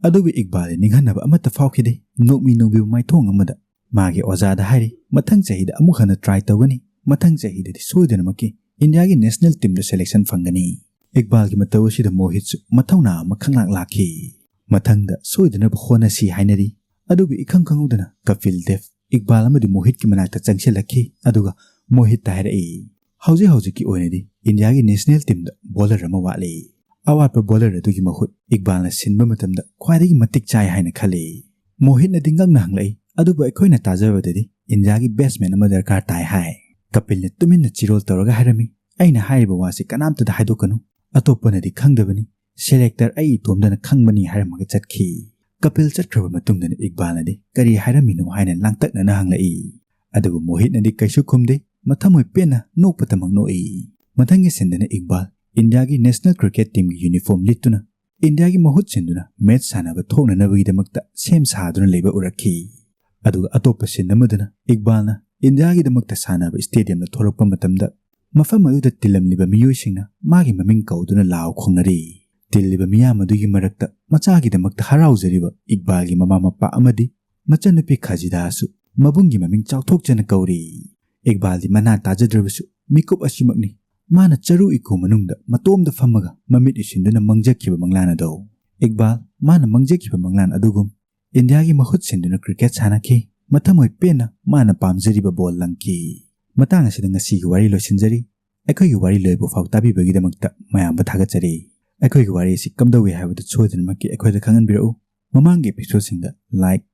ꯑꯗꯨꯕꯨ ꯏꯛꯕꯥꯜꯗꯤ ꯅꯤꯡꯍꯟꯅꯕ ꯑꯃꯠꯇ ꯐꯥꯎꯈꯤꯗꯦ꯫ ꯅꯣꯛꯃꯤ ꯅꯣꯛꯃꯤꯕ ꯃꯥꯏꯊꯣꯡ ꯑꯃꯗ ꯃꯥꯒꯤ ꯑꯣꯖꯥꯗ ꯍꯥꯏꯔꯤ, "ꯃꯊꯪ ꯆꯍꯤꯗ ꯑꯃꯨꯛ ꯍꯟꯅ ꯇ꯭ꯔꯥꯏ ꯇꯧꯒꯅꯤ꯫ ꯃꯊꯪ ꯆꯍꯤꯗꯗꯤ ꯁꯣꯏꯗꯅꯃꯛꯀꯤ ꯏꯟꯗꯤꯌꯥꯒꯤ ꯅꯦꯁꯅꯦꯜ ꯇꯤꯝꯗ ꯁꯦꯂꯦꯛꯁꯟ ꯐꯪꯒꯅꯤ꯫" ꯏꯛꯕꯥꯜꯒꯤ ꯃꯇꯧ ꯑꯁꯤꯗ ꯃꯣꯍꯤꯠꯁꯨ ꯃꯊꯧꯅꯥ ꯑꯃ ꯈꯪꯂꯥꯛ ꯂꯥꯛꯈꯤ꯫ ꯃꯊꯪꯗ ꯁꯣꯏꯗꯅꯕ ꯍꯣꯠꯅꯁꯤ ꯍꯥꯏꯅꯔꯤ꯫ ꯑꯗꯨꯕꯨ ꯏꯈꯪ ꯈꯪꯍꯧꯗꯅ ꯀꯄꯤꯜ ꯗꯦꯕ ꯏꯛꯕꯥꯜ ꯑꯃꯗꯤ ꯃꯣꯍꯤꯠꯀꯤ ꯃꯅꯥꯛꯇ ꯆꯪꯁꯤꯜꯂꯛꯈꯤ꯫ ꯑꯗꯨꯒ ꯃꯣꯍꯤꯠꯇ ꯍꯥꯏꯔꯛꯏ, "ꯍꯧꯖꯤꯛ ꯍꯧꯖꯤꯛꯀꯤ ꯑꯣꯏꯅꯗꯤ ꯏꯟꯗꯤꯌꯥꯒꯤ ꯅꯦꯁꯅꯦꯜ ꯇꯤꯝꯗ ꯕꯣꯂꯔ ꯑꯃ ꯋꯥꯠꯂꯤ꯫ ꯑꯋꯥꯠꯄ ꯕꯣꯂꯔ ꯑꯗꯨꯒꯤ ꯃꯍꯨꯠ ꯏꯛꯕꯥꯜꯅ ꯁꯤꯟꯕ ꯃꯇꯝꯗ ꯈ꯭ꯋꯥꯏꯗꯒꯤ ꯃꯇꯤꯛ ꯆꯥꯏ ꯍꯥꯏꯅ ꯈꯜꯂꯤ꯫" ꯃꯣꯍꯤꯠꯅꯗꯤ ꯉꯛꯅ ꯍꯪꯂꯛꯏ, "ꯑꯗꯨꯕꯨ ꯑꯩꯈꯣꯏꯅ ꯇꯥꯖꯕꯗꯗꯤ ꯏꯟꯗꯤꯌꯥꯒꯤ ꯕꯦꯠꯁꯃꯦꯟ ꯑꯃ ꯗꯔꯀꯥꯔ ꯇꯥꯏ ꯍꯥꯏ꯫" ꯀꯄꯤꯜꯅ ꯇꯨꯃꯤꯟꯅ ꯆꯤꯔꯣꯜ ꯇꯧꯔꯒ ꯍꯥꯏꯔꯝꯃꯤ, "ꯑꯩꯅ ꯍꯥꯏꯔꯤꯕ ꯋꯥꯁꯤ ꯀꯅꯥꯝꯇꯗ ꯍꯥꯏꯗꯣꯛꯀꯅꯨ꯫ ꯑꯇꯣꯞꯄꯅꯗꯤ ꯈꯪꯗꯕꯅꯤ꯫ ꯁꯦꯂꯦꯛꯇꯔ ꯑꯩ ꯏꯇꯣꯝꯗꯅ ꯈꯪꯕꯅꯤ" ꯍꯥꯏꯔꯝꯃꯒ ꯆꯠꯈꯤ꯫ ꯀꯄꯤꯜ ꯆꯠꯈ꯭ꯔꯕ ꯃꯇꯨꯡꯗꯅ ꯏꯛꯕꯥꯜꯅꯗꯤ ꯀꯔꯤ ꯍꯥꯏꯔꯝꯃꯤꯅꯣ ꯍꯥꯏꯅ ꯂꯥꯡꯇꯛꯅꯅ ꯍꯪꯂꯛꯏ꯫ ꯑꯗꯨꯕꯨ ꯃꯣꯍꯤꯠꯅꯗꯤ ꯀꯩꯁꯨ ꯈꯨꯝꯗꯦ, ꯃꯊꯃꯣꯏ ꯄꯦꯟꯅ ꯅꯣꯛꯄꯇꯃꯛ ꯅꯣꯛꯏ꯫ ꯃꯊꯪꯒꯤ ꯁꯤꯟꯗꯅ ꯏꯛꯕꯥꯜ ꯏꯟꯗꯤꯌꯥꯒꯤ ꯅꯦꯁꯅꯦꯜ ꯀ꯭ꯔꯤꯀꯦꯠ ꯇꯤꯝꯒꯤ ꯌꯨꯅꯤꯐꯣꯔꯝ ꯂꯤꯠꯇꯨꯅ ꯏꯟꯗꯤꯌꯥꯒꯤ ꯃꯍꯨꯠ ꯁꯤꯟꯗꯨꯅ ꯃꯦꯠꯆ ꯁꯥꯟꯅꯕ ꯊꯣꯛꯅꯅꯕꯒꯤꯗꯃꯛꯇ ꯁꯦꯝ ꯁꯥꯗꯨꯅ ꯂꯩꯕ ꯎꯔꯛꯈꯤ꯫ ꯑꯗꯨꯒ ꯑꯇꯣꯞꯄ ꯁꯤꯟ ꯑꯃꯗꯅ ꯏꯛꯕꯥꯜꯅ ꯏꯟꯗꯤꯌꯥꯒꯤꯗꯃꯛꯇ ꯁꯥꯟꯅꯕ ꯁ꯭ꯇꯦꯗꯤꯌꯝꯗ ꯊꯣꯛꯂꯛꯄ ꯃꯇꯝꯗ ꯃꯐꯝ ꯑꯗꯨꯗ ꯇꯤꯜꯂꯝꯂꯤꯕ ꯃꯤꯑꯣꯏꯁꯤꯡꯅ ꯃꯥꯒꯤ ꯃꯃꯤꯡ ꯀꯧꯗꯨꯅ ꯂꯥꯎ ꯈꯣꯡꯅꯔꯤ꯫ ꯇꯤꯜꯂꯤꯕ ꯃꯤꯌꯥꯝ ꯑꯗꯨꯒꯤ ꯃꯔꯛꯇ ꯃꯆꯥꯒꯤꯗꯃꯛꯇ ꯍꯔꯥꯎꯖꯔꯤꯕ ꯏꯛꯕꯥꯜꯒꯤ ꯃꯃꯥ ꯃꯄꯥ ꯑꯃꯗꯤ ꯃꯆꯟꯅꯨꯄꯤ ꯈꯖꯤꯗꯥꯁꯨ ꯃꯕꯨꯡꯒꯤ ꯃꯃꯤꯡ ꯆꯥꯎꯊꯣꯛꯆꯅ ꯀꯧꯔꯤ꯫ ꯏꯛꯕꯥꯜꯗꯤ ꯃꯅꯥ ꯇꯥꯖꯗ꯭ꯔꯕꯁꯨ ꯃꯤꯀꯨꯞ ꯑꯁꯤꯃꯛꯅꯤ ꯃꯥꯅ ꯆꯔꯨ ꯏꯀꯨ ꯃꯅꯨꯡꯗ ꯃꯇꯣꯝꯗ ꯐꯝꯃꯒ ꯃꯃꯤꯠ ꯎꯏꯁꯤꯟꯗꯨꯅ ꯃꯪꯖꯈꯤꯕ ꯃꯪꯂꯥꯟ ꯑꯗꯣ꯫ ꯏꯛꯕꯥꯜ ꯃꯥꯅ ꯃꯪꯖꯈꯤꯕ ꯃꯪꯂꯥꯟ ꯑꯗꯨꯒꯨꯝ ꯏꯟꯗꯤꯌꯥꯒꯤ ꯃꯍꯨꯠ ꯁꯤꯟꯗꯨꯅ ꯀ꯭ꯔꯤꯀꯦꯠ ꯁꯥꯟꯅꯈꯤ꯫ ꯃꯊꯃꯣꯏ ꯄꯦꯟꯅ ꯃꯥꯅ ꯄꯥꯝꯖꯔꯤꯕ ꯕꯣꯜ ꯂꯪꯈꯤ꯫ ꯃꯇꯥꯡ ꯑꯁꯤꯗ ꯉꯁꯤꯒꯤ ꯋꯥꯔꯤ ꯂꯣꯏꯁꯤꯟꯖꯔꯤ꯫ ꯑꯩꯈꯣꯏꯒꯤ ꯋꯥꯔꯤ ꯂꯣꯏꯕ ꯐꯥꯎ ꯇꯥꯕꯤꯕꯒꯤꯗꯃꯛꯇ ꯃꯌꯥꯝꯕꯨ ꯊꯥꯒꯠꯆꯔꯤ꯫ ꯑꯩꯈꯣꯏꯒꯤ ꯋꯥꯔꯤ ꯑꯁꯤ ꯀꯝꯗꯧꯏ ꯍꯥꯏꯕꯗꯨ ꯁꯣꯏꯗꯅꯃꯛꯀꯤ ꯑꯩꯈꯣꯏꯗ ꯈꯪꯍꯟꯕꯤꯔꯛꯎ꯫ ꯃꯃꯥꯡꯒꯤ episodeꯁꯤꯡꯗ like,